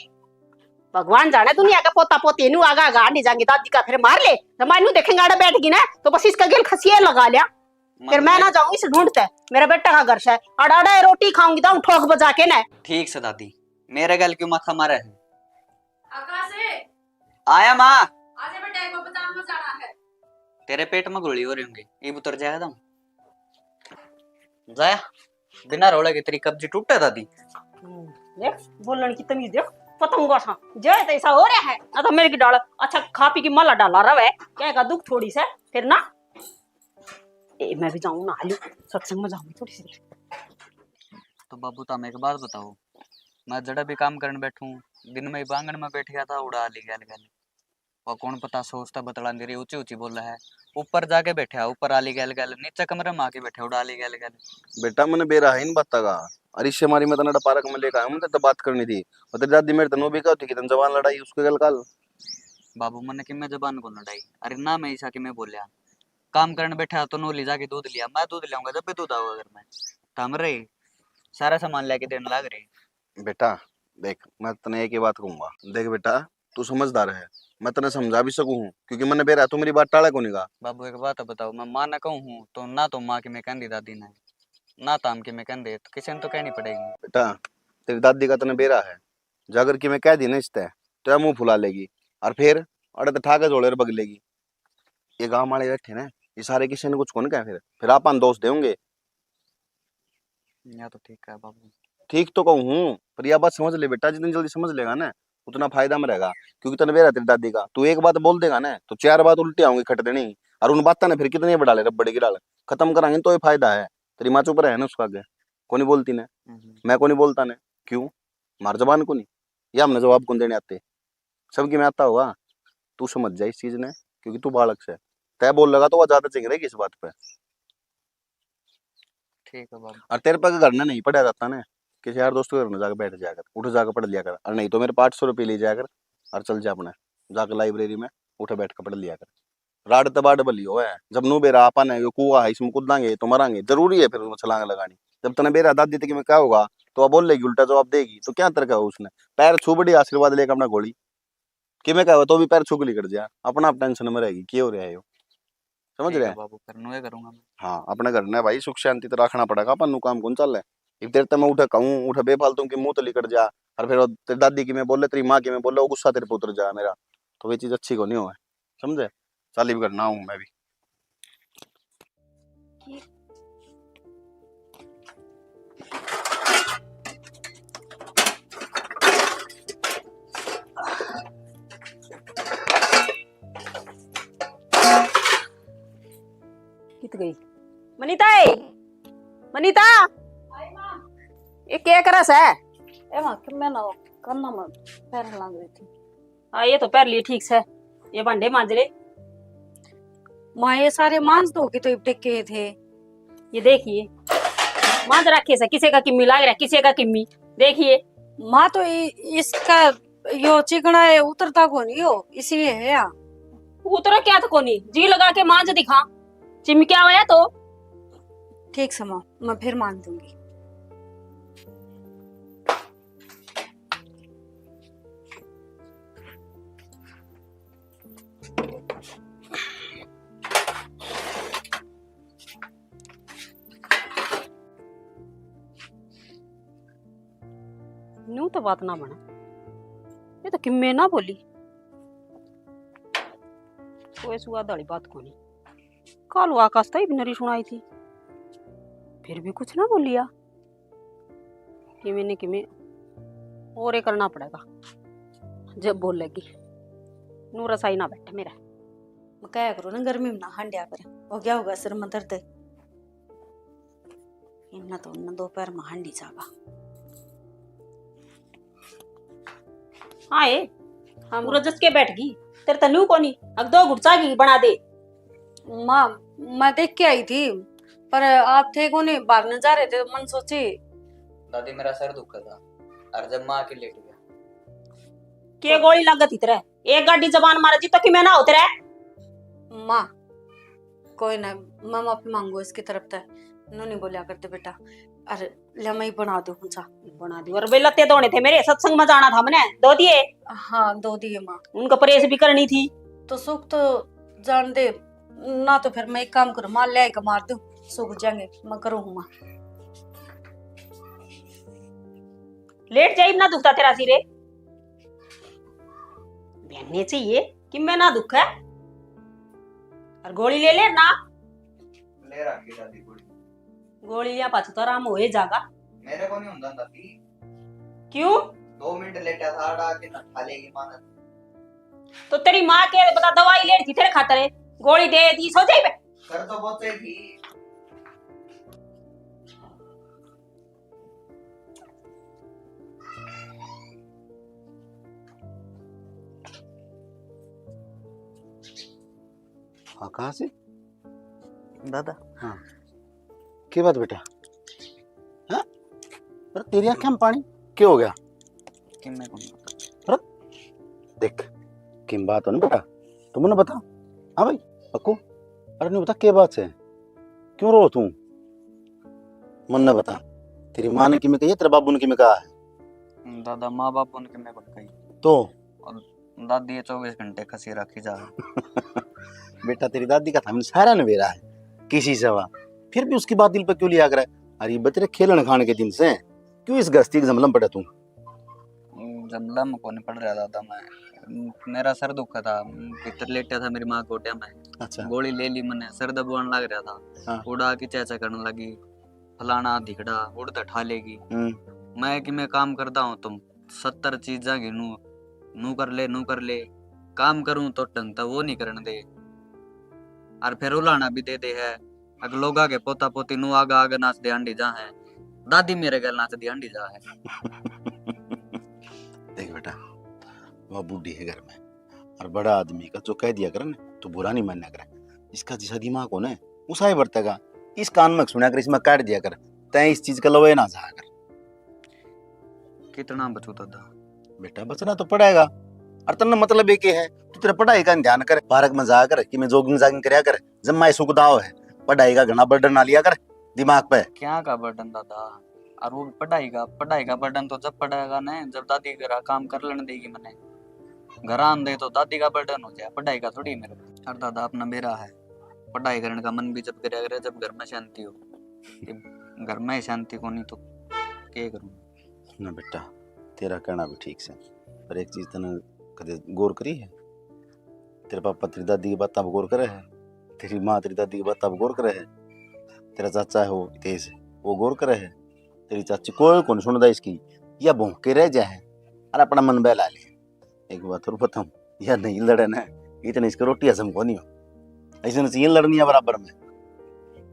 भगवान जाने दुनिया का पोता पोती नु आगा आगा आंडी जाएंगे दादी का, फिर मार ले। जब मैं नु देखेंगे आड़ा बैठ गई ना, तो बस इसका गेल खसिए लगा लिया। फिर मैं ना जाऊं इस ढूंढते, मेरा बेटा का घर से आड़ा आड़ा रोटी खाऊंगी तो ठोक बजा के ना। ठीक से दादी, मेरे गल क्यों माथा मारे है? आकाश, आया माँ। आजा बेटा, एक बार बाजार में जाना है। तेरे पेट में गोली हो रही होंगी, इब उतर जाएगा तुम। जाया, बिना रोले की तेरी कब्जी टूटे दादी। हम्म, देख, बोलण की तमीज देख, पतंगा सा। जे तो ऐसा हो रहा है, ना तो मेरे की डाल, अच्छा खा पी की माला डाला रवे, क्या का दुख थोड़ी से, फिर ना। ए, मैं भी जाऊं ना, आलू, सत्संग में जाऊं थोड़ी सी देर। तो बाबू, तुम एक बात बताओ, मैं जड़ा भी काम करने बैठूं, दिन में ही बांगण में बैठ गया था, उड़ा ली गैल गैल। और कौन पता सोचता बतलांदी रही, ऊंची ऊंची बोला है। ऊपर जाके बैठा, ऊपर आली गैल गैल, नीचे कमरे में आके बैठा, उड़ा आली गैल गैल। बेटा, मैंने बेरा है इन बातों का। अरे, इससे मारी मैं तन्ने पार्क में लेकर आया हूँ, तेरे तो बात करनी थी। और तेरी दादी मेरे तनु भी कहती कि तन जबान लड़ाई उसके गल काल। बाबू, मैंने कि मैं जबान को लड़ाई? अरे ना, मैं ईसा कि मैं बोलिया, काम करने बैठा तो नोली जाके दूध लिया, मैं दूध लियाऊंगा जब भी दूध आओगा घर में। तो हम रहे, सारा सामान लेके देने लाग रहे। बेटा, देख, मैं तने एक ही बात कहूंगा। देख बेटा, तू समझदार है, मैं तने समझा भी सकूं हूँ, क्योंकि मैंने बेरा तू मेरी बात टाले कोनी गा। बाबू, एक बात बताओ, मैं माँ ने कहूँ हूँ तो ना, तो माँ की मैं कहती दादी ने, ना ताम की मैं कहती, तो किसी ने तो कहनी पड़ेगी। बेटा, तेरी दादी का तने बेरा है, जाकर की मैं कह दी ना इसते, तो यह मुंह फुला लेगी, और फिर अड़े तो ठाके झोले और बग लेगी। ये गांव वाले बैठे ना, ये सारे किसी ने कुछ कौन कहे, फिर फिर आपन दोष देंगे। या तो ठीक है बाबू। ठीक तो कहूँ हूँ, पर यह बात समझ ले बेटा, जितनी जल्दी समझ लेगा ना, उतना फायदा में रहेगा। क्योंकि तने बेरा तेरी दादी का, तू एक बात बोल देगा ना, तो चार बात उल्टी आऊंगी खट देनी। और उन बातों ने फिर कितनी बढ़ा ले, रबड़ की डाल खत्म करांगे, तो ये फायदा है। तेरी माँ चुप रहे ना, उसका आगे कोनी बोलती ने, हम्म। मैं कोनी बोलता ने। क्यों? मार जबान कोनी, या हमने जवाब कौन देने आते? सबकी में आता होगा। तू समझ जा इस चीज ने, क्योंकि तू बालक से, तय बोल लगा तो वह ज्यादा चिंग रहेगी इस बात पे। ठीक है बाबू। और तेरे पे घर ने नहीं पढ़ा जाता ने, किसी यार दोस्त के घर में जाके बैठ जाया कर, उठ जाके पढ़ लिया कर, और नहीं तो मेरे पाँच सौ रुपये ले जाया कर और चल जा अपने, जाके लाइब्रेरी में उठे बैठ के पढ़ लिया कर। राड तबाड बली हो है, जब नू बेरा आपा ने यो कुआ है, इसमें कूदांगे तो मरांगे, जरूरी है फिर उसमें छलांग लगानी। जब तने बेरा दादी तक में क्या होगा, तो वह बोलेगी, उल्टा जवाब देगी, तो क्या तरका हो उसने? पैर छू बड़ी आशीर्वाद लेकर अपना घोली, कि मैं कहवा तो भी पैर छू के लिकड़ जा, अपना आप टेंशन में रहेगी, के हो रहा है यो, समझ ठीक रहा है है? बाबू, फिर नुए करूंगा मैं। हाँ, अपने घर ने भाई सुख शांति तो रखना पड़ेगा, अपन नु काम कौन चल है? इब तेरे ते मैं उठे कहूँ, उठे बेफालतू की मुंह तो लिकड़ जा, और फिर वो तेरी दादी की मैं बोले, तेरी माँ की मैं बोले, वो गुस्सा तेरे पे उतर जा मेरा, तो वे चीज अच्छी को नहीं हो, समझे? चाली भी करना हूँ मैं भी। कित गई? मनीता ए, मनीता, ये क्या करा सै? ए माँ, कि मैं ना करना, मैं पैर लाग रही थी। हाँ, ये तो पैर लिए ठीक से, ये भांडे मांज ले। माँ, ये सारे मांज धो के तो इब टेके थे। ये देखिए, मांज रखे से, किसी का किम्मी लाग रहा, किसी का किम्मी। देखिए। माँ, तो इ-, इसका यो चिकना है, उतरता कोनी हो, इसी है या? उतरा क्या तो कोनी, जी लगा के मांज दिखा, चिमक्या होया तो। ठीक से माँ, मैं फिर मांज दूंगी। न्यू तो बात ना बने, ये तो किम्मे ना बोली। कोई सुआद वाली बात कोनी। काल वो आकाश ताई भी नरी सुनाई थी, फिर भी कुछ ना बोलिया। किमे ने किमे और ये करना पड़ेगा, जब बोलेगी। नूरा साई ना बैठे मेरा। मैं कहा करो ना, गर्मी में ना हांडिया कर, हो गया होगा सिर में दर्द। इन्ना तो उन्ना दोपहर में हांडी जावा। आए, हाँ, पूरा जस के बैठ गई। तेरे तन्नू कोनी, अग दो घुट चाह की बना दे। माँ, मैं देख के आई थी, पर आप थे कोनी, बाहर न जा रहे थे, मन सोची। दादी, मेरा सर दुखा था, और जब माँ के लेट गया। के गोली लग गई तेरे? एक गाड़ी जबान मारे जी तो कि मैं ना हो तेरे। माँ, कोई ना, मैं माफी मांगू इसकी तरफ तै। नू नहीं बोलिया करते बेटा। अरे ले, मैं ही बना दूँ हूँ चा। बना दूँ। और वे लत्ते धोने थे मेरे, सत्संग में जाना था मैंने, धो दिए। हाँ, धो दिए माँ। उनका प्रेस भी करनी थी। तो सुख तो जान दे ना, तो फिर मैं एक काम करूँ, माँ ले आके मार दूँ, सूख जाएंगे, मैं करूँ हूँ माँ। लेट जाइब ना दुखता तेरा सिरे। बहने चाहिए कि मैं ना दुख है। और गोली ले ले ना। ले रखी दादी गोली। गोली लिया पाछू तो आराम होए जागा। मेरे को नहीं होता दादी। क्यों? दो मिनट लेटा था, आड़ा आके ना खा लेगी माँ ने। तो तेरी माँ के बता दवाई लेनी थी तेरे खातर, गोली दे दी, सो जाइबे। सर तो बहुत सही थी। आकाश? दादा। हाँ। के बात बेटा? हाँ? अरे तेरी आंखें में पानी के हो गया? किम्मे को नहीं। अरे देख, किम बात हो ना बेटा, तू मन्ने बता। हाँ भाई, पक्कू? अरे नहीं बता, के बात है? क्यों रो तू? मन्ने बता, तेरी माँ ने किमे कही है, तेरे बाबू ने किमे कहा है? दादा, माँ बाबू ने किमे को कही। तो? और दादी ये चौबीस घंटे खसी रखी जा। बेटा, तेरी दादी का थामने सारा ने बेरा है, किसी से वा, फिर भी उसकी बात दिल पे क्यों लिया करे? अरे बचरे, खेलन खान के दिन से क्यों इस गस्ती के जमलम पड़े तू? जमलम को नहीं पड़ रहा दादा मैं, मेरा सर दुखा था, भीतर लेटा था मेरी माँ गोड्या में। अच्छा। गोली ले ली मैंने, सर दबवान लग रहा था। हाँ। उड़ा के चेचा करने लगी, फलाना धिकड़ा उड़ तो ठा लेगी। हम्म। मैं कि मैं काम करता हूँ, तुम सत्तर चीजा गिनू, नू कर ले, नू कर ले, काम करूँ तो ढंग तो वो नहीं करन दे, और फिर उलाना भी दे दे है। अग लोगा के पोता पोती नू आगा आगा नाच दे आंडी जा है, दादी मेरे गल नाच दे आंडी जा है। देख बेटा, वह बूढ़ी है घर में, और बड़ा आदमी का जो कह दिया करे ना, तो बुरा नहीं मानना करे। इसका जिसा दिमाग हो ना, उसा ही बरतेगा। इस कान में सुना कर, इसमें काट दिया कर, तै इस चीज का लवे ना जा कर। कितना बचू दादा? बेटा, बचना तो पड़ेगा। और तन्ने मतलब ये के है, तू तेरे पढ़ाई का ध्यान कर, पार्क में जा कर, कि मैं जॉगिंग जॉगिंग करया कर, जब मैं सुख दाव है, पढ़ाई का घना बर्डन ना लिया कर दिमाग पे। क्या का बर्डन दादा? और वो पढ़ाई का, पढ़ाई का बर्डन तो जब पड़ेगा ना, जब दादी घर काम कर लेने देगी मने। घर आन दे तो दादी का बर्डन हो जाए, पढ़ाई का थोड़ी मेरे पे। और दादा अपना बेरा है, पढ़ाई करने का मन भी जब करया करे जब घर में शांति हो। ये घर में ही शांति को नहीं तो के करूँ? ना बेटा, तेरा कहना भी ठीक से, पर एक चीज तने कदे गौर करी है? तेरे पापा तेरी दादी की बात अब गौर करे है, तेरी माँ तेरी दादी की बात अब गौर करे है, तेरा चाचा है वो हितेश, वो गौर करे है, तेरी चाची कोई कौन सुनदा इसकी, या भौंक के रह जाए है और अपना मन बहला ले। एक बात और बताऊं, या नहीं लड़े ना, इतने इसकी रोटी हजम को नहीं हो, ऐसे नहीं चाहिए लड़नी है बराबर में।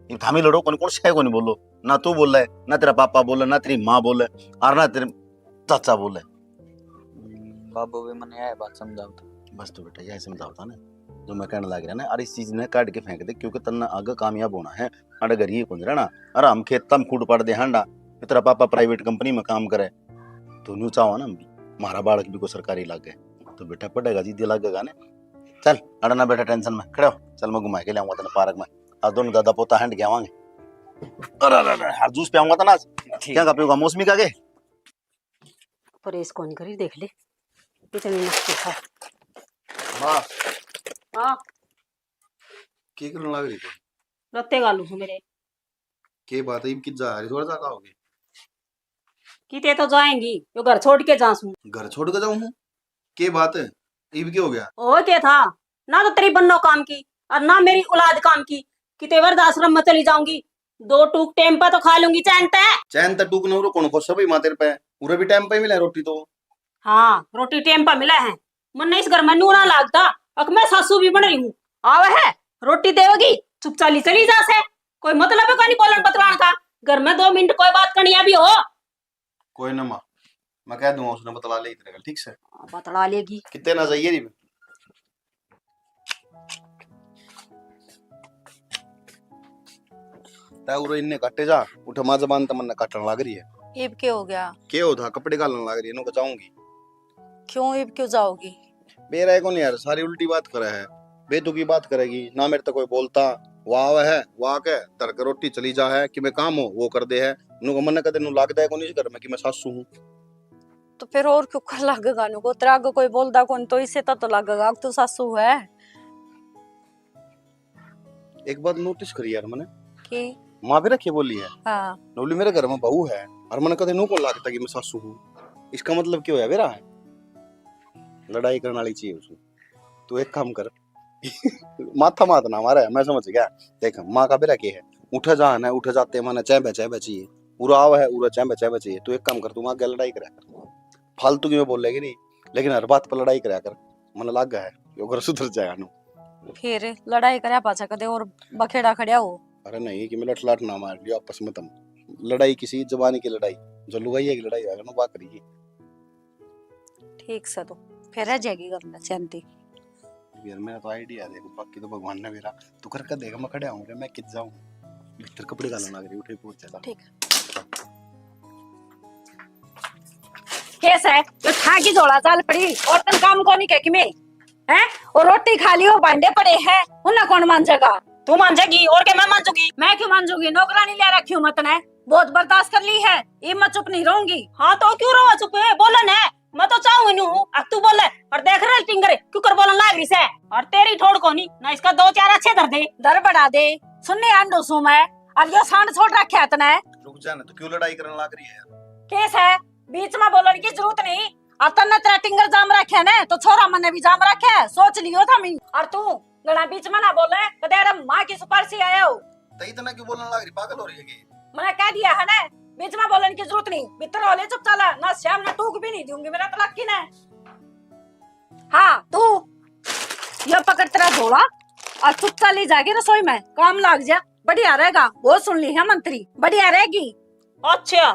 ये थामी लड़ो, कौन कौन से को नहीं बोलो, ना तू बोले, ना तेरा पापा बोले, ना तेरी माँ बोले, और ना तेरे चाचा बोले। हम्म, बाबू भी मने यह बात समझावता। बस तो बेटा, यह समझावता ना, जो मैं कहने लग रहा ना, अरे इस चीज ने काट के फेंक दे, क्योंकि तन्ने आगे कामयाब होना है। अरे घर ही कौन रहना, अरे हम खेत तम कूट पाड़ दे हांडा, तेरा पापा प्राइवेट कंपनी में काम करे, तो न्यू चाहो ना हम भी, हमारा बालक भी कोई सरकारी लागे, तो बेटा पढ़ेगा जी, दिल लगेगा ना। चल, अरे ना बेटा, टेंशन में खड़े हो, चल मैं घुमा के ले आऊंगा तने पार्क में, आज दोनों दादा पोता हांड के आवांगे। अरे, अरे, अरे, हर जूस पियाऊंगा तने आज। ठीक। क्या का पीऊंगा, मौसमी का के? परहेज कौन करी, देख ले, इतनी मस्ती है। माँ। हाँ। के करने लग रही थी? लत्ते गालू हूँ मेरे। के बात है, इब कित जा रही, थोड़ा ज्यादा हो गई। किते तो जाएंगी, यो घर छोड़ के जा सूं। घर छोड़ के जाऊं हूँ? के बात है? इब के हो गया? हो के था, ना तो तेरी बन्नो काम की और ना मेरी औलाद काम की। किते वृद्धाश्रम में चली जाऊंगी, दो टूक टेम पे तो खा लूंगी चैन ते। चैन ते टूक न उरे कौन खोसे भाई माँ तेरे पे? उरे भी टेम पे मिले रोटी तो। हाँ, रोटी टेम पे मिले है। मन्ने इस घर में नू ना लागता, अक मैं सासू भी बन रही हूँ। आवे है, रोटी देवेगी, चुपचाली चली जा से। कोई मतलब है कोनी बोलन बतलान का। घर में दो मिनट कोई बात करनी भी हो। कोई ना माँ, मैं कह दूंगा उसने बतला ले तेरे गल, ठीक से? हाँ, बतला लेगी। कितने ना जाइए जी। तै उरे इन्ने काटे जा, उठे माँ जबान ते मन्ने काटन लाग रही है। इब के हो गया? के हो था, कपड़े घालन लाग रही है, नो बचाऊंगी। क्यों, इब क्यों जाओगी? बेरा है कौन यार, सारी उल्टी बात करे है, बेतुकी बात करेगी ना। मेरे तो कोई बोलता, वो आवे है, वो आके धर के रोटी चली जा है, कि मैं काम हो वो कर दे है। नु मन्ने कदे नु लागदा है कोनी इस घर में कि मैं सासू हूँ। तो फिर और क्यों कर लागेगा नु को? तेरा आगे कोई बोलदा कौन तो इसे तो, तो लागेगा कि तू सासू है। एक बात नोटिस करी यार मैंने। की? माँ भी रखे बोली है। हाँ। बोली मेरे घर में बहू है और मैंने कदे नु को लागता कि मैं सासू हूँ। इसका मतलब क्या होया बेरा है? लड़ाई करने वाली चीज है उसमें। तू एक काम कर, माथा मात ना मारे, मैं समझ गया। देख, माँ का बेरा के है, उठे जा ना, उठे जाते माने चाय बे, चाय बे चाहिए, उरा आवे है, उरा चाय बे, चाय बे चाहिए। तू एक काम कर, तू माँ आगे लड़ाई करा कर, फालतू की मैं बोलेगी नहीं, लेकिन हर बात पर लड़ाई करा कर। मन लाग है, यो घर सुधर जाएगा नु। फिर लड़ाई करया पाछा कदे और बखेड़ा खड़िया हो। अरे नहीं कि मैं लठ लाठ ना मार लियो आपस में तुम। लड़ाई किसी जबान की लड़ाई, जो लुगाई की लड़ाई है ना, वा करिए। ठीक से तो फिर रह जाएगी घर में शांति। यार मेरा तो आइडिया है, देखो बाकी तो भगवान ने मेरा, तू करके देख, मैं खड़ा हूँ रे, मैं कित जाऊँ, भीतर कपड़े डालने लग रही, उठे पहुंच जाता। ठीक है। कैसा है? तो थाकी झोला चाल पड़ी, और तन काम को नहीं कह कि मैं, हैं? और रोटी खा ली, वो भांडे पड़े हैं, उन्हें कौन मांजेगा? तू मांजेगी, और क्या मैं मांजूंगी? मैं क्यों मांजूंगी? नौकरानी ले रखी हूँ मैं तने, बहुत बर्दाश्त कर ली है, इब मैं चुप नहीं रहूंगी। हाँ तो क्यों रहो चुप? बोलो ना, मैं तो चाहूँ नहीं हूँ, अब तू बोले। और देख रहे टिंगर क्यों कर बोलन लाग रही से? और तेरी ठोड़ कोनी ना, इसका दो चार अच्छे धर दे। दर बढ़ा दे, सुनने आंडो सू मैं, अब यो सांड छोड़ रखे है तने। रुक जा ना, तू क्यों लड़ाई करने लाग रही है यार? केस है, बीच में बोलने की जरूरत नहीं। और तन्ने तेरा टिंगर जाम रखे ने, तो छोरा मन्ने भी जाम रखे है, सोच लियो था मैं। और तू घणा बीच में ना बोले, कदे अरे माँ की सुपारी आया हो। तई इतना क्यों बोलने लग रही, पागल हो रही है कि? मैंने कह दिया है ना, बीच में बोलने की जरूरत नहीं, भीतर हो ले चुप चाला, ना श्याम ना टूक भी नहीं दूंगी मेरा तलाक की ने। हाँ, तू ये पकड़ तेरा झोला और चुप चाली जाके रसोई में काम लाग जा, बढ़िया रहेगा। वो सुन ली है मंत्री, बढ़िया रहेगी। अच्छा,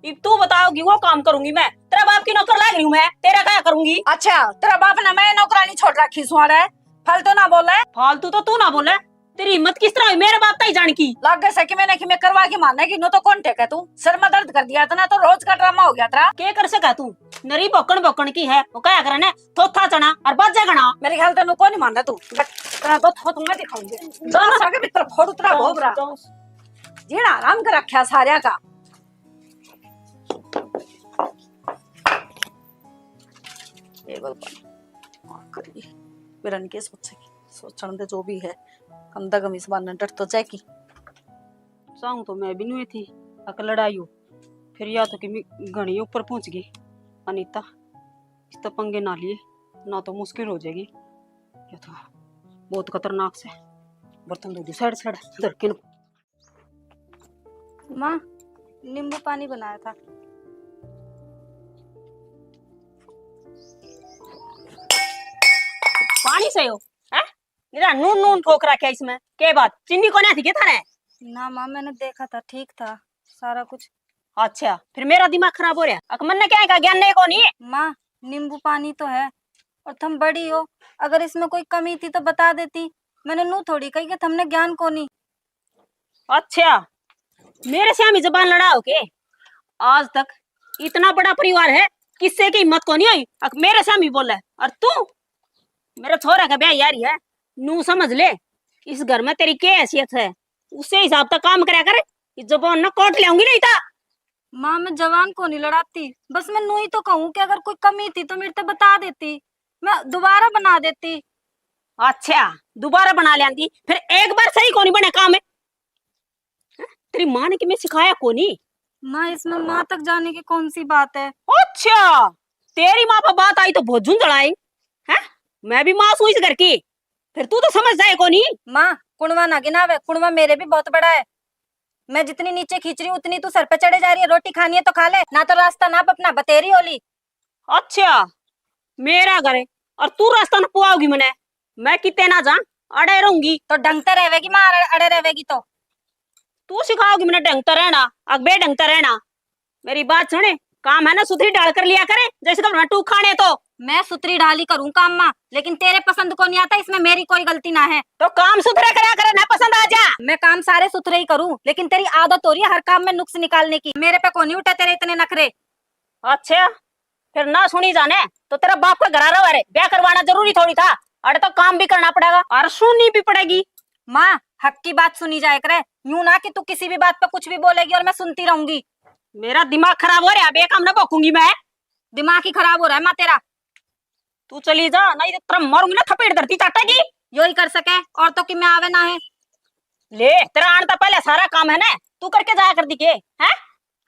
इब तू बताओगी, वो काम करूंगी मैं? तेरा बाप की नौकर लाग रही हूँ मैं, तेरा क्या करूंगी? अच्छा, तेरा बाप ने मैं नौकरानी छोड़ रखी सुहाड़ा है, फालतू ना बोले। फालतू तो तू ना बोले, तेरी हिम्मत किस तरह हुई मेरे बाप ताई जान की? लागे से कि मैंने कि मैं करवा के मारने की, नो तो कौन टेके तू? सर में दर्द कर दिया इतना तो रोज का ड्रामा हो गया तेरा। के कर सका तू? नरी भौकण भौकण की है, वो कहा करे ने, थोथा चना और बाजा घना। मेरे ख्याल तन्नू कोनी मानना तू। तेरा तो थोथ मैं दिखाऊंगी। दोनों सागे भीतर फोड़ उतरा भोगरा। जीना हराम कर रखा सारिया का। ये बात दिमाग करिए। मेरा नहीं के सोचेगी, सोचण दे जो भी है, कम से कम इस बार डर तो जाएगी। चाहूँ तो मैं भी नहीं थी, अक लड़ाई हो, फिर या तो कि मैं घणी ऊपर पहुंच गई। अनीता, इस तो पंगे ना लिए, ना तो मुश्किल हो जाएगी। ये तो बहुत खतरनाक से बर्तन धो दी, सड़ सड़ धर के न। माँ, नींबू पानी बनाया था। पानी से हो, हैं? निरा नून नून ठोक रखा है इसमें। के बात, चीनी कोन्या थी के थारे? ना माँ, मैंने देखा था, ठीक था सारा कुछ। अच्छा, फिर मेरा दिमाग खराब हो रहा। अक मन्ने क्या है का ज्ञान नहीं कोनी? माँ, नींबू पानी तो है, और तुम बड़ी हो, अगर इसमें कोई कमी थी तो बता देती। मैंने नू थोड़ी कही कि तुमने ज्ञान कोनी। अच्छा, मेरे से हमी जबान लड़ाओ के? आज तक इतना बड़ा परिवार है, किससे की हिम्मत कोनी हुई, अक मेरे से हमी बोले। और तू मेरे छोरा का ब्याह यारी है, नू समझ ले, इस घर में तेरी के हैसियत है, उससे हिसाब तक काम करया कर। ये जबान ना काट लियाऊंगी नहीं था। माँ, मैं जबान को नहीं लड़ाती, बस मैं नू ही तो कहूँ कि अगर कोई कमी थी तो मेरे ते बता देती, मैं दोबारा बना देती। अच्छा, दोबारा बना लेंदी, फिर एक बार सही कोनी बने काम है। हैं? तेरी माँ ने कि मैं सिखाया कोनी, माँ, इसमें माँ तक जाने की कौन सी बात है? अच्छा, तेरी माँ पे बात आई तो बहुत झुंझलाए हैं। मैं भी माँ सूं इस घर की, फिर तू तो समझ जाए कोनी। माँ, कुणवा ना गिनावे, कुणवा मेरे भी बहुत बड़ा है। मैं जितनी नीचे खींच रही हूँ, उतनी तू सर पे चढ़े जा रही है। रोटी खानी है तो खा ले, ना तो रास्ता नाप अपना, बतेरी होली। अच्छा, मेरा घर है और तू रास्ता न पुआओगी मने? मैं किते ना जा, अड़े रहूंगी। तो ढंग ते रहेगी माँ, अड़े, अड़े रहेगी तो। तू सिखाओगी मने ढंग ते रहना, अग बेढंग ते रहना। मेरी बात सुने, काम है ना सुथरी ढाल कर लिया करे, जैसे तो टूक खाने तो। मैं सुथरी ढाल ही करूँ काम माँ, लेकिन तेरे पसंद को नहीं आता, इसमें मेरी कोई गलती ना है। तो काम सुथरे करा करे ना, पसंद आ जा। मैं काम सारे सुथरे ही करूँ, लेकिन तेरी आदत हो रही है हर काम में नुक्स निकालने की। मेरे पे को नहीं उठे तेरे इतने नखरे। अच्छा, फिर ना सुनी जाने तो तेरा बाप का घरा रहो रे, ब्याह करवाना जरूरी थोड़ी था। अरे तो काम भी करना पड़ेगा और सुननी भी पड़ेगी। माँ, हक की बात सुनी जाए करे, यूं ना कि तू किसी भी बात पे कुछ भी बोलेगी और मैं सुनती रहूंगी। मेरा दिमाग खराब हो रहा है, बेकाम ना भौंकूंगी मैं। दिमाग ही खराब हो रहा है माँ तेरा। तू चली जा, नहीं तो तेरा मारूंगी ना थपेड़ धरती चाटेगी। यो ही कर सके, औरतों की मैं आवे ना है। ले, तेरा आने तो पहले सारा काम है ना, तू करके जाया कर दिखे, हैं?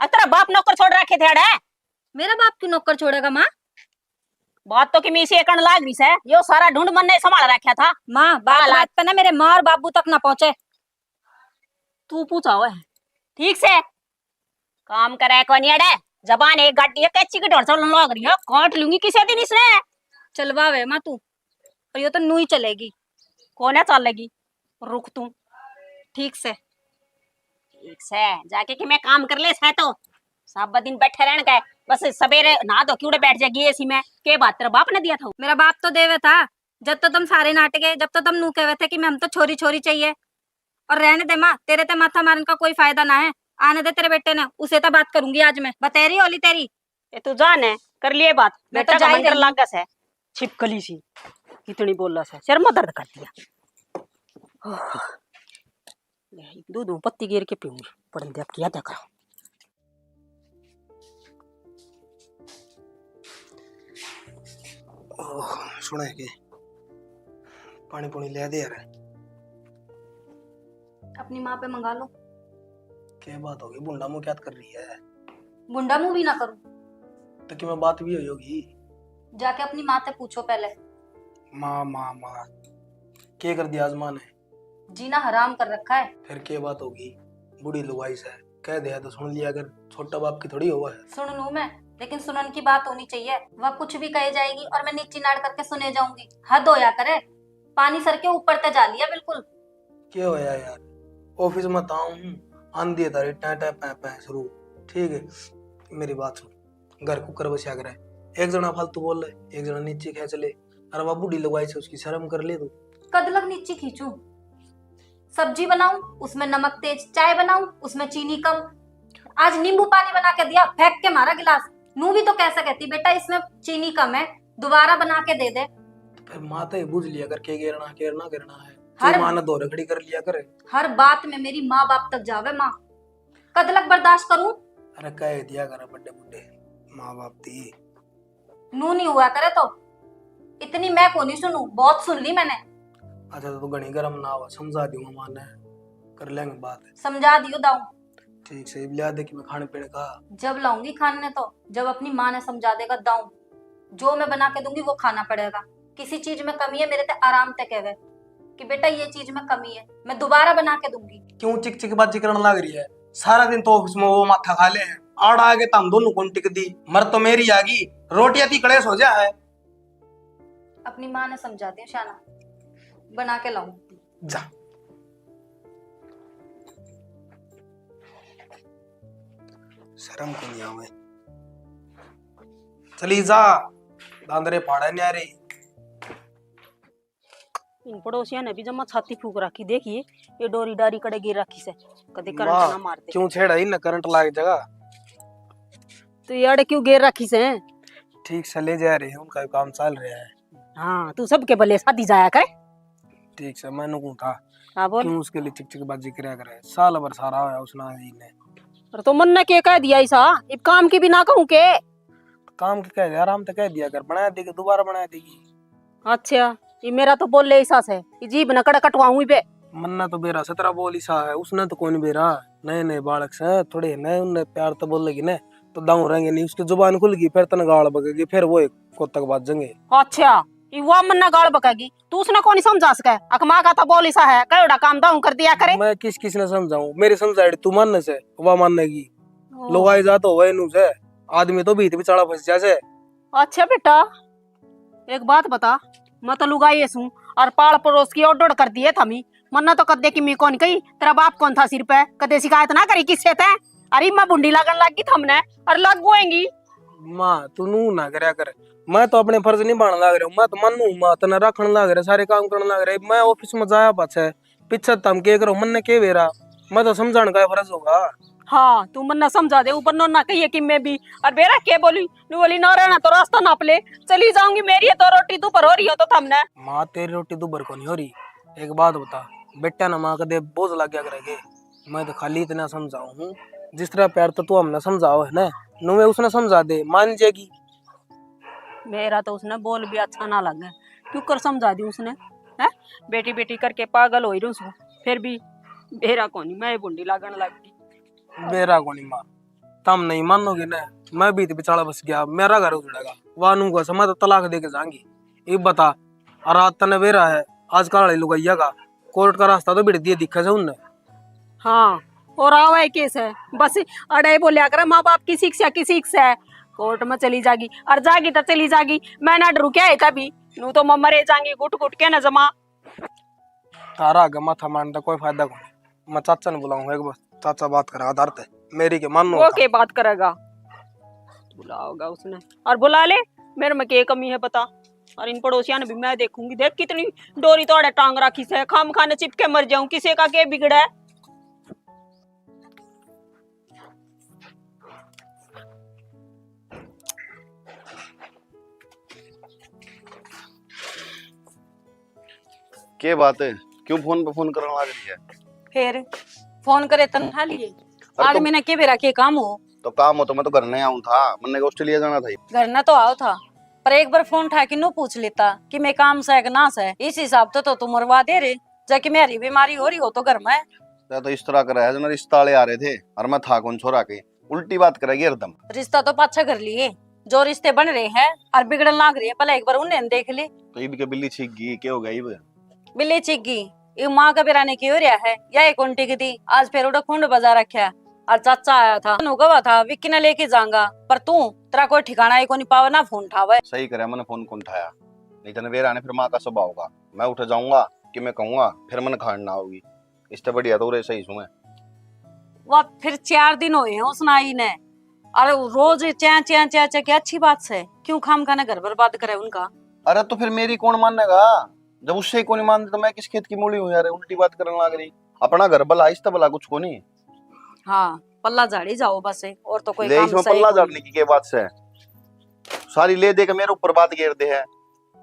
अब तेरा बाप नौकर छोड़ रखे थे अड़े। मेरा बाप क्यों नौकर छोड़ेगा माँ? बात तो किमी इसी एकण लाग रही से, यो सारा ढूंढ मन ने संभाल रखा था। माँ, बात बात पे ना मेरे माँ और बाबू तक ना पहुंचे। तू पूछा हुआ है ठीक से, काम करे कोनी अड़े। जबान एक गाड़ी है, कैची की ढोल चलन लाग रही है, काट लूंगी किसी दिन इसने। चलवावे माँ तू, और यो तो नू ही चलेगी। कोने चलेगी? रुक तू। ठीक से। ठीक से, जाके कि मैं काम कर ले से तो। सब दिन बैठे रहने का है। बस सवेरे नहा धो के उड़े बैठ जाएगी एसी में। के बात तेरा बाप ने दिया था? मेरा बाप तो देवे था, जब तो तुम सारे नाट गए, जब तो तुम नू कहवे थे कि मैं, हम तो छोरी छोरी चाहिए। और रहने दे माँ, तेरे ते माथा मारने का कोई फायदा ना है। आने दे तेरे बेटे ने, उसे तो बात करूंगी आज मैं। बतेरी होली तेरी। ए तू जा ने, कर लिए बात। मैं तो बेटा का जा ही मंत्र रही हूँ। लागा से। छिपकली सी, कितनी बोला से, सिर में दर्द कर दिया। ओह, ले, दूध में पत्ती गिर के पीऊंगी, पड़न दे, अब किया क्या करा। ओह, सुने के पानी पुनी ले दे यार। अपनी माँ पे मंगा लो। क्या बात होगी, भुंडा मुँह क्या कर रही है? भुंडा मुँह भी ना करूँ। तो कि मैं बात भी हुई होगी? जाके अपनी माँ से पूछो पहले। माँ, माँ, माँ, क्या कर दिया आज माँ ने? जीना हराम कर रखा है। फिर क्या बात होगी, बूढ़ी लुगाई से, कह दिया तो सुन लिया कर, छोटा बाप की थोड़ी हुआ है। सुन लूँ मैं, लेकिन सुनन की बात होनी चाहिए। वह कुछ भी कहे जाएगी और मैं नीची नाड़ करके सुने जाऊंगी। हद होया करे, पानी सर के ऊपर ते जा लिया बिल्कुल। क्या होया यार, ऑफिस में था हूँ, आंधी है तारी टै टै पै पै शुरू, ठीक है? मेरी बात सुन, घर कुकर बस्या करे, एक जना फालतू बोल ले, एक जना नीचे खींच ले। अरे वह बूढ़ी लुगाई से, उसकी शर्म कर ले तू। कद लग नीचे खींचू? सब्जी बनाऊं, उसमें नमक तेज, चाय बनाऊं, उसमें चीनी कम। आज नींबू पानी बना के दिया, फेंक के मारा गिलास। नू भी तो कह सके थी, बेटा इसमें चीनी कम है, दोबारा बना के दे दे। तो फिर माँ तो ये बुझ लिया कर के गेरना, केरना, करना है। हर माँ ने दो रखड़ी कर लिया करे। हर बात में मेरी माँ बाप तक जावे माँ। कद लग बर्दाश्त करूं? अरे कह दिया करे बड़े बूढ़े माँ बाप दी। नू नहीं हुआ करे तो। इतनी मैं को नहीं सुनू, बहुत सुन ली मैंने। अच्छा तो तू घणी गरम ना हो, समझा दूंगा माँ ने, कर लेंगे बात। समझा दियो दाऊ। ठीक से, इब लिया दे कि मैं खाने पीने का। जब लाऊंगी खाने तो, जब अपनी माँ ने समझा देगा दाऊ। जो मैं बना के दूंगी वो खाना पड़ेगा। किसी चीज में कमी है मेरे ते आराम ते कहवे कि बेटा ये चीज में कमी है, मैं दोबारा बना के दूंगी। क्यों चिकचिकबाजी करने लग रही है? सारा दिन तो ऑफिस में वो माथा खा ले हैं, आड़ आगे तम दोनों कौन टिक दी, मर तो मेरी आगी, रोटियां ती कलेश हो जा है। अपनी माँ ने समझा दिया शाना, बना के लाऊं। जा। शर्म को नहीं आवे। चली जा, दांदरे फाड़ा न्यारे। इन पड़ोसियां ने भी जमा छाती फूक रखी, देखिए ये डोरी डारी कड़े गिर रखी से, कदे करंट माँ, ना मार दे। क्यों छेड़ा ही ना, करंट लाग जगह। तो ये अड़े क्यों गिर रखी से? ठीक से ले जा रहे हैं, उनका भी काम चल रहा है। हाँ, तू सबके भले शादी जाया कर। ठीक से, मैं नुकूं था। हाँ, बोल। क्यों उसके लिए चिकचिकबाजी करया करे? साल भर सारा होया उसने ही ने। अरे तो मन ने के कह दिया ऐसा? इब काम की भी ना कहूँ के? काम की कह दे, आराम से कह दिया कर, बना देगी, दोबारा बना देगी। अच्छा, ये मेरा तो बोले ऐसा से, ये जीभ न कड़ कटवाऊं बे। मन्ना तो बेरा से तेरा बोल इसा है, उसने तो कोनी बेरा। नए नए बालक से थोड़े न उनने प्यार तो बोलेगी ना, तो दाऊ रहेंगे नहीं, उसकी जुबान खुल गई, फिर तन गाल बकेगी, फिर वो एक कोतक बाजेंगे। अच्छा, ये वो मन्ना गाल बकेगी, तू उसने कोनी समझा सके? अक माँ का तो बोल इसा है, कहोड़ा काम दाऊ कर दिया करे। मैं किस किस ने समझाऊं? मेरी समझाड़ी तू मानने से, वह मानेगी। ओ। लुगाई जात होवे नू से, आदमी तो भीत बिचाला फंस जा से। अच्छा बेटा, एक बात बता, मैं तो लुगाई सूं और पाल पड़ोस की ओड ओड कर दिए थमी। मन्ना तो कदे की मी कौन कही, तेरा बाप कौन था सिर पे, कदे शिकायत ना करी किससे तै। अरे माँ भुंडी लागण लग गई थमने, और लग गोएंगी। माँ तू नू ना करया कर, मैं तो अपने फर्ज निभाण लाग रहा हूँ। मैं तो मानू हूँ, माँ तने राखण लाग रहा, सारे काम करण लाग रहा। मैं ऑफिस में जाया पाछे पीछे तम के करो, मन्ने के बेरा, मैं तो समझाण का फर्ज होगा। हाँ, तू मन्ने समझा दे, ऊपर नोना कहिए कि मैं भी। और बेरा के बोली, नु बोली ना रहना तो रास्ता नाप ले, चली जाऊंगी, मेरी है तो रोटी तू पर हो रही हो तो थमने। माँ तेरी रोटी तू भर को नहीं हो रही। एक बात बता, बेटा ना माँ कदे बोझ लग गया करेगे। मैं तो खाली इतना समझाऊं हूँ, जिस तरह प्यार तो तू हमने समझाओ है ना, नुवे उसने समझा दे, मान जाएगी। मेरा तो उसने बोल भी अच्छा ना लगे, क्यों कर समझा दी उसने, है? बेटी बेटी करके पागल हो ही रहूं सूं, फिर भी बेरा कोनी, मैं ही भुंडी लागण लग गई। बेरा कोनी माँ, तुम नहीं मानोगे ना, मैं भी तो बिचाला फंस गया, मेरा घर उजड़ेगा। वानू को मैं तो तलाक दे के जाऊंगी। ये बता, और रात तने बेरा है, आजकल वाली लुगाइया का कोर्ट का रास्ता तो भिड़ दिए दिखे से उनने। हाँ, और आवे के से बस अड़े बोलिया करे, माँ बाप की शिक्षा की शिक्षा है। कोर्ट में चली जागी और जागी तो चली जागी। मैं ना डरू क्या है तभी, नू तो मैं मरे जाऊंगी घुट घुट के ना जमा। थारा आगे माथा मारने का कोई फायदा कोनी। मैं चाचा ने बुलाऊंगा एक बार, चाचा बात करा आधार ते, मेरी के मानो वो था। के बात करेगा, बुलाओगा उसने और बुला ले। मेरे में के कमी है बता? और इन पड़ोसियां ने भी मैं देखूंगी, देख कितनी डोरी तोड़े टांग रखी से, खाम खाने चिपके मर जाऊं, किसी का के बिगड़ा है? के बात है, क्यों फोन पे फोन करने लग रही है? फिर फोन करे तन उठा लिए। अरे तो आदमी ने के बेरा के काम हो? तो काम हो तो मैं तो घर नहीं आऊं था, मन्ने को ऑस्ट्रेलिया जाना था। घर ना तो आओ था, पर एक बार फोन उठा के नू पूछ लेता कि मैं काम से कि ना से। इस हिसाब तो, तो तू मरवा दे रे, जाके मेरी बीमारी हो रही हो तो घर में। तो इस तरह कर रहा है, जो रिश्ता वाले आ रहे थे और मैं था कौन छोरा के, उल्टी बात करेगी हरदम। रिश्ता तो पाछा कर लिए, जो रिश्ते बन रहे हैं और बिगड़न लाग रहे हैं, पहले एक बार उन्हें देख ले। तो इब के बिल्ली छिक गई, के हो गया इब? बिल्ली छिक गई, इब माँ का बेरा ने के हो रहा है, या एक उल्टी की थी, आज फिर उड़ा खुंड बजा रखा है। और चाचा आया था, नु गवा था विक्की ने लेके जाऊंगा, पर तू, तेरा कोई ठिकाना ही कोनी पावे ना फोन उठावे। सही करे, मैंने फोन कौन उठाया, नहीं तो बेरा ने फिर माँ का स्वभाव होगा, मैं उठ जाऊंगा कि मैं कहूंगा, फिर मन खान ना होगी। इससे बढ़िया तो उरे सही सूं मैं। वाह, फिर चार दिन होए हैं उसने आई ने, और रोज च्या, च्या, च्या, च्या, क्या अच्छी बात से? क्यों खाम खाने घर बर्बाद करे उनका? अरे तो फिर मेरी कौन मानेगा? जब उससे ही कोनी मानती तो मैं किस खेत की मूली हूँ यार, उल्टी बात करने लग रही। अपना घर भला, इस तो भला कुछ को नहीं। हाँ, पल्ला झाड़ी जाओ बस, और तो कोई ले, काम इसमें सही पल्ला कोनी। झाड़ने की क्या बात से? सारी ले दे के मेरे ऊपर बात घेर दे है।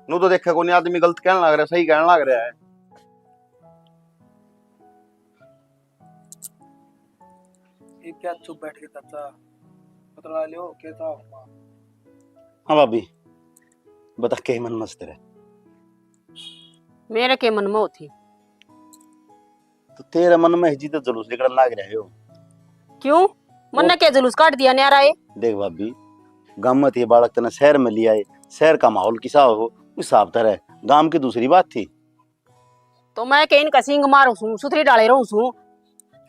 नू तो देखे कोनी, आदमी गलत कहने लग रहा है, सही कहने लग रहा है। ये क्या चुप बैठ के चाचा बतला लियो, कैसा हो? हाँ भाभी, बता के मन मस्त रहे। मेरे के मन में होती? तो तेरे मन में ही जी तो जुलूस निकलने लग रहे हो। क्यों? मन्ने के जुलूस काट दिया न्यारा है? देख भाभी, गांव में थे बालक तने शहर में लिया है, शहर का माहौल किसा हो, उस हिसाब तरह गांव की दूसरी बात थी। तो मैं के इनका सींग मारूं सूं, सुथरी डाले रहूं सूं।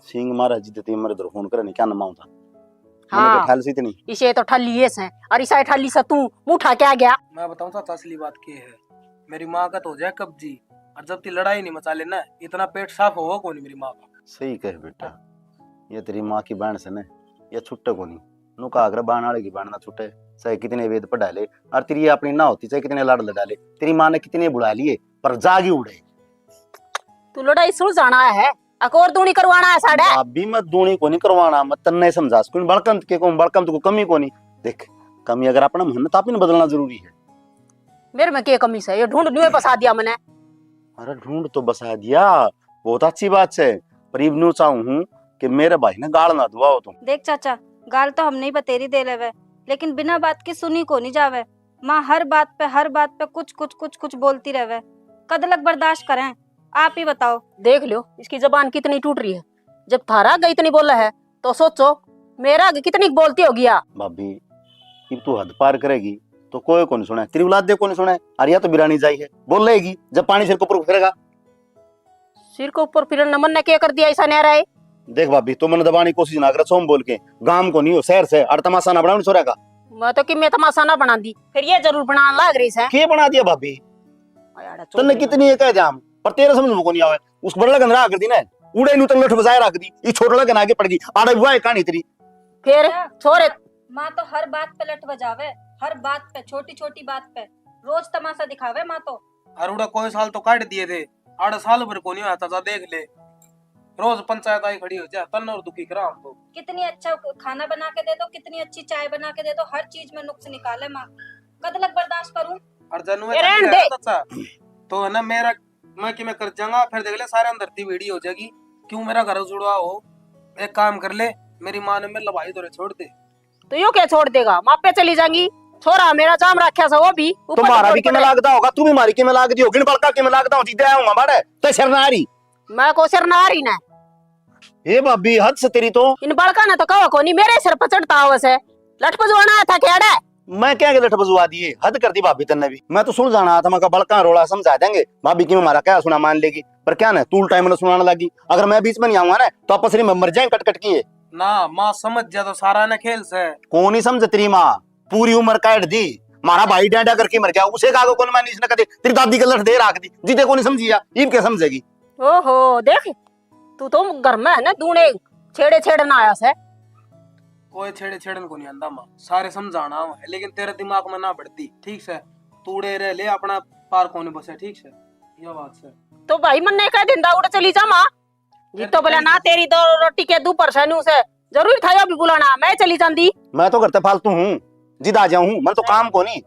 सींग मारा जी, ते मेरे इधर फोन करे नहीं, क्या नमा होता? हाँ। मैंने तो ठाल सी इतनी। इसे तो ठाली ये से, और इसा ठाली से तू मुंह उठा के आ गया। मैं बताऊं चाचा, असली बात के है, मेरी माँ का तो हो जाए कब्जी, और जब ती लड़ाई नहीं मचा लेना, इतना पेट साफ होगा कोनी मेरी माँ का। सही कहे बेटा, ये तेरी माँ की बहन से ना, ये छुट्टे कोनी। नु कहा कर, बहन वाले की बहन ना छुट्टे, चाहे कितने वेद पढ़ा ले, और तेरी ये अपनी ना होती, चाहे कितने लाड़ लड़ा ले, तेरी माँ ने कितने बुला लिए, पर जागी उड़े। तू लड़ाई सुलझाना है, अक और दूनी करवाना है साढ़े। भाभी, मैं दूनी को नहीं करवाना, मैं तन्ने समझा सकूं, बड़कंत के को, बड़कंत को कमी को नहीं। देख, कमी अगर अपना मन, तो आप ही ने बदलना जरूरी है। मेरे में के कमी से? ये ढूंढ न्यूए बसा दिया मने। अरे, ढूंढ तो बसा दिया, बहुत अच्छी बात है, पर इब न्यू चाहूं हूं कि मेरे भाई ने गाल ना दुआओ तुम। देख चाचा, गाल तो हम नहीं बतेरी दे लेवे, लेकिन बिना बात की सुनी को नहीं जावे। माँ हर बात पे, हर बात पे कुछ, कुछ, कुछ, कुछ बोलती रहवे। कद लग बर्दाश्त करें? आप ही बताओ। देख लो, इसकी जबान कितनी टूट रही है। जब थारा आगे इतनी बोला है, तो सोचो, मेरा आगे कितनी बोलती होगी या। भाभी, इब तू हद पार करेगी, तो कोई कौन सुने, तेरी औलाद दे कौन सुने। और या तो बिरानी जाई है, बोलेगी, जब पानी सिर के ऊपर फिरेगा। सिर के ऊपर फिरन न, मन ने क्या कर दिया ऐसा न्यारा है? देख भाभी, तू मन दबाने की कोशिश ना कर, सोम बोल के। गांव को नहीं हो, शहर से, और तमाशा ना बनाओ छोरा का। मैं तो कि मैं तमाशा ना बना दी, फिर ये जरूर बनाने लाग रही से। के बना दिया भाभी? आया, तन्ने कितनी ये कह दिया हम, पर तेरे समझ में को नहीं आवे। उस बड़ला गंदरा कर दी ना, उड़े नु तन लठ बजाए रख दी, ये छोटला के ना आगे पड़ गई, आड़े हुआ है कहानी तेरी। फिर छोरे माँ तो हर बात पे लठ बजावे, हर बात पे, छोटी छोटी बात पे रोज तमाशा दिखावे माँ तो। अरे उड़ा कोई साल तो काट दिए थे, आड़ा साल भर को नहीं होया चाचा, देख ले, रोज पंचायत आई खड़ी हो जा, तन्ने और दुखी करा हम तो। कितनी अच्छा खाना बना के दे दो, कितनी अच्छी चाय बना के दे दो, हर चीज में नुक्स निकाले माँ, कद लग बर्दाश्त करूं? और जनु ए, रहन दे। चाचा, तो है ना मेरा, मैं कि मैं कर जाऊंगा, फिर देख ले सारे अंदर ती भीड़ी हो जाएगी। क्यों मेरा घर जुड़वा हो, एक काम कर ले, मेरी माँ ने मेरे भाई तोरे छोड़ दे। तो यो क्या छोड़ देगा? माँ पे चली जाएंगी। छोरा मेरा जाम रखा सा, वो भी ऊपर तुम्हारा भी किमें लागदा होगा, तू भी मारी किमें लागदी होगी, बड़का किमें लागदा हो, जीते आऊंगा बाड़े, तो सिर ना आ रही। मैं को सिर ना आ रही ना। ए भाभी, हद से तेरी तो। इन बड़का ने तो कहो कोनी, मेरे सिर पर चढ़ता आवे से। लठ बजवाना आया था केड़े? मैं क्या के लठ बजवा दिए, हद कर दी भाभी तन्ने भी। मैं तो सुलझाना आया था, मैं कहा बड़का रोला समझा देंगे, भाभी की हमारा क्या सुना मान लेगी, पर क्या ना तू उल्टा ही मैंने सुनाने लगी। अगर मैं बीच में नहीं आऊंगा ना तो आपस में मर जाए कट कट की। ना माँ समझ जा तो सारा ना खेल से। कौन ही समझ तेरी माँ, पूरी उम्र काट दी, हमारा भाई डांडा करके मर गया, उसे का कौन मानी इसने कदे, तेरी दादी के लठ दे राख दी, जीते कौन समझी या, इब क्या समझेगी? ओहो, देख, तू तो घर में है ना, दूने छेड़े छेड़न आया से। कोई छेड़े छेड़न को नहीं आंदा माँ, सारे समझाना है, लेकिन तेरे दिमाग में ना बढ़ती, ठीक से? तू उड़े रह ले, अपना पार कोने बसे, ठीक से? ये बात से। तो भाई मन्ने कह दिंदा, उड़ चली जा माँ। जी तो बोला ना, तेरी दो रोटी के दू परसेंट से जरूरी था यो भी बुलाना, मैं चली जांदी। मैं तो घर ते फालतू हूँ, जिद आ जाऊँ, मन तो काम को नहीं।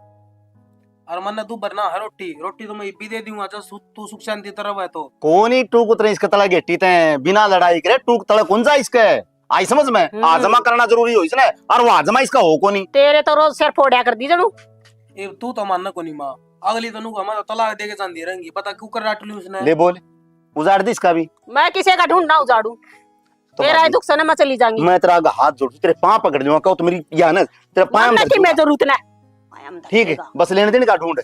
और मन्ने तू भरना है रोटी, रोटी तो मैं इब्बी दे दूंगा, जब सु-, तू सुख शांति तरफ है तो। कोनी टूक उतरे इसके तले गेटी ते, बिना लड़ाई करे टूक तले कौन जा इसके? आई समझ में? हम्म। आजमा करना जरूरी हो इसने, और वो आजमा इसका हो कोनी। तेरे तो रोज सिर फोड़या कर दी जनू। ए, तू तो मानना कोनी माँ, अगली तो नू हमारा तलाक दे के जांदी रहेंगी, पता क्यों कर राट ली उसने। ले बोल, उजाड़ दी इसका भी। मैं किसी का ढूंढ ना उजाड़ू। तो तेरा ही भाभी, दुख से ना मैं चली जाऊंगी। मैं तेरा आगे हाथ जोड़, तेरे पाँव पकड़ लूंगा, कहो तो मेरी या ना, तेरा पाँव मन में की मैं जरूरत ना। ठीक है, बस लेने देने का ढूंढ।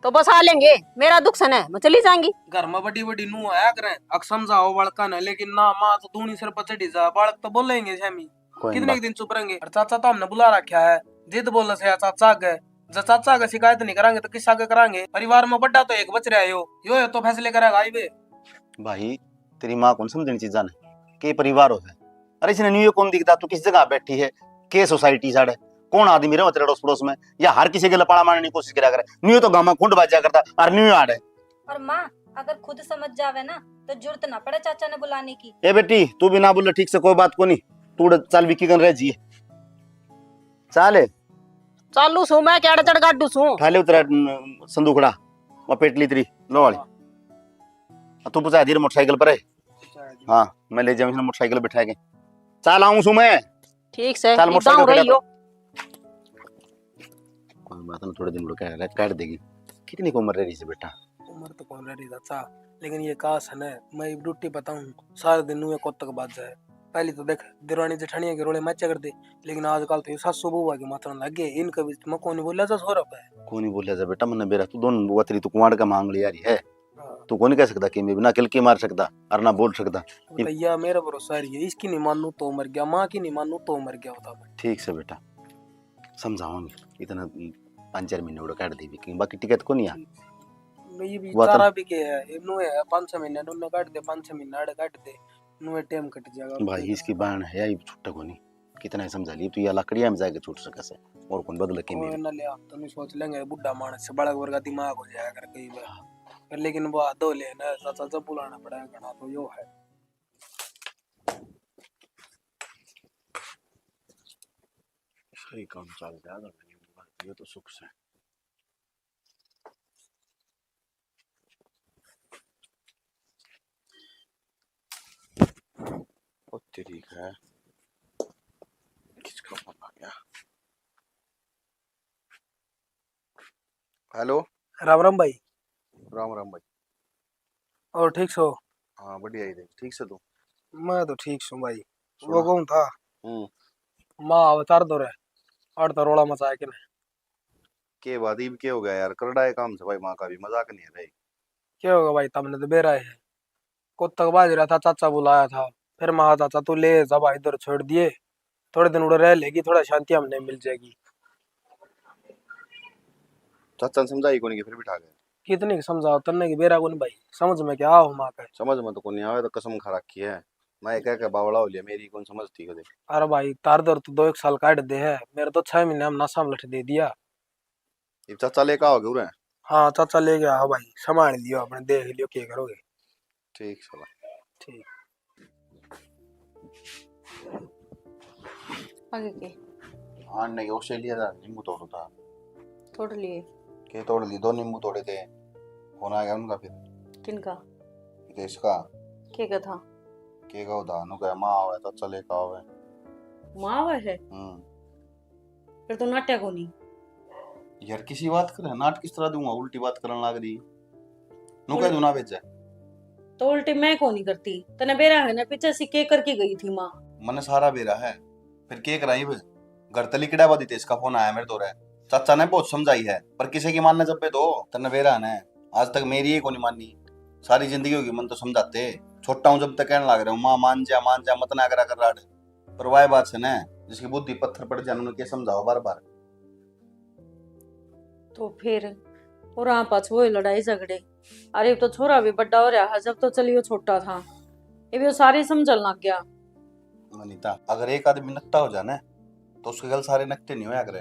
तो बस आ लेंगे, मेरा दुख से ना मैं चली जाऊंगी। घर में बड़ी बड़ी नू आया करें, अक समझाओ बालका ने, लेकिन ना माँ तो दूनी सिर पर चढ़ी जा, बालक तो बोलेंगे शामी। कोई कितने बात। एक दिन चुप रहेंगे। और चाचा तो हमने बुला रखा है, जिद बोल से या चाचा आगे, जब चाचा आगे शिकायत नहीं करांगे तो किस आगे करांगे? परिवार में बड़ा तो एक बच रहा है, यो यो है तो फैसले करेगा ही बे। भाई, तेरी माँ कौन समझनी चीजा ने, के परिवार हो है? अरे इसने न्यू कौन दिखता, तू किस जगह बैठी है, के सोसाइटी साड़े, कौन आदमी रहो तेरे अड़ोस पड़ोस में, या हर किसी के लपाड़ा मारने की कोशिश करा करे? न्यू तो गामा खुंड बाजा करता और न्यू आड़े। और माँ, अगर खुद समझ जावे ना तो जरूरत ना पड़े चाचा ने बुलाने की। ए बेटी, तू भी ना बोले ठीक से, कोई बात को नहीं, तू उड़े चाल विक्की कन रह जी। चाल। चालू सू मैं, क्या चढ़ गाडू सू। ठा ले उतरा, न, संदूखड़ा, मैं पेटली तेरी, लो वाली। आ, तू पहुंचा दी मोटरसाइकिल पर है। हाँ, मैं ले जाऊँ इसने मोटरसाइकिल बिठा के। चाल आऊँ सू मैं। ठीक से, चाल मोटरसाइकिल खड़ा कर। कोई बात ना, थोड़े दिन रुक, काट देगी। कितनी को उम्र रह रही है बेटा? उम्र तो कौन रह रही चाचा, लेकिन ये काश है ना, मैं इब ड्यूटी बताऊं, सारे दिन नुए कोतक बाजे है। पहली तो देख, देरानी जेठानिया के रोले मचे कर दे, लेकिन आजकल तो ये सासू बहू आगे मातन लग गए, इनके बीच में कौन बोला जा छोरा पे? कौन बोला जा बेटा, मन्ने बेरा तू दोनों बुआ तेरी तो कुआड़ का मांग लिया रही है। हाँ। तू कौन कह सकता कि मैं भी ना किलकी मार सकता और ना बोल सकता। भैया, मेरा भरोसा रही है, इसकी नहीं मानू तो मर गया, माँ की नहीं मानू तो मर गया होता मैं। ठीक से बेटा, समझावांगे, इतना पाँच चार महीने उड़ा काट देवी कहीं, बाकी टिकट को नहीं आ। ये भी वो तो चारा भी के है, इन्हों है पाँच छह महीने, इन्होंने काट दे, पाँच छह महीने आड़े काट दे, इन्हों टाइम कट जाएगा। भाई, इसकी बाण है, ये छुट्टा को नहीं, कितना ही समझा ली, तू ये लकड़ियां में जाके छूट सके से, और कौन बदल के और मेरे। ना ले, आप तो नहीं सोच लेंगे, बुढ़ा मानस से बालक वर्गा दिमाग हो जाया कर कई बार। हाँ। पर लेकिन वो हाथ धो ले ना, चाचा जब बुलाना पड़ेगा घना, तो यो है। सही काम चल रहा है, ये तो सुख से। ओ तेरी है, किसका फोन आ गया? हेलो। राम राम भाई। राम राम भाई। और ठीक सो? हाँ, बढ़िया ही देख, ठीक से तू? मैं तो ठीक सूं भाई। सुना। वो कहूँ था, हम्म। माँ अवतार दो रे, अड़ तो रोला मचाया किने। के बात, इब के हो गया यार? करड़ा है काम से भाई, माँ का भी मजाक नहीं है रे। क्या होगा भाई, तमने तो बेरा है। कुत्तक बाज रहा था, चाचा बुलाया था, फिर माँ, चाचा तू ले जा भाई, इधर छोड़ दिए, थोड़े दिन उड़े रह लेगी, थोड़ा शांति हमने मिल जाएगी। चाचा ने समझाई कोनी कि फिर बिठा गए? कितने की समझाओ, तन्ने की बेरा कोनी भाई, समझ में क्या आओ माँ के। समझ में तो कोनी आवे, तो कसम खा रखी है। मैं कह के बावला हो लिया, मेरी कौन समझती कदे। अरे भाई, तार दर तो दो एक साल काट दे है, मेरे तो छह महीने हम नशा में लठ दे दिया। इब चाचा लेके आओगे उरे? हाँ, चाचा लेके आओ भाई, संभाल लियो अपने, देख लियो क्या करोगे। ठीक से भाई। ठीक। आगे के? आने के ऑस्ट्रेलिया का नींबू तोड़ो था। तोड़ लिए। के तोड़ लिए? दो नींबू तोड़े थे, फोन आ गया उनका फिर। किनका? हितेश का। के का था? के का था? नु कह माँ आवे, चाचा लेके आवे। माँ आवे है? हम्म। फिर तो नाट्या कोनी। यार, किसी बात करे, नाट किस तरह दूंगा? उल्टी बात करने लाग रही। नु कह दूं ना भेजे। तो उल्टी मैं कोनी करती, तने बेरा है ना, पीछे से के करके गई थी माँ। मने सारा बेरा है, फिर के कराई वे? घर तली किड़ा बादी तेज का फोन आया मेरे धोरे। चाचा ने बहुत समझाई है, पर किसी की मानने जब पे दो, तने बेरा है ना, आज तक मेरी ही कोनी मानी। सारी जिंदगी होगी मन तो समझाते, छोटा हूँ जब तक कहने लाग रहा हूँ, माँ मान जा, मान जा, मत ना करा कर राड। पर वाह बात से ना, जिसकी बुद्धि पत्थर पड़ जाए, उन्हें के समझाओ बार बार। तो फिर और हाँ पाछो वही लड़ाई झगड़े। अरे, तो छोरा भी बड़ा हो रहा है, जब तो चलियो छोटा था, ये भी सारे समझन लग गया। अनिता, अगर एक आदमी नकता हो जाए ना, तो उसके गल सारे नकते नहीं होया करे।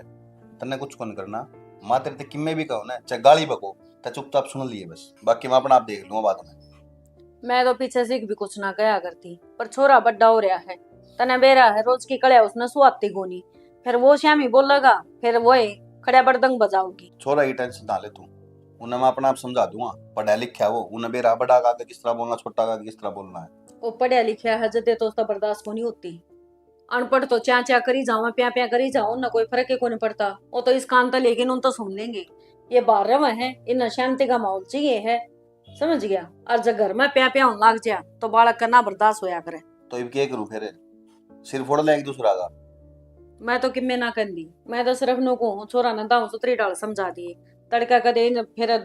तन्ने कुछ कौन करना, माँ तेरे ते किम्मे भी कहो ना, चाहे गाली बको, ते चुपचाप सुन लिए बस, बाकी मैं अपना आप देख लूंगा बाद में। मैं तो पीछे से भी कुछ ना कहा करती, पर छोरा बड़ा हो रहा है, तने बेरा है, रोज की कड़िया उसने सुहाती कोनी, फिर वो श्यामी बोलेगा, फिर वो खड़िया बड़दंग बजाओगी। छोरा की टेंशन ना ले तू, उन्हें मैं अपना आप समझा दूंगा। पढ़ा लिखा वो, उन्हें बेरा बड़ा का आगे किस तरह बोलना, छोटा का आगे किस तरह बोलना है। वो पढ़ा लिखा है जदे तो उसका बर्दाश्त कोनी होती। अनपढ़ तो च्या च्या करी जावे, प्या प्या करी जाओ, उन्हें कोई फर्क ही कोनी पड़ता। वो तो इस कान तै लेकिन उन तो सुन लेंगे। ये बाहर रहे हैं, इन्हें शांति का माहौल चाहिए है, समझ गया? और जब घर में प्या प्या होने लग जा तो बालक का ना बर्दाश्त होया करे। तो इब के करूं फिर? सिर फोड़ ले एक दूसरा का। मैं तो किम्मे ना कहंदी, मैं तो सिर्फ नु कहूं, छोरा ने दाऊ सुतरी डाल समझा दिए। तड़का कदे इन फिर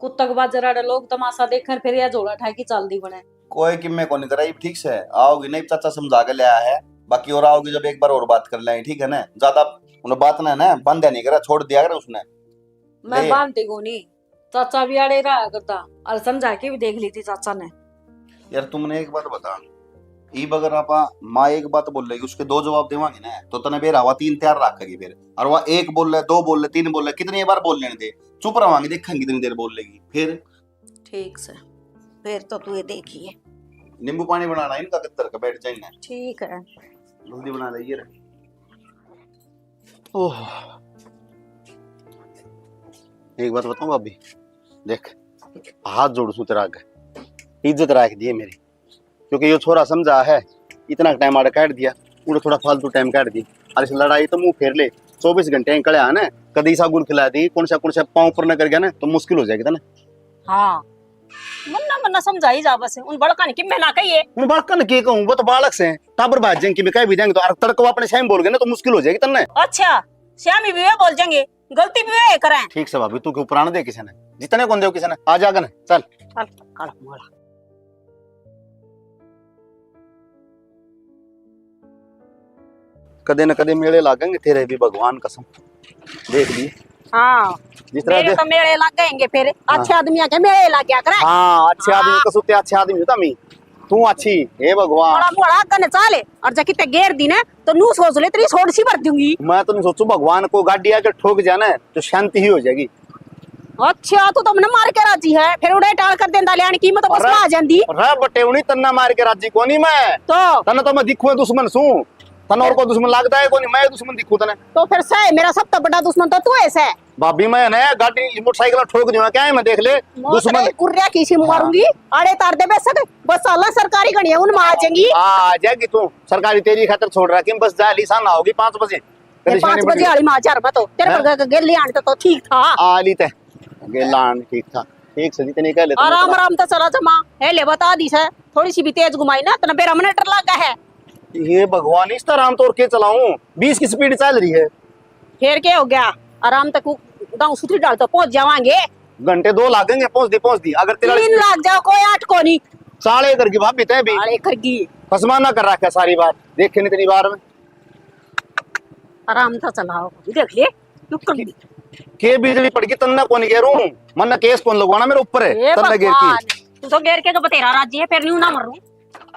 कुत्तक बाजर आड़े लोग तमाशा देखन, फिर या झोला ठाकी चाल दी बने। कोई किम्मे कोनी करा, इब ठीक से आओगी नहीं, चाचा समझा के ले आया है, बाकी और आओगी जब एक बार और बात कर लेंगे, ठीक है ना? ज्यादा उन्हें बात ना, ना बांध्या नहीं करा, छोड़ दिया करे उसने। मैं ले। बांधती कोनी, चाचा भी आड़े रहा करता, और समझा के भी देख ली थी चाचा ने। यार, तुमने एक बात बता, इब अगर आपा माँ एक बात बोलेगी, उसके दो जवाब देवांगे ना, तो तने बेरा वा तीन तैयार रखेगी फिर। और वा एक बोले, दो बोले, तीन बोले, कितनी बार बोल लेने दे, चुप रवांगे, देखेंगे कितनी देर बोल लेगी फिर। ठीक से, फिर तो तू ये देखिए। नींबू पानी बनाना इनका, किधर का बैठ जाए ना। ठीक है। जल्दी बना ले ये रे। ओह। एक बात बताऊं भाभी, देख, हाथ जोड़ सूं तेरा आगे, इज्जत रख दिए मेरी, क्योंकि यो छोरा समझा है, इतना टाइम आड़े काट दिया, उड़े थोड़ा फालतू टाइम काट दिया, और इस लड़ाई तो मुंह फेर ले, चौबीस घंटे निकले आने, कदी सा गुल खिला दी, कौन सा, कौन सा पाँव ऊपर न कर गया ना, तो मुश्किल हो जाएगी तने। हाँ, मन्ना मन्ना समझाई जा बस, उन बड़का ने किम्मे ना कहिए। उन बड़का ने के कहूँ, वो तो बालक से, टाबर भाज जाएंगे, भी कह भी देंगे, तो अर तड़को अपने श्यामी बोल गए ना, तो मुश्किल हो जाएगी तन्ने। अच्छा, श्यामी भी वे बोल जाएंगे, गलती भी वे करें। ठीक से भाभी, तू क्यों प्राण दे किसी ने, जितने कौन दे किसी ने, आ जा अगन, चल। चल, काला मोला। कदे न कदे मेले लागेंगे तेरे भी भगवान कसम। देख ली। हाँ, जिस तरह मेरे दे- तो मेले लग गएंगे फिर। हाँ। अच्छे आदमियों के मेले लग गया करे। हाँ, अच्छे आदमी हाँ। कसुते अच्छे आदमी हो तमी। तू अच्छी, हे भगवान। बड़ा मोड़ा गन चाले और जा किते गेर दी ना तो नू सोच ले तेरी सोड सी भर दूंगी। मैं तो नहीं सोचू भगवान को गाड़ी आके ठोक जाना है तो शांति ही हो जाएगी। अच्छा, तू तो हमने मार के राजी है, फिर उड़े टाल कर देंदा लियान की, मैं तो बस अरे, में आ जांदी। अरे बटेवनी, तन्ना मार के राजी कोनी मैं। तो? तन्ने तो मैं दिखूं दुश्मन सूं। तन्ने और को दुश्मन लगता है कोनी, मैं दुश्मन दिखूं तन्ने। तो फिर सह, मेरा सब तो बड़ा दुश्मन तो तू है सह। भाभी, मैं ना गाड़ी, मोटरसाइकिल ठोक दूंगा, क्या है, मैं देख ले। मौत दुश्मन रे, कुर्रिया किसी हाँ। मारूंगी, आड़े तार दे बेशक, बस साला सरकारी गणिया उन में आ जाएंगी। हाँ, आ जाएगी तू, सरकारी तेरी खातर छोड़ रहा कि बस जा ली सा ना होगी पाँच बजे। ये कदी पाँच शानी बजे बड़ी। वाली माँ चार में तो तेरे हाँ। पर ग-, ग-, गेली आने तो, तो ठीक था। आ ली ते। गेला आने ठीक था। ठीक से जितनी कह लेते हैं आराम उतना। आराम तो चला जमा। है ले बता दी से, थोड़ी सी भी तेज घुमाई ना, इतना बेरा मने डर लगा है। ये भगवान, इस तरह आमतौर के चलाऊं, बीस की स्पीड चल रही है। फिर क्या हो गया? आराम तक गाँव सुथरी डाल तो पहुंच जावांगे। घंटे दो लागेंगे पहुंच दी, पहुंच दी। अगर तेरा तीन लाग जाओ, कोई आठ को नहीं। चाले कर गई भाभी तै भी। चाले कर गई। फसमाना कर रखा सारी बात, देखे नहीं इतनी बार में। आराम से चलाओ, देख ले। क्यों कर दी? के बिजली पड़ गई, तन्ने कौन कह रू? मन्ने केस कौन लगवाना मेरे ऊपर है? ए तन्ने गेर भगवान, की। तू तो गेर के तो बतेरा राजी है, फिर न्यू ना मरूं।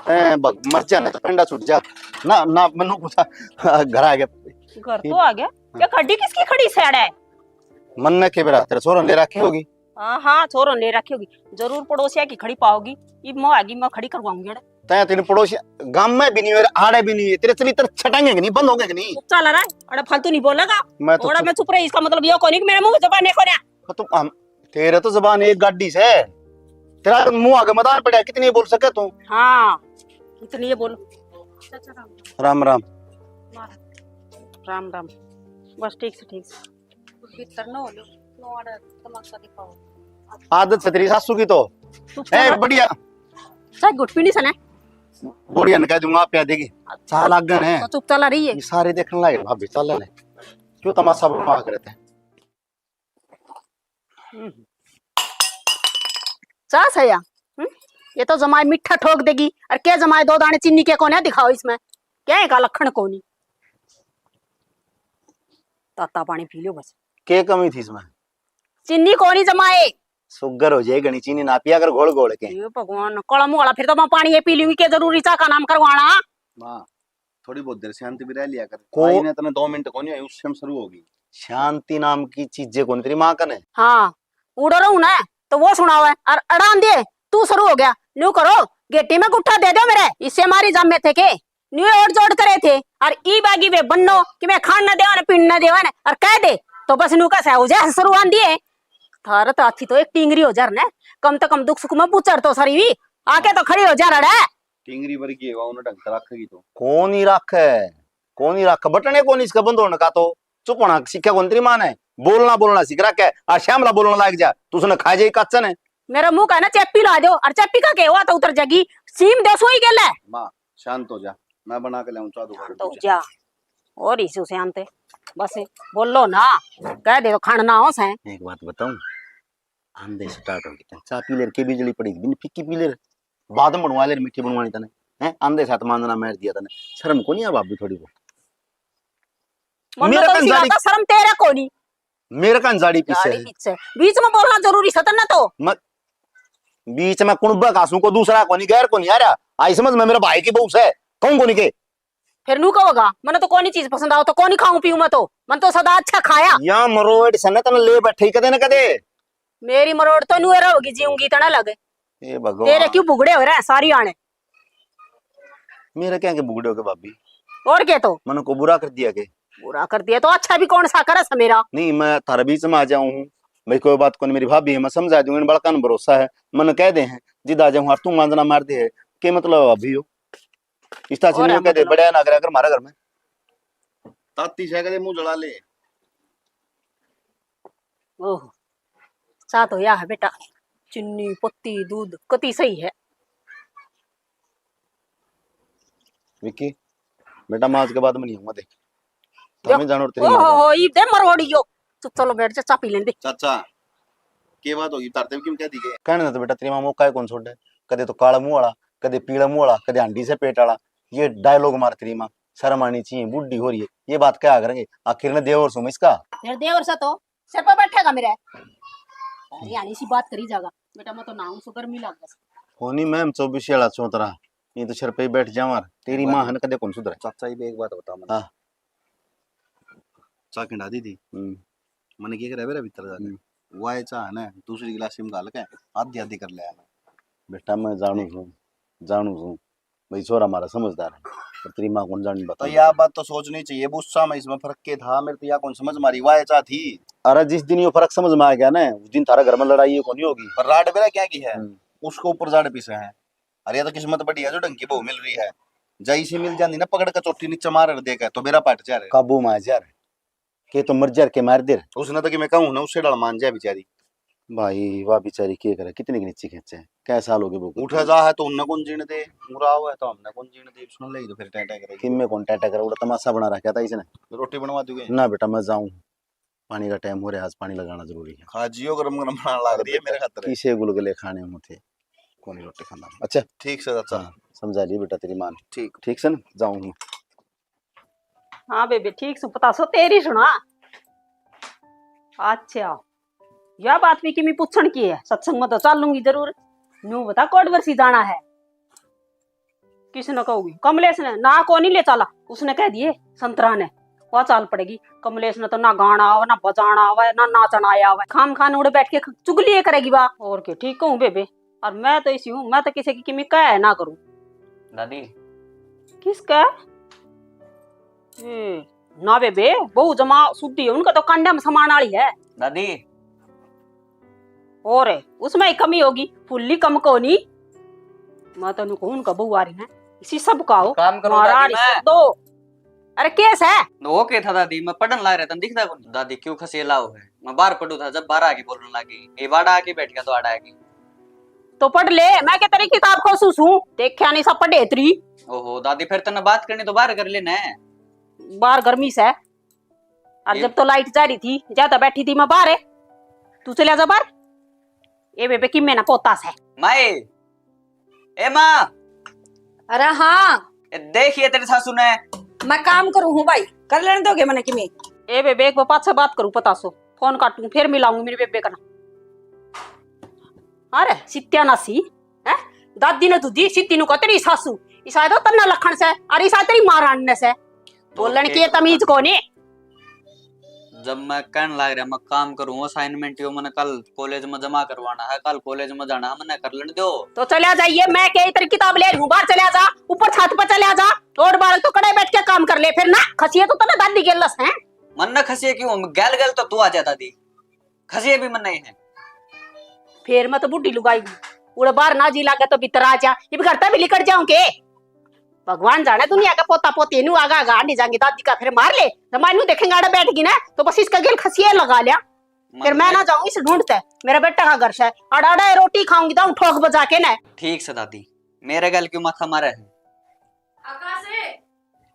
ए, बग-, मर जा ना, तो पेंडा छूट जा। ना, ना, मन्नू कुछ, घर आ गया। घर तो आ गया। क्या खड़ी किसकी खड़ी सैड है? मन्ने के बेरा तेरे छोरन ले रखी होगी। हाँ, हाँ, छोरन ले रखी होगी। जरूर पड़ोसिया की खड़ी पाओगी। इब मैं आगी, मैं खड़ी करवाऊंगी अड़े। तै तीन पड़ोसी गांव में भी नहीं हो, आड़े भी नहीं है। तेरे चरित्र छटेंगे कि नहीं, बंद होंगे कि नहीं? चुप चाला रहा है, अड़े फालतू नहीं बोलेगा। मैं तो थोड़ा चुप मैं चुप रही, इसका मतलब यो कोनी कि मेरे मुंह में जबान नहीं खोना। तो तुम, हम, तेरे तो जबान एक गाड़ी से, तेरा मुंह आगे मैदान पड़ा है, कितनी बोल सके तू? हाँ, इतनी ये बोल। राम राम। राम राम। बस ठीक से, ठीक से। भीतर ना हो लो, नो आड़ा तमाशा दिखाओ। आदत से तेरी सासू की तो। चुप ए, चाला। बढ़िया। चाय घुट पीनी सने। बढ़िया ने कह दूंगा, आप प्या देगी। चाह लाग गए हैं। तो चुप चाला रही है। ये सारे देखने लागे, भाभी चाला ने। क्यों तमाशा बना के रहते हैं? चाह सही है। हम्म? ये तो जमाई मीठा ठोक देगी। और क्या जमाई दो दाने चीनी के कोने दिखाओ इसमें? क्या है का लखण कोनी? ताता पानी पी लो बस। के कमी थी इसमें? चीनी कोनी जमाए। शुगर हो जाए घणी, चीनी ना पिया कर घोल घोल के। ये भगवान, कलम वाला फिर तो मैं पानी ये पी लूंगी, के जरूरी चाह का नाम करवाना? माँ, थोड़ी बहुत देर शांति भी रह लिया कर। को- आई ने तने दो मिनट कोनी हुई, उससे हम शुरू होगी। शांति नाम की चीजें कोनी तेरी माँ कने। हाँ, उड़ो रहूं ना, तो वो सुनावे, और अड़ान दे, तू शुरू हो गया। न्यू करो, गेटी में गुट्ठा दे दो मेरे, इससे मारी जामे थे के? न्यू ओट जोड़ करे थे, और ई बागी वे बन्नो कि मैं खान ना देवा ना पीन ना देवा ना, और कह दे, तो बस न्यू का सह हो जा, शुरू आन दिए। थारे तो हाथी तो एक टींगरी हो जा ने, कम तो कम दुख सुख में बुचर तो सरी हुई, आके तो खड़ी हो जा रड़ा। टिंगरी वर्गी है, उन्हें ढंग से रखेगी तो। कौन ही रखे, कौन ही रखे, बटने कौन इसका बंद होने का तो। चुप होना सीखा कौन तेरी माँ ने, बोलना, बोलना सीख रखा है। आ श्यामला बोलने लाग जा, तू उसने खा जाए कच्चन है। मेरा मुंह का ना चेपी ला दो, और चेपी का के हुआ तो उतर जाएगी। सीम दे सोई गेले। माँ, शांत हो जा, मैं बना के लाऊं चादू। शांत हो जा। और इसी शांत है, बस बोलो ना, कह दे तो खान ना हो सै। एक बात बताऊं, आंधे स्टार्ट हो गई, चाय पी ले के बिजली पड़ी, बिन फीकी पी ले, बाद में बनवा ले, मीठी बनवानी तने, हैं? आंधे साथ मांजना मार दिया तने, शर्म को नहीं आ भाभी थोड़ी बहुत? मन मेरे तो कन इसी जाड़ी बात है, शर्म तेरे को नहीं। मेरे कन जाड़ी पीछे जाड़ी है। पीछे। बीच में बोलना जरूरी सै तन्ने तो। मैं बीच में कुणबा कासू को दूसरा को नहीं, गैर को नहीं आ रहा। आई समझ में मेरे भाई की बहू से, कहूँ को नहीं के। फिर नू कहोगा, मने तो कोनी चीज पसंद आओ तो कोनी खाऊं पीऊं मैं तो। मन तो सदा अच्छा खाया। या मरोड़ से न तने ले बैठे कदे न कदे। मेरी मरोड़ तो नू रहोगी, जीऊंगी तने लगे। ए भगवान। तेरे क्यों भुगड़े हो रहे हैं सारी आने? मेरे क्या के भुगड़े हो गए भाभी? और के तो? मने को बुरा कर दिया के? बुरा कर दिया तो अच्छा भी कौन सा करे सै मेरा? नहीं, मैं थारे बीच में आ जाऊं हूँ। भाई कोई बात कोनी, मेरी भाभी है, मैं समझा दूंगा, इन बड़का ने भरोसा है। मने कह दे हैं, जिद आ जाऊं, और तू मांजना मार दे है। के मतलब भाभी हो? इस तरह से और नहीं हम कह दे, मतलब बड़ा ना करे अगर मारा घर में। ताती से कदे मुंह जला ले। ओह, सा तो या है बेटा, चीनी, पत्ती, दूध, कति सही है। विक्की, बेटा, मैं आज के बाद में नहीं आऊंगा, देख। देख। हमें जानो तेरी ओहो माँ का। हो, ई दे मरोड़ी यो। चुप, चलो बैठ जा, चा पी लेंदे। चाचा, के बात होगी? तारते भी क्यों कह दी के? कहने तो बेटा, तेरी माँ मौका ही कौन छोड़े। कदे तो काला मुंह वाला, कदे पीला मुंह वाला, कदे हांडी से पेट वाला। ये डायलॉग मार तेरी माँ, शर्म आनी चाहिए, बूढ़ी हो रही है, ये बात क्या करेंगे? आखिर ने देवर सूं मैं इसका। फिर देवर से तो सिर पे बैठेगा मेरे। अरे, आनी सी बात करी जागा। बेटा, मैं तो नाम सु गर्मी लग गया। कोनी मैम, चौबीस वाला चौतरा, ये तो सिर पे ही बैठ जावा। तेरी बात माँ है ना, कदे कौन सुधरे। चाचा, ये भी एक बात बता मने। हाँ। चा खिंडा दी थी। हम्म। मने के करे बेरा भीतर जाके। हम्म। वाए चा है ना, दूसरी गिलासी में घाल के आधी आधी कर ले आना। बेटा, मैं जानू हूँ, जानू हूँ। भाई, छोरा हमारा समझदार है, पर तेरी माँ कौन जानी बता तो दे। या बात तो सोचनी चाहिए, गुस्सा में इसमें फर्क के था, मेरे तो या कौन समझ मारी, वाह चा थी। अरे, जिस दिन यो फर्क समझ में आ गया ना, उस दिन थारा घर में लड़ाई ये कोनी होगी। पर राड बेरा क्या की है, हम्म। उसको ऊपर जाड़ पीछे है। अरे, ये तो किस्मत बड़ी है जो ढंग की बहू मिल रही है, जाई सी मिल जाती ना, पकड़ के चोटी नीचे मार देगा तो बेरा पाट जा रहे। काबू में आ जा रहे, के तो मर जा के मार दे। उसने तो कि मैं कहूँ ना, उससे डल मान जाए बेचारी। भाई, वाह बेचारी, के करे, कितनी की नीची खेचे, कै साल हो गए वो। उठा जा है तो उनने कौन जीण दे, उरा हुआ है तो हमने कौन जीण दे, सुन ले तो फिर टै टै करेगी। किम्मे कौन टै टै करे, उड़ा तमाशा बना रखा था इसने। रोटी बनवा दूंगे। ना बेटा, मैं जाऊं, पानी का टाइम हो रहा है, आज पानी लगाना जरूरी है। खा जियो, गरम गरम बनाना लाग रही है मेरे खातर। किसे गुलगुले खाने होते, कौन ही रोटी खाना। अच्छा, ठीक से चाचा। हाँ, समझा ली बेटा तेरी माँ ने। ठीक। ठीक से ना, जाऊं मैं। हाँ बेबे, ठीक सु, पता सो तेरी सुना। अच्छा, या बात भी किमी पूछण की है, सत्संग में तो चालूंगी जरूर। न्यू बता, कोड वर्सी जाना है? किसने कहोगी? कमलेश ने। ना, को नहीं ले चाला, उसने कह दिए संतरा ने। वह चाल पड़ेगी। कमलेश ने तो ना गाना आवे, ना बजाना आवे, ना नाचना आया आवे। खाम खान उड़े बैठ के चुगली करेगी वा। और क्यों, ठीक कहूँ बेबे। और मैं तो इसी हूँ, मैं तो किसी की किमी कह ना करूँ। दादी। किसका? ए, ना बेबे, बहू जमा शुद्धि है, उनका तो कंडे में समान वाली है। दादी। और उसमें ही कमी होगी, फुल्ली कम को नहीं। मैं तो कहूँ, उनका बहू आ रही है, इसी सब का हो। काम करूँ मारा दादी रिश्वत मैं। दो। अरे केस है? वो के था दादी, मैं पढ़न लाग रहा था, दिखता कौन? दादी क्यों खसेला हो है? मैं बाहर पढ़ू था, जब बाहर आके बोलने लगी, ये वाड़ा आके बैठ गया तो आड़ा आके। तो पढ़ ले, मैं के तेरी किताब खोसू सू, देखा नहीं सब पढ़े तेरी। ओहो दादी, फिर तन्ने बात करनी तो बाहर कर लेना है। बाहर गर्मी से, और ये जब तो लाइट जा रही थी, ज्यादा बैठी थी मैं बाहर है, तू चला जा बाहर। ए बेबे की मैं ना पोता से। माए, ए माँ। अरे हाँ। ए, देखिए तेरे सासू ने। मैं काम करूँ हूँ भाई, कर लेने दोगे मने किमी? ए बेबे, एक बार पाछे बात करूँ पता सो, फोन काटूँ, फिर मिलाऊंगी मेरी बेबे का ना। अरे सित्या ना सी, हैं? दादी ने दूधी सित्ती नु कह तेरी सासू, इसा तो तन्ना लखन से, अरे इसा तेरी माँ रान ने से। बोलण की ये तमीज कोनी। जब मैं कहन लाग रहा, मैं काम करूँ, असाइनमेंट यो मैंने कल कॉलेज में जमा करवाना है, कल कॉलेज में जाना है, मैंने कर लेने दो। तो चला जाइए, मैं क्या इधर किताब ले रही हूँ, बाहर चला जा, ऊपर छत पर चला जा, और बाहर तो कड़े बैठ के काम कर ले। फिर ना खसिए तो तने दादी के लस है। मन ना खसिए क्यों, गैल गैल तो तू आ जा दादी, खसिए भी मन नहीं है। फिर मैं तो बूढ़ी लुगाई हूँ, उड़े बाहर ना जी लागे तो भीतर आ जा, इब घर तक भी लिकड़ जाऊंगे। भगवान जाने दुनिया का पोता पोती नु आगा आगा आंडी जाएंगी दादी का, फिर मार ले। जब मैं नु देखेंगे आड़े बैठ गई ना, तो बस इसका गेल खसिए लगा लिया। फिर मैं ना जाऊं इस ढूंढते, मेरा बेटा का घर से आड़ा आड़ा रोटी खाऊंगी, दाऊं ठोक बजा के ना। ठीक से दादी, मेरे गल क्यों माथा मारे है? आकाश,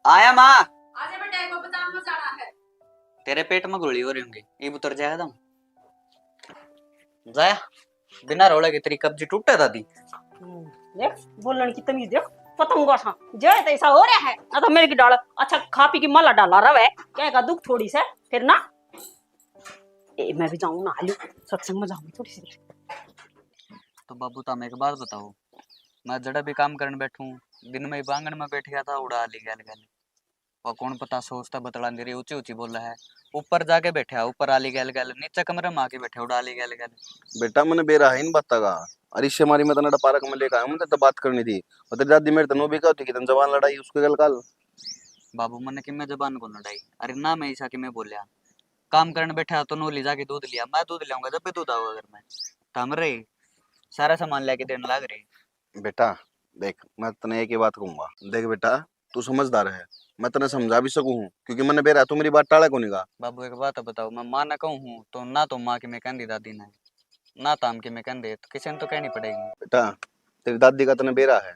आया माँ। आजा बेटा, एक बार बाजार में जाना है। तेरे पेट में गोली हो रही होंगी, इब उतर जाएगा दाऊं। जाया, बिना रोले की तेरी कब्जी टूटे दादी। हम्म, देख, बोलण की तमीज देख, पतंगा सा, जे तो ऐसा हो रहा है, ना तो मेरे की डाल, अच्छा खा पी की माला डाला रहा है, क्या का दुख थोड़ी से, फिर ना, ए, मैं भी जाऊं ना, आलू, सत्संग में जाऊं थोड़ी सी देर। तो बाबू, तुम एक बात बताओ, मैं जड़ा भी काम करने बैठूं, दिन में ही आंगन में बैठ गया था, उड़ा ली गैल गैल। वा कौन पता सोच तै बतलांदी रही, ऊंची ऊंची बोले है। ऊपर जाके बैठा, ऊपर आली गैल गैल, नीचे कमरे में आके बैठा, उड़ा आली गैल गैल। बेटा, मैंने बेरा है इन बातों का। अरे, इससे मारी मैं तन्ने पार्क में लेकर आया हूँ, मैं तेरे तै बात करनी थी। और तेरी दादी मेरे तै नो भी कहती कि तन जबान लड़ाई उसके गल काल। बाबू, मैंने कि मैं जबान को लड़ाई? अरे ना, मैं ईसा कि मैं बोलिया, काम करने बैठा तो नो ले जाके दूध लिया, मैं दूध लियाऊंगा जब भी दूध आऊगा घर में। तो हम रहे, सारा सामान लेके देने लाग रहे। बेटा, देख, मैं तन्ने एक ही बात कहूंगा। देख बेटा, तू समझदार है, मैं तन्ने समझा भी सकूं हूँ, क्योंकि मैंने बेरा तू मेरी बात टाले कोनी गा। बाबू, एक बात बताओ, मैं माँ ने कहूँ हूँ तो ना, तो माँ की मैं कहती दादी ने, ना ताम की मैं कहती, तो किसी ने तो कहनी पड़ेगी। बेटा, तेरी दादी का तन्ने बेरा है,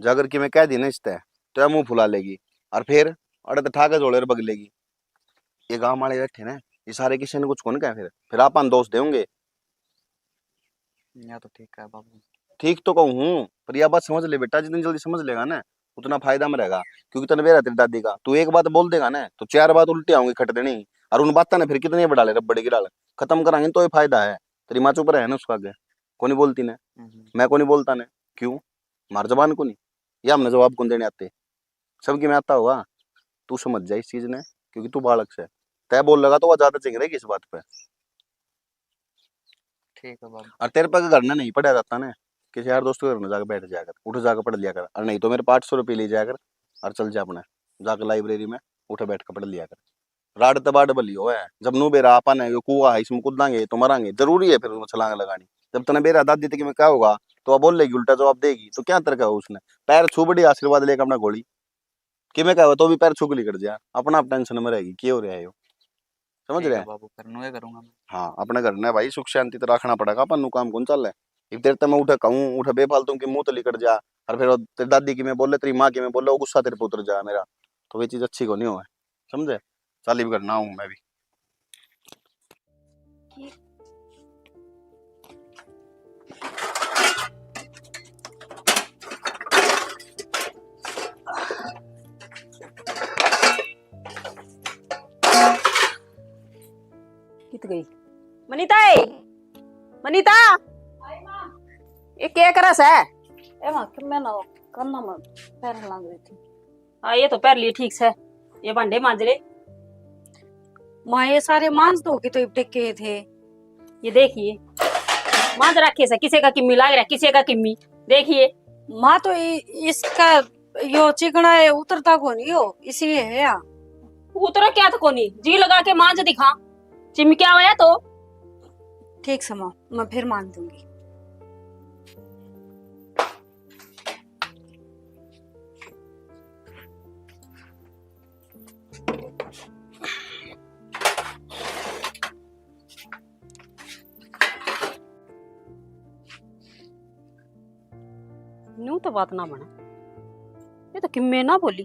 जागर की मैं कह दी ना इसते, तो यह मुंह फुला लेगी, और फिर अड़े तो ठा के झोले और बग लेगी। ये गांव वाले बैठे ना, ये सारे किसी ने कुछ कौन कहे, फिर फिर आपन दोष देंगे। या तो ठीक है बाबू। ठीक तो कहूँ हूँ, पर यह बात समझ ले बेटा, जितनी जल्दी समझ लेगा ना, उतना फायदा में रहेगा। क्योंकि तने बेरा तेरी दादी का, तू एक बात बोल देगा ना, तो चार बात उल्टी आऊंगी खट देनी। और उन बातों ने फिर कितनी बढ़ा ले, रबड़ की डाल खत्म करांगे, तो ये फायदा है। तेरी माँ चुप रहे ना उसका आगे, कोनी बोलती ने, हम्म। मैं कोनी बोलता ने। क्यों? मार जबान कोनी, या हमने जवाब कौन देने आते? सबकी में आता होगा। तू समझ जा इस चीज ने, क्योंकि तू बालक से, तय बोल लगा तो वह ज्यादा चिंग रहेगी इस बात पे। ठीक है बाबू। और तेरे पे घर ने नहीं पढ़ा जाता ने, किसी यार दोस्त के घर में जाके बैठ जाया कर, उठ जाके पढ़ लिया कर, और नहीं तो मेरे पाँच सौ रुपये ले जाया कर और चल जा अपने, जाके लाइब्रेरी में उठे बैठ के पढ़ लिया कर। राड ते बाड भली होवे, जब नू बेरा आपा ने यो कुआ है, इसमें कूदांगे तो मरांगे, जरूरी है फिर उसमें छलांग लगानी। जब तने बेरा दादी तक में क्या होगा, तो वह बोलेगी, उल्टा जवाब देगी, तो क्या तरका हो उसने? पैर छू बड़ी आशीर्वाद लेकर अपना घोली, कि मैं कहवा तो भी पैर छू के लिकड़ जा, अपना आप टेंशन में रहेगी, के हो रहा है यो? समझ ठीक रहे है हैं? बाबू, करनू है करूंगा मैं। हाँ, अपने घर ने भाई सुख शांति तो रखना पड़ेगा, अपन नु काम कौन चल है? इब तेरे ते मैं उठे कहूँ, उठे बेफालतू की मुंह तो लिकड़ जा, और फिर वो तेरी दादी की मैं बोले, तेरी माँ की मैं बोले, वो गुस्सा तेरे पे उतर जा मेरा, तो वे चीज अच्छी को नहीं हो, समझे? चाली भी करना हूँ मैं भी। कित गई? मनीता ए, मनीता, ये क्या करा सै? ए माँ, कि मैं ना करना में पैर लाग रही थी। हाँ, ये तो पैर लिए ठीक सै, ये भांडे मांज ले। माँ, ये सारे मांज धो के तो इब टेके थे। ये देखिए, मांज रखे सै, किसी का किम्मी लाग रहा, किसी का किम्मी। देखिए। माँ, तो इ-, इसका यो चिकना है, उतरता कोनी हो, इसी है या? उतरा क्या तो कोनी, जी लगा के मांज दिखा, चिमक्या होया तो। ठीक सै माँ, मैं फिर मांज दूंगी। न्यू तो बात ना बना, ये तो किम्मे ना बोली।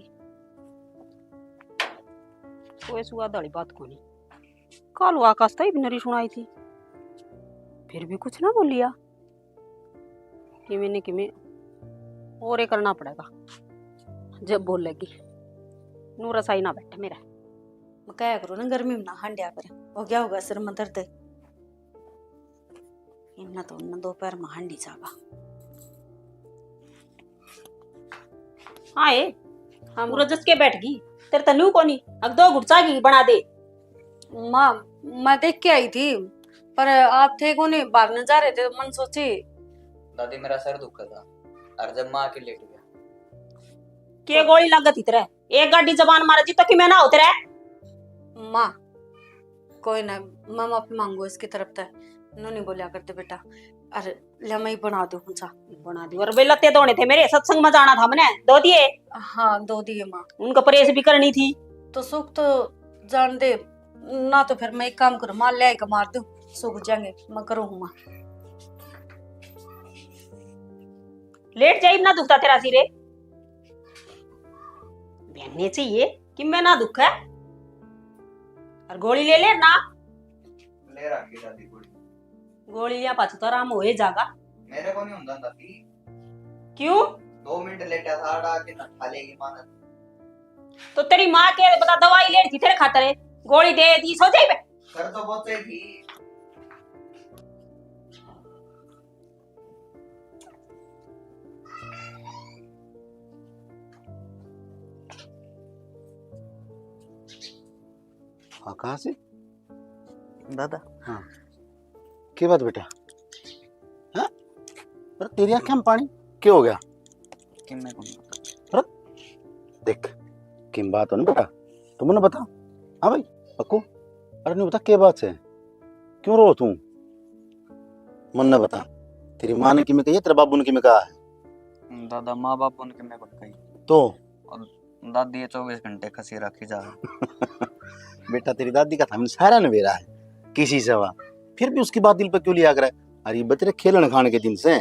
कोई सुआद वाली बात कोनी। काल वो आकाश ताई भी नरी सुनाई थी, फिर भी कुछ ना बोलिया। किमे ने किमे और ये करना पड़ेगा। जब बोलेगी, नूरा साई ना बैठे मेरा। मैं कहा करो ना, गर्मी में ना हांडिया कर, हो गया होगा सिर में दर्द। इन्ना तो उन्ना दोपहर में हांडी जागा। आए, हाँ, पूरा जस के बैठ गई। तेरे तन्नू कोनी, अब दो घुट चाह की बना दे। माँ, मैं देख के आई थी, पर आप थे कोनी, बाहर न जा रहे थे, तो मन सोची। दादी, मेरा सर दुखा था, और जब माँ के लेट गया। के गोली लग गई तेरे? एक गाड़ी जबान मारे जी तो कि मैं ना होते रहे। माँ, कोई ना, मैं माफी मांगू इसकी तरफ तै। नू नहीं बोलिया करते बेटा। अरे ले, मैं ही बना दूँ हूँ चा। बना दूँ। और वे लत्ते धोने थे मेरे, सत्संग में जाना था मैंने, धो दिए। हाँ, धो दिए माँ। उनका प्रेस भी करनी थी। तो सुख तो जान दे, ना तो फिर मैं एक काम करूँ, माँ ले आके मार दूँ, सूख जाएंगे, मैं करूँ हूँ माँ। लेट जाइब ना दुखता तेरा सिरे। बहने चाहिए कि मैं ना दुख है। और गोली ले ले ना। ले रखी दादी गोली। गोली लिया पाछू तो आराम होए जागा। मेरे को नहीं होंदा दादी। क्यों? दो मिनट लेटा था, आड़ा के ना खा लेगी माँ ने। तो तेरी माँ के बता दवाई लेनी थी तेरे खातर, गोली दे दी, सो जाई बे। कर तो बहुत सही थी। आकाश? दादा। हाँ। के बात बेटा? हाँ? अरे तेरी आंखें में पानी, के हो गया? किन्ने को? अरे देख, किम बात हो ना बेटा, तू मन्ने बता। हाँ भाई, पक्कू? अरे नहीं बता, के बात है? क्यों रो तू? मन्ने बता, तेरी माँ ने किमे कही है, तेरे बाबू ने किमे कहा है? दादा, माँ बाबू ने किमे को कही। तो? और दादी ये चौबीस घंटे खसी रखी जा। बेटा, तेरी दादी का तो हमने सारा ने बेरा है, किसी से हुआ, फिर भी उसकी बात दिल पे क्यों लिया करे? अरे बतरे, खेलन खान के दिन से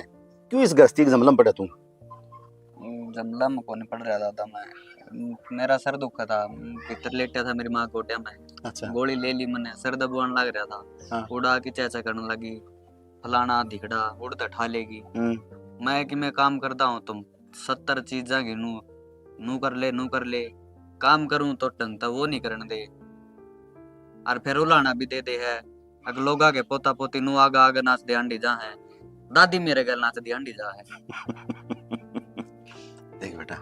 क्यों इस गस्ती के जमलम पड़ा तू? जमलम कोनी पड़ रहा दादा मैं, मेरा सर दुखा था, भीतर लेटा था मेरी माँ गोड्या में। अच्छा। गोली ले ली मैंने, सर दबवान लग रहा था। हाँ। उड़ा के चेचा करने लगी, फलाना धिकड़ा उड़ तो ठा लेगी। हम्म। मैं कि मैं काम करता हूँ, तुम सत्तर चीजा गिनू, नू कर ले, नू कर ले, काम करूँ तो ढंग तै वो नहीं करन दे। और फिर उलाना भी दे दे है, अग लोगा के पोता पोती नू आगा आगा नाच दे आंडी जा है, दादी मेरे गैल नाच दे आंडी जा है। देख बेटा,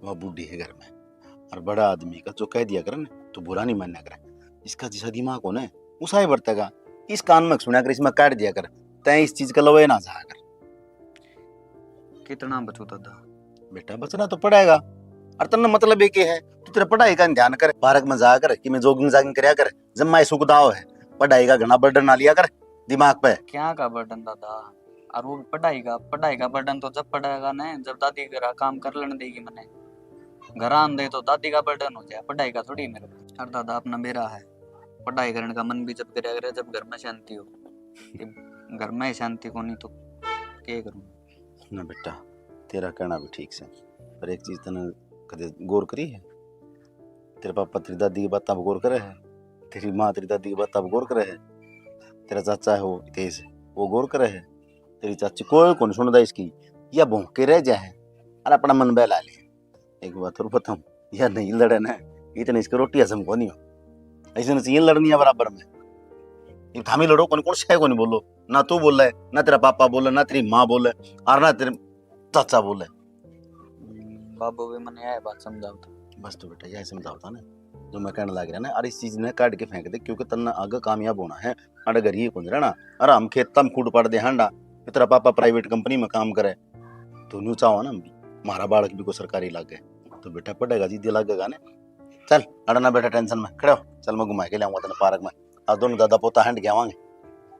वह बूढ़ी है घर में, और बड़ा आदमी का जो कह दिया करे ना, तो बुरा नहीं मान्या करे। इसका जिसा दिमाग हो ना, उसा ही बरतेगा। इस कान में सुना कर, इसमें काट दिया कर, तै इस चीज का लवे ना जाया कर। कितना बचू दादा? बेटा, बचना तो पड़ेगा। और तन्ने मतलब एक ही है, तू तेरा पढ़ाई का ध्यान कर, पार्क में जाया कर, कि मैं जॉगिंग जॉगिंग करया कर, जब मैं सुख दाव है, पढ़ाई का घना बर्डन ना लिया कर दिमाग पे। क्या का बर्डन दादा? और वो भी पढ़ाई का, पढ़ाई का बर्डन तो जब पड़ेगा ना, जब दादी घर काम कर लेने देगी मने। घर आन दे तो दादी का बर्डन हो जाए, पढ़ाई का थोड़ी मेरे पे। और दादा अपना बेरा है, पढ़ाई करने का मन भी जब करया करे जब घर में शांति हो। ये घर में ही शांति को नहीं तो के करूँ? ना बेटा, तेरा कहना भी ठीक से, पर एक चीज तने कदे गौर करी है? तेरे पापा तेरी दादी की बात पर गौर करे है, तेरी माँ तेरी दादी की बात पर गौर करे है, तेरा चाचा है वो हितेश, वो गौर करे है, तेरी चाची कोई कौन सुनता इसकी, या भौंक के रह जाए है और अपना मन बहला ले। एक बात और बताऊं, या नहीं लड़े ना, इतने इसकी रोटी हजम को नहीं हो, ऐसे नहीं चाहिए लड़नी है बराबर में। ये थामी लड़ो, कौन कौन से को नहीं बोलो, ना तू बोले, ना तेरा पापा बोले, ना तेरी माँ बोले, और ना तेरे चाचा बोले। बाबू भी मने यह बात समझाओ था। बस तो बेटा, यही समझाओ था ना, जो मैं कहने लग रहा ना, और इस चीज ने काट के फेंक दे, क्योंकि तन्ने आगे कामयाब होना है। अरे घर ही कौन रहना, अरे हम खेत में खूड पाड़ दे हांडा, तेरा पापा प्राइवेट कंपनी में काम करे, तो न्यू चाहो ना हम भी, हमारा बालक भी कोई सरकारी लागे, तो बेटा पढ़ेगा जी, दिल लागेगा ना। चल, अड़ना बेटा, टेंशन में खड़े हो, चल मैं घुमा के लाऊंगा तने पार्क में, आज दोनों दादा पोता हंड के आवांगे।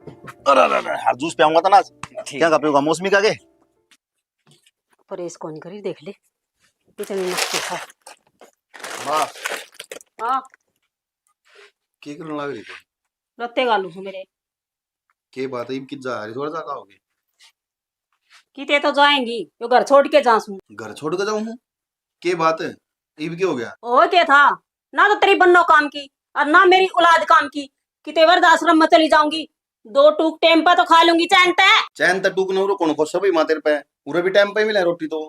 अरे, अरे, अरे, हर जूस पियाऊंगा तना आज। ठीक। क्या का पीऊंगा, मौसमी का के? परहेज कौन करी, देख ले, इतनी मस्ती है। माँ। हाँ। के करने लग रही थी? लत्ते गालू हूँ मेरे। के बात है, इब कित जा रही, थोड़ा ज्यादा हो गई? किते तो जाएंगी, यो घर छोड़ के जाऊं। घर छोड़ के जाऊं हूँ? के बात है, इब के हो गया? ओ के था, ना तो तेरी बन्नो काम की और ना मेरी औलाद काम की। किते वृद्ध आश्रम में चली जाऊंगी, दो टूक टेम पे तो खा लूंगी चैन ते। चैन ते टूक न उरो कौन खोसे भाई माँ तेरे पे, उरे भी टेम पे मिले रोटी तो।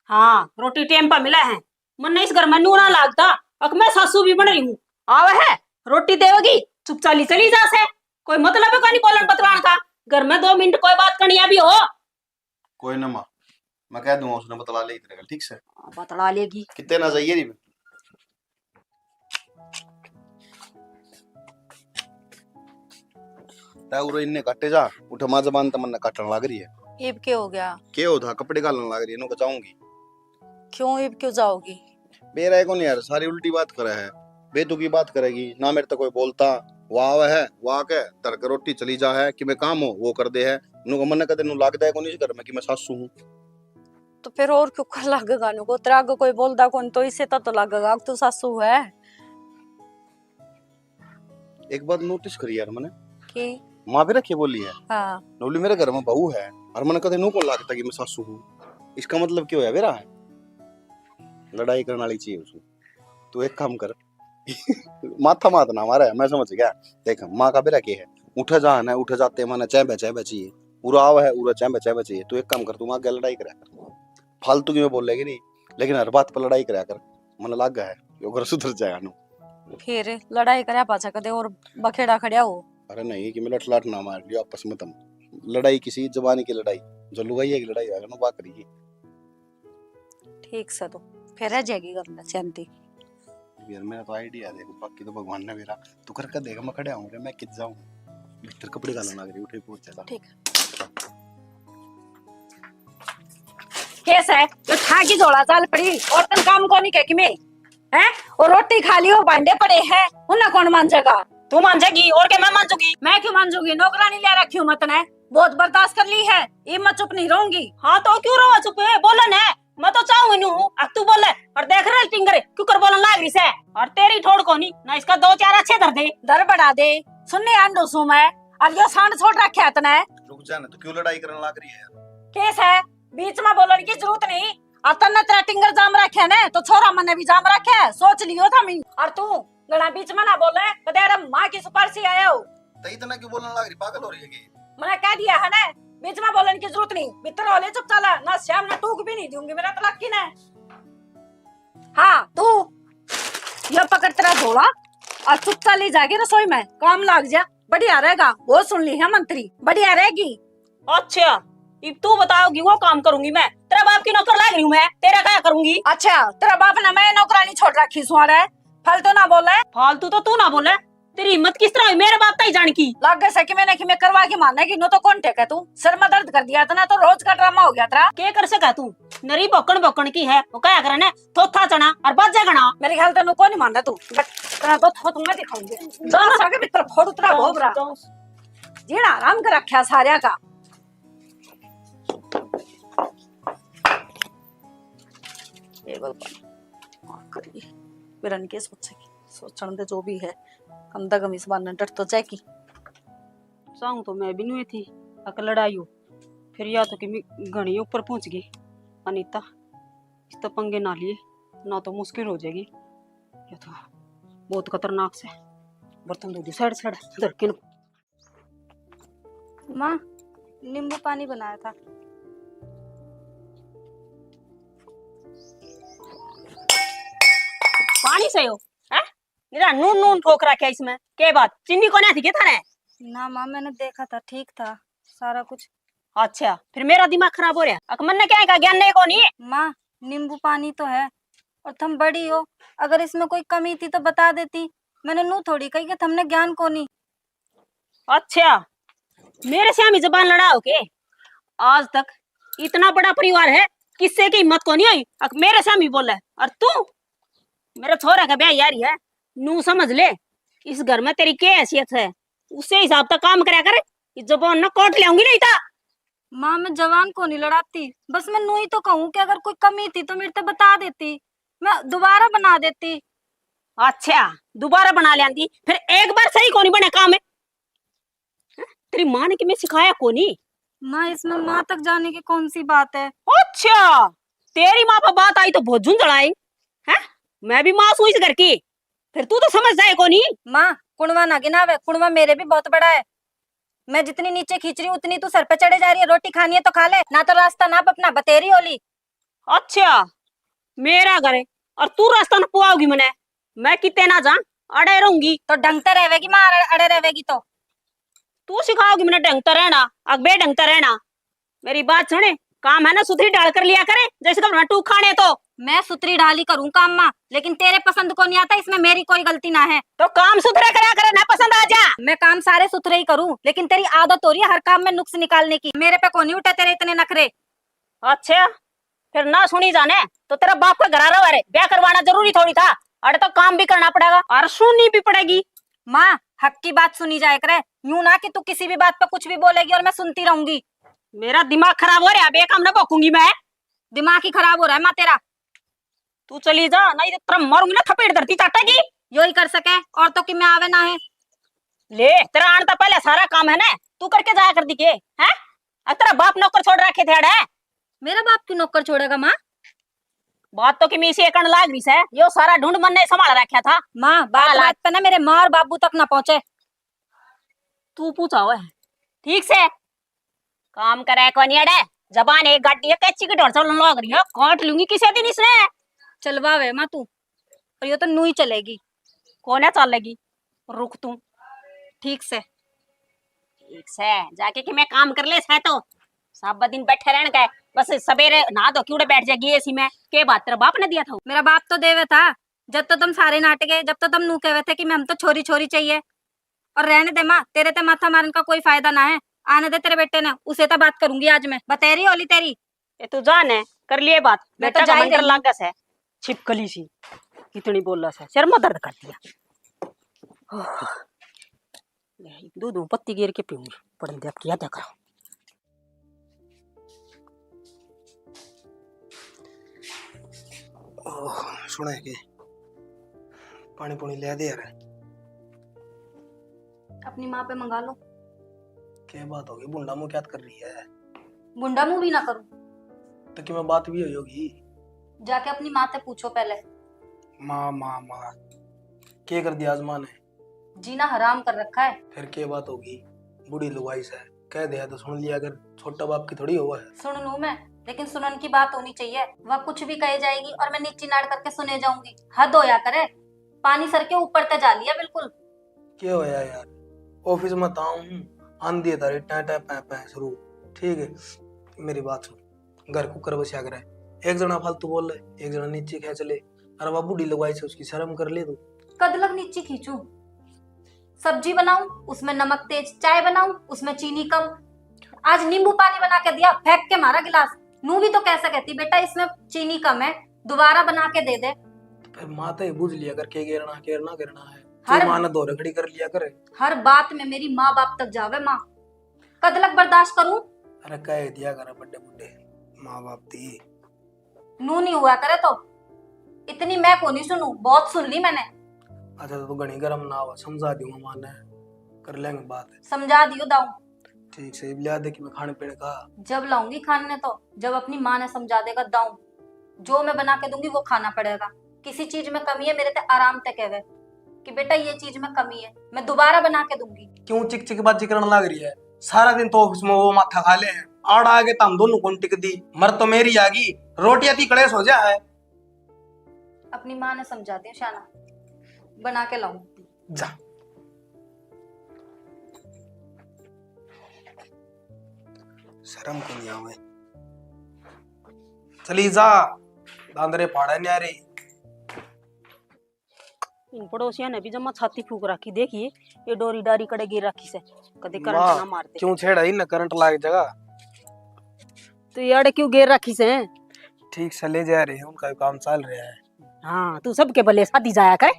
हाँ, रोटी टेम पे मिले है, मन्ने इस घर में नूना लागता, अक मैं सासू भी बन रही हूँ। आवे है, रोटी देवेगी, चुपचाली चली जा से। कोई मतलब है कोनी बोलन बतलान का। घर में दो मिनट कोई बात करनी भी हो। कोई ना माँ, मैं कह दूंगा, उसने बतला लेगी तेरे गल, ठीक से? हाँ, बतला लेगी। कितने ना जाइए री। तै उरे इन्ने काटे जा, उठे माँ जबान ते मन्ने काटन लाग रही है। इब के हो गया? के हो था, कपड़े घालन लाग रही है, नो के जाऊंगी। क्यों, इब क्यों जाओगी? बेरा है कौन यार, सारी उल्टी बात करे है, बेतुकी बात करेगी ना। मेरे तो कोई बोलता, वो आवे है, वो आके धर के रोटी चली जा है, कि मैं काम हो वो कर दे है। नु मन्ने कदे नु लागदा है कौन इस घर में कि मैं सासू हूँ। तो फिर और क्यों कर लागेगा नु को? तेरा आगे कोई बोलदा कौन, तो इसे तो, तो लागेगा कि तू सासू है। एक बात नोटिस करी यार मैंने। की? माँ भी रखी बोली है। हाँ। बोली मेरे घर में बहू है और मैंने कदे नू को लागता कि मैं सासू हूँ। इसका मतलब क्या होया बेरा? लड़ाई करने वाली चाहिए उसको। तू एक काम कर, माथा मात ना मारे, मैं समझ गया। देख, माँ का बेरा के है, उठे जा है, उठे जाते माने चाय बे, चाय बे चाहिए, उरा आवे है, उरा चाय बे, चाय बे चाहिए। तू एक काम कर, तू माँ के लड़ाई करे कर, फालतू की मैं बोलेगी नहीं, लेकिन हर बात पर लड़ाई करया कर। मन लाग है, यो घर सुधर जाएगा नु। फिर लड़ाई करया पाछा कदे और बखेड़ा खड़या हो। अरे नहीं कि मैं लठ लाठ ना मार लियो आपस में तुम। लड़ाई किसी जबान की लड़ाई, जो लुगाइया की लड़ाई होगा ना, वा करिए। ठीक से तो फिर रह जाएगी घर में शांति। यार मेरा तो आइडिया देख, बाकी तो भगवान ने मेरा, तू करके देख, मैं खड़े आऊंगा, मैं कित जाऊं, भीतर कपड़े घालना लग रही, उठे पहुंच जाता। ठीक। कैसा है? तो थाकी झोला चाल पड़ी, और तन काम को नहीं कह कि मैं, हैं? और रोटी खा लियो, भांडे पड़े हैं, उन्हें कौन मांजेगा? तू मांजेगी, और क्या मैं मांजूंगी? मैं क्यों मांजूंगी? नौकरानी ले रखी हूँ मैं तने, बहुत बर्दाश्त कर ली है, इब मैं चुप नहीं रहूंगी। हाँ तो क्यों रहो चुप? बोलो ना, मैं तो चाहूँ ही नहीं हूँ, अब तू बोले। और देख रहे टिंगर, क्यों कर बोलन लाग रही से? और तेरी ठोड़ कोनी ना, इसका दो चार अच्छे धर दे। दर बढ़ा दे, सुनने आंडो सू मैं, और यो सांड छोड़ रखे है तने। रुक जा ना, तू क्यों लड़ाई करने लाग रही है यार? केस है, बीच में बोलन की जरूरत नहीं। और तन्ने तेरा टिंगर जाम रखे है ना, तो छोरा मन्ने भी जाम रखे है, सोच लियो था मैं। और तू घणा बीच में ना बोले, कदे अरे माँ की सुपारी आया हो। तो इतना क्यों बोलने लग रही, पागल हो रही है कि? मैंने कह दिया है ना, बीच में बोलने की जरूरत नहीं, भीतर हो ले चुप चाला, ना श्याम ना टूक भी नहीं दूंगी मेरा तलाक की ने। हाँ, तू ये पकड़ तेरा झोला और चुप चाली जाके रसोई में काम लाग जा, बढ़िया रहेगा। वो सुन ली है मंत्री, बढ़िया रहेगी। अच्छा, इब तू बताओगी वो काम करूंगी मैं? तेरा बाप की नौकर लाग रही हूँ मैं, तेरा क्या करूंगी? अच्छा, तेरा बाप ने मैं नौकरानी छोड़ रखी सुआरे, फालतू ना बोले। फालतू तो तू ना बोले, तेरी हिम्मत किस तरह हुई मेरे बाप ताई जान की? लागे से कि मैंने कि मैं करवा के मारने की, नो तो कौन ठेका तू? सर में दर्द कर दिया इतना तो रोज का ड्रामा हो गया तेरा। के कर सका तू? नरी भौकण भौकण की है, वो क्या करे ना, थोथा चना और बाजा घना। मेरे ख्याल तैनू कोनी मानना तू, but तेरा तो थोथ मैं दिखाऊंगी। दस आगे भीतर फोड़ उतरा भोबरा। जीना आराम कर रखा सारिया का। टेबल पर मार कर ली। मेरा नहीं सोचेगी, सोचण दे जो भी है। कम से कम इस बार न डर तो जाएगी। चाहूँ तो मैं भी नुए थी, अक लड़ाई हो, फिर या तो कि मैं घणी ऊपर पहुंच गई। अनीता, इस तो पंगे ना लिए, ना तो मुश्किल हो जाएगी। ये तो बहुत खतरनाक से बर्तन धो दी, साइड साइड धर के न। माँ, नींबू पानी बनाया था। पानी से हो, हैं? मेरा नून नून ठोक रखा है इसमें। के बात, चीनी कोन्या थी के थारे? ना माँ, मैंने देखा था, ठीक था सारा कुछ। अच्छा, फिर मेरा दिमाग खराब हो रहा। अक मन्ने क्या है, ज्ञान नहीं कोनी? माँ, नींबू पानी तो है, और थम बड़ी हो, अगर इसमें कोई कमी थी तो बता देती। मैंने नू थोड़ी कही कि थमने ज्ञान कोनी। अच्छा, मेरे से हमी जबान लड़ाओ के? आज तक इतना बड़ा परिवार है, किससे की हिम्मत कोनी हुई, अक मेरे से हमी बोले। और तू, मेरे छोरा का ब्याह यारी है, नू समझ ले, इस घर में तेरी क्या हैसियत है, उसे हिसाब तक काम करया कर। ये जबान ना काट ले आऊंगी नहीं था। माँ, मैं जबान कोनी लड़ाती, बस मैं नू ही तो कहूँ कि अगर कोई कमी थी तो मेरे ते बता देती, मैं दोबारा बना देती। अच्छा, दोबारा बना लेंदी, फिर एक बार सही कोनी बने काम है। हैं? तेरी माँ ने कि मैं सिखाया कोनी? माँ, इसमें माँ तक जाने की कौन सी बात है? अच्छा, तेरी माँ पर बात आई तो बहुत झुंझलाए। हैं? मैं भी माँ सूं इस घर की, फिर तू तो समझ जाए कोनी। माँ, कुणवा ना गिनावे, कुणवा मेरे भी बहुत बड़ा है। मैं जितनी नीचे खींच रही हूँ, उतनी तू सर पे चढ़े जा रही है। रोटी खानी है तो खा ले, ना तो रास्ता नाप अपना, बतेरी होली। अच्छा, मेरा घर है और तू रास्ता न पुआओगी मने? मैं किते ना जा, अड़े रहूंगी। तो ढंग ते रहेगी माँ, अड़े, अड़े रहेगी तो। तू सिखाओगी मने ढंग ते रहना, अक बेढंग ते रहना? मेरी बात सुने, काम है ना सुथरी ढाल कर लिया करे, जैसे तो टू खाने तो। मैं सुथरी ढाल ही करूँ काम माँ, लेकिन तेरे पसंद को नहीं आता, इसमें मेरी कोई गलती ना है। तो काम सुथरा करया करे ना, पसंद आ जा। मैं काम सारे सुथरे ही करूँ, लेकिन तेरी आदत हो रही है हर काम में नुक्स निकालने की। मेरे पे कोनी उठे तेरे इतने नखरे। अच्छा, फिर ना सुनी जाने तो तेरा बाप का घरा रहो रे, ब्याह करवाना जरूरी थोड़ी था। अरे तो काम भी करना पड़ेगा और सुननी भी पड़ेगी। माँ, हक की बात सुनी जाए करे, यूं ना कि तू किसी भी बात पे कुछ भी बोलेगी और मैं सुनती रहूंगी। मेरा दिमाग खराब हो रहा है, बेकाम ना भौंकूंगी मैं। दिमाग ही खराब हो रहा है माँ तेरा। तू चली जा, नहीं तो तेरा मारूंगी ना थपेड़ धरती चाटेगी। यो ही कर सके, और तो कि मैं आवे ना है। ले, तेरा आने तो पहले सारा काम है ना, तू करके जाया कर दी के, हैं? अब तेरा बाप नौकर छोड़ रखे थे अड़े। मेरा बाप क्यों नौकर छोड़ेगा माँ? बात तो कि मैं इसे एकन लाग रही से, यो सारा ढूंढ मन ने संभाल रखा था। माँ, बात, बात पे ना मेरे माँ और बाबू तक ना पहुंचे। तू पूछा हुआ है ठीक से, काम करे कोनी अड़े। जबान एक गाटी है, कैंची की ढोर चलन लाग रही है, काट लूंगी किसी दिन इसने। चलवावे माँ तू, पर यो तो नू ही चलेगी। कोने चलेगी? रुक तू। ठीक से। ठीक से जाके कि मैं काम कर ले से तो सब दिन बैठे रहने का है। बस सवेरे नहा धो के उड़े बैठ जाएगी एसी में। के बात तेरा बाप ने दिया था? मेरा बाप तो देवे था, जब तो तुम सारे नाट गए, जब तो तुम नू कहवे थे कि मैं, हम तो छोरी छोरी चाहिए। और रहने दे माँ, तेरे ते माथा मारने का कोई फायदा ना है। आने दे तेरे बेटे ने, उसे तो बात करूंगी आज मैं। बतेरी होली तेरी। ए तू जाने कर लिए बात। मैं तो बेटा का जा ही मंत्र रही हूँ। लागा से। छिपकली सी कितनी बोला से, सिर में दर्द कर दिया। ओह, ले, दूध में पत्ती गिर के पीऊंगी। पड़न दे, अब किया क्या करा। ओह, सुने के पानी पुनी ले दे यार। अपनी माँ पे मंगा लो। क्या बात होगी, भुंडा मुंह क्या कर रही है? भुंडा मुंह भी ना करूं। तो कि मैं बात भी हुई होगी? जाके अपनी माँ से पूछो पहले। माँ, माँ, माँ, क्या कर दिया आज माँ ने? जीना हराम कर रखा है। फिर क्या बात होगी, बूढ़ी लुगाई से, कह दिया तो सुन लिया कर, छोटा बाप की थोड़ी हुआ है। सुन लूं मैं, लेकिन सुनन की बात होनी चाहिए। वह कुछ भी कहे जाएगी और मैं नीची नाड़ करके सुने जाऊंगी। हद होया करे, पानी सर के ऊपर ते जा लिया बिल्कुल। क्या होया यार, ऑफिस में तो आऊं, आंधी है तारी टै टै पै पै शुरू, ठीक है? मेरी बात सुन, घर कुकर बस्या करे, एक जना फालतू बोल ले, एक जना नीची खींच ले। अरे बाबू, बूढ़ी लुगाई से उसकी शर्म कर ले तू। कद लग नीची खींचू? सब्जी बनाऊं, उसमें नमक तेज, चाय बनाऊं, उसमें चीनी कम। आज नींबू पानी बना के दिया, फेंक के मारा गिलास। नू भी तो कह सके थी, "बेटा, इसमें चीनी कम है, दोबारा बना के दे दे।" फिर माँ तो ये बुझ लिया कर, के गिरना, के ना गिरना है। हर तू माँ ने दो रगड़ी कर लिया करे। हर बात में मेरी माँ बाप तक जावे माँ। कद लग बर्दाश्त करूं? अरे कह दिया करे बड़े बूढ़े माँ बाप दी। नू नहीं हुआ करे तो। इतनी मैं को नहीं सुनू, बहुत सुन ली मैंने। अच्छा, तो घणी गरम ना हो, समझा दूंगा माँ ने, कर लेंगे बात। समझा दियो दाऊ। ठीक से, इब लिया दे कि मैं खाने पीने का। जब लाऊंगी खाने ने तो, जब अपनी माँ ने समझा देगा दाऊ। जो मैं बना के दूंगी वो खाना पड़ेगा। किसी चीज में कमी है, मेरे ते आराम ते कहवे कि बेटा ये चीज में कमी है, मैं दोबारा बना के दूंगी। क्यों चिक चिक बाजी करण लाग रही है? सारा दिन तो ऑफिस में वो माथा खा ले, आड़ा आगे तो हम दोनों कौन टिक दी। मर तो मेरी आगी, रोटियां ती कलेश हो जा है। अपनी माँ ने समझा दिया शाना, बना के लाऊं। जा। शर्म को नहीं आवे। चली जा, दांदरे फाड़ा नहीं आ रही। इन पड़ोसियां ने भी जमा छाती फूक रखी। देखिए, ये डोरी डारी कड़े गिर रखी से, कदे करंट माँ, ना मार दे। क्यों छेड़ा ही ना, करंट लाग जाएगा। तो ये आड़े क्यों गिर रखी से? ठीक से ले जा रहे हैं, उनका भी काम चल रहा है। हाँ, तू सबके भले शादी जाया करे।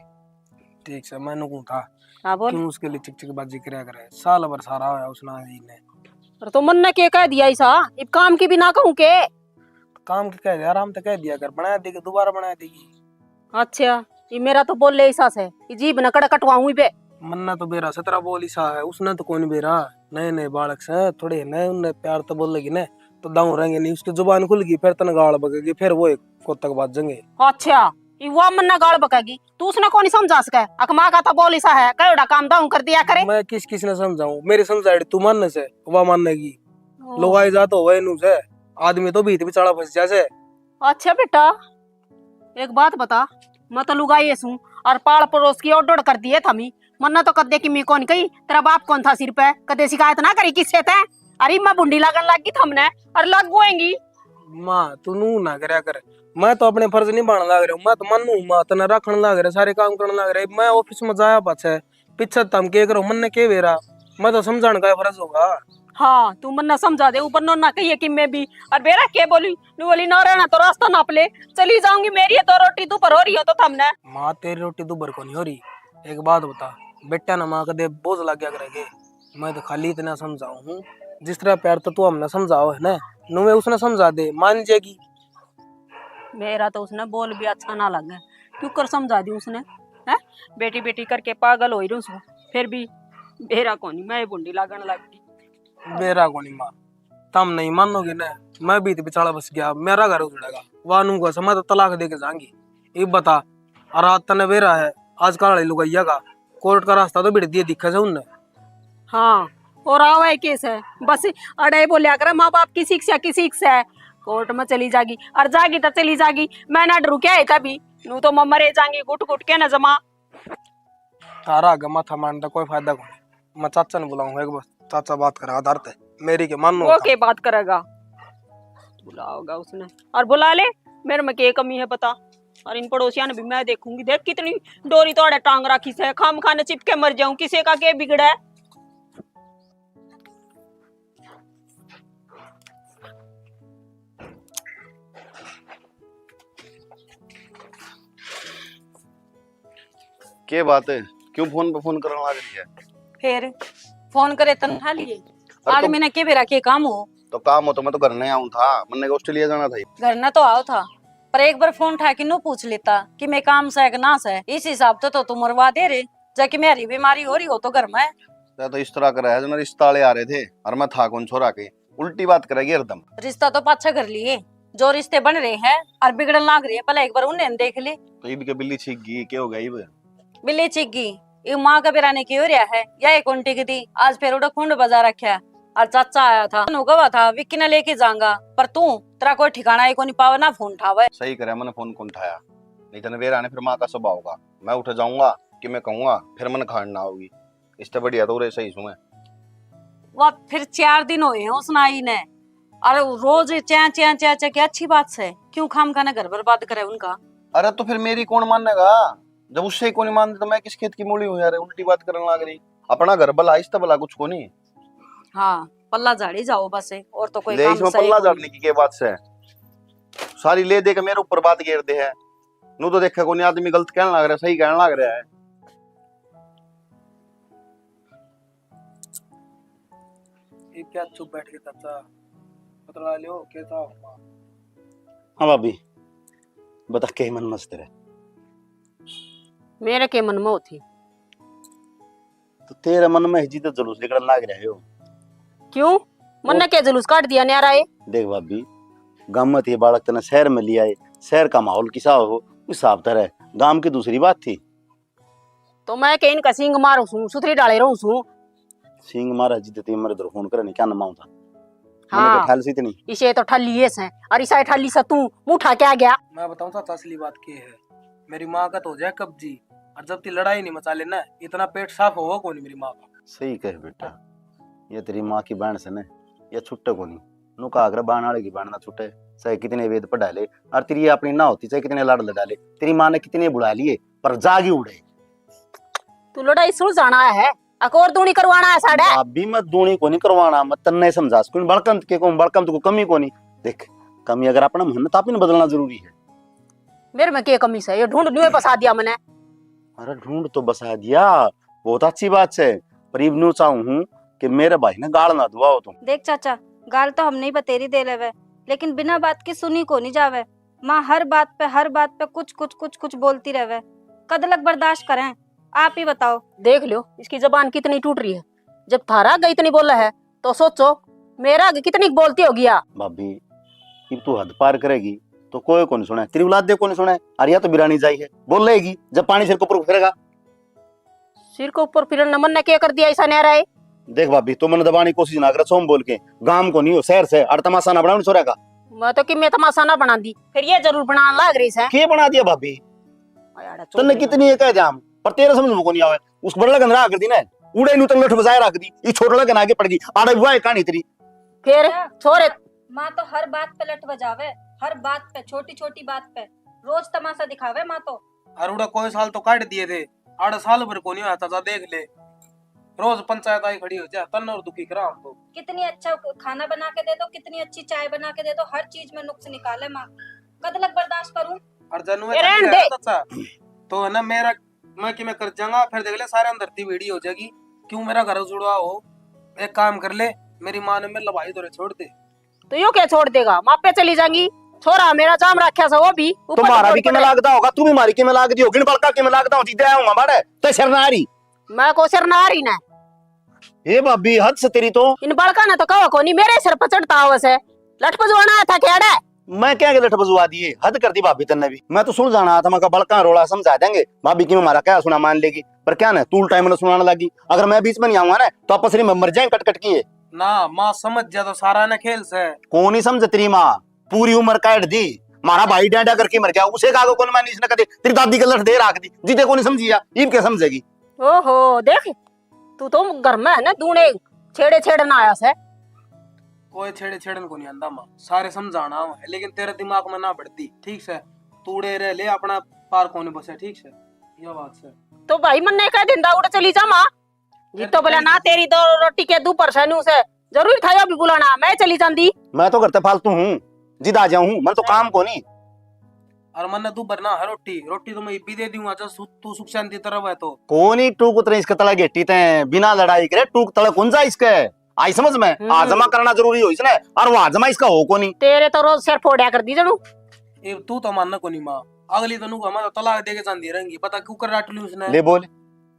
ठीक से, मैंने कहूँ था, हाँ, बोल। क्यों उसके लिए चिकचिक बाजी करया करे? साल भर सारा होया उसने ही ने। और तो मन ने के कह दिया ऐसा? इब काम की भी ना कहूँ के? काम की कह दिया, आराम तो कह दिया कर, बना देगी, दोबारा बना देगी। अच्छा, ये मेरा तो बोले ऐसा से, ये जीभ न कड़ कटवाऊं इबे। मन्ना तो बेरा सतरा बोल इसा है, उसने तो कोई नहीं बेरा। नए नए बालक से, थोड़े नए, उनने प्यार तो बोलेगी ना, तो दाऊ रहेंगे नहीं, उसकी जुबान खुल गई, फिर तन गाल बकेगी, फिर वो एक कोतक बाजेंगे। अच्छा, ये वो मन्ना गाल बकेगी, तू उसने कोनी समझा सके? अक माँ का तो बोल इसा है, कहोड़ा काम दाऊ कर दिया करे। मैं किस किस ने समझाऊं? मेरी समझाड़ी तू मानने से, वा मानेगी। ओ। लोग आए जा तो वह नु से, आदमी तो बीत बिचाला फंस जा से। अच्छा बेटा, एक बात बता, मैं तो लुगाई सूं और पाल पड़ोस की ओड ओड कर दिए थमी। मन्ने तो कदे की मैं कौन कही, तेरा बाप कौन था सिर पे, कदे शिकायत ना करी किससे तै। अरे मैं भुंडी लागण लाग गई थमने, और लाग गोएंगी। माँ, तू नू ना करया कर। मैं तो अपने फर्ज निभाण लाग रहा हूँ। मैं तो मानू हूँ, माँ, तने राखण लाग रहा, सारे काम करण लाग रहा। मैं ऑफिस में जाया पाछे, पीछे तम के करो, मन्ने के बेरा? मैं तो समझाण का फर्ज होगा। हाँ, तू मन्ने समझा दे, ऊपर नोना कहिए कि मैं भी। और बेरा के बोली, नू बोली, "ना रहना तो रास्ता नाप ले, चली जाऊंगी, मेरी है तो रोटी तू पर हो रही हो तो थमने।" माँ, तेरी रोटी तू भर को नहीं हो रही। एक बात बता, बेटा ना माँ कदे बोझ लग गया करेगे? मैं तो खाली इतना समझाऊं हूँ, जिस तरह प्यार तो तू हमने समझाओ है ना, नुए उसने समझा दे, मान जाएगी। मेरा तो उसने बोल भी अच्छा ना लगे, क्यों कर समझा दी उसने, हैं? बेटी बेटी करके पागल हो ही रहूं सूं, फिर भी बेरा कोनी, मैं ही भुंडी लागण लग गई। बेरा कोनी माँ, तम नहीं मानोगे ना, मैं भी तो बिचाला फंस गया, मेरा घर उजड़ेगा, वानू का समय तो तलाक दे के जाएंगी। इब बता, और रात तने बेरा है, आजकल वाली लुगाइया का कोर्ट का रास्ता तो भिड़ दिए दिखे से उनने। हाँ, और आवे के से, बस अड़े बोलिया करे, माँ बाप की शिक्षा, की शिक्षा है, कोर्ट में चली जागी, और जागी तो चली जागी, मैं ना डरू क्या है तभी, नू तो मैं मरे जाऊंगी घुट घुट के ना जमा। थारा आगे माथा मारने का कोई फायदा कोनी। मैं चाचा ने बुलाऊंगा एक बार, चाचा बात करा आधार ते, मेरी के मानो वो था। के बात करेगा, बुलाओगा उसने और बुला ले, मेरे में के कमी है बता। और इन पड़ोसियां ने भी मैं देखूंगी, देख कितनी डोरी तोड़े टांग रखी से, खाम खाने चिपके मर जाऊं, किसी का के बिगड़ा है। के बात है? क्यों फोन पे फोन करने लग रही है? फिर फोन करे तन उठा लिए। अरे तो आदमी ने के बेरा के काम हो? तो काम हो तो मैं तो घर नहीं आऊं था, मैंने ऑस्ट्रेलिया जाना था। घर ना तो आओ था, पर एक बार फोन उठा के नू पूछ लेता कि मैं काम से कि ना से। इस हिसाब से तो तू मरवा दे रे, जाके मेरी बीमारी हो रही हो तो घर में। या तो इस तरह का रहा है, जो ना रिश्ता वाले आ रहे थे और मैं था कौन छोरा के, उल्टी बात करेगी हरदम। रिश्ता तो पाछा कर लिए, जो रिश्ते बन रहे हैं और बिगड़न लाग रहे हैं, पहले एक बार उन्हें देख ले। तो ईद के बिल्ली छीक गई, के हो गया इब? बिल्ली छीक गई, इब माँ का बेरा ने के हो रहा है, या एक उल्टी की दी, आज फिर उड़ा खुंड बजा रखा है। और चाचा आया था, नु गवा था, विक्की ने लेके जाऊंगा, पर तू, तेरा कोई ठिकाना ही कोनी पावे ना फोन उठावे। सही करे, मैंने फोन कौन उठाया, नहीं तो बेरा ने फिर माँ का स्वभाव होगा, मैं उठ जाऊंगा कि मैं कहूंगा, फिर मन खान ना होगी। इससे बढ़िया तो उरे सही सूं मैं। वाह, फिर चार दिन होए हैं उसने आई ने, और रोज चैं चैं चैं चैं की अच्छी बात से, क्यों खाम खाने घर बर्बाद करे उनका? अरे तो फिर मेरी कौन मानेगा? जब उससे ही कोनी मानती तो मैं किस खेत की मूली हूँ यार, उल्टी बात करने लग रही। अपना घर भला, इससे भला कुछ कोनी। हाँ, पल्ला झाड़ी जाओ बस, और तो कोई ले, काम इसमें सही पल्ला कोनी। झाड़ने की क्या बात से? सारी ले दे के मेरे ऊपर बात घेर दे है। नू तो देखे कोनी, आदमी गलत कहने लग रहा है, सही कहने लग रहा है। ये क्या चुप बैठ के चाचा बतला लियो, के था? हाँ भाभी, बता के मन मस्त रहे। मेरे के मन में होती। तो तेरे मन में ही जी तो जुलूस निकलने लाग रहे हो। क्यों? मन्ने के जुलूस काट दिया न्यारा है? देख भाभी, गाम में थे बालक तने शहर में लिया है, शहर का माहौल किसा हो, उस हिसाब तरह गाम की दूसरी बात थी। तो मैं के इनका सींग मारू सूं, सुथरी डाले रहूं सूं। सींग मारा जी तो तेरे मेरे इधर फोन करे नहीं, क्या नमाऊं था? हाँ। मैंने तो ठाल सी इतनी। इसे तो ठाली ये से, और इसा ठाली सा तू मुंह उठा के आ गया। मैं बताऊं चाचा असली बात के है, मेरी माँ का तो हो जाए कब्जी, और जब ती लड़ाई नहीं मचा लेना, इतना पेट साफ होगा कोनी मेरी माँ का। सही कहे बेटा, ये तेरी माँ की बहन से ने, ये छुट्टे कोनी। नु कहा कर, बहन वाले की बहन ना छुट्टे, चाहे कितने वेद पढ़ा ले, और तेरी ये अपनी ना होती, चाहे कितने लाड लड़ा ले, तेरी माँ ने कितने बुला लिए, पर जागी उड़े। तू लड़ाई सुलझाना है, अक और दूनी करवाना है साढ़े। भाभी, मैं दूनी को नहीं करवाना, मैं तन्ने समझा सकूं, बड़कंत के को, बड़कंत को कमी को नहीं। देख, कमी अगर अपना मन में, तो आप ही ने बदलना जरूरी है। मेरे में के कमी से? ये ढूंढ न्यू फंसा दिया मने। अरे, ढूंढ तो बसा दिया, बहुत अच्छी बात है, पर इब न्यू चाहूं हूं कि मेरे भाई ने गाल ना दुआओ तुम। देख चाचा, गाल तो हम नहीं बतेरी दे लेवे, लेकिन बिना बात की सुनी को नहीं जावे। माँ हर बात पे, हर बात पे कुछ, कुछ, कुछ, कुछ बोलती रहवे। कद लग बर्दाश्त करें, आप ही बताओ। देख लो, इसकी जबान कितनी टूट रही है। जब थारा आगे इतनी बोला है, तो सोचो, मेरा आगे कितनी बोलती होगी या। भाभी, इब तू हद पार करेगी, तो कोई को नहीं सुने, तेरी औलाद दे को नहीं सुने। अरे, या तो बिरानी जाई है, बोलेगी, जब पानी सिर के ऊपर फिरेगा। सिर के ऊपर फिरन ने मन्ने के कर दिया ऐसा न्यारा है? देख भाभी, तू मन्ने दबाने की कोशिश ना करे, सोम बोल के, गाम को नहीं हो, शहर से, और तमाशा ना बनाओ छोरा का। मैं तो कि मैं तमाशा ना बना दी, फिर ये जरूर बनाने लाग रही से। के बना दिया भाभी? आया, आड़ा तन्ने चोर कितनी ये कह जाम, पर तेरे समझ में को नहीं आवे। उस बड़ला गंदरा कर दी ना, उड़े नु तो लठ बजाए रख दी, ये छोटला के आगे पड़ गई, आड़ा हुआ है कहानी तेरी। फिर छोरे माँ तो हर बात पे लठ बजावे, हर बात पे, छोटी छोटी बात पे रोज तमाशा दिखावे माँ तो। अर उड़ा कोई साल तो काट दिए थे, आड़ा साल भर को नहीं होया चाचा, देख ले, रोज पंचायत आई खड़ी हो जा, तन्ने और दुखी करा हम तो। कितनी अच्छा खाना बना के दे दो, कितनी अच्छी चाय बना के दे दो, हर चीज में नुक्स निकाले माँ। कद लग बर्दाश्त करूं? और जनु ए, रहन दे। चाचा, तो है ना मेरा, मैं कि मैं कर जाऊंगा, फिर देख ले सारे अंदर ती वीडियो हो जाएगी। क्यों मेरा घर जुड़वा हो? एक काम कर ले, मेरी माँ ने मेरे भाई तो छोड़ दे। तो यो क्या छोड़ देगा? माँ पे चली जाएंगी। छोरा मेरा जाम रखा सा, वो भी ऊपर तुम्हारा भी किमें लागदा होगा, तू भी मारी किमें लागदी होगी, बड़का किमें लागदा हो, जीते आऊंगा मारे, ते शरना आ रही। मैं को शरना आ रही ना। ए भाभी, हद से तेरी तो। इन बड़का ने तो कहो कोनी, मेरे सिर पर चढ़ता आवे से। लठ पजवाना आया था केड़े? मैं क्या के लठ पजवा दिए? हद कर दी भाभी तन्ने भी। मैं तो सुलझाना आया था, मैं कहा बड़का रोला समझा देंगे, भाभी की हमारा क्या सुना मान लेगी, पर क्या ना तू उल्टा ही मैंने सुनाने लगी। अगर मैं बीच में नहीं आऊंगा ना तो आपस में मर जाए कट कट किए। ना माँ समझ जा तो सारा ना खेल से। कौन ही समझ तेरी माँ, पूरी उम्र काट दी, मारा भाई डांडा करके मर गया, उसे का कौन मानी इसने कदे, तेरी दादी के लठ दे राख दी, जीते कौन समझी या, इब क्या समझेगी? ओहो, देख, तू तो घर में है ना, दूने छेड़े छेड़न आया से। कोई छेड़े छेड़न को नहीं आंदा माँ, सारे समझाना है, लेकिन तेरे दिमाग में ना बढ़ती, ठीक से? तू उड़े रह ले, अपना पार कोने बसे, ठीक से? यह बात से। तो भाई मन्ने कह दिंदा, उड़े चली जा माँ। जितो बोला ना, तेरी दो रोटी के दू परसेंट से जरूरी था यो भी बुलाना, मैं चली जांदी। मैं तो घर ते फालतू हूँ, जिद आ जाऊँ, मैं तो काम को नहीं। और मन्ने तू भरना है रोटी, रोटी तो मैं इब्बी दे दूंगा, जब सु-, तू सुख शांति तरह है तो। कोनी टूक उतरे इसके तले घेटी ते, बिना लड़ाई करे टूक तले कौन जा इसके? आई समझ में? हम्म। आजमा करना जरूरी हो इसने, और वो आजमा इसका हो कोनी। तेरे तो रोज सिर फोड़या कर दी जणू। ए, तू तो मानना कोनी माँ, अगली तनु हमारा तलाक दे के जांदी रहेंगी, पता क्यों कर राट ली उसने। ले बोल,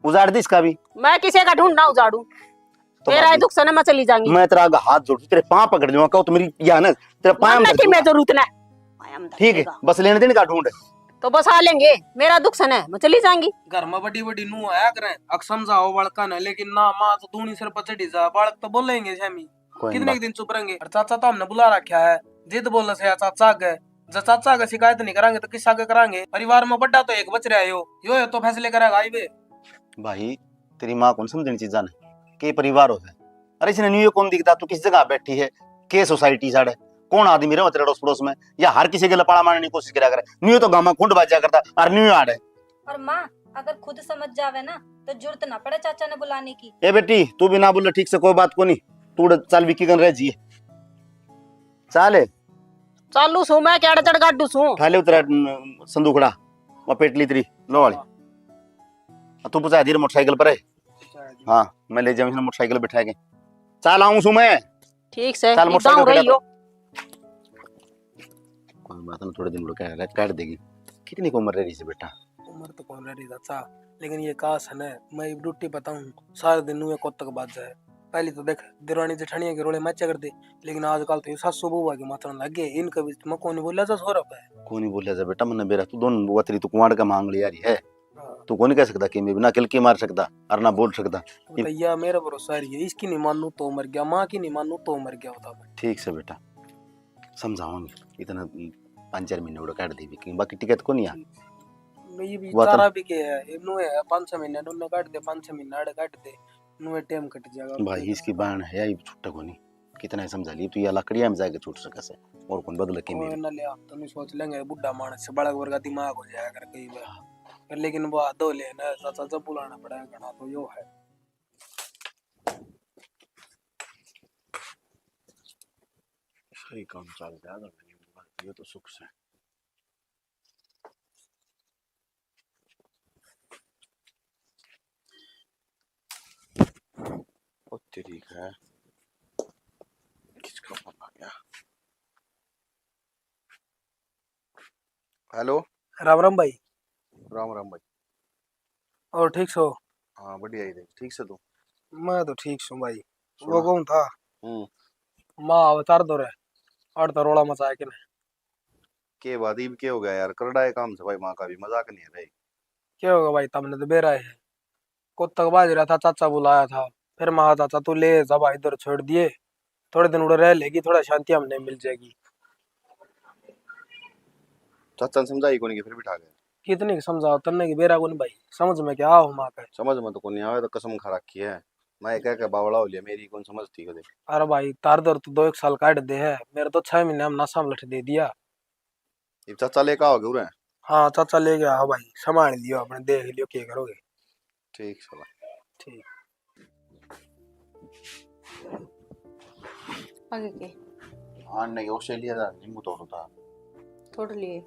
उजाड़ दी इसका भी। मैं किसी का ढूंढ ना उजाड़ू। तो तेरा ही भाभी, दुख से ना मैं चली जाऊंगी। मैं तेरा आगे हाथ जोड़, तेरे पाँव पकड़ लूंगा, कहो तो मेरी या ना, तेरे पाँव मानना धर कि मैं दूंगा। जरूरत ना। ठीक है, बस लेने देने का ढूंढ। तो बस आ लेंगे, मेरा दुख से ना मैं चली जाऊंगी। घर में बड़ी बड़ी नू आया करें, अक समझाओ बालका ने, लेकिन ना माँ तो दूनी सिर पर चढ़ी जा, बालक तो बोलेंगे सैमी। कोई कितने बात। दिन चुप रहेंगे? और चाचा तो हमने बुला रखा है, जिद बोले से चाचा आगे, जब चाचा आगे शिकायत नहीं करांगे तो किस आगे करांगे? परिवार में बड़ा तो एक बच रहा है, यो यो है तो फैसले करेगा ही बे। भाई, तेरी माँ कौन समझनी चीजा ने, के परिवार हो है? अरे इसने न्यू कौन दिखता, तू किस जगह बैठी है, के सोसाइटी साड़े, कौन आदमी रहे तेरे अड़ोस पड़ोस में, या हर किसी के लपाड़ा मारने की कोशिश करा करे? न्यू तो गामा खुंड बाजा करता और न्यू आड़े। और माँ, अगर खुद समझ जावे ना, तो जरूरत ना पड़े चाचा ने बुलाने की। ए बेटी, तू भी ना बोले ठीक से, कोई बात को नहीं, तू उड़े चल विक्की कन रह जी। चाल। चालू सू मैं, क्या चढ़ गाडू सू। उठा ले उतरा, न, संदूकड़ा, वो पेटली तेरी, लो वाली। आ, तू पहुंचा दी मोटरसाइकिल पर है। हाँ, मैं ले जाऊँ इसने मोटरसाइकिल बिठा के। चाल आऊँ सू मैं। ठीक से, चल, मोटरसाइकिल खड़ा कर। कोई बात ना, थोड़े दिन रुक, काट देगी। कितनी की उम्र रह रही है बेटा? उम्र तो कौन रही चाचा, लेकिन ये काश है ना, मैं इब ड्यूटी बताऊं, सारे दिन नुए कोतक बाजे। पहले तो देख, देरानी जेठानिया के रोले मचा कर दे, लेकिन आजकल तो ये सासू बहू आगे मातन लग गए, इनके बीच में कौन बोला जा छोरा पे? कौन बोला जा बेटा, मन्ने बेरा तू दोनों बुआ तेरी तू कुआड़ का मांग लिया रही है। हाँ। तू कौन कह सकता कि मैं ना किलकी मार सकता और ना बोल सकता। तो भैया मेरा भरोसा रही है, इसकी नहीं मानू तो मर गया, माँ की नहीं मानू तो मर गया, बता भाई। ठीक से बेटा, समझावांगे, इतना पाँच चार महीने उड़ा काट दे भी, बाकी टिकट को नहीं आ। ये भी वो तो चारा भी के है, इन्हों है पाँच छह महीने, इन्होंने काट दे, पाँच छह महीने आड़े काट दे, इन्हों टाइम कट जाएगा। भाई, इसकी बाण है या ये छुट्टा को नहीं, कितना ही समझा लिए, तो ये लकड़ियां में जाके छूट सके से, और कौन बदल के कोई मेरे। ना ले, आप तो नहीं सोच लेंगे, बुढ़ा मानस से बालक वर्गा दिमाग हो जाया कर कई बार। हाँ। पर लेकिन वो हाथ धो ले ना, चाचा जब बुलाना पड़ेगा, घना तो यो है। सही काम चल रहा है, ये तो सुख से। ओ तेरी है, किसका फोन आ गया? हेलो। राम राम भाई। राम राम भाई। और ठीक सो? हाँ, बढ़िया ही देख, ठीक से तू? मैं तो ठीक सूं भाई। सुना। वो कहूँ था, हम्म। माँ अवतार दो रे, और तो रोला मचाया कि नहीं? के बात, इब के हो गया यार, करड़ा है काम से भाई, माँ का भी मजाक नहीं है रे। क्या होगा भाई, तमने तो बेरा है, कोतक बाज रहा था, चाचा बुलाया था, फिर माँ, चाचा तू ले जा भाई, इधर छोड़ दिए, थोड़े दिन उड़े रह लेगी, थोड़ा शांति हमने मिल जाएगी। चाचा ने समझाई कोनी कि फिर बिठा गया। कितने की समझाओ, तन्ने की बेरा कोनी भाई, समझ में क्या आओ माँ के। समझ में तो कोनी आवे, तो कसम खा रखी है। मैं कह के बावला हो लिया, मेरी कौन समझती कदे। अरे भाई, तार दर तो दो एक साल काट दे है, मेरे तो छह महीने हम नशा में लठ दे दिया। इब चाचा लेके आओगे उरे? हाँ, चाचा लेके आओ भाई, संभाल लियो अपने, देख लियो के करोगे। ठीक सै। ठीक। आगे के? आने के ऑस्ट्रेलिया का नींबू तोड़ो था। तोड़ लिए?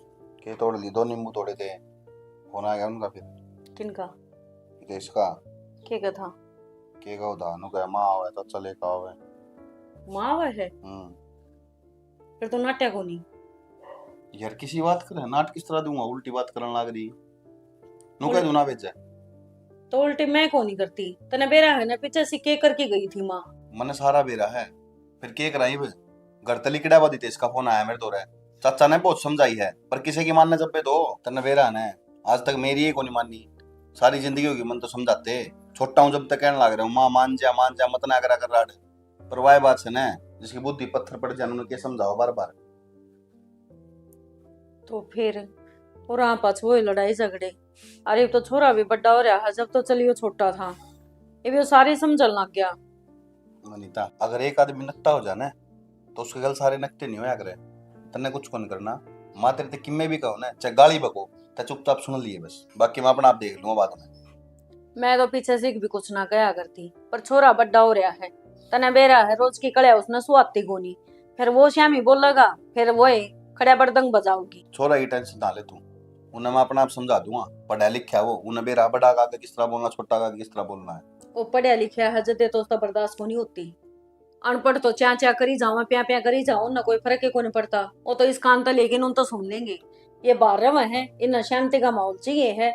के तोड़ लिए? दो नींबू तोड़े थे। फोन आ गया उनका फिर। किनका? ये तो इसका। के का था? के का उधार नु कहे, माँ आवे तो चले का आवे। माँ आवे है? हम्म। फिर तो नाट्या को नहीं। यार, किसी बात करे, नाट किस तरह दूंगा? उल्टी बात करने लाग रही। नु कह उल्टी दूं ना भेजे। तो उल्टी मैं को नहीं करती। तने बेरा है ना, पीछे से के करके गई थी माँ। मने सारा बेरा है। फिर के कराई वे? घर तली किड़ा बादी ते इसका फोन आया मेरे धोरे। चाचा ने बहुत समझाई है, पर किसी की मानने जब पे दो। तने बेरा ने आज तक मेरी ही कोनी मानी। सारी जिंदगी होगी मन तो समझाते। छोटा हूँ जब तक कहने लग रहा हूँ, माँ मान जा, मान जा, मत ना करा कर राड। पर वाह बात से ना, जिसकी बुद्धि पत्थर पड़ जाए, उन्हें के समझाओ बार बार। तो फिर और आ पाछो होए लड़ाई झगड़े। अरे, तो छोरा भी बड़ा हो रहा है, जब तो चलियो छोटा था, ये भी सारे समझन लग गया। अनिता, अगर एक आदमी नकटा हो जाए ना, तो उसके गल सारे नकटे नहीं होया करे। तन्ने कुछ कौन करना, माँ तेरे ते किम्मे भी कहो ना, चाहे गाली बको, ते चुपचाप सुन लिए बस, बाकी मैं अपना आप देख लूंगा बाद में। मैं तो पीछे से भी कुछ ना कहा करती, पर छोरा बड़ा हो रहा है, तने बेरा है, रोज की कड़िया उसने सुहाती कोनी, फिर वो श्यामी बोलेगा, फिर वो खड़िया बड़दंग बजाओगी। छोरा की टेंशन ना ले तू, उन्हें मैं अपना आप समझा दूंगा। पढ़ा लिखा वो, उन्हें बेरा बड़ा का आगे किस तरह बोलना, छोटा का आगे किस तरह बोलना है। वो पढ़ा लिखा है जदे तो उसका बर्दाश्त कोनी होती। अनपढ़ तो च्या च्या करी जावा, प्या प्या करी जाओ, उन्हें कोई फर्क ही कोनी पड़ता। वो तो इस कान तै लेकिन उन तो सुन लेंगे। ये बाहर रहे हैं, इन्हें शांति का माहौल चाहिए है,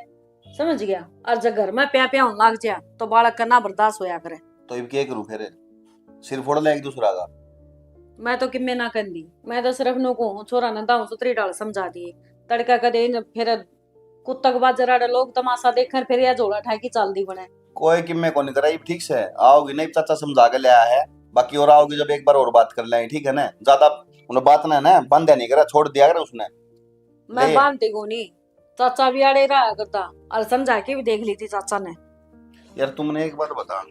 समझ गया? और जब घर में प्या प्या होने लाग जा तो बालक का ना बर्दाश्त होया करे। तो इब के करूं फिर? सिर फोड़ ले एक दूसरा का। मैं तो किम्मे ना कहंदी, मैं तो सिर्फ नु कहूं, छोरा ने दाऊ सुतरी डाल समझा दिए। तड़का कदे इन फिर कुत्ता के बाजर आड़े लोग तमाशा देखण, फिर या झोला ठाकी चाल दी बने। कोई किम्मे कोनी करे, इब ठीक से आओगी नहीं, चाचा समझा के ले आया है, बाकी और आओगी जब एक बार और बात कर लेंगे, ठीक है ना? ज्यादा उन्हें बात ना, ना बांधा नहीं करा, छोड़ दिया करे उसने। मैं ले। बांधती कोनी, चाचा भी आड़े रहा करता, और समझा के भी देख ली थी चाचा ने। यार, तुमने एक बात बता,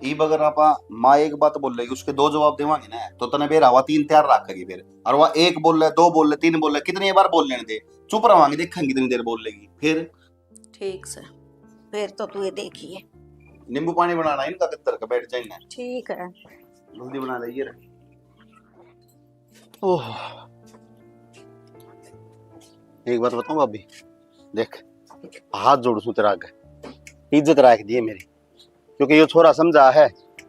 इब अगर आपा माँ एक बात बोल लेगी, उसके दो जवाब देवांगे ना, तो तने बेरा हुआ तीन तैयार रखेगी फिर। और वह एक बोल ले, दो बोल ले, तीन बोल ले, कितनी बार बोल लेने दे, चुप रवांगे, देखेंगे कितनी देर बोल लेगी फिर। ठीक से, फिर तो तू ये देखिए। नींबू पानी बनाना इनका, किधर का बैठ जाए ना। ठीक है। जल्दी बना ले ये रे। ओह। एक बात बताऊं भाभी, देख, हाथ जोड़ सूं तेरा आगे, इज्जत रख दिए मेरी, क्योंकि ये छोरा समझा है,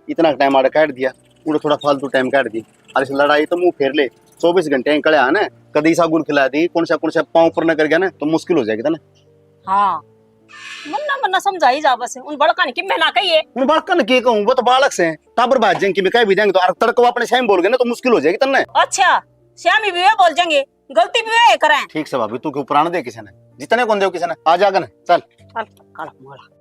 इतना टाइम आड़े काट दिया, उन्हें थोड़ा फालतू टाइम काट दी। और इस लड़ाई तो मुंह फेर ले, चौबीस घंटे कड़े आने, कदी सा गुल खिला दी, कौन सा, कौन सा पाँव ऊपर न कर गया ना, तो मुश्किल हो जाएगी तने। हाँ, मन्ना मन्ना समझाई जा बस। उन बड़का ने किम्मे ना कहिए। उन बड़का ने के कहूँ, वो तो बालक से, टाबर भाज जाएंगे, किम्मे कह भी देंगे तो। और तड़को अपने सामने बोल गए ना तो मुश्किल हो जाएगी तन्ने। अच्छा, श्यामी भी वे बोल जाएंगे, गलती भी वे करें। ठीक से भाभी, तू क्यों पुराण दे किसी ने, जितने कौन दे किसी ने, आ जागन, चल। चल, काला मोला।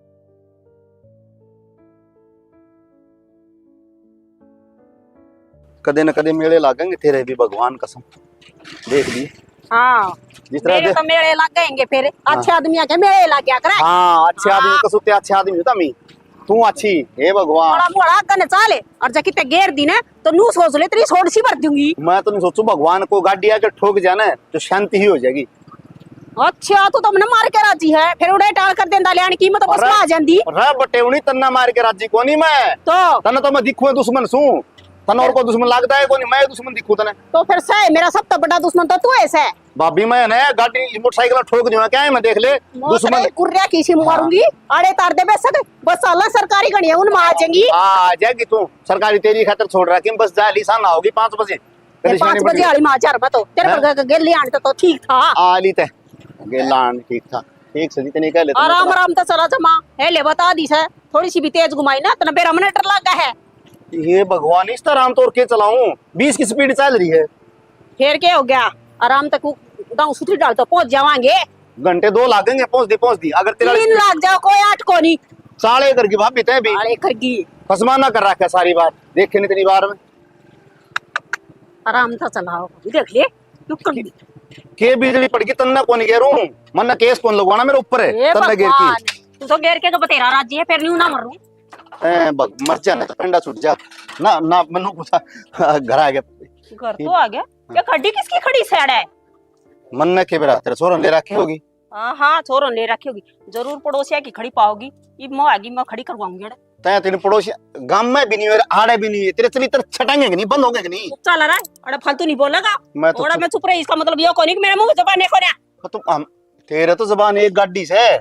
कदे न कदे मेले लागेंगे तेरे भी, भगवान कसम। देख लिए। हाँ, जिस तरह मेरे दे- तो मेले लग गएंगे फिर। हाँ। अच्छे आदमी के मेले लग गया करे। हाँ, अच्छे आदमी। हाँ। कसुते अच्छे आदमी होता मी। तू अच्छी, हे भगवान। बड़ा मोड़ा कने चाले, और जा किते गेर दी ना, तो नू सोच ले, तेरी सोड सी भर दूंगी। मैं तो नहीं सोचू, भगवान को गाड़ी आके ठोक जाना है, तो शांति ही हो जाएगी। अच्छा, तू तो हमने मार के राजी है, फिर उड़े टाल कर देंदा, लेन की मैं तो बस अरे, आ जांदी। अरे बटेवनी, तन्ना मार के राजी कोनी मैं। तो? तन्ने तो मैं दिखूं दुश्मन सूं। तन्ने और कोई दुश्मन लगता है कोनी, मैं दुश्मन दिखूं तन्ने। तो फिर सह, मेरा सब तो बड़ा दुश्मन तो तू है सह। भाभी, मैं ना गाड़ी, मोटरसाइकिल ठोक दूंगा क्या है, मैं देख ले। मोटरसाइकिल दुश्मन। कुर्रिया की सी मारूंगी, हाँ। आड़े तार दे बेशक, बस साला सरकारी घणी है, उन में आ जाएंगी। हाँ, आ जाएगी तू, सरकारी तेरी खातर छोड़ रखी, बस जा ली सा ना होगी पाँच बजे। ये कदी पाँच शानी बजे बड़ी वाली माँ चार में तो तेरे हैं? पर ग-, ग-, गेली आंट तो ठीक था। आ ली ते। गेला आंट ठीक था। ठीक से जितनी कह ले तू आराम मतलब। आराम तो चला जमा। है ले बता दी से। थोड़ी सी भी तेज घुमाई ना, तना बेरा मने डर लगा है। ये भगवान, इस तरह आम तौर के चलाऊं? बीस की स्पीड चल रही है। फिर क्या हो गया? आराम तक गांव सुथरी डाल तो पहुंच जावांगे। घंटे दो लागेंगे पहुंच दी, पहुंच दी। अगर तेरा तीन लाग जाओ, कोई आठ को नहीं। चाले करगी भाभी तै भी। चाले करगी। फसमाना कर रखा सारी बार। देखे नहीं इतनी बार में। आराम से चलाओ, देख ले, क्यों कर दी? के बिजली पड़ गई, तन्ने कौन गेरू? मन्ने केस कौन लगवाना मेरे ऊपर है? ए तन्ने गेर की। भगवान, तू तो गेर के तो बतेरा राजी है, फिर न्यू ना मरूं। ए, बग-, मर जा ना, तो पिंडा छूट जा। ना, ना, मन्नू कुछ, घर आ गया। घर तो आ गया। हाँ। क्या खड्डी किसकी खड़ी सैड है? मन्ने के बेरा तेरे छोरन ले रखी होगी। हाँ, हाँ, छोरन ले रखी होगी। जरूर पड़ोसिया की खड़ी पाओगी। इब मैं आगी, मैं खड़ी करवाऊंगी अड़े। तै तेरे पड़ोसी गांव में भी नहीं हो, आड़े भी नहीं है। तेरे चरित्र छटेंगे कि नहीं, बंद होंगे कि नहीं? चुप चाला रहा, अड़े फालतू नहीं बोलेगा। मैं तो अड़े चुप मैं चुप रही, इसका मतलब यो कोनी कि मेरे मुंह जबान है कोन्या। तो तुम, हम, तेरे तो जबान एक गाड़ी से,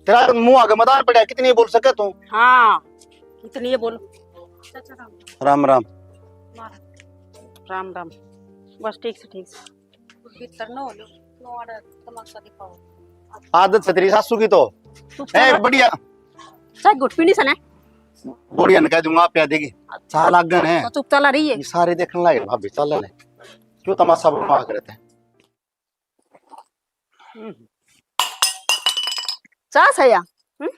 तेरा मुंह आगे मैदान पड़ा, कितनी बोल सके तू? हाँ, कितनी ये बोल। राम राम। राम राम। बस ठीक से, ठीक से। भीतर न हो लो, नो आड़ा तमाशा दिखाओ। आदत से तेरी सासू की तो। चुप ए, चाला। बढ़िया। चाय घुट पीनी सने। बढ़िया ने कह दूंगा, आप प्या देगी। अच्छा। लाग गए हैं। तो चुप चाला रही है। ये सारे देखने लगे, भाभी, चल ले। क्यों तमाशा बनवा के रहते हैं? हम्म। चा सया, हम्म?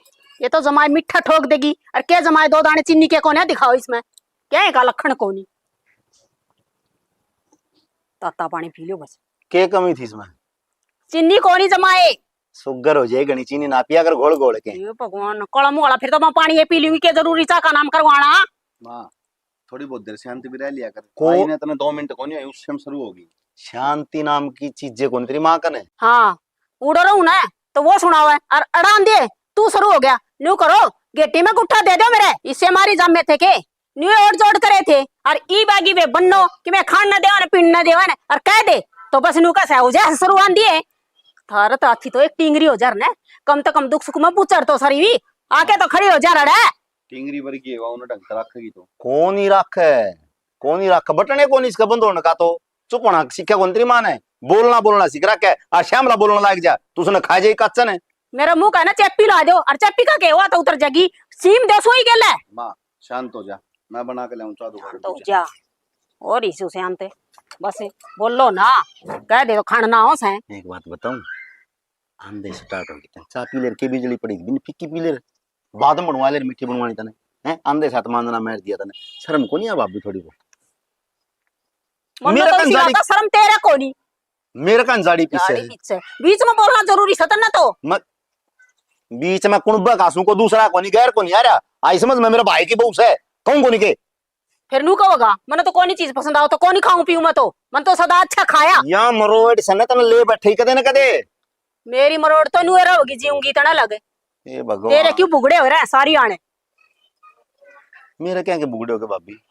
ये तो जमाए मीठा ठोक देगी। और के जमाए दो दाने चीनी के कोने दिखाओ इसमें, क्या है का लखण कोनी। ताता पानी पी लो बस। के कमी थी इसमें? चीनी कोनी जमाए। शुगर हो जाए घणी, चीनी ना पिया कर घोल घोल के। ये भगवान, कलम वाला, फिर तो मैं पानी ये पी लूंगी, के जरूरी चा का नाम करवाना। माँ, थोड़ी बहुत देर शांति भी रह लिया कर। को- आई ने तने दो मिनट कोनी हुई, उससे हम शुरू होगी। शांति नाम की चीजें कोनी तेरी माँ कने। हाँ, उड़ो रहूं ना, तो वो सुनावे, और अड़ान दे, तू शुरू हो गया। न्यू करो, गेटी में गुट्ठा दे दो मेरे, इससे मारी जामे थे के? न्यू ओट जोट करे थे, और ई बागी वे बन्नो कि मैं खान न देवा न पीन न देवा न, और कह दे, तो बस न्यू का सह हो जाए, शुरू आन दिए। थारा तो अच्छी तो एक टिंगरी हो जा ने, कम तो कम दुख सुख में पुचर तो सरी भी, आके तो खड़ी हो जा रहा है। टिंगरी वर्गी है, उन्हें ढंग से रखेगी तो। कौन ही रखे, कौन ही रखे, बटने कौन इसका बंद होने का तो। चुप होना सीखा कौन तेरी माँ ने, बोलना बोलना सीख रखा है। आ श्यामला बोलने लाग जा, तू उसने खा जाए कच्चन है। मेरा मुंह का ना चेपी ला दो, और चेपी का के हुआ तो उतर जाएगी। सीम दे सोई गेल है। माँ, शांत हो जा, मैं बना के लाऊं चादू। शांत हो जा। और इसी शांत है, बस बोलो ना, कह दे तो खान ना हो सै। एक बात बताऊं, आंधे स्टार्ट हो गई, चाय पी ले के बिजली पड़ी, बिन फीकी पी ले, बाद में बनवा ले, मीठी बनवानी तने, हैं? आंधे साथ मांजना मार दिया तने, शर्म को नहीं आ भाभी थोड़ी बहुत? मन मेरा तो कौन उसी जाड़ी, आता, शर्म तेरा कोनी। मेरा कौन जाड़ी पीछे जाड़ी है? पीछे। बीच में बोलना जरूरी था ना तो। मैं बीच में कुणबा कासू को दूसरा कोनी, गैर कोनी आ रहा। आई समझ में मेरे भाई की बहू से, कहूँ कोनी के। फिर नू कहोगा, मने तो कोनी चीज पसंद आओ तो कोनी खाऊं पीऊं मैं तो। मन तो सदा अच्छा खाया। या मरोड़ सने तने ले बैठे ही कदे ना कदे। मेरी मरोड़ तो नू रहोगी, जीऊंगी तना लगे। ए भगवान। तेरे क्यों भुगड़े हो रहे हैं सारी आने? मेरे क्या के बुगड़े हो गए भाभी?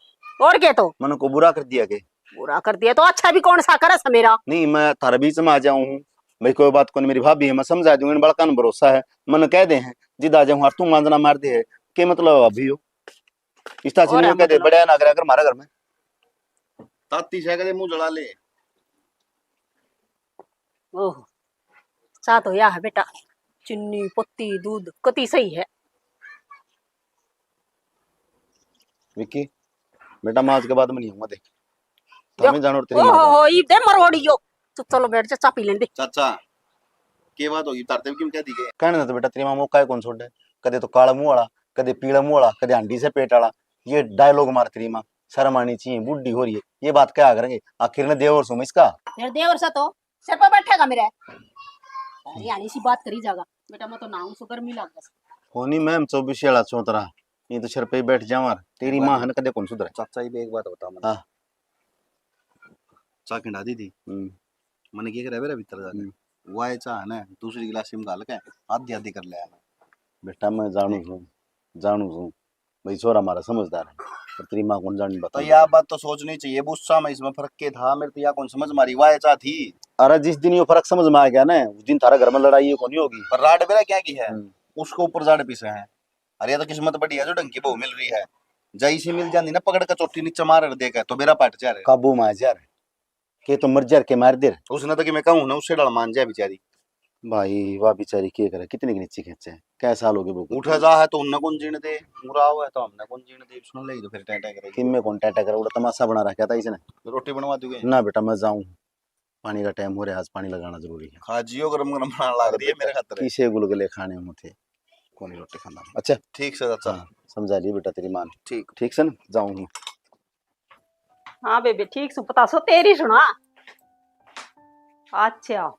और के तो? मने को बुरा कर दिया के? बुरा कर दिया तो अच्छा भी कौन सा करे सै मेरा? नहीं, मैं थारे बीच में आ जाऊं हूँ। भाई कोई बात कोनी, मेरी भाभी है, मैं समझा दूंगा, इन बड़का ने भरोसा है। मने कह दे हैं, जिद आ जाऊं, और तू मांजना मार दे है। के मतलब है भाभी हो? इस तरह से और नहीं हम कह दे, तो बड़े ना करे अगर मारा घर में। ताती से कदे मुंह जला ले। ओह, सा तो या है बेटा। चीनी, पत्ती, दूध, कति सही है। विक्की, बेटा, मैं आज के बाद में नहीं आऊंगा, देख। तो देख, हमें जानो और तेरी माँ ओहो, का। हो, ईब दे मरोड़ी यो। तो चलो बैठ जा, चा पी लेने दे। चाचा, के बात होगी? तारते भी क्यों कह दी के? कहने दे तो बेटा, तेरी माँ मौका है कौन छोड़े। कदे तो काला मुंह वाला, कदे पीला मुंह वाला, कदे हांडी से पेट वाला। ये डायलॉग मार तेरी माँ, शर्म आनी चाहिए, बूढ़ी हो रही है, ये बात क्या करेंगे? आखिर ने देवर सूं मैं इसका। फिर देवर से तो सिर पर बैठेगा मेरे। हरियाणी सी बात करी जागा। बेटा, मैं तो नाऊं सु गर्मी लाग गया। कोनी, मैं चौबीस वाला चौतरा, ये तो सिर पे ही बैठ जावा। तेरी माँ है ना, कदे कौन सुधरे। चाचा, ये भी एक बात बता मने। हाँ। चा खिंडा दी थी। हम्म। मने के करे बेरा भीतर जाके। हम्म। वाए चा है ना, दूसरी गिलास में घाल के आधी आधी कर ले आना। बेटा, मैं जानू देख। सूं, जानू सूं। भाई, छोरा हमारा समझदार है, पर तेरी माँ कौन जानी तो बता। या बात तो सोचनी चाहिए, गुस्सा में इसमें फर्क के था, मेरे तो या कौन समझ मारी, वाह चा थी। अरे, जिस दिन यो फर्क समझ में आ गया ना, उस दिन थारा घर में लड़ाई ये कोनी होगी। पर राड बेरा क्या की है? हम्म। उसको ऊपर जाड़ पीसे है। अरे, ये तो किस्मत बड़ी है जो ढंग की बहू मिल रही है। जा इसी मिल जाती ना, पकड़ के चोटी नीचे मार देके, तो बेरा पाट जा रहे। काबू में आ जा रहे। के तो मर जा के मार दे। उसने तो कि मैं कहूँ ना, उससे डल मान जाए बेचारी। भाई, वाह बेचारी के करे, कितनी की नीची खेचे, कै साल हो गए वो। उठा जा है तो उनने कौन जीण दे, मुरा हुआ है तो हमने कौन जीण दे, सुन ले तो फिर टै टै करेगी। किम्मे कौन टै टै करे, उड़ा तमाशा बना रखा था इसने। रोटी बनवा दोगे? ना बेटा, मैं जाऊँ, पानी का टाइम हो रहा है, आज पानी लगाना जरूरी है। खा जियो, गरम गरम बनाने लग रही है मेरे खातर। किसे गुलगुले खाने हों थे, कौन रोटी खाना। अच्छा। ठीक से चाचा। हाँ, समझा लिए बेटा तेरी माँ ने। ठीक। ठीक से ना, जाऊँ हूँ। हाँ बेबे, ठीक सु, पता सो तेरी सुना। अच्छा,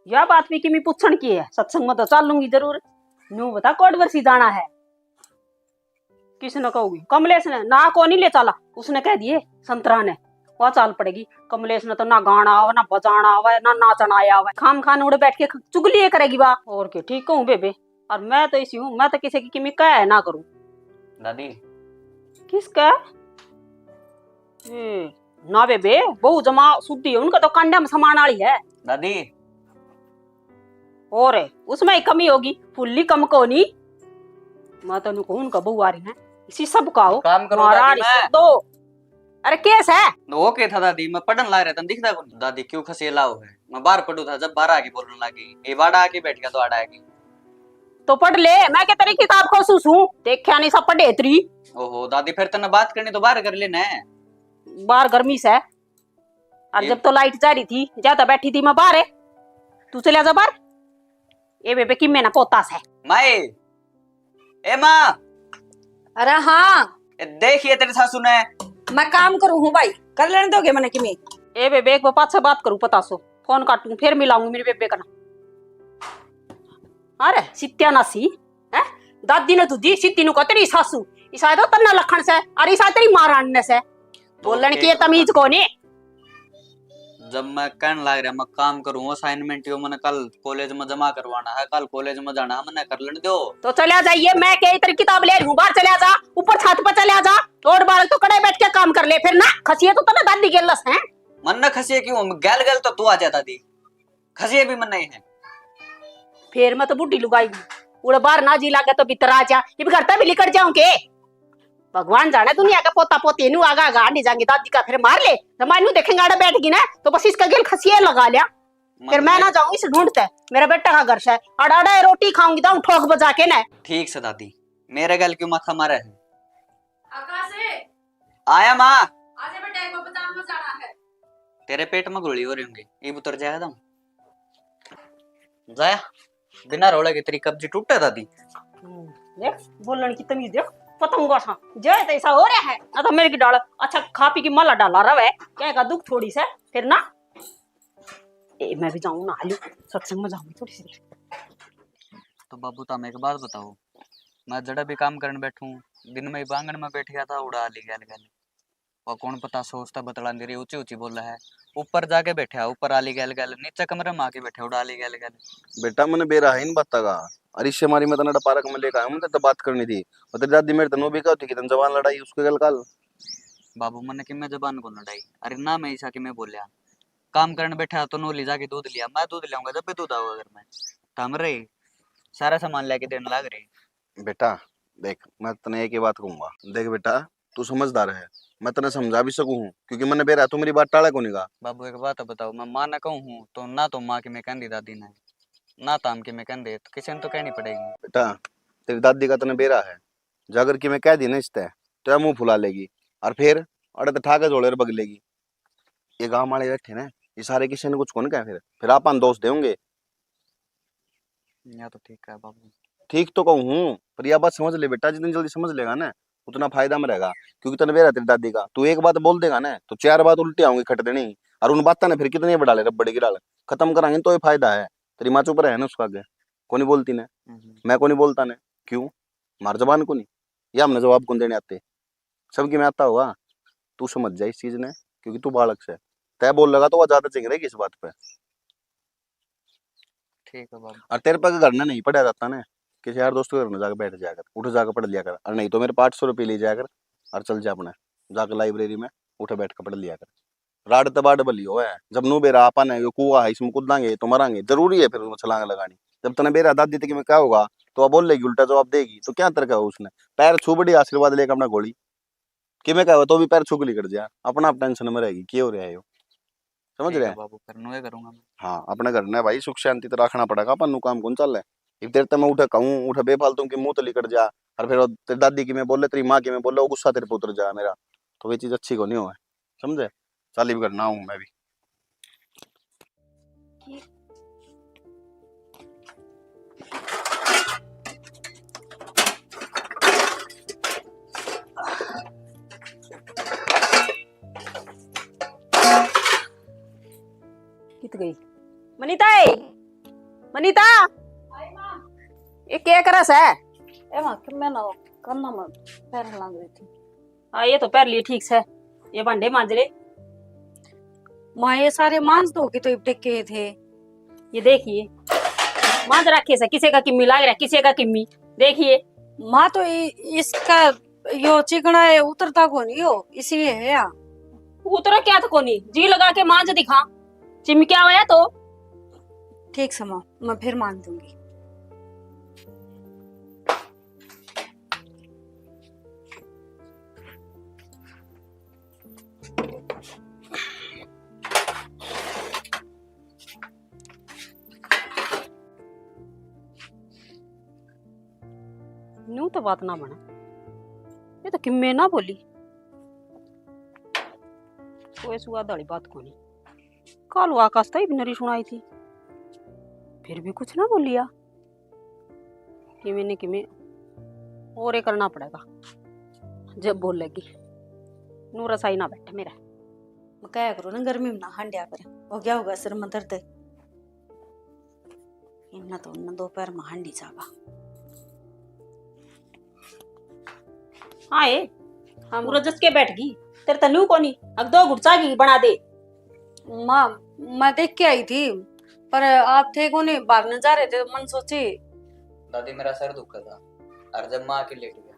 या बात भी किमी पूछण की है? सत्संग में तो चालूंगी जरूर। न्यू बता, कोड वर्सी जाना है? किसने कहूगी? कमलेश ने ना को नहीं ले चाला, उसने कह दिए संतरा ने, वह चाल पड़ेगी। कमलेश ने तो ना गाना आवे, ना बजाना आवे, ना नाचना आया आवे। खाम खान उड़े बैठ के ख-, चुगली ये करेगी वा। और के, ठीक कहूँ बेबे। और मैं तो इसी हूँ, मैं तो किसी की किमी कह ना करूँ। दादी। किसका? ए, ना बेबे, बहू जमा शुद्धि है, उनका तो कांडा में समान वाली है। दादी। और उसमें ही कमी होगी, फुल्ली कम को नहीं। मैं तो कहूँ उनका बहू आ रही है, इसी सब का हो। काम करो मारा दादी, रिश्वत मैं दो। अरे केस है? वो के था दादी, मैं पढ़न ला रहा था, दिखता कौन? दादी क्यों खसेला हो है? मैं बाहर पढ़ू था, जब बाहर आके बोलने लगी, ये वाड़ा आके बैठ गया तो आड़ा आके। तो पढ़ ले, मैं के तेरी किताब खोसू सूं, देखा नहीं सब पढ़े तेरी। ओहो दादी, फिर तन्ने बात करनी तो बाहर कर लेना है। बाहर गर्मी से, और ये जब तो लाइट जा रही थी, ज्यादा बैठी थी मैं बाहर। तू चला जा बाहर। ए बेबे, किम्मे ना पोता से। माए, ए माँ। अरे हाँ। ए, देख ये तेरी सासू ने। मैं काम करूँ हूँ भाई, कर लेने दोगे मने किमी? ए बेबे, एक बार पाछे बात करूँ पता सो, फोन काटूँ, फिर मिलाऊंगी मेरी बेबे का ना। अरे सित्या ना सी, हैं? दादी ने तू दी सित्ती नु कह तेरी सासू, इसा तो तन्ना लखन से, अरे इसा तेरी माँ रान ने से। बोलन की ये तमीज कोनी। जब मैं कहने लाग रहा, मैं काम करूँ, असाइनमेंट यो मैंने कल कॉलेज में जमा करवाना है, कल कॉलेज में जाना है, मैंने कर लेने दो। तो चला जाइए, मैं क्या इतनी किताब ले रही हूँ, बाहर चला जा, ऊपर छत पर चला जा, और बालक तो कड़े बैठ के काम कर ले, फिर ना खसिए तो तने दादी गेलस हैं। मन ना खसिए क्यों, गैल गैल तो तू आ जा दादी, खसिए भी मन नहीं है। फिर मैं तो बूढ़ी लुगाई हूँ, उड़े बाहर ना जी लागे तो भीतर आ जा, इब घर तक भी लिकड़ जाऊं के? भगवान जाने दुनिया का पोता पोती नु आगा आगा आंडी जाएंगे दादी का, फिर मार ले। जमाई नु देखेंगे आड़े बैठ गई ना, तो बस इसका गेल खसिए लगा लिया। फिर मैं ना जाऊं इस ढूंढते, मेरा बेटा का घर से आड़ा आड़ा रोटी खाऊंगी तो ठोक बजा के ना। ठीक से दादी, मेरे गल क्यों माथा मारे है? आकाश। आया माँ। आजा बेटा, एक बार बाजार में जाना है। तेरे पेट में गोली हो रही होंगी, इब उतर जाएगा तुम। जाया, बिना रोले की तेरी कब्जी टूटे दादी। हम्म, देख, बोलण की तमीज देख, पतंगा सा। जय तो ऐसा हो रहा है, ना तो मेरे की डाल, अच्छा खा पी के मला डाला रवे, क्या का दुख थोड़ी से, फिर ना। ए, मैं भी जाऊं ना, आलू, सत्संग में जाऊंगी थोड़ी सी देर। तो बाबू, तुम एक बात बताओ, मैं जड़ा भी काम करने बैठूं, दिन में ही बांगण में बैठ गया था, उड़ा ली गैल गैल। और कौन पता सोच तो बतला दे रही, ऊंची ऊंची बोला है। ऊपर जाके बैठा, ऊपर आली गैल गैल, नीचे कमरे में आके बैठा, उड़ा आली गैल गैल। बेटा, मैंने बेरा है इन बातों का। अरे, इससे हमारी मैं तन्ने पार्क में लेकर आया हूँ, तेरे तो बात करनी थी। और तेरी दादी मेरे तनो भी कहती कि तन जबान लड़ाई उसके गल काल। बाबू, मैंने कि मैं जबान को लड़ाई? अरे ना, मैं ईसा कि मैं बोलिया। काम करने बैठा तो नोली जाके दूध लिया, मैं दूध लियाऊंगा जब भी दूध आऊगा घर में। तो हम रहे, सारा सामान लेके देने लाग रहे। बेटा, देख, मैं तने एक ही बात कहूंगा। देख बेटा, तू समझदार है, मैं तने समझा भी सकूं हूँ, क्योंकि मैंने बेरा तू मेरी बात टाले कोनी गा। बाबू, एक बात बताओ, मैं माँ ने कहूँ हूँ तो ना, तो माँ की मैं कहती दादी ने। ना ताम के मैं कहन दे, तो किसी ने तो कहनी पड़ेगी। बेटा, तेरी दादी का तने बेरा है, जाकर कि मैं कह दी ना इसते, तो यह मुंह फुला लेगी। और फिर अड़े तो ठाके झोले और बग लेगी। ये गांव वाले बैठे ना, ये सारे किसी ने कुछ कौन कहे, फिर फिर आप दोष देंगे। या तो ठीक है बाबू। ठीक तो कहूँ हूँ, पर यह बात समझ ले बेटा, जितनी जल्दी समझ लेगा ना, उतना फायदा में रहेगा। क्योंकि तने बेरा तेरी दादी का, तू एक बात बोल देगा ना, तो चार बात उल्टी आऊंगी खट देनी। और उन बातों ने फिर कितनी बढ़ा ले रबड़ की डाल, खत्म करांगे तो ये फायदा है। तेरी माँ चुप रहे ना उसका आगे, कोनी बोलती ने। हम्म। मैं कोनी बोलता ने। क्यों? मार जबान कोनी, या हमने जवाब कौन देने आते? सबकी में आता होगा। तू समझ जा इस चीज ने, क्योंकि तू बालक से। तय बोल लगा तो वह ज्यादा चिंग रहेगी इस बात पे। ठीक है बाबू। और तेरे पे घर ने नहीं पढ़ा जाता ने, किसी यार दोस्त के घर में जाके बैठ जाया कर, उठ जाके पढ़ लिया कर। और नहीं तो मेरे पाँच सौ रुपये ले जाया कर और चल जा अपने, जाके लाइब्रेरी में उठ बैठ के पढ़ लिया कर। राड तबाड भली हो है, जब नू बेरा आपा ने यो कुआ है, इसमें कूदांगे तो मरांगे। जरूरी है फिर उसमें छलांग लगानी? जब तने बेरा दादी तक में क्या होगा, तो वह बोलेगी, उल्टा जवाब देगी, तो क्या तरका हो उसने? पैर छू बड़ी आशीर्वाद लेकर अपना गोली कि मैं कहवा तो भी पैर छू के लिकड़ जा, अपना आप टेंशन में रहेगी, क्या हो रहा है यो? समझ ठीक रहे है हैं? बाबू, करनू है करूंगा मैं। हाँ, अपने घर ने भाई सुख शांति तो रखना पड़ेगा, अपन नु काम कौन चल है? इब तेरे ते मैं उठे कहूँ, उठे बेफालतू की मुंह तो लिकड़ जा, और फिर वो तेरी दादी की मैं बोले, तेरी माँ की मैं बोले, वो गुस्सा तेरे पे उतर जा मेरा, तो वे चीज अच्छी को नहीं हो, समझे? चाली भी करना हूँ मैं भी। कित गई? मनीता ए, मनीता, ये क्या करा सै? ए माँ, कि मैं ना करना, मैं पैर लाग रही थी। हाँ, ये तो पैर लिए ठीक सै, ये भांडे मांज ले। माँ, ये सारे मांज धो के तो इब टेके थे। ये देखिए, मांज रखे सै, किसी का किम्मी लाग रहा, किसी का किम्मी। देखिए। माँ, तो इ-, इसका यो चिकना है, उतरता कोनी हो, इसी है या? उतरा क्या तो कोनी, जी लगा के मांज दिखा, चिमक्या होया तो। ठीक सै माँ, मैं फिर मांज दूंगी। न्यू तो बात ना बने, ये तो किम्मे ना बोली, कोई सुआद वाली बात कोनी। काल वो आकाश ताई भी नरी सुनाई थी, फिर भी कुछ ना बोलिया। किमे ने किमे और ये करना पड़ेगा, जब बोलेगी। नू रसाई ना बैठे मेरा। मैं कहा करो ना, गर्मी में ना हांडिया कर, हो गया होगा सिर में दर्द। इन्ना तो उन्ना दोपहर में हांडी जावा। आए, हाँ, पूरा जस के बैठ गई। तेरे तन्नू कोनी, अब दो घुट चाह की बना दे। माँ, मैं देख के आई थी, पर आप थे कोनी, बाहर न जा रहे थे, मन सोची। दादी, मेरा सर दुखा था, और जब माँ के लेट गया।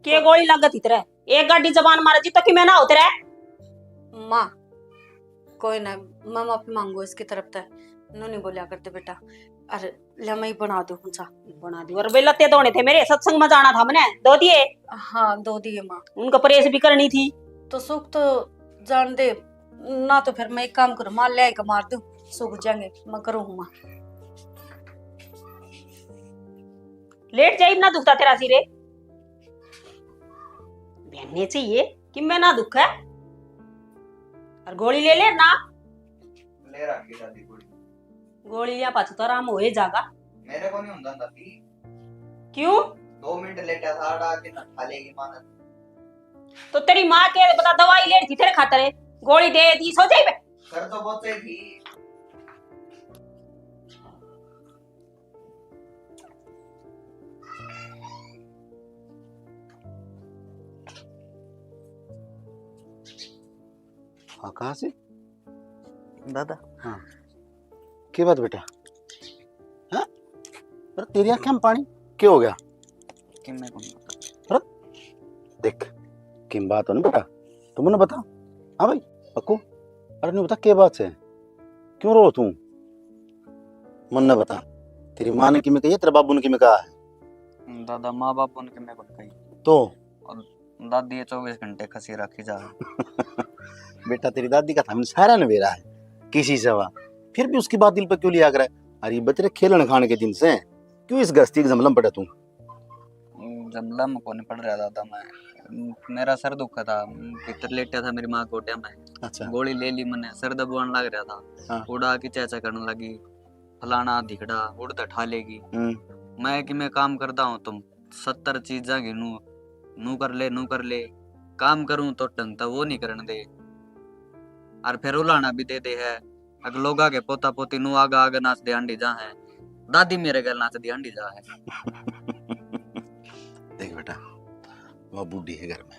के गोली लग गई तेरे? एक गाड़ी जबान मारे जी तो कि मैं ना होते रहे। माँ, कोई ना, मैं माफी मांगू इसकी तरफ तै। नू नहीं बोलिया करते बेटा। अरे, ले मैं ही बना दूँ हूँ चा। बना दी। और बेला ते धोने थे मेरे, सत्संग में जाना था मैंने, धो दिए? हाँ, धो दिए माँ। उनका प्रेस भी करनी थी। तो सुख तो जान दे, ना तो फिर मैं एक काम करूँ माँ, ले आके मार दूँ, सूख जाएंगे, मैं करूँ हूँ माँ। लेट जाइब ना दुखता तेरा सिरे। बहने चाहिए कि मैं ना दुख है। और गोली ले ले ना। ले रखी दादी गोली। गोली लिया पाछू तो आराम होए जागा। मेरे को नहीं होता दादी। क्यों? दो मिनट लेटा था, आड़ा के ना खा लेगी माँ ने। तो तेरी माँ के बता दवाई लेट थी तेरे खातर, गोली दे दी, सो जाइबे। कर तो बहुत सही थी। आकाश? दादा। हाँ। के बात बेटा? हाँ? अरे तेरी आंखें में पानी, के हो गया? किम्मे को नहीं। अरे देख, किम बात हो ना बेटा, तू मन्ने बता। हाँ भाई, पक्कू? अरे नहीं बता, के बात है? क्यों रो तू? मन्ने बता, तेरी माँ ने किमे कही है, तेरे बाबू ने किमे कहा है? दादा, माँ बाबू ने किमे कोनी कही। तो? और दादी ये चौबीस घंटे खसी राखी जा। बेटा, तेरी दादी का तो हमने सारा ने बेरा है, किसी से हुआ, फिर भी उसकी बात दिल पे क्यों लिया करे? अरे बच रहे खेलण खाण के दिन से, क्यों इस गस्ती के जमलम पड़ा तू? हम्म, जमलम को नहीं पड़ रहा दादा मैं। हम्म, मेरा सर दुखा था, हम्म, भीतर लेटा था मेरी माँ गोड्या में। अच्छा। गोली ले ली मैंने, सर दबवान लग रहा था। हाँ। उड़ा के चेचा करने लगी, "फलाना धिकड़ा उड़ तो ठा लेगी।" हम्म। मैं कि मैं काम करता हूँ, तुम सत्तर चीजा गिनू, नू कर ले, नू कर ले, काम करूँ तो ढंग तो वो नहीं करन दे। और फिर उलाना भी दे दे है, अक लोगा के पोता पोती नू आगा आगा नाच दे आंडी जा है, दादी मेरे गल नाच दे आंडी जा है। देख बेटा, वह बूढ़ी है घर में,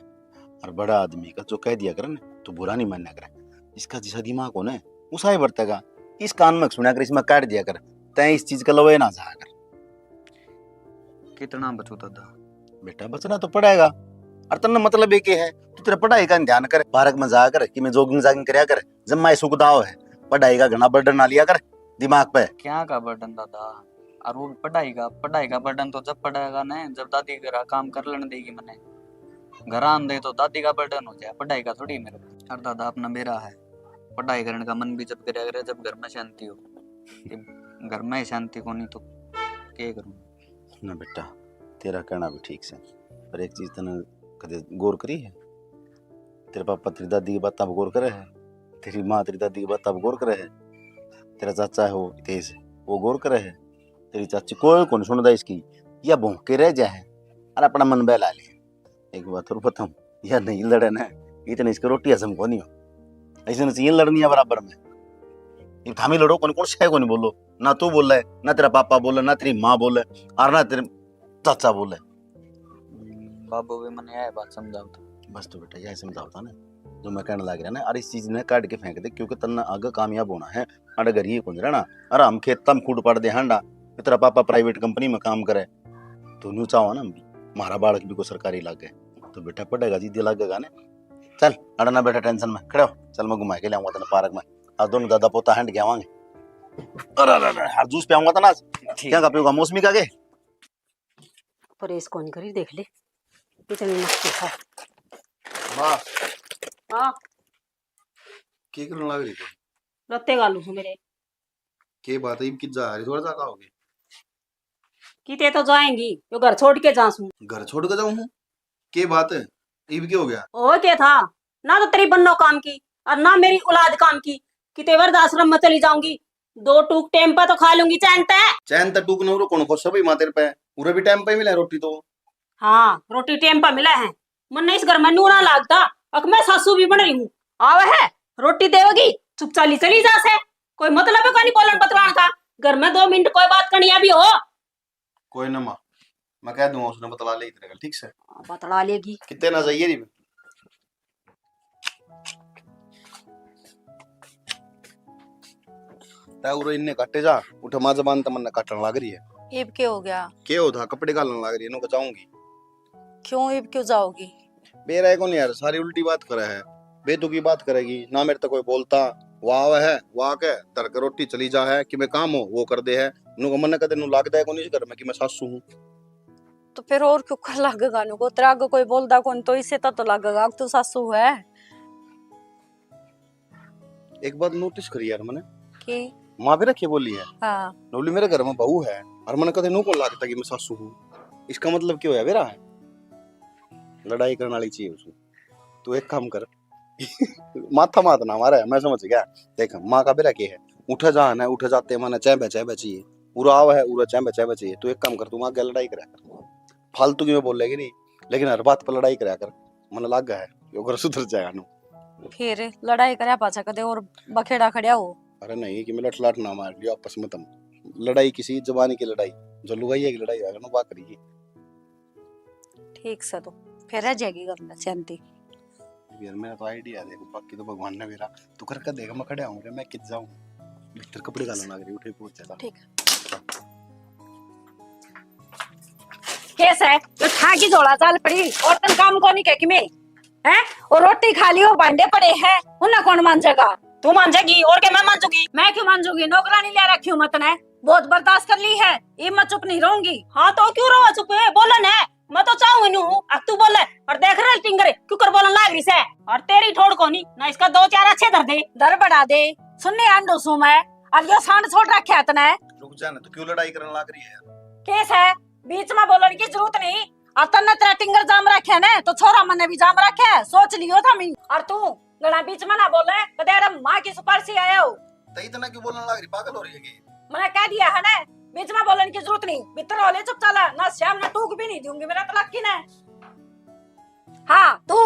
और बड़ा आदमी का जो कह दिया करे ना, तो बुरा नहीं मानना करे। इसका जिसा दिमाग हो ना, उसा ही बरतेगा। इस कान में सुना कर, इसमें काट दिया कर, तै इस चीज का लवे ना जाया कर। कितना बचू दादा? बेटा, बचना तो पड़ेगा। और तन्ने मतलब ये के है, तू तेरा पढ़ाई का ध्यान कर, पार्क में जाया कर, कि मैं जॉगिंग जॉगिंग करया कर, जब मैं सुख दाव है, पढ़ाई का घना बर्डन ना लिया कर दिमाग पे। क्या का बर्डन दादा? और वो पढ़ाई का, पढ़ाई का बर्डन तो जब पड़ेगा ना, जब दादी घर काम कर लेने देगी मने। घर आन दे तो दादी का बर्डन हो जाए, पढ़ाई का थोड़ी मेरे पे। और दादा अपना बेरा है, पढ़ाई करने का मन भी जब करया करे जब घर में शांति हो। ये घर में ही शांति को नहीं तो के करूँ? ना बेटा, तेरा कहना भी ठीक से, पर एक चीज तने कदे गौर करी है? तेरे पापा तेरी दादी की बात अब गौर करे है, तेरी माँ तेरी दादी की बात अब गौर करे है, तेरा चाचा है वो हितेश, वो गौर करे है, तेरी चाची कोई कौन सुनदा इसकी, या भौंक के रह जाए है और अपना मन बहला ले। एक बात और बताऊं, या नहीं लड़े ना, इतने इसके रोटी हजम को नहीं हो। ऐसे नहीं चाहिए लड़नी है बराबर में। ये थामी लड़ो, कौन कौन से को नहीं बोलो, ना तू बोले, ना तेरा पापा बोले, ना तेरी माँ बोले, और ना तेरे चाचा बोले। बाबू भी मने यह बात समझावता। बस तो बेटा, यही समझावता ना, जो मैं कहने लग रहा ना, और इस चीज ने काट के फेंक दे, क्योंकि तन्ने आगे कामयाब होना है। अरे घर ही कौन रहना, अरे हम खेत तम खूट पाड़ दे हांडा, तेरा पापा प्राइवेट कंपनी में काम करे, तो न्यू चाहो ना हम भी, हमारा बालक भी को सरकारी लागे, तो बेटा पढ़ेगा जी, दिल लागेगा ना। चल, अड़ना बेटा, टेंशन में खड़े हो, चल मैं घुमा के ले आऊंगा तने पार्क में। आज दोनों दादा पोता हैंड के आवांगे। अरे, अरे, अरे, हर जूस पियाऊंगा तना आज। ठीक। क्या का पीऊंगा, मौसमी का के? परहेज कौन करी, देख ले, इतनी मस्ती है। माँ। हाँ। के करने लग रही थी? लत्ते गालू हूँ मेरे। के बात है, इब कित जा रही, थोड़ा सा कहोगे? किते तो जाएंगी, यो घर छोड़ के जा सूं। घर छोड़ के जाऊं हूँ? के बात है, इब के हो गया? हो के था, ना तो तेरी बन्नो काम की और ना मेरी औलाद काम की। किते वृद्ध आश्रम में चली जाऊंगी, दो टूक टाइम पे तो खा लूंगी चैन ते। चैन ते टूक न उरे कौन खोसे भाई माँ तेरे पे, उरे भी टाइम पे मिले रोटी तो। हाँ, रोटी टाइम पे मिले है। मन्ने इस घर में नूना लागता, अक मैं सासू भी बन रही हूँ। आवे है, रोटी देवेगी, चुपचाली चली जा से। कोई मतलब है कोनी बोलन बतलान का। घर में दो मिनट कोई बात करनी अभी हो। कोई ना माँ, मैं कह दूंगा उसने बतला ले तेरे गल, ठीक से? हाँ, बतला लेगी। कितने ना जाइए री। तै उरे इन्ने काटे जा, उठे माँ जबान ते मन्ने काटन लाग रही है। इब के हो गया? के हो था, कपड़े घालन लाग रही है, नो बचाऊंगी। क्यों, इब क्यों जाओगी? बेरा है कौन यार, सारी उल्टी बात करे है, बेतुकी बात करेगी ना। मेरे तो कोई बोलता, वो आवे है, वो आके धर के रोटी चली जा है, कि मैं काम हो वो कर दे है। नु मन्ने कदे नु लागदा है कौन इस घर में कि मैं सासू हूँ। तो फिर और क्यों कर लागेगा नु को? तेरा आगे कोई बोलदा कौन, तो इसे तो, तो लागेगा कि तू सासू है। एक बात नोटिस करी यार मैंने। की? माँ भी रखे बोली है। हाँ। बोली मेरे घर में बहू है और मैंने कदे नु को लागता कि मैं सासू हूँ। इसका मतलब क्या होया बेरा है? लड़ाई करने वाली चीज है उसको। तू एक काम कर, माथा मात ना मारे, मैं समझ गया। देख, माँ का बेरा के है, उठे जा ना, उठे जाते माने चाय बे, चाय बे चाहिए, उरा आवे है, उरा चाय बे, चाय बे चाहिए। तू एक काम कर, तू माँ के लड़ाई करा कर, फालतू की मैं बोलेगी नहीं, लेकिन हर बात पर लड़ाई करा कर। मन लाग है, यो घर सुधर जाएगा नु। फिर लड़ाई करया पाछा कदे और बखेड़ा खड़या हो। अरे नहीं कि मैं लठ लाठ ना मार लियो आपस में तुम। लड़ाई किसी जबानी की लड़ाई, जो लुगाई की लड़ाई है ना, वा करिए। ठीक से तो फिर रह जाएगी घर में शांति। यार मेरा तो आइडिया है, देखो बाकी तो भगवान ने मेरा, तू करके देख, मैं खड़ा हूँ, मैं कित जाऊँ, भीतर कपड़े घालन लग रही, उठे पहुंच जाता। ठीक है। कैसा है? तो खा की झोला चाल पड़ी, और तन काम को नहीं कह कि मैं, हैं? और रोटी खा ली, वो भांडे पड़े हैं, उन्हें कौन मांजेगा? तू मांजेगी, और क्या मैं मांजूंगी? मैं क्यों मांजूंगी? नौकरानी ले रखी हूँ मैं तने, बहुत बर्दाश्त कर ली है, इब मैं चुप नहीं रहूंगी। हाँ तो क्यों रहो चुप? बोलो ना, मैं तो चाहूँ ही नहीं हूँ। अब तू बोले, और देख रहे टिंगर क्यों कर बोलन लाग रही से। और तेरी ठोड़ कोनी ना, इसका दो चार अच्छे धर दे, धर बढ़ा दे। सुनने आंडू सू मैं, और यो सांड छोड़ रखे है तने। रुक जा ना, तू क्यों लड़ाई करने लग रही है यार? केस है, बीच में बोलने की जरूरत नहीं। और तन्ने तेरा टिंगर जाम रखे ने, तो छोरा मने भी जाम रखे, सोच लियो था मैं। और तू घणा बीच में ना बोले, कदे अरे माँ की सुपारी आया हो। तो इतना क्यों बोलने लग रही, पागल हो रही है कि? मैंने कह दिया है ना, बीच में बोलने की जरूरत नहीं, भीतर हो ले चुप चाला, ना श्याम ना टूक भी नहीं दूंगी मेरा तलाक की ने। हाँ, तू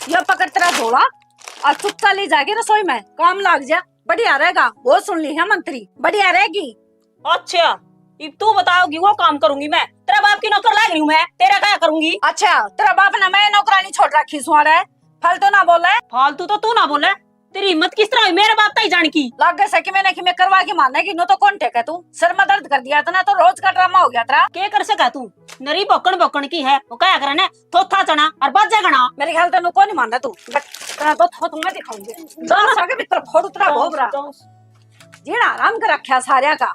ये पकड़ तेरा झोला और चुप चाली जाके रसोई में काम लाग जा। बढ़िया रहेगा, वो सुन ली है मंत्री, बढ़िया रहेगी। अच्छा, इब तू बताओगी, वो काम करूंगी मैं? तेरा बाप की नौकर लाग रही हूँ मैं, तेरा क्या करूंगी? अच्छा, तेरा बाप ना मैं नौकरानी छोड़ रखी सुहाड़ा है, फालतू ना बोले। फालतू तो तू ना बोले, तेरी हिम्मत किस तरह हुई मेरे बाप ताई जान की? लागे से कि मैंने कि मैं करवा के मारने की, नो तो कौन ठेका तू? सर में दर्द कर दिया इतना, तो रोज का ड्रामा हो गया तेरा। के कर सका तू? नरी भौकण भौकण की है, वो क्या करे ने? थोथा चना और बाजे घना। मेरे ख्याल तन्नू कोनी मानना तू। देख, तेरा तो थोथ मैं दिखाऊंगी। दस आगे भीतर फोड़ उतरा भोगरा। जीना हराम कर रखा सारिया का।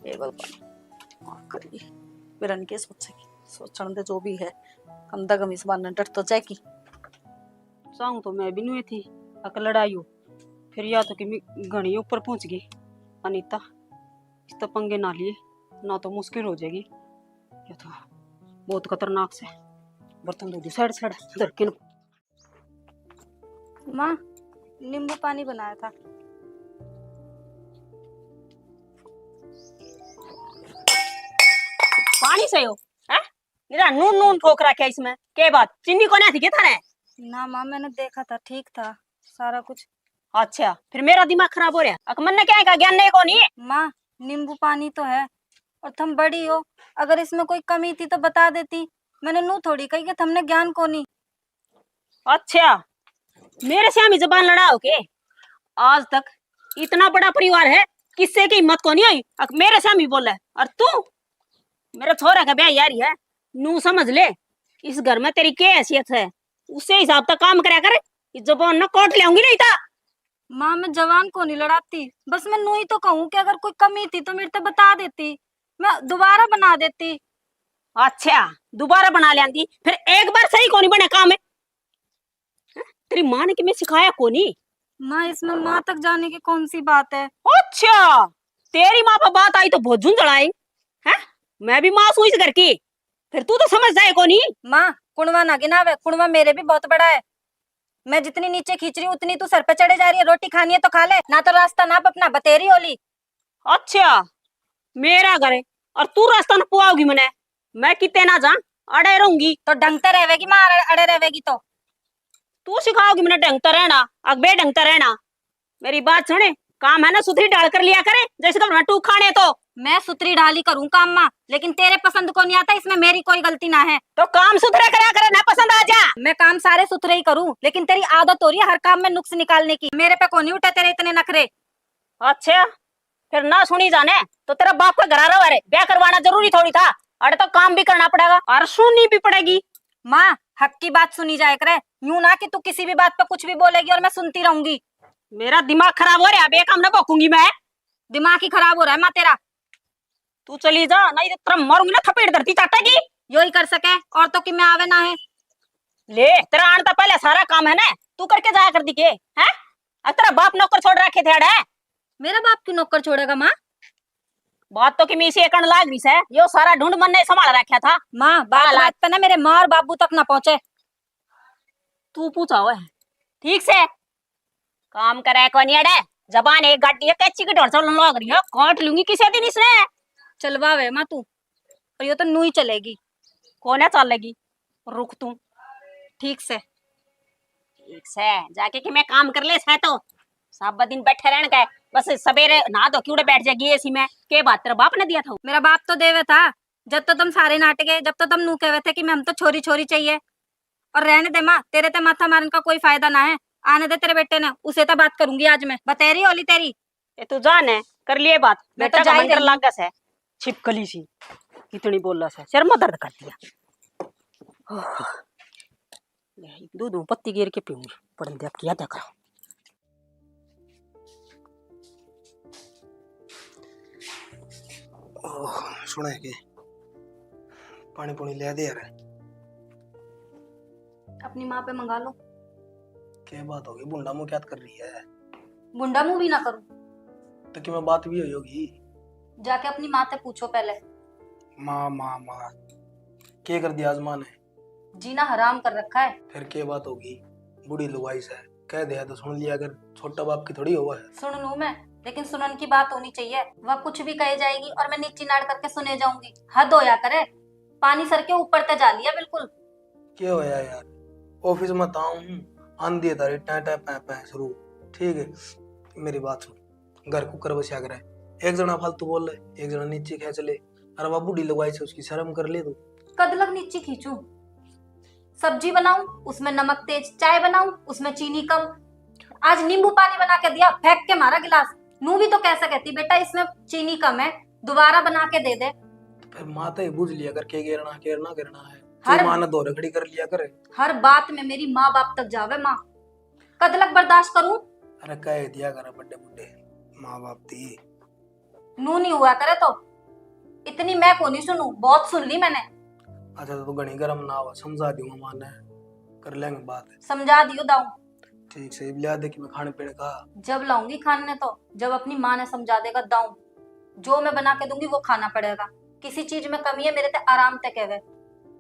ये बात करिए। मेरा के सोचेगी? सोचण दे जो भी है। कम से कम इस बार न डर तो जाएगी। चाहूँ तो मैं भी नहीं थी, अक लड़ाई हो। फिर या तो कि मैं घणी ऊपर पहुंच गई। अनिता, इस तो पंगे ना लिए, ना तो मुश्किल हो जाएगी। या तो बहुत खतरनाक से बर्तन धो दी, साइड साइड धर के न। माँ, नींबू पानी बनाया था। पानी से हो, हैं? निरा नून नून ठोक रखा है इसमें। के बात, चीनी कोनी थी के थारे? ना माँ, मैंने देखा था, ठीक था सारा कुछ। अच्छा, फिर मेरा दिमाग खराब हो रहा। अक मन्ने क्या है का ज्ञान नहीं कोनी? माँ, नींबू पानी तो है, और तुम बड़ी हो, अगर इसमें कोई कमी थी तो बता देती। मैंने नू थोड़ी कही कि थमने ज्ञान कोनी। अच्छा, मेरे सामी जबान लड़ाओ के? आज तक इतना बड़ा परिवार है, किसी की हिम्मत कोनी हुई, अक मेरे सामी बोले। और तू, मेरा छोरा का ब्याह यारी है, नू समझ ले, इस घर में तेरी क्या हैसियत है, उसे हिसाब तक काम करया कर। ये जबान ना काट ले आऊंगी नहीं था। माँ, मैं जबान कोनी लड़ाती, बस मैं नू ही तो कहूँ कि अगर कोई कमी थी तो मेरे ते बता देती, मैं दोबारा बना देती। अच्छा, दोबारा बना लेंदी, फिर एक बार सही कोनी बने काम है। हैं? तेरी माँ ने कि मैं सिखाया कोनी? माँ, इसमें माँ तक जाने की कौन सी बात है? अच्छा, तेरी माँ पर बात आई तो बहुत झुंझलाए। हैं? मैं भी माँ सूं इस घर की, फिर तू तो समझ जाए कोनी। माँ, कुणवा ना गिनावे, कुणवा मेरे भी बहुत बड़ा है। मैं जितनी नीचे खींच रही हूँ, उतनी तू सर पे चढ़े जा रही है। रोटी खानी है तो खा ले, ना तो रास्ता नाप अपना, बतेरी होली। अच्छा, मेरा घर है और तू रास्ता न पुआओगी मने? मैं किते ना जा, अड़े रहूंगी। तो ढंग ते रहेगी माँ, अड़े, अड़े रहेगी तो। तू सिखाओगी मने ढंग ते रहना, अक बेढंग ते रहना? मेरी बात सुने, काम है ना सुथरी ढाल कर लिया करे, जैसे तो टूक खाने तो। मैं सुथरी ढाल ही करूँ काम माँ, लेकिन तेरे पसंद को नहीं आता, इसमें मेरी कोई गलती ना है। तो काम सुथरे करया करे ना, पसंद आ जा। मैं काम सारे सुथरे ही करूँ, लेकिन तेरी आदत हो रही है हर काम में नुक्स निकालने की। मेरे पे कोनी उठे तेरे इतने नखरे। अच्छा, फिर ना सुनी जाने तो तेरा बाप का घरा रहा रे, ब्याह करवाना जरूरी थोड़ी था। अरे तो काम भी करना पड़ेगा और सुननी भी पड़ेगी। माँ, हक की बात सुनी जाए करे, यूं ना कि तू किसी भी बात पे कुछ भी बोलेगी और मैं सुनती रहूंगी। मेरा दिमाग खराब हो रहा है, बेकाम ना भौंकूंगी मैं। दिमाग ही खराब हो रहा है माँ तेरा। तू चली जा, नहीं तो तेरा मारूंगी ना थपेड़ धरती चाटेगी। यो ही कर सके, और तो कि मैं आवे ना है। ले, तेरा आने तो पहले सारा काम है ना, तू करके जाया कर दिखे, हैं? अब तेरा बाप नौकर छोड़ रखे थे अड़े। मेरा बाप क्यों नौकर छोड़ेगा माँ? बात तो कि मैं इसी एकण लाग रही से, यो सारा ढूंढ मन ने संभाल रखा था। माँ, बात हाँ, बात पे ना मेरे माँ और बाबू तक ना पहुंचे। तू पूछा हुआ है ठीक से, काम करे कोनी अड़े, जबान एक गाड़ी है, कैची की ढोल चलन लग रही है, काट लूंगी किसी दिन इसने। चलवावे माँ तू, और यो तो नू ही चलेगी। कोने चलेगी? रुक तू। ठीक से। ठीक से, जाके कि मैं काम कर ले से तो। सब दिन बैठे रहने का है। बस सवेरे नहा धो के उड़े बैठ जाएगी एसी में। के बात तेरा बाप ने दिया था? मेरा बाप तो देवे था, जब तो तुम सारे नाट गए, जब तो तुम नू कहवे थे कि मैं, हम तो छोरी छोरी चाहिए। और रहने दे माँ, तेरे ते माथा मारने का कोई फायदा ना है। आने दे तेरे बेटे ने, उसे तो बात करूंगी आज मैं। बतेरी होली तेरी। ए तू जा ने, कर लिए बात। मैं तो बेटा का जा ही मंत्र रही हूँ। लागा से, छिपकली सी, कितनी बोला से, सिर में दर्द कर दिया। ओह, ले, दूध में पत्ती गिर के पीऊंगी, पड़न दे आपकी याद करो। ओह, सुने के पानी पुनी ले दे यार। अपनी माँ पे मंगा लो। क्या बात होगी, भुंडा मुंह क्या कर रही है? भुंडा मुंह भी ना करूं। तो कि मैं बात भी हुई होगी? जाके अपनी माँ से पूछो पहले। माँ, माँ, माँ, क्या कर दिया आज माँ ने? जीना हराम कर रखा है। फिर क्या बात होगी, बूढ़ी लुगाई से कह दिया तो सुन लिया कर, छोटा बाप की थोड़ी हुआ है। सुन लूं मैं, लेकिन सुनन की बात होनी चाहिए। वह कुछ भी कहे जाएगी और मैं नीची नाड़ करके सुने जाऊंगी। हद होया करे, पानी सर के ऊपर ते जा लिया बिल्कुल। क्या होया यार, ऑफिस में ताऊं हूँ, आंधी है तारी टै टै पै पै शुरू। ठीक है, मेरी बात सुन, घर कुकर बस्या करे, एक जना फालतू बोल ले, एक जना नीचे खेच ले। अरे बाबू, बूढ़ी लुगाई से उसकी शर्म कर ले तू। कद लग नीचे खींचू? सब्जी बनाऊं, उसमें नमक तेज, चाय बनाऊं, उसमें चीनी कम। आज नींबू पानी बना के दिया, फेंक के मारा गिलास। नू भी तो कह सकती, "बेटा, इसमें चीनी कम है, दोबारा बना के दे दे।" तो फिर माँ तो ही बुझ लिया कर, के गिरना, के ना गिरना है। हर माँ ने दो रखड़ी कर लिया करे। हर बात में मेरी माँ बाप तक जावे माँ। कद लग बर्दाश्त करूं? अरे कह दिया करे बड़े बूढ़े माँ बाप थी। नू नहीं हुआ करे तो इतनी मैं को नहीं सुनू, बहुत सुन ली मैंने। अच्छा तो तू घणी गरम ना हो, समझा दूंगा माँ ने, कर लेंगे बात। समझा दियो दाऊ। ठीक से, इब लिया दे कि मैं खाने पीने का। जब लाऊंगी खाने तो, जब अपनी माँ ने समझा देगा दाऊ। जो मैं बना के दूंगी वो खाना पड़ेगा। किसी चीज में कमी है मेरे ते आराम ते कहवे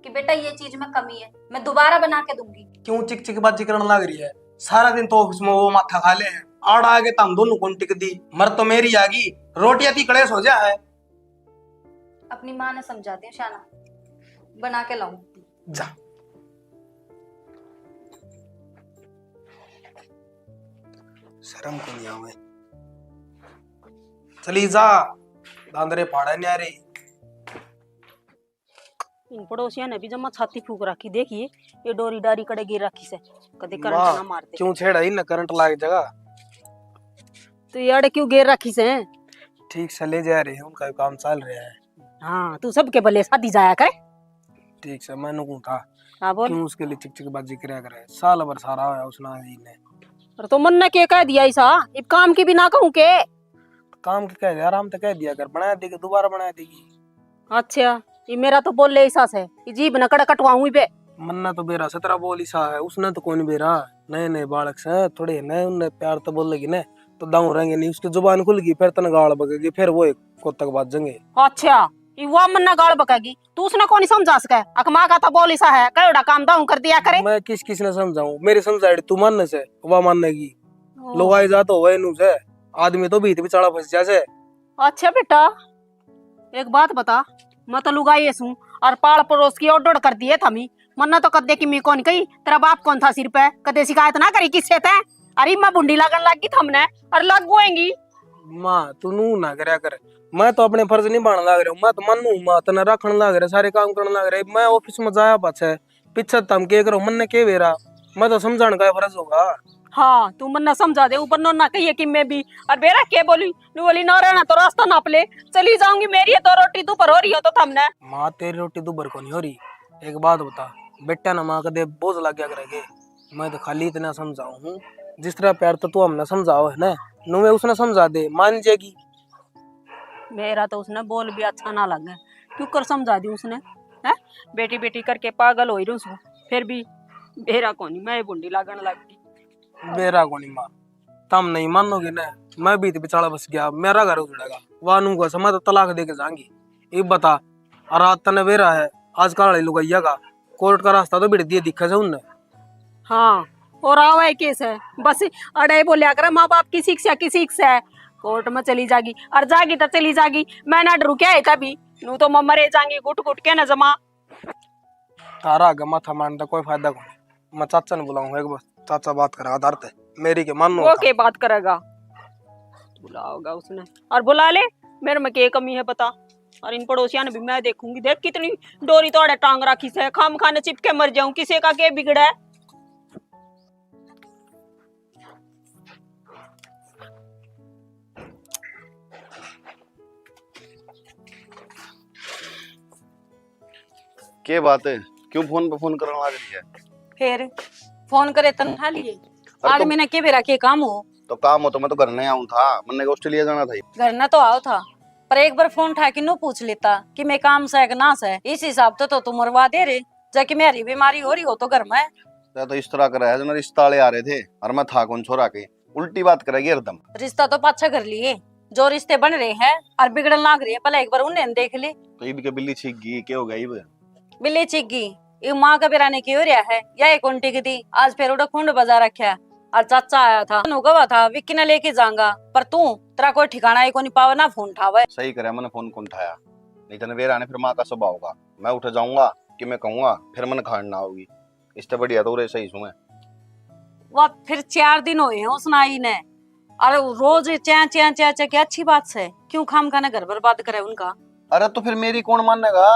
कि बेटा ये चीज में कमी है, मैं दोबारा बना के दूंगी। क्यों चिकचिक बाजी करण लाग रही है? सारा दिन तो ऑफिस में वो माथा खा ले, आड़ा आगे तम दोनों कौन टिक दी? मर तो मेरी आगी, रोटियां ती कलेश हो जा है। अपनी माँ ने समझा दे शाना, बना के लाऊं। जा, शर्म को नहीं आवे। चली जा, दांदरे फाड़ा न्यारे। इन पड़ोसियां ने भी जमा छाती फूक रखी। देखिए, ये डोरी डारी कड़े गिर रखी से, कदे करंट माँ, ना मार दे। क्यों छेड़ा ही ना, करंट लाग जगह। तो ये अड़े क्यों गिर रखी से? ठीक से ले जा रहे हैं, उनका काम चल रहा है। हाँ, तू सबके भले साथी जाया करे। ठीक से, मैंने कहूँ था, हाँ, बोल। क्यों उसके लिए चिकचिक बाजी करया करे? साल भर सारा होया उसने ही ने। अरे तो मन ने के कह दिया ऐसा? इब काम की भी ना कहूँ के? काम के कह दिया, आराम तो कह दिया कर, बना देगी, दोबारा बना देगी। अच्छा, ये मेरा तो बोले ऐसा से, ये जीभ न कड़ कटवाऊं बे। मन ने तो बेरा से तेरा बोल ऐसा है, उसने तो कोई नहीं बेरा। नए नए बालक से थोड़े नए, उनने प्यार तो बोलेगी ना, तो दाऊ रहेंगे नहीं, उसकी जुबान खुल गई, फिर तन गाल बकेगी, फिर वो एक कोतक बाजेंगे। अच्छा, ये वो मन ने गाल बकेगी, तू उसने कोनी समझा सके? अक माँ का तो बोल ऐसा है, कहोड़ा काम दाऊ कर दिया करे। मैं किस किस ने समझाऊं? मेरी समझाई तू मानने से, वा मानेगी। ओ। लोग आई जा तो वह नू से, आदमी तो बीत बिचाला फंस जा से। अच्छा बेटा, एक बात बता, मैं तो लुगाई सूं और पाल पड़ोस की ओड ओड कर दिए थमी। मन्ने तो कदे की मी कोनी कही, तेरा बाप कौन था सिर पे, कदे शिकायत ना करी किससे तै। अरे मैं भुंडी लागण लाग गई थमने, और लाग गोएंगी। माँ, तू नू ना करया कर। मैं तो अपने फर्ज निभाण लाग रहा हूँ। मैं तो मानू हूँ, माँ, तने राखण लाग रहा, सारे काम करण लाग रहा। मैं ऑफिस में जाया पाछे, पीछे तम के करो, मन्ने के बेरा? मैं तो समझाण का फर्ज होगा। हाँ, तू मन्ने समझा दे, ऊपर नोना कहिए कि मैं भी, और बेरा के बोली, नू बोली, "ना रहना तो रास्ता नाप ले, चली जाऊंगी, मेरी है तो रोटी तू भर हो रही हो तो थमने।" माँ, तेरी रोटी तू भर को नहीं हो रही। एक बात बता, बेटा ना माँ कदे बोझ लग गया करेगे? मैं तो खाली इतना समझाऊं हूँ, जिस तरह प्यार तो तू हमने समझाओ है ना, नुए उसने समझा दे, मान जाएगी। मेरा तो उसने बोल भी अच्छा ना लगे, क्यों कर समझा दी उसने, है? बेटी बेटी करके पागल हो ही रहूं सूं, फिर भी बेरा कोनी, मैं ही भुंडी लागण लग गई। बेरा कोनी माँ, तम नहीं मानोगे ना, मैं भी तो बिचाला फंस गया, मेरा घर उजड़ेगा, वानू को मैं तो तलाक दे के जाऊंगी। इब बता, और रात तने बेरा है, आजकल वाली लुगाइया का कोर्ट का रास्ता तो भिड़ दिए दिखे से उनने। हाँ, और आवे के से बस अड़े बोलिया करे, माँ बाप की शिक्षा, की शिक्षा है, कोर्ट में चली जागी, और जागी तो चली जागी, मैं ना डरू क्या है तभी, नू तो मैं मरे जाऊंगी घुट घुट के ना जमा। थारा आगे माथा मारने का कोई फायदा कोनी। मैं चाचा ने बुलाऊंगा एक बार, चाचा बात करेगा आधार ते, मेरी के मानो वो था। के बात करेगा? बुलाओगा उसने और बुला ले, मेरे में के कमी है बता। और इन पड़ोसियां ने भी मैं देखूंगी, देख कितनी डोरी तोड़े टांग रखी से, खाम खाने चिपके मर जाऊं, किसी का के बिगड़ा है? के बात है, क्यों फोन पे फोन करने लग रही है? फिर फोन करे तन उठा लिए। अरे आज तो मैंने के बेरा के काम हो? तो काम हो तो मैं तो घर नहीं आऊं था, मैंने ऑस्ट्रेलिया जाना था। घर ना तो आओ था, पर एक बार फोन उठा के नू पूछ लेता कि मैं काम से कि ना से। इस हिसाब तो, तो तू मरवा दे रे, जाके मेरी बीमारी हो रही हो तो घर में। तै तो इस तरह का रहा है, जना रिश्ता वाले आ रहे थे और मैं था कौन छोरा के। उल्टी बात करेगी हरदम। रिश्ता तो पाछा कर लिए, जो रिश्ते बन रहे हैं और बिगड़न लाग रहे हैं, पहले एक बार उन्हें देख ले। तो इब के बिल्ली छिक गई, के हो गया इब? बिल्ली छिक गई, इब माँ का बिराने की हो रहा है, या एक उल्टी की थी, आज फिर उड़ा खुंड बजा रखा है। और चाचा आया था, नु गवा था, विक्की ने लेके जाऊंगा, पर तू, तेरा कोई ठिकाना ही कोनी पावे, ना फोन उठावे। सही करे, मैंने फोन कौन उठाया, नहीं तो बेरा ने फिर माँ का स्वभाव होगा, मैं उठ जाऊंगा कि मैं कहूंगा, फिर मन खान ना होगी। इससे बढ़िया तो उरे सही सूं मैं। वाह, फिर चार दिन होए हैं उसने आई ने, और रोज चैं, चैं, चैं, चैं, क्या अच्छी बात से? क्यों खाम खाने घर बर्बाद करे उनका? अरे तो फिर मेरी कौन मानेगा?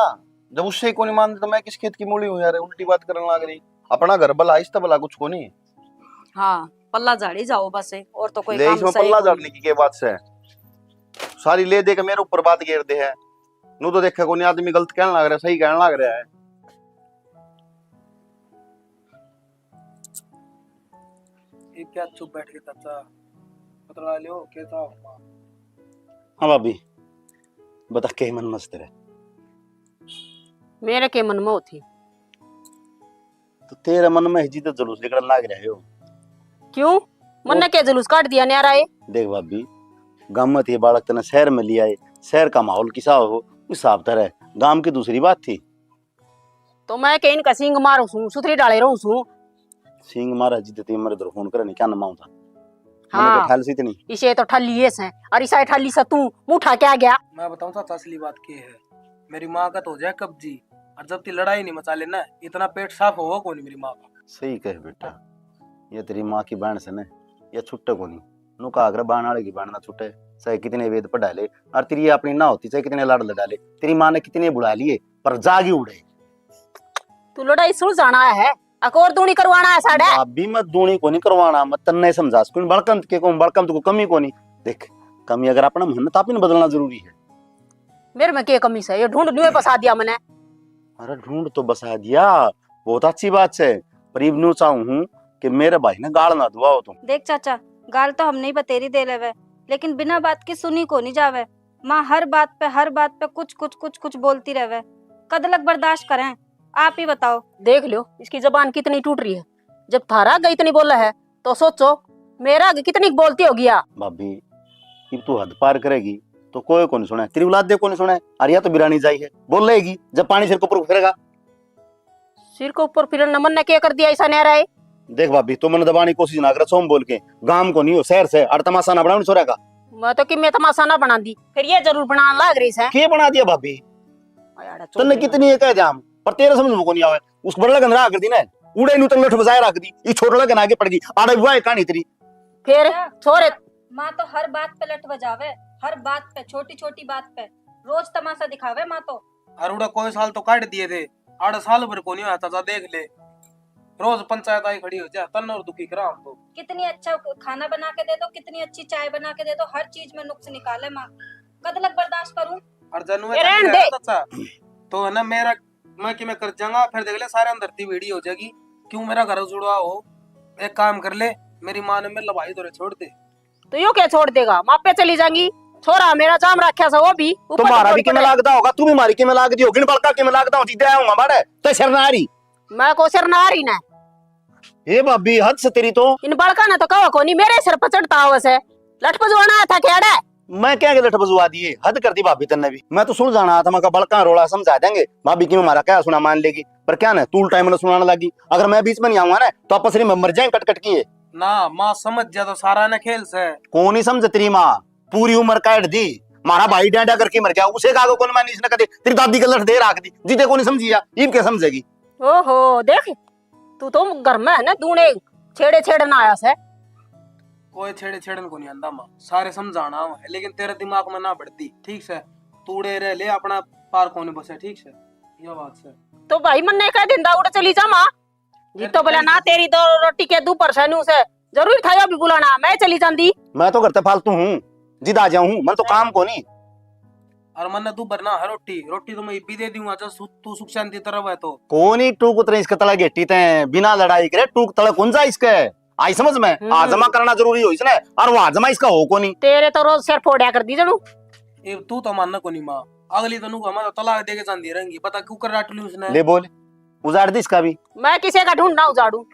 जब उससे ही कोनी मानती तो मैं किस खेत की मूली हूँ यार? उल्टी बात करने लग रही। अपना घर भला, इससे भला कुछ कोनी। हाँ, पल्ला झाड़ी जाओ बस, और तो कोई ले काम इसमें सही पल्ला कोनी। झाड़ने की क्या बात से? सारी ले दे के मेरे ऊपर बात घेर दे है। नू तो देखे कोनी, आदमी गलत कहने लग रहा है, सही कहने लग रहा है। ये क्या चुप बैठ के चाचा? पतला लियो, के था? हाँ भाभी, बता के मन मस्त रहे। मेरे के मन में होती? तो तेरे मन में ही जी तो जुलूस निकलने लग रहा है हो। क्यों? मन्ने के जुलूस काट दिया न्यारा है? देख भाभी, गाम में थे बालक तने शहर में लिया है, शहर का माहौल किसा हो, उस हिसाब से रहे। गाम की दूसरी बात थी। तो मैं के इनका सींग मारूं सूं, सुथरी डाले रहूं सूं। सींग मारा जिद ते मेरे इधर फोन करे नहीं, क्या नमाऊं था? हाँ। मैंने तो ठाल सी इतनी। इसे तो ठाली ये से, और इसा ठाली सा तू मुंह उठा के आ गया। मैं बताऊं था असली बात के है? मेरी माँ का तो हो जाए कब्जी, और जब ती लड़ाई नहीं मचा लेना, इतना पेट साफ होगा कोनी मेरी माँ का। सही कहे बेटा, ये तेरी माँ की बहन से ने, ये छुट्टे कोनी। नु कहा कर, बहन वाले की बहन ना छुट्टे, चाहे कितने वेद पढ़ा ले, और तेरी ये अपनी ना होती, चाहे कितने लाड़ लड़ा ले, तेरी माँ ने कितने बुला लिए, पर जागी उड़े। तू लड़ाई सुलझाना है, अक और दूनी करवाना है साढ़े। भाभी, मैं दूनी को नहीं करवाना, मैं तन्ने समझा सकूं, बड़कंत के को, बड़कंत को कमी को नहीं। देख, कमी अगर अपना मन, तो आप ही ने बदलना जरूरी है। मेरे में के कमी से? ये ढूंढ न्यू बसा दिया मने। अरे, ढूंढ तो बसा दिया, बहुत अच्छी बात है, पर इब न्यू चाहूं हूं कि मेरे भाई ने गाल ना दुआओ तुम। देख चाचा, गाल तो हमने ही बतेरी दे लेवे, लेकिन बिना बात की सुनी को नहीं जावे। माँ हर बात पे, हर बात पे कुछ, कुछ, कुछ, कुछ बोलती रहवे। कद लग बर्दाश्त करें, आप ही बताओ। देख लो, इसकी जबान कितनी टूट रही है। जब थारा आगे इतनी बोला है, तो सोचो, मेरा आगे कितनी बोलती होगी या। भाभी, इब तू हद पार करेगी, तो कोई कौन सुने, तेरी औलाद दे कौन सुने। अरे, या तो बिरानी जाई है, बोलेगी, जब पानी सिर के ऊपर फिरेगा। सिर के ऊपर फिरन न मन ने के कर दिया ऐसा न्यारा है? देख भाभी, तू मन दबाने की कोशिश ना करे, सोम बोल के, गाम को नहीं हो, शहर से, और तमाशा ना बनाओ छोरा का। मैं तो कि मैं तमाशा ना बना दी, फिर ये जरूर बनाने लाग रही से। के बना दिया भाभी? आया, तन्ने कितनी ये कह दिया हम, पर तेरे समझ में को नहीं आवे। उस बड़ला गंधरा कर दी ना, उड़े नू तन्ने लठ बजाए रख दी, ये छोट लगे ना आगे पड़ गई, आड़े हुआ है कहानी तेरी। फिर क्या? छोरे। माँ तो हर बात पे लठ बजावे, हर बात पे, छोटी छोटी बात पे रोज तमाशा दिखावे माँ तो। अरे उड़ा कोई साल तो काट दिए थे, आड़ा साल भर को नहीं होया चाचा, देख ले, रोज पंचायत आई खड़ी हो जा, तन्ने और दुखी करा हम तो। कितनी अच्छा खाना बना के दे दो, कितनी अच्छी चाय बना के दे दो, हर चीज में नुक्स निकाले माँ। कद लग बर्दाश्त करूं? और जन्म ये रहन दे। चाचा, तो है ना, मेरा, मैं कि मैं कर जाऊंगा, फिर देख ले, सारे अंदर ती भीड़ी हो जाएगी। क्यों मेरा घर जुड़वा हो? एक काम कर ले, मेरी माँ ने मेरे भाई धोरे छोड़ दे। तो यो क्या छोड़ देगा? माँ पे चली जाएंगी। छोरा मेरा जाम रखा सा, वो भी ऊपर तुम्हारा भी किमें लागदा होगा, तू भी मारी किमें लागदी होगी, बड़का किमें लागदा हो, जिद्दे आऊंगा मारे, तो शरना आ रही। मैं को शरना आ रही ना। ए भाभी, हद से तेरी तो। इन बड़का ने तो कहो कोनी, मेरे सिर पर चढ़ता आवे से। लठ बजवाना आया था केड़े? मैं क्या के लठ बजवा दिए, हद कर दी भाभी तन्ने भी। मैं तो सुलझाना आया था, मैं कहा बड़का रोला समझा देंगे, भाभी की हमारा क्या सुना मान लेगी, पर क्या ना तू उल्टा ही मतलब सुनाने लगी। अगर मैं बीच में नहीं आऊंगा ना तो आप पसरी में मर जाए कट कट की। ना माँ समझ जा तो सारा ना खेल से। कौन ही समझ तेरी माँ, पूरी उम्र काट दी, मारा भाई डांडा करके मर गया, उसे का कौन मानी इसने कदे, तेरी दादी के लठ दे राख दी, जिदे कौन समझी या, इब के समझेगी। ओहो, देख, तू तो घर में है ना, दूने छेड़े छेड़न आया से। कोई छेड़े छेड़न को नहीं आंदा माँ, सारे समझाना है, लेकिन तेरे दिमाग में ना बढ़ती, ठीक से? तू उड़े रह ले, अपना पार कोने बसे, ठीक से? ये बात से। तो भाई, मन्ने कह देंदा, उड़े चली जा माँ। जितो बोला ना, तेरी दो रोटी के दू परसानू से, जरूरी था यो भी बुलाना, मैं चली जांदी। मैं तो घर ते फालतू हूँ, जिद आ जाऊँ, मन तो काम को नहीं। और मन्ने दू भरना है रोटी, रोटी तो मैं इब्बी दे दूंगा, जो सु-, तू सुख शांति तरह है तो। कोनी टूक उतरे इसके तले गेटी ते, बिना लड़ाई करे टूक तले कौन जा इसके? आई समझ में? हम्म। आजमा करना जरूरी हो इसने, और वो आजमा इसका हो कोनी। तेरे तो रोज सिर फोड़या कर दी जनू। ए, तू तो मानना कोनी माँ, अगली तनु हमारा तलाक दे के चांदी रहेंगी, पता क्यों कर राट ली उसने? ले बोल। उजाड़ दे इसका भी। मैं किसी का ढूंढ ना उजाड़ू।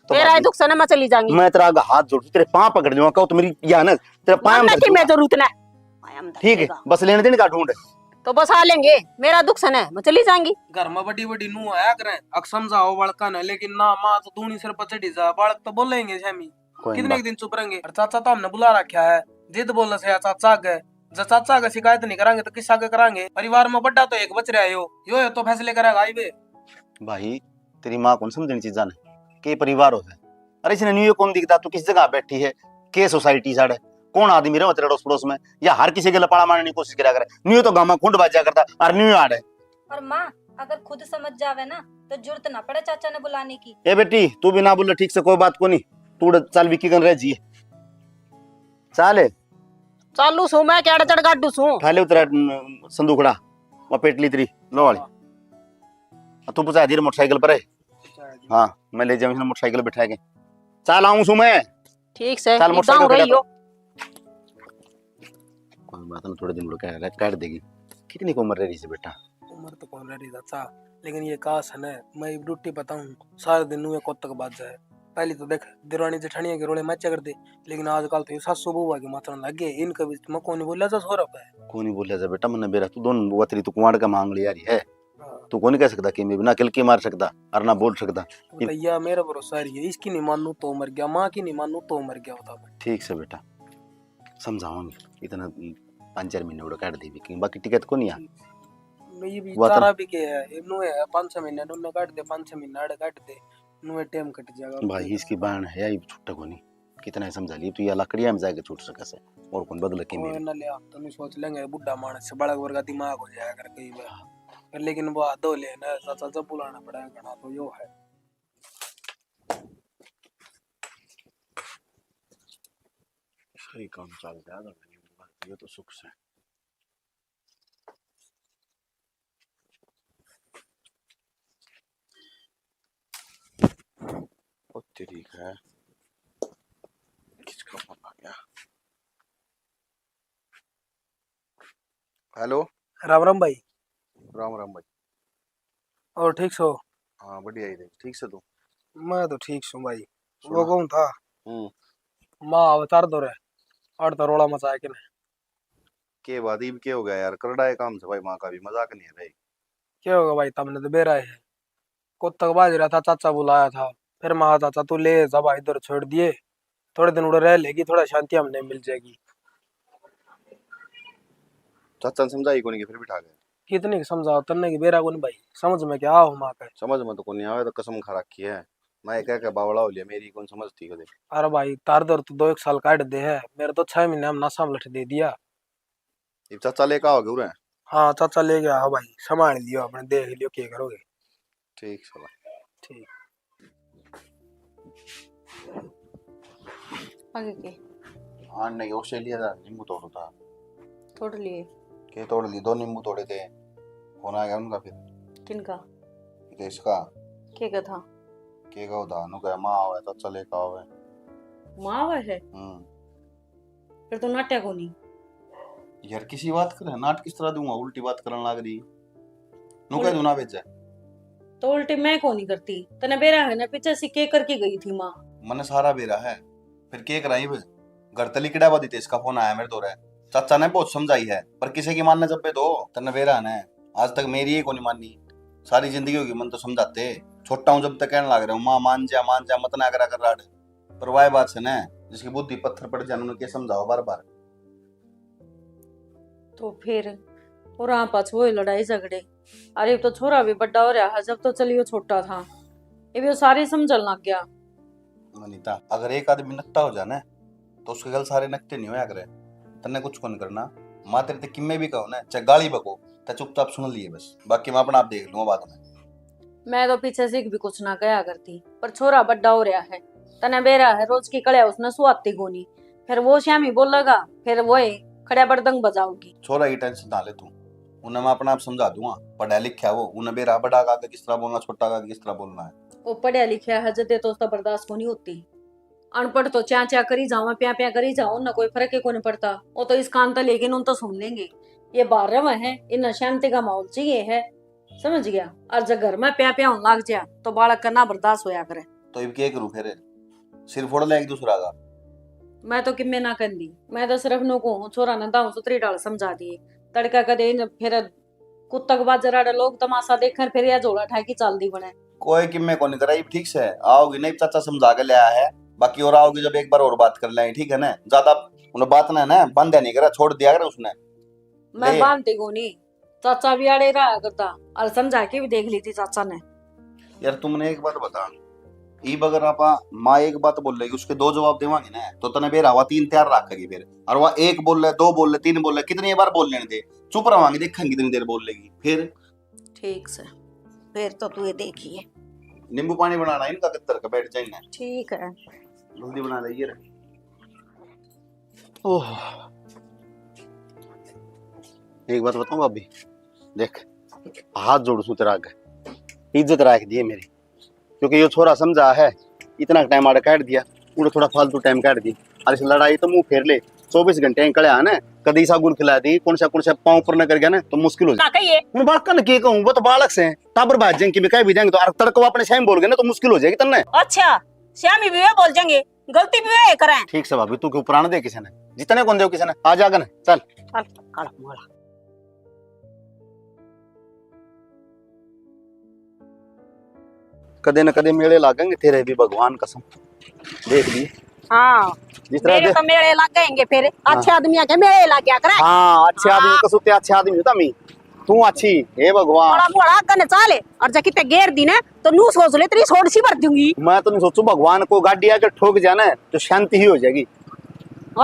तो मेरा ही भाभी, दुख से ना, मैं चली जाऊंगी। मैं तेरा आगे हाथ जोड़, तेरे पाँव पकड़ लूंगा, कहो तो मेरी या ना, तेरे पाँव मन में की मैं जरूरत ना। पाया में ठीक है, धरेगा। बस लेने देने का ढूंढ। तो बस आ लेंगे, मेरा दुख से ना, मैं चली जाऊंगी। घर में बड़ी बड़ी नू आया करें, अक समझाओ बालका ने, लेकिन ना, माँ तो दूनी सिर पर चढ़ी जा, बालक तो बोलेंगे शामी। कोई कितने बात। एक दिन चुप रहेंगे। और चाचा तो हमने बुला रखा है, जिद बोल से चाचा के, जब चाचा के शिकायत नहीं करांगे तो किस आगे करांगे? परिवार में बड़ा तो एक बच रहा है, यो यो तो फैसले करेगा ही बे। भाई, तेरी माँ कौन समझनी चीजा ने, के परिवार हो है? अरे, इसने न्यू कौन दिखता, तू किस जगह बैठी है, के सोसाइटी साड़े, कौन आदमी रहो तेरे अड़ोस पड़ोस में, या हर किसी के लपाड़ा मारने की कोशिश करा करे? न्यू तो गामा खुंड बाजा करता, और न्यू आड़े। और माँ, अगर खुद समझ जावे ना, तो जरूरत ना पड़े चाचा ने बुलाने की। ए बेटी, तू भी ना बोले ठीक से, कोई बात को नहीं। तू उड़े चल, विक्की कन रह जी। चाल। चालू सू मैं, क्या चढ़ गाडू सू। उठा ले उतरा, न, संदूखड़ा, वो पेटली तेरी, लो वाली। आ, तू पहुंचा दे मोटरसाइकिल पर है। हाँ, मैं ले जाऊँ इसने मोटरसाइकिल बिठा के। चाल आऊँ सू मैं। ठीक से, चल, मोटरसाइकिल गाँव खड़ा रही हो। कर। कोई बात ना, थोड़े दिन रुक के काट देगी। कितनी की उम्र रह रही है बेटा? उम्र तो कौन रह रही चाचा, लेकिन ये काश है ना, मैं इब ड्यूटी बताऊं, सारे दिन नुए कोतक बाज जाए। पहली तो देख, दिरानी जेठानिया के रोले मचे कर दे, लेकिन आजकल तो ये सासू बहू के माचण लग गए, इनके बीच में कौन बोला जा छोरा पे? कौन बोला जा बेटा, मन्ने बेरा तू दोनों बुआ तेरी तो कुंवाड़ का मांग लिया रही है। हाँ। तू कौन कह सकता कि मैं बिना किलकी मार सकता और ना बोल सकता। भैया, मेरा भरोसा रही है, इसकी नहीं मानू तो मर गया, माँ की नहीं मानू तो मर गया होता मैं। ठीक से बेटा, समझावांगे, इतना पाँच चार महीने उड़ा काट दे भी कहीं, बाकी टिकट को नहीं आ। नहीं, ये भी वो तो तारा भी के है, इन्हों है पाँच छह महीने, इन्होंने काट दे, पाँच छह महीने आड़े काट दे, इन्हों टाइम कट जाएगा। भाई, इसकी बाण है, ये छुट्टा को नहीं। कितना ही समझा लिए, तू ये लकड़ियां में जाके छूट सके से, और कौन बदल के कोई मेरे। ना ले, हम तो नहीं सोच लेंगे, बुढ़ा मानस से बालक वर्गा दिमाग हो जाया कर कई बार। पर लेकिन वो आदो ले ना, चाचा जब बुलाना पड़ेगा घना, तो यो है। सही काम चल रहा था, ये तो सुख से। ओ तेरी है, किसका फोन आ गया? हेलो। राम राम भाई। राम राम भाई। और ठीक सो? हाँ, बढ़िया ही देख, ठीक से तू? मैं तो ठीक सूं भाई। सुना। वो कहूँ था, हम्म। माँ अवतार दो रे, और तो रोला मचाया किने। के बात, इब के हो गया यार? करड़ा है काम से भाई, माँ का भी मजाक नहीं है रे। क्या होगा भाई, तमने तो बेरा है। कोतक बाज रहा था, चाचा बुलाया था, फिर मैं कहा, "चाचा तू ले जा भाई, इधर छोड़ दिए, थोड़े दिन उड़े रह लेगी, थोड़ा शांति हमने मिल जाएगी।" चाचा ने समझाई कोनी कि फिर बिठा गए? कितने की समझाओ, तन्ने की बेरा कोनी भाई, समझ में क्या आओ माँ के। समझ में तो कोनी आवे, तो कसम खा रखी है। मैं कह के बावला हो लिया, मेरी कौन समझती कदे। अरे भाई, तार दर तो दो एक साल काट दे है, मेरे तो छह महीने हम नशा में लठ दे दिया। इब चाचा लेके आओगे उरे? हाँ, चाचा लेके आओ भाई, संभाल लियो अपने, देख लियो के करोगे। ठीक से भाई। ठीक। आगे के? आने के ऑस्ट्रेलिया का नींबू तोड़ो था। तोड़ लिए। के तोड़ लिए? दो नींबू तोड़े थे, फोन आ गया उनका फिर। किनका? हितेश का। के का था? के का था? नु कहे माँ आवे, चाचा लेके आवे। माँ आवे है? हम्म। फिर तो नाट्या कोनी। यार, किसी बात करे, नाट किस तरह दूंगा? उल्टी बात करने लाग रही। नु कह उल- दूं ना भेजे। तो उल्टी मैं कोनी करती। तने बेरा है ना, पीछे से के करके गई थी माँ। मने सारा बेरा है। फिर के कराई बे? घर तली किड़ा बादी तेज का फोन आया मेरे धोरे। चाचा ने बहुत समझाई है, पर किसी की मानने जब्बे दो। तने बेरा है ना, आज तक मेरी ही कोनी मानी। सारी जिंदगी होगी मन तो समझाते। छोटा हूँ जब तक कहने लाग रहा हूँ, माँ मान जा, मान जा, मत ना करा कर राड। पर वाह बात से ना, जिसकी बुद्धि पत्थर पड़ जाए, उन्हें के समझाओ बार बार। तो फिर और हाँ पाछो वही लड़ाई झगड़े। अरे, तो छोरा भी बड़ा हो रहा है, जब तो चलियो छोटा था, ये भी सारे समझन लग गया। अनिता, अगर एक आदमी नकता हो जाए ना, तो उसके गल सारे नकते नहीं होया करे। तन्ने कुछ कौन करना, माँ तेरे ते किम्मे भी कहो ना, चाहे गाली बको, ते चुपचाप सुन लिए बस, बाकी मैं अपना आप देख लूंगा बाद में। मैं तो पीछे से भी कुछ ना कहा करती, पर छोरा बड्डा हो रहा है, तने बेरा है, रोज की कड़े उसने सुहाती कोनी, फिर वो श्यामी बोलेगा, फिर वो खड़ा बरदंग बजाओगी। छोरा की टेंशन ना ले तू, उन्हें मैं अपना आप समझा दूंगा। पढ़ा लिखा वो, उन्हें बेरा बड़ा का आगे किस तरह बोलना, छोटा का आगे किस तरह बोलना है। वो पढ़ा लिखा है जदे तो उसका बर्दाश्त कोनी होती। अनपढ़ तो च्या च्या करी जावे, प्या प्या करी जाओ, उन्हें कोई फर्क ही कोनी पड़ता। वो तो इस कान तै लेकिन उन तो सुन लेंगे। ये बाहर रहे हैं, इन्हें शांति का माहौल चाहिए है। समझ गया? और जब घर में प्या प्या होने लग जा तो बालक का ना बर्दाश्त होया करे। तो इब के करूं फिर? सिर फोड़ ले एक दूसरा का। मैं तो किम्मे ना कहंदी, मैं तो सिर्फ नू कहूं, छोरा ने दाऊ सुतरी डाल समझा दिए। तड़का कदे इन फिर कुत्तक बाजर आड़े लोग तमाशा देखण फिर या झोला ठाकी चाल दी बने। कोई किम्मे कोनी करे, इब ठीक से आओगी नहीं, चाचा समझा के ले आया है। बाकी और आओगी जब एक बार और बात कर लेंगे, ठीक है ना? ज्यादा उन्हें बात ना, ना बांध्या नहीं करा, छोड़ दिया करे उसने। मैं ले। बांधती कोनी, चाचा भी आड़े रहा करता, और समझा के भी देख ली थी चाचा ने। यार तुमने एक बात बता, इब अगर आपा माँ एक बात बोलेगी, उसके दो जवाब देवांगे ना, तो तने बेरा हुआ तीन तैयार रखेगी फिर, और वह एक बोल ले, दो बोल ले, तीन बोल ले, कितनी बार बोल लेने दे, चुप रवांगे, देखेंगे कितनी देर बोल लेगी फिर। ठीक से, फिर तो तू ये देखिए। नींबू पानी बनाना इनका, कत्तर का बैठ जाए ना। ठीक है। जल्दी बना ले ये रख। ओह, एक बात बताऊं भाभी, देख, हाथ जोड़ सू तेरा आगे, इज्जत रख दिए मेरी, क्योंकि यो छोरा समझा है, इतना टाइम आड़े काट दिया, उन्हें थोड़ा फालतू टाइम काट दी, और इस लड़ाई तो मुंह फेर ले, चौबीस घंटे यहीं कड़े आना, कदी सा गुल खिला दी, कौन सा कौन सा पाँव ऊपर न कर गया ना तो मुश्किल हो जाए। का कहिए? उन बालक ने के कहूँ, वो तो बालक से टाबर भाज जाएंगे, भी कह भी देंगे तो, और तड़को अपने सामने बोल गए ना तो मुश्किल हो जाएगी तन्ने। अच्छा, श्यामी भी वे बोल जाएंगे, गलती भी वे करें। ठीक से भाभी, तू क्यों प्राण दे किसी ने, जितने कौन दे किसी ने, आ जागन चल। चल, काला मोला। कदे न कदे मेले लागेंगे तेरे भी भगवान कसम, देख ली। हाँ, जिस तरह मेरे दे- तो मेले लग गएंगे फिर। हाँ। अच्छे आदमी आके मेले लग गया करे। हाँ, अच्छे आदमी हाँ। कसुते अच्छे आदमी होता मी, तू अच्छी, हे भगवान। बड़ा बड़ा कने चाले, और जा किते गेर दी ना, तो नू सोच ले, तेरी सोड सी भर दूंगी। मैं तो नहीं सोचू, भगवान को गाड़ी आके ठोक जाना है, तो शांति ही हो जाएगी।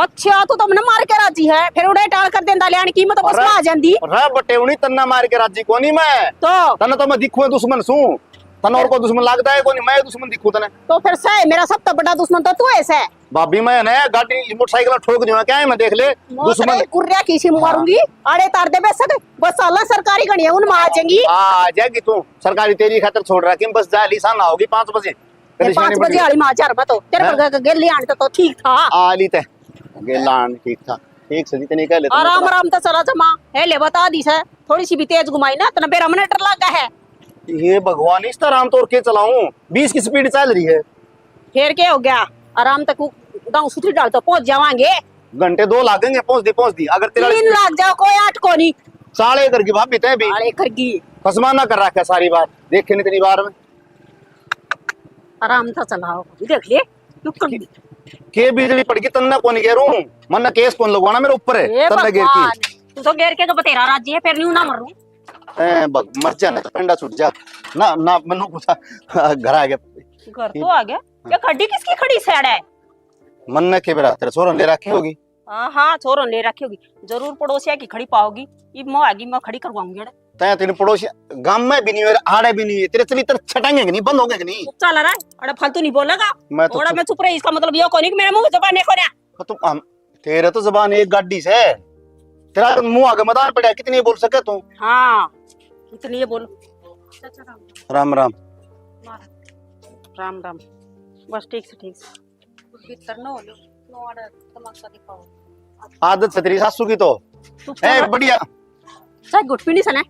अच्छा, तू तो मन्ने मार के राजी है, फिर उड़े टाल कर देंदा लियान की, मैं तो बस अरे, में आ जांदी। अरे बटेवनी, तन्ना मार के राजी कोनी मैं। तो? तन्ने तो मैं दिखूं दुश्मन सूं। तन्ने और को दुश्मन लगता है कोनी, मैं दुश्मन दिखूं तन्ने। तो फिर सह, मेरा सब तो बड़ा दुश्मन तो तू है सह। भाभी, मैं ना गाड़ी मोटरसाइकिल ठोक दूंगा, क्या है मैं देख ले। मोटरे दुश्मन। कुर्रिया किसी मारूंगी, हाँ। आड़े तार दे बेशक, बस साला सरकारी घणी है, उन में आ जाएंगी। हाँ, आ जाएगी तू, सरकारी तेरी खातर छोड़ रखी, बस जा ली सा ना होगी पाँच बजे। ये कदी पाँच शानी बजे बड़ी। वाली माँ चार में तो तेरे हैं? पर ग-, ग-, गेली आंट तो ठीक था। आली ते गेला आंट ठीक था। ठीक से जितनी कह ले, आराम आराम तो चला जमा है, ले बता दी से, थोड़ी सी भी तेज घुमाई ना, इतना बेरा मने डर लगा है। ये भगवान, इस तरह हम तो और के चलाऊं, बीस की स्पीड चल रही है। फिर के हो गया, आराम तक गाँव सुथरी डाल तो पहुंच जावांगे। घंटे दो लागेंगे पहुंच दी, पहुंच दी। अगर तेरा तीन लाग जाओ, कोई आठ को नहीं। चाले कर गई भाभी तै भी। चाले कर गई। फसमाना कर रखा सारी बात, देखे नहीं तेरी बार में। आराम से चलाओ, देख ले, क्यों कर दी? के बिजली पड़ गई, तन्ने कौन गेरू? मन्ने केस कौन लगवाना मेरे ऊपर है? ए तन्ने गेर की। भगवान, तू तो गेर के तो बतेरा राजी है, फिर न्यू ना मरूं। ए, बग-, मर जा ना, तो पिंडा छूट जा। ना, ना, मन्नू कुछ, घर आ गया। घर तो आ गया। हाँ। क्या खड्डी किसकी खड़ी सैड है? मन्ने के बेरा, तेरे छोरा ने ले रखी होगी। हाँ, हाँ, छोरो ने ले रखी होगी। जरूर पड़ोसिया की खड़ी पाओगी। इब मैं आगी, मैं खड़ी करवाऊंगी अड़े। तै तीन पड़ोसी गांव में भी नहीं हो, आड़े भी नहीं है। तेरे चली तेरे छटाएंगे कि नहीं, बंद हो गए कि नहीं? चुप चाला रहा, अड़े फालतू नहीं बोलेगा। मैं तो थोड़ा चुप मैं चुप रही, इसका मतलब यो कोनी कि मेरे मुंह जबान नहीं खोना। तो तुम, हम, तेरे तो जबान एक गाड़ी से, तेरा तो मुंह आगे मैदान पड़ा, कितनी बोल सके तू? हाँ, इतनी ये बोल। राम राम। राम राम। बस ठीक से, ठीक से। भीतर न हो लो, नोड़ तमाशा दिखाओ। आदत से तेरी सासू की तो। चुप ए, चाला। बढ़िया। चाय घुट पीनी सने।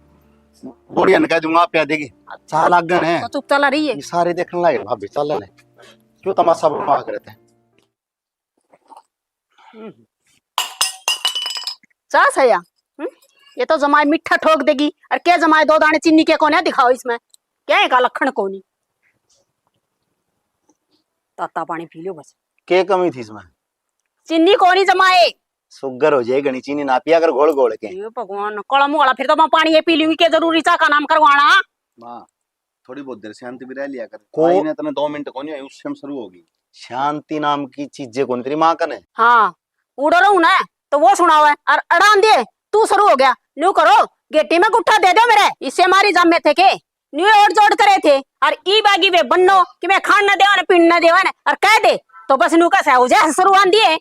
बढ़िया ने कह दूंगा, आप प्या देगी। चाह लाग गए हैं। तो चुप चाला रही है। ये सारे देखने लागे भाभी, चाल ने। क्यों तमाशा बना के रहते हैं? हम्म। चाह सया? हम्म? ये तो जमाए मीठा ठोक देगी। और क्या जमाए, दो दाने चीनी के कोने दिखाओ इसमें। क्या है का लखण कोनी? ताता पानी पी लो बस। के कमी थी इसमें? चीनी कोनी जमाए। शुगर हो जाए घणी, चीनी ना पिया कर घोल घोल के। ये भगवान, कलम वाला, फिर तो मैं पानी ये पी लूंगी, क्या जरूरी चाह का नाम करवाना? माँ, थोड़ी बहुत देर शांति भी रह लिया कर। को- आई ने तने दो मिनट कोनी हुई, उससे हम शुरू होगी। शांति नाम की चीजें कौन तेरी माँ कने? हाँ, उड़ रहूं ना, तो वो सुनावे, और अड़ान दे, तू शुरू हो गया। न्यू करो, गेटी में गुट्ठा दे दो मेरे, इससे हमारी जामे थे के? न्यू ओढ़ जोड़ करे थे, और ई बागी वे बन्नो कि मैं खान ना देवा ना, पीन ना देवा ना, और कह दे, तो बस न्यू का सह हो जाए, शुरू आंदी है।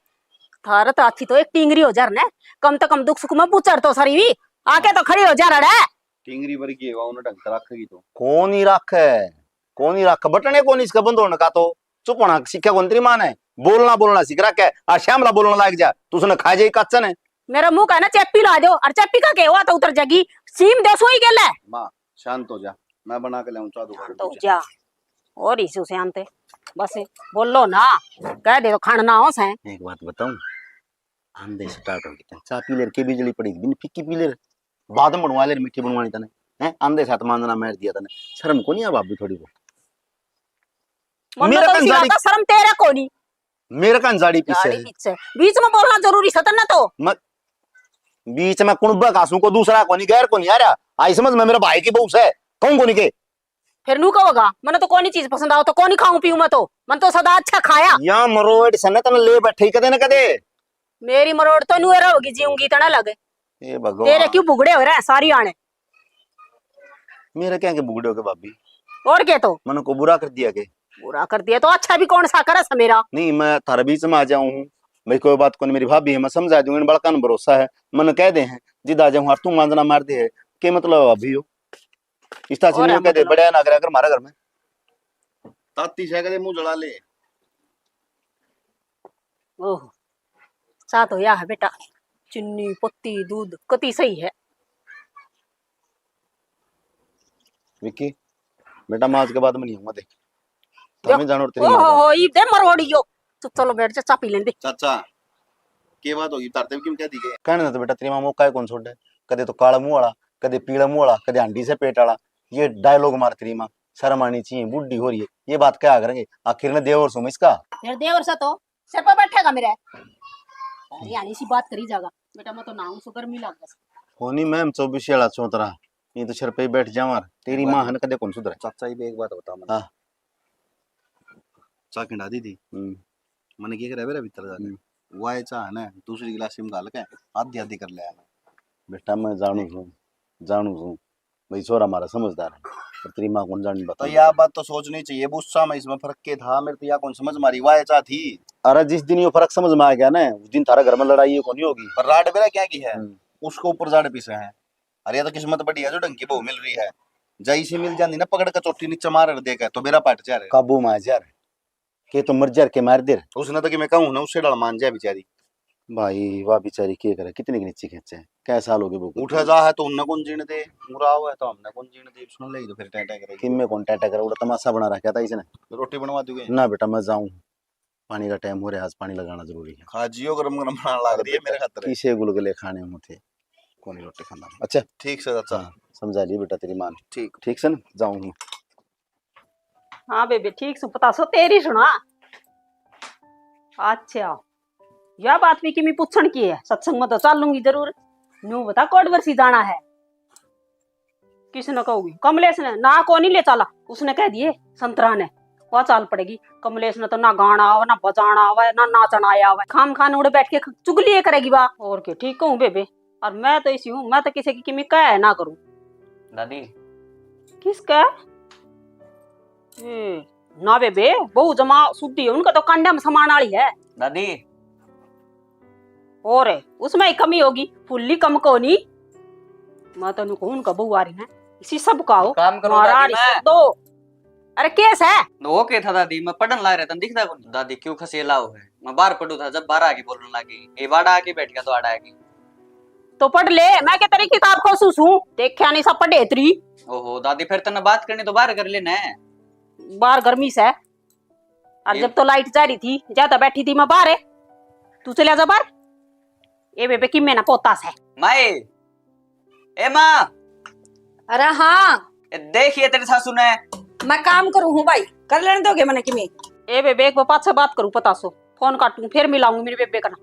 थारे तो आखी तो एक टिंगरी हो जा ने, कम तो कम दुख सुख में पूछड़ तो सरी भी, आके तो खड़ी हो जा रहा है। टिंगरी वर्गी है, उन्हें ढंग से रखेगी तो। कौन ही रखे, कौन ही रखे, बटने कौन इसका बंद होने का तो। चुप होना सीखा कौन तेरी माँ ने, बोलना, बोलना सीख रखा है। आ श्यामला बोलने लाग जा, तू उसने खा जाई कच्चन है। मेरा मुंह का ना चेपी ला दो, और चेपी का के हुआ तो उतर जागी। सीम दे सोई गेल है। माँ, शांत हो जा, मैं बना के लाऊं चादू। शांत हो जा। और इसी शांत है, बस बोलो ना, कह दे तो खान ना हो सै। एक बात बताऊं, आंधे स्टार्ट हो गई, चाय पी ले के बिजली पड़ी, बिन फीकी पी ले, बाद में बनवा ले, मीठी बनवानी तने, हैं? आंधे साथ मांजना मार दिया तने, शर्म को नहीं आ भाभी थोड़ी बहुत? मन मेरा तो इसी बात का शर्म तेरा को नहीं। मेरे का जाड़ी पीछे जाड़ी है। पीछे। बीच में बोलना जरूरी सतन ना तो। मैं बीच में कुणबा कासू को दूसरा कोनी, गैर कोनी आ रहा। आई समझ में मेरे भाई की बहू से, कहूँ कोनी के। फिर नू कहोगा, "मने तो कोनी चीज पसंद आओ तो कोनी खाऊं पीऊं मैं तो। मन तो सदा अच्छा खाया।" या मरोड़ सने तने ले बैठे ही कदे ना कदे। मेरी मरोड़ तो नू रहोगी, जीऊंगी तने लगे। ए भगवान। तेरे क्यों भुगड़े हो रहे हैं सारी आने? मेरे क्या के भुगड़े हो गए भाभी? और के तो? मने को बुरा कर दिया के? बुरा कर दिया तो अच्छा भी कौन सा करे सै मेरा? नहीं, मैं थारे बीच में आ जाऊं हूँ। भाई कोई बात कोनी, मेरी भाभी है, मैं समझा दूंगा, इन बड़का ने भरोसा है। मने कह दे हैं, जिद आ जाऊं, और तू मांजना मार दे है। के मतलब है भाभी हो? इस तरह से और नहीं है कह दे, मतलब? बड़ा ना करे अगर मारा घर में। ताती से कदे मुंह जला ले। ओह, सा तो या है बेटा, चीनी, पत्ती, दूध, कती सही है। विक्की, बेटा, मैं आज के बाद में नहीं आऊंगा, देख। देख, हमें जानो और तेरी ओहो माँ का। हो, ई दे मरोड़ियो। तू चलो बैठ जा, चा पी लेंदे। चाचा, के बात होगी? तारते भी क्यों कह दी गए? कहने तो बेटा, तेरी माँ मौका है कौन छोड़े? कदे तो काला मुंह वाला, कदे पीला मुंह वाला, कदे हांडी से पेट वाला। ये डायलॉग मार तेरी माँ, शर्म आनी चाहिए, बूढ़ी हो रही है, ये बात क्या करेंगे? आखिर ने देवर सूं मैं इसका। फिर देवर से तो सिर पर बैठेगा मेरे। हरियाणी सी बात करी जागा। बेटा, मैं तो नाऊं सो गर्मी लाग गया। होनी मैम चौबीस वाला चौतरा, ये तो सिर पे ही बैठ जावा। तेरी माँ है ना, कदे कौन सुधरे। चाचा जी, एक बात बता मने। हाँ। चाह खिंडा दी थी। हम्म। मने के करे मेरा भीतर जाके। हम्म। वाए चाह है ना, दूसरी गिलास में घाल के आधी आधी कर ले आना। बेटा, मैं जानू हूँ, जानू हूँ। भाई, छोरा हमारा समझदार है, पर तेरी माँ कौन जानी तो बता। या बात तो सोचनी चाहिए, गुस्सा में इसमें फर्क के था, मेरे तो या कौन समझ मारी, वाह ऐसा थी। अरे, जिस दिन ये फर्क समझ में आ गया ना, उस दिन थारा घर में लड़ाई ये कोनी होगी। पर राड बेरा क्या की है? हम्म। उसको ऊपर जाड़ पीसे है। अरे, ये तो किस्मत बढ़िया जो ढंग की बहू मिल रही है, जा इसी मिल जानी ना, पकड़ के चोटी नीचे मार देगा तो बेरा पाट जा रहे। काबू में आ जा रहे। के तो मर जा के मार दे। उसने तो कि मैं कहूँ ना, उससे डर मान जाए बेचारी। भाई, वाह बेचारी के करे, कितनी की नीची खेचे, कै साल हो गए वो। उठा जा है तो उनने कौन जीण दे, मुरा हुआ है तो हमने कौन जीण दे, सुन ले तो फिर टै टै करेगी। किम्मे कौन टै टै करे, उड़ा तमाशा बना रखा था इसने। रोटी बनवा दोगे? ना बेटा, मैं जाऊँ, पानी का टाइम हो रहा है, आज पानी लगाना जरूरी है। खा जियो, गरम गरम बनाने लग रही है मेरे खातर। किसे गुलगुले खाने हों थे, कौन रोटी खाना। अच्छा ठीक से चाचा। हाँ, समझा ली बेटा तेरी माँ ने। ठीक। ठीक से ना, जाऊँ हूँ। हाँ बेबे, ठीक सु, पता सो तेरी सुना। अच्छा, या बात भी किमी पूछण की है? सत्संग में तो चालूंगी जरूर। न्यू बता, कोड वर्सी जाना है? किसने कहूगी? कमलेश ने। ना, को नहीं ले चाला, उसने कह दिए संतरा ने। वह चाल पड़ेगी। कमलेश ने तो ना गाना आवे, ना बजाना आवे, ना नाचना आया आवे। खाम खान उड़े बैठ के चुगली करेगी वा। और के, ठीक कहूँ बेबे। और मैं तो इसी हूँ, मैं तो किसी की किमी कह ना करूँ। दादी। किसका? ए, ना बेबे, बहू जमा शुद्धि है, उनका तो कांडा में समान वाली है। दादी। और उसमें ही कमी होगी, फुल्ली कम को नहीं। मैं तो कहूँ उनका बहू आ रही है, इसी सब का हो। काम करो मारा दादी, मैं दो। अरे केस है? वो के था दादी, मैं पढ़न लाग रहा था, दिखता कौन? दादी क्यों खसेला हो है? मैं बाहर पढ़ू था, जब बाहर आके बोलने लगी, ये वाड़ा आके बैठ गया तो आड़ा आके। तो पढ़ ले, मैं के तेरी किताब खोसू सू, देखा नहीं सा पढ़े तेरी। ओहो दादी, फिर तन्ने बात करनी तो बाहर कर लेना है। बाहर गर्मी से, और ये जब तो लाइट जा रही थी, जा तो बैठी थी मैं बाहर। तू चले जा बाहर। ए बेबे, किमे ना पोता से। माए, ए माँ। अरे हाँ। ए, देखिए तेरी सासू ने। मैं काम करूँ हूँ भाई, कर लेने दोगे मने किमे? ए बेबे, एक बार पाछे बात करूँ पता सो, फोन काटूँ, फिर मिलाऊंगी मेरी बेबे का ना।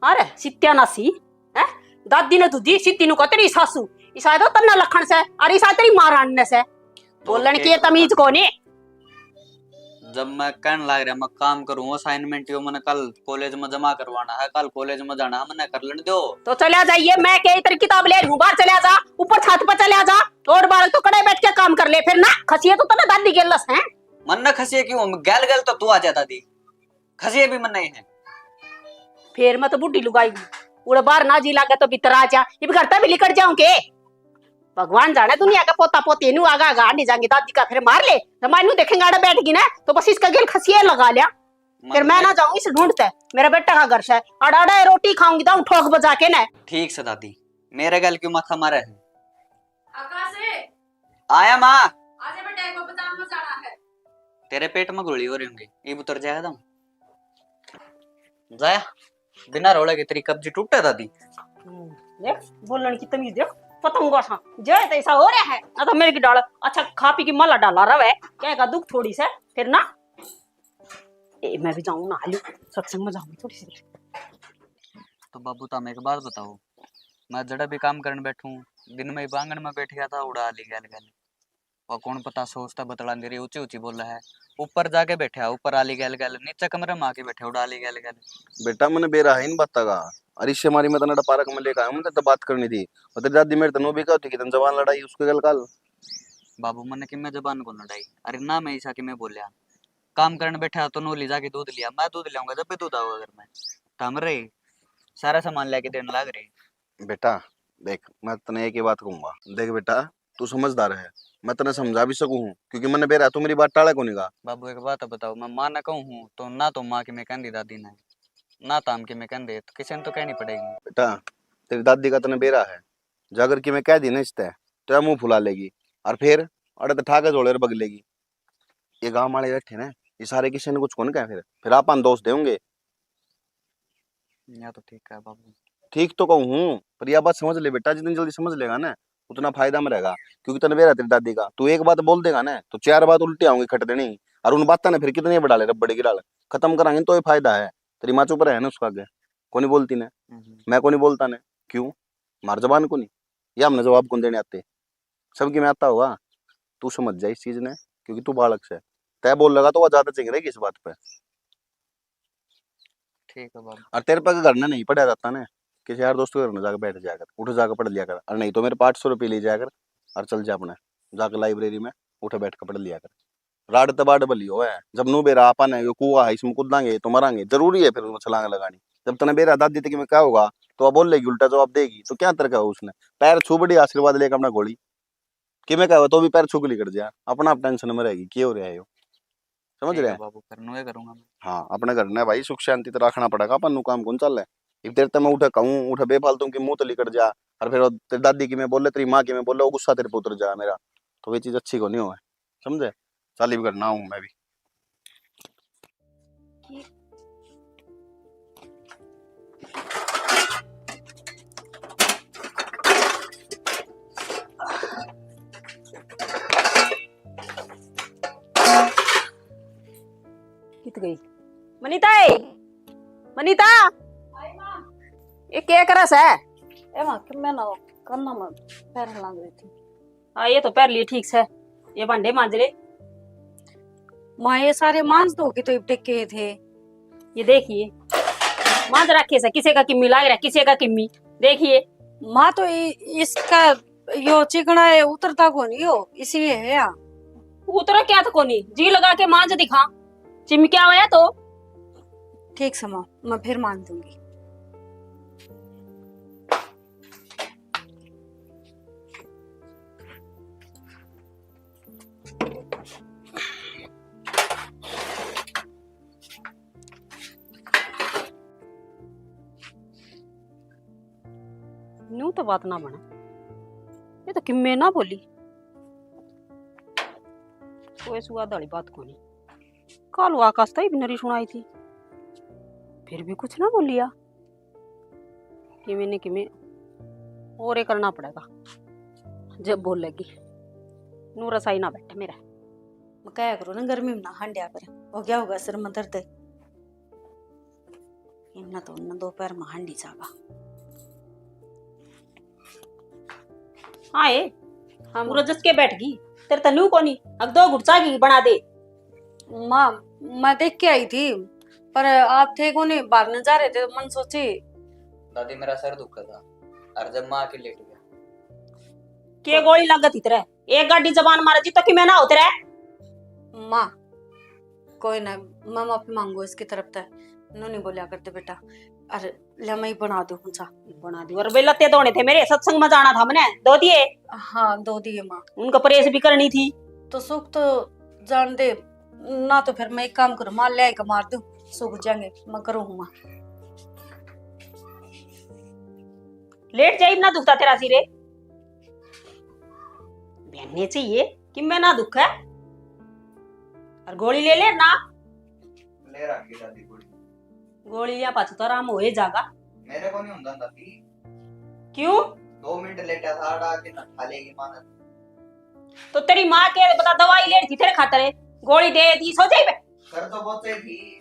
अरे सित्या नासी, हैं? दादी ने दूधी सित्ती नु कह तेरी सासू, इसा तो तन्ना लखन से, अरे इसा तेरी माँ रान ने से। बोलन की तमीज कोनी। जब मैं कहने लाग रहा, मैं काम करूँ, assignment यो मैंने कल कॉलेज में जमा करवाना है, कल कॉलेज में जाना है, मैंने कर लेने दो। तो चला जाइए, मैं क्या इधर किताब ले लूँ, बाहर चला जा, ऊपर छत पर चला जा, और बालक तो कड़े बैठ के काम कर ले, फिर ना खसिए तो तने दादी गेलस हैं। मन ना खसिए क्यों, गैल गैल तो तू आ जा दादी, खसिए भी मन नहीं है। फिर मैं तो बूढ़ी लुगाई हूँ, उड़े बाहर ना जी लागे तो भीतर आ जा, इब घर तक भी लिकड़ जाऊं के? भगवान जाने दुनिया का पोता पोती नु आगा आगा आंडी जाएंगे दादी का, फिर मार ले। जब मैं नु देखेंगे आड़े बैठ गई ना, तो बस इसका गेल खसिए लगा लिया। फिर मैं ना जाऊं इस ढूंढते, मेरा बेटा का घर से आड़ा आड़ा रोटी खाऊंगी तो ठोक बजा के ना। ठीक से दादी, मेरे गल क्यों माथा मारे है? आया माँ। आजा बेटा, एक बार बाजार में जाना है। तेरे पेट में गोली हो रही होंगी, इब उतर जाएगा तुम। जाया, बिना रोले की तेरी कब्जी टूटे दादी। हम्म, देख, बोलण की तमीज देख, पतंगा सा। जे तो ऐसा हो रहा है, ना तो मेरे की डाल, अच्छा खा पी की माला डाला रवे, क्या का दुख थोड़ी से, फिर ना। ए, मैं भी जाऊँ ना, आलू, सत्संग में जाऊँ थोड़ी सी देर। तो बाबू, तुम एक बात बताओ, मैं जड़ा भी काम करने बैठूं, दिन में ही बांगण में बैठ गया था, उड़ा ली गैल गैल। और कौन पता सोचता बतला दे रही, ऊंची ऊंची बोला है। ऊपर जाके बैठा, ऊपर आली गैल गैल, नीचे कमरे में आके बैठा, उड़ा आली गैल गैल। बेटा, मैंने बेरा है इन बातों का। अरे, इससे मारी मैं तन्ने पार्क में लेकर आया हूँ, मैं तेरे से बात करनी थी। और तेरी दादी मेरे तन्नू भी कहती कि तन जबान लड़ाई उसके गल काल। बाबू, मैंने कि मैं जबान को लड़ाई? अरे ना, मैं ऐसा कि मैं बोलिया, काम करने बैठा तो नोली जाके दूध लिया, मैं दूध लियाऊंगा जब भी दूध आओगा घर में। तो हम रहे, सारा सामान लेके देने लाग रहे। बेटा, देख, मैं तन्ने एक ही बात कहूंगा। देख बेटा, तू समझदार है, मैं तन्ने समझा भी सकूं हूँ, क्योंकि मैंने बेरा तू मेरी बात टाले कोनी गा। बाबू, एक बात बताओ, मैं माँ ने कहूँ हूँ तो ना तो माँ की मैं कहती दादी ने, ना ताम की मैं कहती, तो किसी ने तो कहनी पड़ेगी। बेटा, तेरी दादी का तन्ने बेरा है, जागर की मैं कह दी ना इसते, तो यह मुंह फुला लेगी, और फिर अड़े तो ठाके झोले और बग लेगी। ये गांव वाले बैठे ना, ये सारे किसी ने कुछ कौन कहे, फिर फिर आप दोष देंगे। या तो ठीक है बाबू। ठीक तो कहूँ हूँ, पर यह बात समझ ले बेटा, जितनी जल्दी समझ लेगा ना, उतना फायदा में रहेगा। क्योंकि तने बेरा तेरी दादी का, तू एक बात बोल देगा ना, तो चार बात उल्टी आऊंगी खट देनी। और उन बातों ने फिर कितनी बढ़ा ले रबड़ की डाल, खत्म करांगे तो ये फायदा है। तेरी माँ चुप रहे ना उसका आगे, कोनी बोलती ने, हम्म। मैं कोनी बोलता ने। क्यों? मार जबान कोनी, या हमने जवाब कौन देने आते? सबकी में आता होगा। तू समझ जा इस चीज ने, क्योंकि तू बालक से, तय बोल लगा तो वह ज्यादा चिंग रहेगी इस बात पे। ठीक है बाबू। और तेरे पे घर ने नहीं पढ़ा जाता ने, किसी यार दोस्त के घर में जाके बैठ जाया कर, उठ जाके पढ़ लिया कर, और नहीं तो मेरे पाँच सौ रुपये ले जाया कर और चल जा अपने, जाके लाइब्रेरी में उठ बैठ के पढ़ लिया कर। राड तबाड भली होवे, जब नू बेरा आपा ने यो कुआ है, इसमें कूदांगे तो मरांगे, जरूरी है फिर उसमें छलांग लगानी। जब तने बेरा दादी तक में क्या होगा, तो वह बोलेगी, उल्टा जवाब देगी, तो क्या तरक है उसने? पैर छू बड़ी आशीर्वाद लेकर अपना घोली, कि मैं कहवा तो भी पैर छू के लिकड़ जा, अपना आप टेंशन में रहेगी, के हो रहा है यो, समझ ठीक रहा है है? बाबू, करनू है करूंगा मैं। हाँ, अपने घर ने भाई सुख शांति तो रखना पड़ेगा, अपन नु काम कौन चल है? इब तेरे ते मैं उठे कहूँ, उठे बेफालतू की मुंह तो लिकड़ जा, और फिर वो तेरी दादी की मैं बोले, तेरी माँ की मैं बोले, वो गुस्सा तेरे पे उतर जा मेरा, तो वे चीज अच्छी को नहीं हो, समझे? चाली भी करना हूँ मैं भी। कित गई? मनीता ए, मनीता, ये क्या करा सै? ए माँ, कि मैं ना करना में पैर लाग रही थी। हाँ, ये तो पैर लिए ठीक सै, ये भांडे मांज ले। माँ, ये सारे मांज धो के तो इब टेके थे। ये देखिए, मांज रखे सै, किसी का किम्मी लाग रहा, किसी का किम्मी। देखिए। माँ, तो इ-, इसका यो चिकना है, उतरता कोनी हो, इसी है या? उतरा क्या तो कोनी, जी लगा के मांज दिखा, चिमक्या होया तो। ठीक सै माँ, मैं फिर मांज दूंगी। न्यू तो बात ना बने, ये तो किम्मे ना बोली। कोई सुआद वाली बात कोनी। काल वो आकाश ताई भी नरी सुनाई थी, फिर भी कुछ ना बोलिया। किमे ने किमे और ये करना पड़ेगा, जब बोलेगी। नू रसाई ना बैठे मेरा। मैं कहा करो ना, गर्मी में ना हांडिया कर, हो गया होगा सिर में दर्द। इन्ना तो उन्ना दोपहर में हांडी जागा। आए, हम पूरा जस के बैठ गई। तेरे तन्नू कोनी, अग दो घुट चाह की बना दे। माँ, मैं देख के आई थी, पर आप थे कोनी, बाहर न जा रहे थे, मन सोची। दादी, मेरा सर दुखा था, और जब माँ के लेट गया। के गोली लग गई तेरे? एक गाड़ी जबान मारे जी तो कि मैं ना हो तेरे। माँ, कोई ना, मैं माफी मांगू इसकी तरफ ते। नू नहीं बोलिया करते बेटा। अरे ले, मैं ही बना दूँ हूँ चा। बना दूँ। और वे लत्ते धोने थे मेरे, सत्संग में जाना था मैंने, धो दिए? हाँ, धो दिए माँ। उनका प्रेस भी करनी थी। तो सुख तो जान दे, ना तो फिर मैं एक काम करूँ, माँ ले आके मार दूँ, सुख जाएंगे, मैं करूँ हूँ माँ। लेट जाइब ना दुखता तेरा सिरे। पहनने चाहिए कि मैं ना दुख है। और गोली ले ले ना। ले रखी दादी गोली। गोली लिया पाछू तो आराम होए जागा। मेरे को नहीं होता दादी। क्यों? दो मिनट लेटा था, आड़ा के ना खा लेगी माँ ने। तो तेरी माँ के बता, दवाई ले रही थी तेरे खातर, गोली दे दी, सो जाई बे। कर तो बहुत सही थी।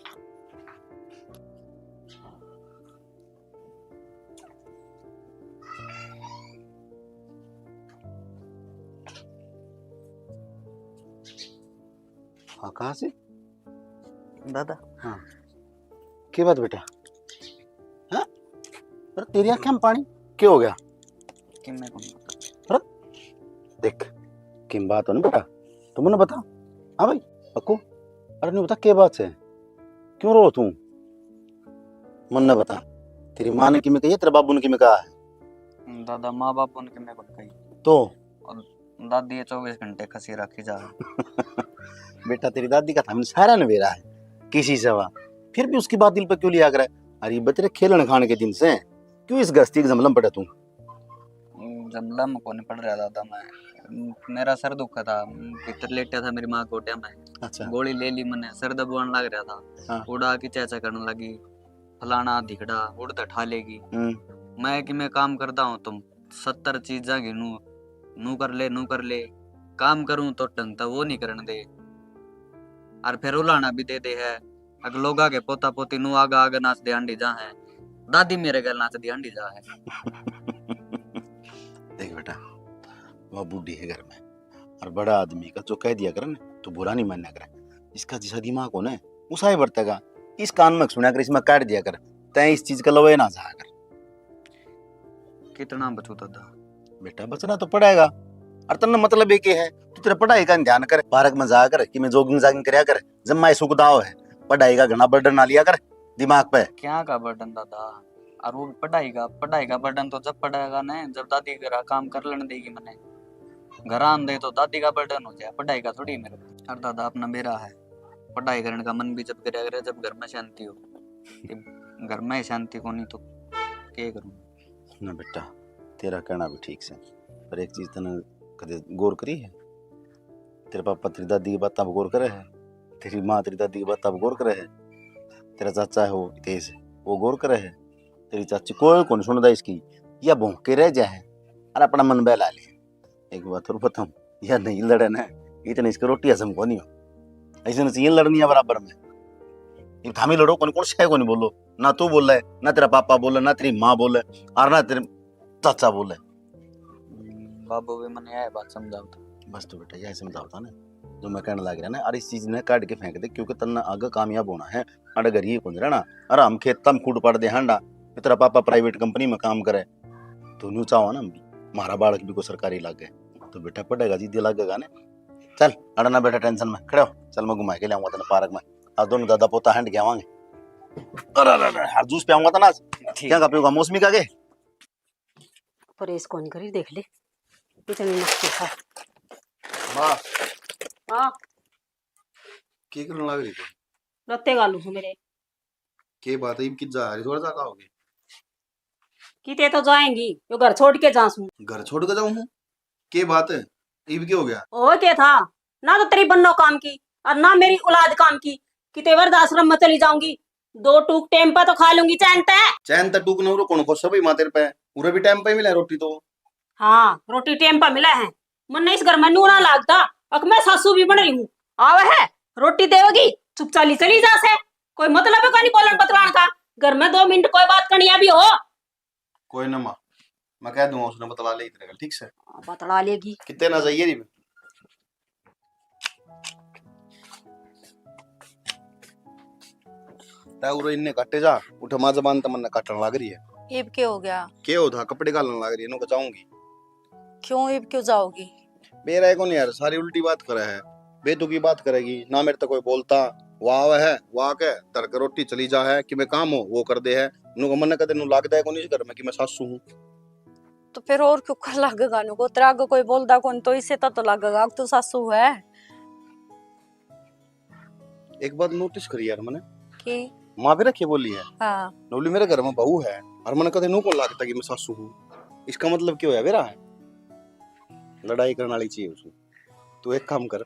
हाँ, कहाँ से? दादा। हाँ। के बात बेटा? हाँ? अरे तेरी आंखें में पानी, के हो गया? किम में कौन? अरे देख, किम बात हो ना बेटा, तू मन्ने बता। हाँ भाई, पक्कू? अरे नहीं बता, के बात है? क्यों रो तू? मन्ने बता, तेरी माँ ने किमें कही है, तेरे बाबू ने किमें कहा है? दादा, माँ बाबू ने किमें कौन कही। तो? और दादी ये चौबीस घंटे खसी रखी जा। बेटा, तेरी दादी का था मैंने सारा नवेरा है, किसी से वा, फिर भी उसकी बात दिल पे क्यों लिया करे? अरे बतरे खेलन खान के दिन से क्यों इस गस्ती के जमलम पड़े तू? जमलम को नहीं पड़ रहा दादा मैं, मेरा सर दुखा था, भीतर लेटा था मेरी माँ गोड्या में। अच्छा। गोली ले ली मैंने, सर दबवान लग रहा था। हाँ। उड़ा की चेचा करने लगी, फलाना धिकड़ा उड़ तो ठा लेगी। हम्म। मैं कि मैं काम करता हूँ, तुम सत्तर चीजा गिनू, नू कर ले, नू कर ले, काम करूँ तो ढंग तै वो नहीं करण दे। और फिर उलाना भी दे दे है, अग लोगा के पोता पोती नू आगा आगा नाच दे आंडी जा है, दादी मेरे गल नाच दे आंडी जा है। देख बेटा, वह बूढ़ी है घर में, और बड़ा आदमी का जो कह दिया करे ना, तो बुरा नहीं मान्या करे। इसका जैसा दिमाग हो ना, उसाए बरतेगा। इस कान में सुना कर, इसमें काट दिया कर, तै इस चीज का लवे ना जाया कर। कितना बचू दादा? बेटा, बचना तो पड़ेगा। और तन्ने मतलब ये के है, तू तेरे पढ़ाई का ध्यान कर, पार्क में जाया कर, कि मैं जॉगिंग जॉगिंग करया कर, जब मैं सुख दाव है, पढ़ाई का घना बर्डन ना लिया कर दिमाग पे। क्या का बर्डन दादा? और वो पढ़ाई का, पढ़ाई का बर्डन तो जब पड़ेगा ना, जब दादी घर काम कर लेने देगी मने। घर आन दे तो दादी का बर्डन हो जाए, पढ़ाई का थोड़ी मेरे पे। और दादा अपना बेरा है, पढ़ाई करने का मन भी जब करया करे जब घर में शांति हो। ये घर में ही शांति को नहीं तो के करूँ? ना बेटा, तेरा कहना भी ठीक से, पर एक चीज तने कदे गौर करी है? तेरे पापा तेरी दादी की बात अब गौर करे है, तेरी माँ तेरी दादी की बात अब गौर करे है, तेरा चाचा है वो हितेश, वो गौर करे है, तेरी चाची कोई कौन सुनता इसकी, या भौंक के रह जाए और अपना मन बहला ले। एक बात और बताऊं, या नहीं लड़े ना, इतने इसकी रोटी हजम को नहीं हो, ऐसे नहीं चाहिए लड़नी है बराबर में। ये थामी लड़ो, कौन कौन से को नहीं बोलो, ना तू बोले, ना तेरा पापा बोले, ना तेरी माँ बोले, और ना तेरे चाचा बोले। हम्म, बाबू भी मने यह बात समझावता। बस तू बेटा यह समझावता ना, जो मैं कहने लग रहा ना, अरे इस चीज ने काट के फेंक दे, क्योंकि तन्ने आगे कामयाब होना है। अरे घर ही कौन रहना, अरे हम खेत तम कूट पाड़ दे हांडा, तेरा पापा प्राइवेट कंपनी में काम करे, तो न्यू चाहो ना हम भी, हमारा बालक भी कोई सरकारी लागे, तो बेटा पढ़ेगा जी, दिल लगेगा ना। चल अड़ना बेटा, टेंशन में खड़े हो, चल मैं घुमा के ले आऊंगा तने पार्क में, आज दोनों दादा पोता हैंड के आवांगे। अरे अरे अरे, हर जूस पियाऊंगा तना आज। ठीक। क्या का पीऊंगा, मौसमी का के? परहेज कौन करी, देख ले, इतनी मस्ती है। माँ। हाँ। के करने लग रही थी? लत्ते गालू हूँ मेरे। के बात है, इब कित जा रही, थोड़ा ज्यादा हो गई। किते तो जाएंगी, यो घर छोड़ के जा सूं। घर छोड़ के जाऊं हूँ? के बात है, इब के हो गया? हो के था, ना तो तेरी बन्नो काम की और ना मेरी औलाद काम की। किते वृद्ध आश्रम में चली जाऊंगी, दो टूक टाइम पे तो खा लूंगी चैन ते। चैन ते टूक ना, उरे कौन खुश है भाई माँ तेरे पे, उरे भी टाइम पे मिला है रोटी तो। हाँ, रोटी टाइम पे मिला है। मन्ने इस घर में नूना लागता, अक मैं सासू भी बन रही हूँ। आवे है, रोटी देवेगी, चुपचाली चली जा से। कोई मतलब है कोनी बोलन बतलान का। घर में दो मिनट कोई बात करनी भी हो। कोई ना माँ, मैं कह दूंगा उसने बतला ले इतने का, ठीक से? हाँ, बतला लेगी। कितने ना जाइए जी। तै उरे इन्ने काटे जा, उठे माँ जबान ते मन्ने काटन लाग रही है। इब के हो गया? के हो था, कपड़े घालन लाग रही है, नो बचाऊंगी। क्यों, इब क्यों जाओगी? बेरा है कौन यार, सारी उल्टी बात करे है, बेतुकी बात करेगी ना। मेरे तो कोई बोलता, वो आवे है, वो आके धर के रोटी चली जा है, कि मैं काम हो वो कर दे है। नु मन्ने कदे नु लागदा है कोनी इस घर में कि मैं सासू हूँ। तो फिर और क्यों कर लागेगा नु को? तेरा आगे कोई बोलदा कौन, तो इसे तो, तो लागेगा कि तू सासू है। एक बात नोटिस करी यार मैंने। की? माँ भी रखे बोली है। हाँ। नोली मेरे घर में बहू है और मैंने कदे नु को लागता कि मैं सासू हूँ। इसका मतलब क्या होया बेरा है? लड़ाई करने वाली चाहिए उसको। तू एक काम कर,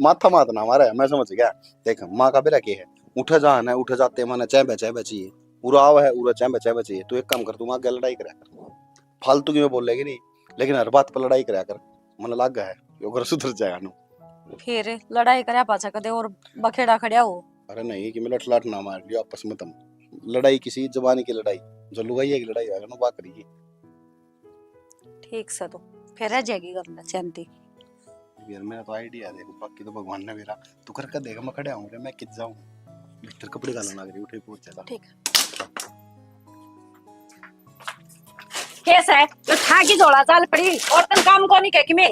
माथा मात ना मारे, मैं समझ गया। देख, माँ का बेरा के है, उठे जा है ना, उठे जाते माने चाय बे, चाय बे चाहिए, उरा आवे है, उरा चाय बे, चाय बे चाहिए। तू एक काम कर, तू माँ के लड़ाई करा कर, फालतू की मैं बोलेगी नहीं, लेकिन हर बात पर लड़ाई करा कर। मन लाग है, यो घर सुधर जाएगा नु। फिर लड़ाई करया पाछा कदे और बखेड़ा खड़या हो। अरे नहीं कि मैं लठ लाठ ना मार लियो आपस में तुम। लड़ाई किसी जबान की लड़ाई, जो लुगाई की लड़ाई है ना, वा करिए। ठीक से तो फिर रह जाएगी घर में शांति। यार, मेरा तो आइडिया है, देखो, बाकी तो भगवान ने मेरा, तू करके देख, मैं खड़ा हूँ रे, मैं कित जाऊँ, भीतर कपड़े डालने लग रही, उठे पहुंच जाता। ठीक है। कैसा है? तो थाकी झोला चाल पड़ी, और तन काम को नहीं कह कि मैं,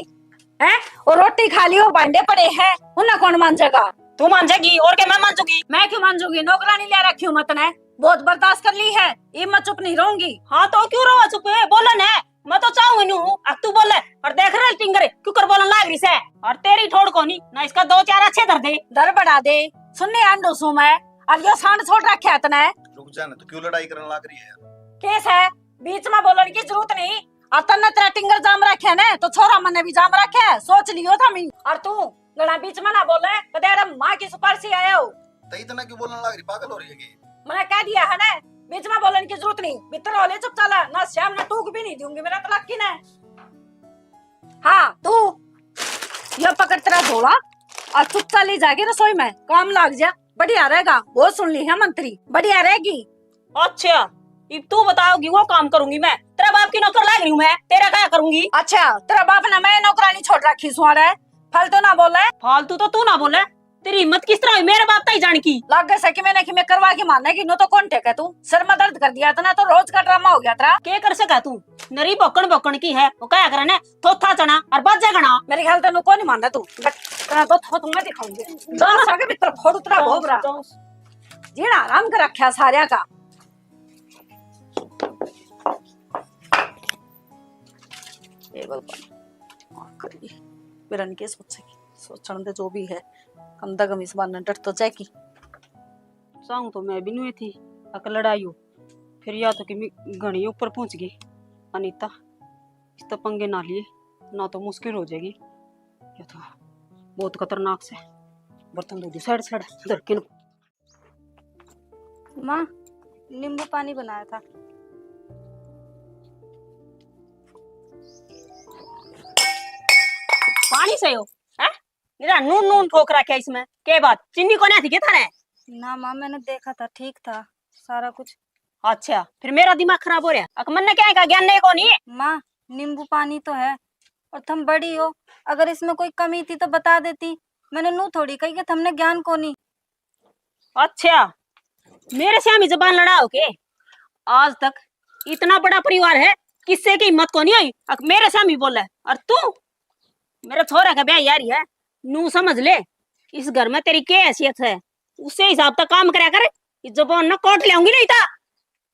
हैं? और रोटी खा ली, वो भांडे पड़े हैं, उन्हें कौन मांजेगा? तू मांजेगी, और क्या मैं मांजूंगी? मैं क्यों मांजूंगी? नौकरानी ले रखी हूँ मैं तने, बहुत बर्दाश्त कर ली है, इब मैं चुप नहीं रहूंगी। हाँ तो क्यों रहो चुप? बोलो ना, मैं तो चाहूँ नहीं हूँ, अब तू बोले। और देख रहे टिंगर, क्यों कर बोलन लाग रही से? और तेरी ठोड़ कोनी ना, इसका दो चार अच्छे धर दे। धर बढ़ा दे, सुनने आंडो सू मैं, अब यो सांड छोड़ रखे है तने। रुक जा ना, तू क्यों लड़ाई करने लाग रही है यार? केस है, बीच में बोलने की जरूरत नहीं। और तन्ने तेरा टिंगर जाम रखे ने, तो छोरा मने भी जाम रखे है, सोच लियो था मैं। और तू घणा बीच में ना बोले, कदे अरे माँ की सुपारी आया हो। तो इतना क्यों बोलने लग रही, पागल हो रही है कि? मैंने कह दिया है ना, बीच में बोलने की जरूरत नहीं, भीतर हो ले चुप चाला, ना श्याम ने टूक भी नहीं दूंगी मेरा तलाक की ने। हाँ तू, ये पकड़ तेरा झोला और चुप चाली जाके रसोई में काम लाग जा, बढ़िया रहेगा। वो सुन ली है मंत्री, बढ़िया रहेगी। अच्छा, इब तू बताओगी वो काम करूंगी मैं? तेरा बाप की नौकर लाग रही हूँ मैं, तेरा क्या करूंगी? अच्छा, तेरा बाप ना मैं नौकरानी छोड़ रखी सुहाड़ा है, फालतू ना बोले। फालतू तो तू ना बोले, तेरी हिम्मत किस तरह हुई मेरे बाप ताई जान की? लागे से कि मैंने कि मैं करवा के मारने की, नो तो कौन टेके तू? सर में दर्द कर दिया इतना तो रोज का ड्रामा हो गया तेरा। के कर सका तू? नरी भौकण भौकण की है, वो क्या करे ने? थोथा चना और बाजा घना। मेरे ख्याल तन्नू कोनी मानना तू। तेरा तो थोथ मैं दिखाऊंगी। दस आगे भीतर फोड़ उतरा घोघरा। जीना हराम कर रखा सारिया का। ए भगवान, माफ करिए। मेरा नहीं के सोचेगी, सोचण दे जो भी है, कम से कम इस बार न डर तो जाएगी। चाहूँ तो मैं भी नुए थी, अक लड़ाई हो, फिर या तो कि मैं घणी ऊपर पहुंच गई। अनीता, इस तो पंगे ना लिए, ना तो मुश्किल हो जाएगी। या तो बहुत खतरनाक से बर्तन धो दी, साइड साइड धर के न। माँ, नींबू पानी बनाया था। पानी से हो, हैं? निरा नून नून ठोक रखा है इसमें। के बात, चीनी कोन्या थी के थाने? ना माँ, मैंने देखा था, ठीक था सारा कुछ। अच्छा, फिर मेरा दिमाग खराब हो रहा। अक मन्ने क्या है का ज्ञान नहीं कोनी? माँ, नींबू पानी तो है, और थम बड़ी हो, अगर इसमें कोई कमी थी तो बता देती। मैंने नू थोड़ी कही कि थमने ज्ञान कोनी। अच्छा, मेरे से हमी जबान लड़ाओ के? आज तक इतना बड़ा परिवार है, किससे की हिम्मत कोनी हुई, अक मेरे से हमी बोले। और तू, मेरे छोरा का ब्याह यारी है, नू समझ ले, इस घर में तेरी क्या हैसियत है, उसे हिसाब तक काम करया कर। ये जबान ना काट लियाऊंगी नहीं था।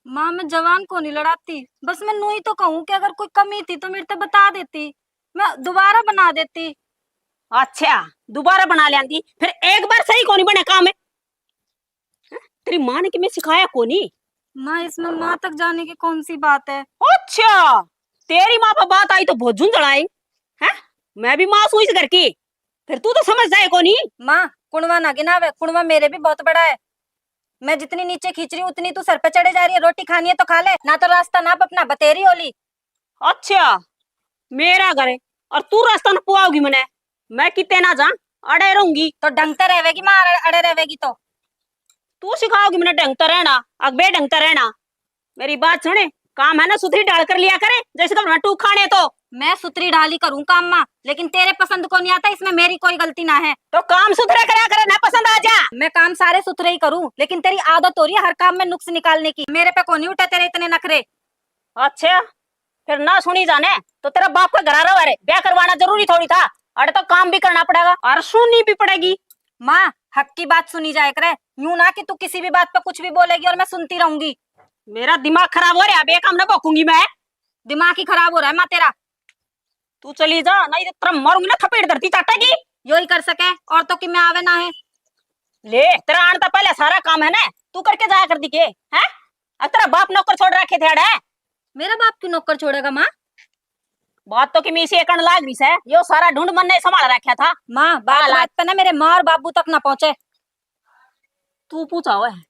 माँ, मैं जबान कोनी लड़ाती, बस मैं नू ही तो कहूँ कि अगर कोई कमी थी तो मेरे ते बता देती, मैं दोबारा बना देती। अच्छा, दोबारा बना लेंदी, फिर एक बार सही कोनी बने काम है। हैं? तेरी माँ ने कि मैं सिखाया कोनी? माँ, इसमें माँ तक जाने की कौन सी बात है? अच्छा, तेरी माँ पर बात आई तो बहुत झुंझलाए हैं? मैं भी माँ सू इस घर की, फिर तू तो समझ जाए कोनी। माँ, कुणवा ना गिनावे, कुणवा मेरे भी बहुत बड़ा है। मैं जितनी नीचे खींच रही हूँ, उतनी तू सर पे चढ़े जा रही है। रोटी खानी है तो खा ले, ना तो रास्ता नाप अपना, बतेरी होली। अच्छा, मेरा घर है और तू रास्ता न पुआओगी मने? मैं किते ना जा, अड़े रहूंगी। तो ढंग ते रहेगी माँ, अड़े, अड़े रहेगी तो। तू सिखाओगी मने ढंग ते रहना, अक बेढंग ते रहना। मेरी बात सुने, काम है ना सुथरी ढाल कर लिया करे, जैसे तो टूक खाने तो। मैं सुथरी ढाल ही करूँ काम माँ, लेकिन तेरे पसंद को नहीं आता, इसमें मेरी कोई गलती ना है। तो काम सुथरे करया करे ना, पसंद आ जा। मैं काम सारे सुथरे ही करूँ, लेकिन तेरी आदत हो रही है हर काम में नुक्स निकालने की। मेरे पे कोनी उठे तेरे इतने नखरे। अच्छा, फिर ना सुनी जाने तो तेरा बाप का घरा रहो रे, ब्याह करवाना जरूरी थोड़ी था। अरे तो काम भी करना पड़ेगा और सुननी भी पड़ेगी। माँ, हक की बात सुनी जाए करे, यूं ना कि तू किसी भी बात पे कुछ भी बोलेगी और मैं सुनती रहूंगी। मेरा दिमाग खराब हो रहा है, बेकाम ना भौंकूंगी मैं। दिमाग ही खराब हो रहा है माँ तेरा। तू चली जा, नहीं तो तेरा मारूंगी ना थपेड़ धरती चाटेगी। यो ही कर सके, और तो कि मैं आवे ना है। ले, तेरा आने तो पहले सारा काम है ना, तू करके जाया कर दिखे, हैं? अब तेरा बाप नौकर छोड़ रखे थे अड़े। मेरा बाप क्यों नौकर छोड़ेगा माँ? बात तो किमी से कण लाग रही से, यो सारा ढूंढ मन ने संभाल रखा था। माँ, बात हालात बात पे ना मेरे माँ और बाबू तक ना पहुँचे। तू पूछा हुआ है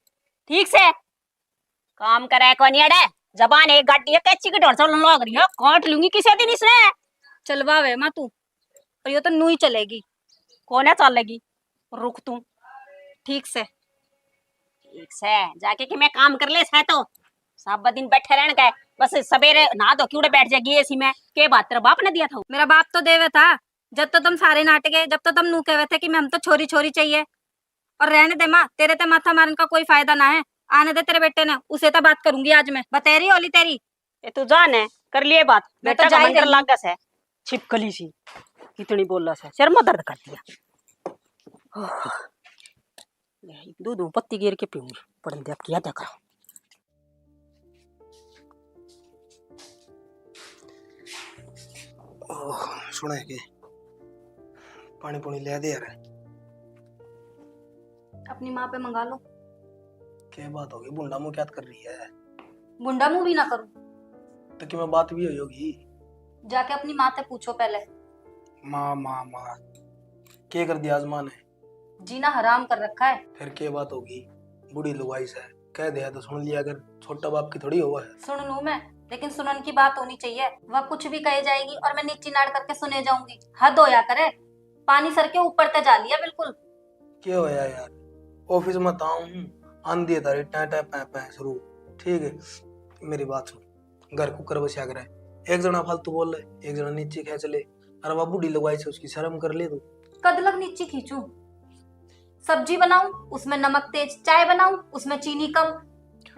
ठीक से, काम करे कोनी अड़े, जबान एक गाड़ी है, कैची की ढोल चलन लाग रही है, काट लूंगी किसी दिन इसने। चलवावे माँ तू, पर यो तो नू ही चलेगी। कोने चलेगी? रुक तू, ठीक से, ठीक से जाके कि मैं काम कर ले से तो सब दिन बैठे रहने का है। बस सवेरे नहा धो के उड़े बैठ जाएगी एसी में, के बात तेरे बाप ने दिया था? मेरा बाप तो देवे था, जब तो तुम सारे नाट गए, जब तो तुम नू कहवे थे कि मैं, हम तो छोरी छोरी चाहिए। और रहने दे माँ, तेरे ते माथा मारने का कोई फायदा ना है। आने दे तेरे बेटे ने, उसे तो बात करूंगी आज मैं। बतेरी होली तेरी। ए तू जा ने, कर लिए बात। मैं तो बेटा का जा ही मंत्र रही हूँ। लागा से, छिपकली सी, कितनी बोला से, सिर में दर्द कर दिया। ओह, ले, दूध में पत्ती गिर के पीऊंगी, पड़न दे, अब किया क्या करा। ओह, सुने के पानी पुनी ले दे यार। अपनी माँ पे मंगा लो। क्या बात होगी, भुंडा मुंह क्या कर रही है? भुंडा मुंह भी ना करूं। तो कि मैं बात भी हुई होगी? जाके अपनी माँ से पूछो पहले। माँ, माँ, माँ, क्या कर दिया आज माँ ने? जीना हराम कर रखा है। फिर क्या बात होगी, बूढ़ी लुगाई से, कह दिया तो सुन लिया कर, छोटा बाप की थोड़ी हुआ है। सुन लूं मैं, लेकिन सुनन की बात होनी चाहिए। वह कुछ भी कहे जाएगी और मैं नीची नाड़ करके सुने जाऊंगी। हद होया करे, पानी सर के ऊपर ते जा लिया बिल्कुल। क्या होया यार, ऑफिस में तो आऊं, आंधी है तारी टै टै पै पै शुरू। ठीक है, मेरी बात सुन, घर कुकर बस्या करे, एक जना फालतू बोल ले, एक जना नीची खींच ले। अरे वह बूढ़ी लुगाई से, उसकी शर्म कर ले तू। कद लग नीची खींचूं? सब्जी बनाऊं, उसमें नमक तेज, चाय बनाऊं, उसमें चीनी कम।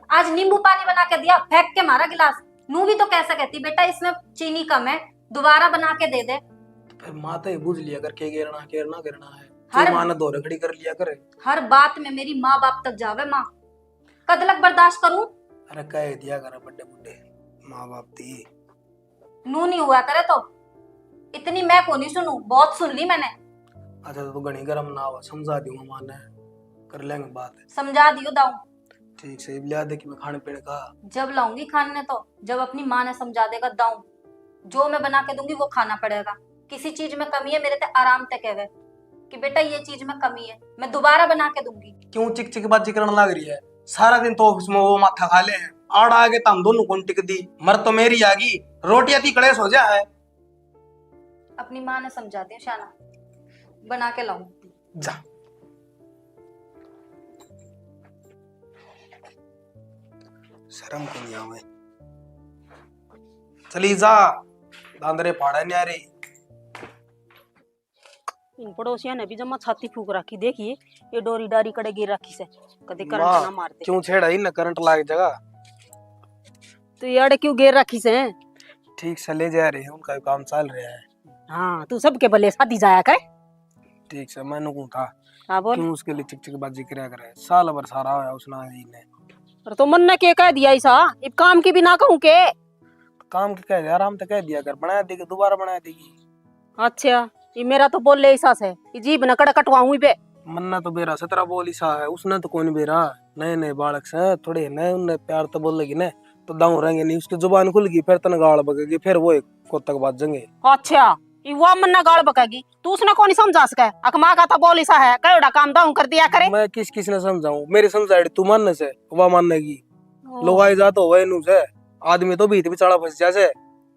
आज नींबू पानी बना के दिया, फेंक के मारा गिलास। नू भी तो कह सकती, बेटा इसमें चीनी कम है, दोबारा बना के दे दे। तो फिर माँ तो ये बुझ लिया कर के गेरना, केरना, करना है। हर माँ ने दो रखड़ी कर लिया कर। हर बात में मेरी माँ बाप तक जावे माँ। कद लग बर्दाश्त करूं? अरे कह दिया कर बड़े बूढ़े माँ बाप दी। नू नहीं हुआ करे तो। इतनी मैं को नहीं सुनू, बहुत सुन ली मैंने। अच्छा तो तू घणी गरम ना हो, समझा दूंगा माँ ने, कर लेंगे बात। समझा दियो दाऊ। ठीक से, इब लिया दे कि मैं खाने पीने का। जब लाऊंगी खाने तो, जब अपनी माँ ने समझा देगा दाऊ। जो मैं बना के दूंगी वो खाना पड़ेगा। किसी चीज में कमी है मेरे ते आराम ते कहवे कि बेटा ये चीज में कमी है, मैं दोबारा बना के दूंगी। क्यों चिकचिक बाजी करने लग रही है? सारा दिन तो ऑफिस में वो माथा खा ले है, आड़ आगे तम दोनों कौन टिक दी, मर तो मेरी आगी, रोटियां ती कलेश हो जा है। अपनी माँ ने समझा दे शाना, बना के लाऊं। जा, शर्म को नहीं आवे। चली जा, दांदरे फाड़ा न्यारी। इन पड़ोसियां ने भी जमा छाती फूक रखी। देखिए, ये डोरी डारी कड़े गिर रखी से, कदे करंट माँ, ना मार दे। क्यों छेड़ा ही ना, करंट लाग जगह। तो ये अड़े क्यों गिर रखी से? ठीक से ले जा रहे हैं, उनका भी काम चल रहा है। हाँ, तू सबके भले शादी जाया कर। ठीक से, मैं नुकूं था। हाँ, बोल। क्यों उसके लिए चिकचिक बाजी करया करे? साल भर सारा होया उसने ही ने। अरे तो मन ने के कह दिया इसा? इब काम की भी ना कहूं के? काम की कह दिया, आराम तो कह दिया कर, बना देगी, दोबारा बना देगी। अच्छा, ये मेरा तो बोले इसा से, ये जीभ न कड़ कटवाऊं बे। मन ने तो बेरा सतरा बोल इसा है, उसने तो कोई नहीं बेरा। नए नए बालक से, थोड़े नए उनने प्यार तो बोलेगी ना, तो दाऊ रहेंगे नहीं, उसकी जुबान खुल गई, फिर तन गाल बकेगी, फिर वो एक कोतक बाजेंगे। अच्छा, ये वो मन ने गाल बकेगी? तू उसने कोनी समझा सके? अक माँ का तो बोल इसा है, कयोड़ा काम दाऊ कर दिया करे। मैं किस किस ने समझाऊं? मेरी समझाड़ी तू मानने से, वा मानेगी? ओ। लोग आई जा तो वह नु से, आदमी तो बीत बिचाला फंस जा से।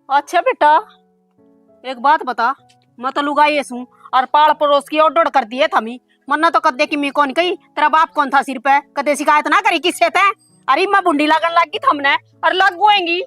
अच्छा बेटा, एक बात बता, मैं तो लुगाई सूं और पाल पड़ोस की ओड ओड कर दिए थमी। मन्ने तो कदे किमी कोनी कही, तेरा बाप कौन था सिर पे, कदे शिकायत ना करी किससे तै। अरे मैं भुंडी लागण लाग गई थमने, और लागूएंगी।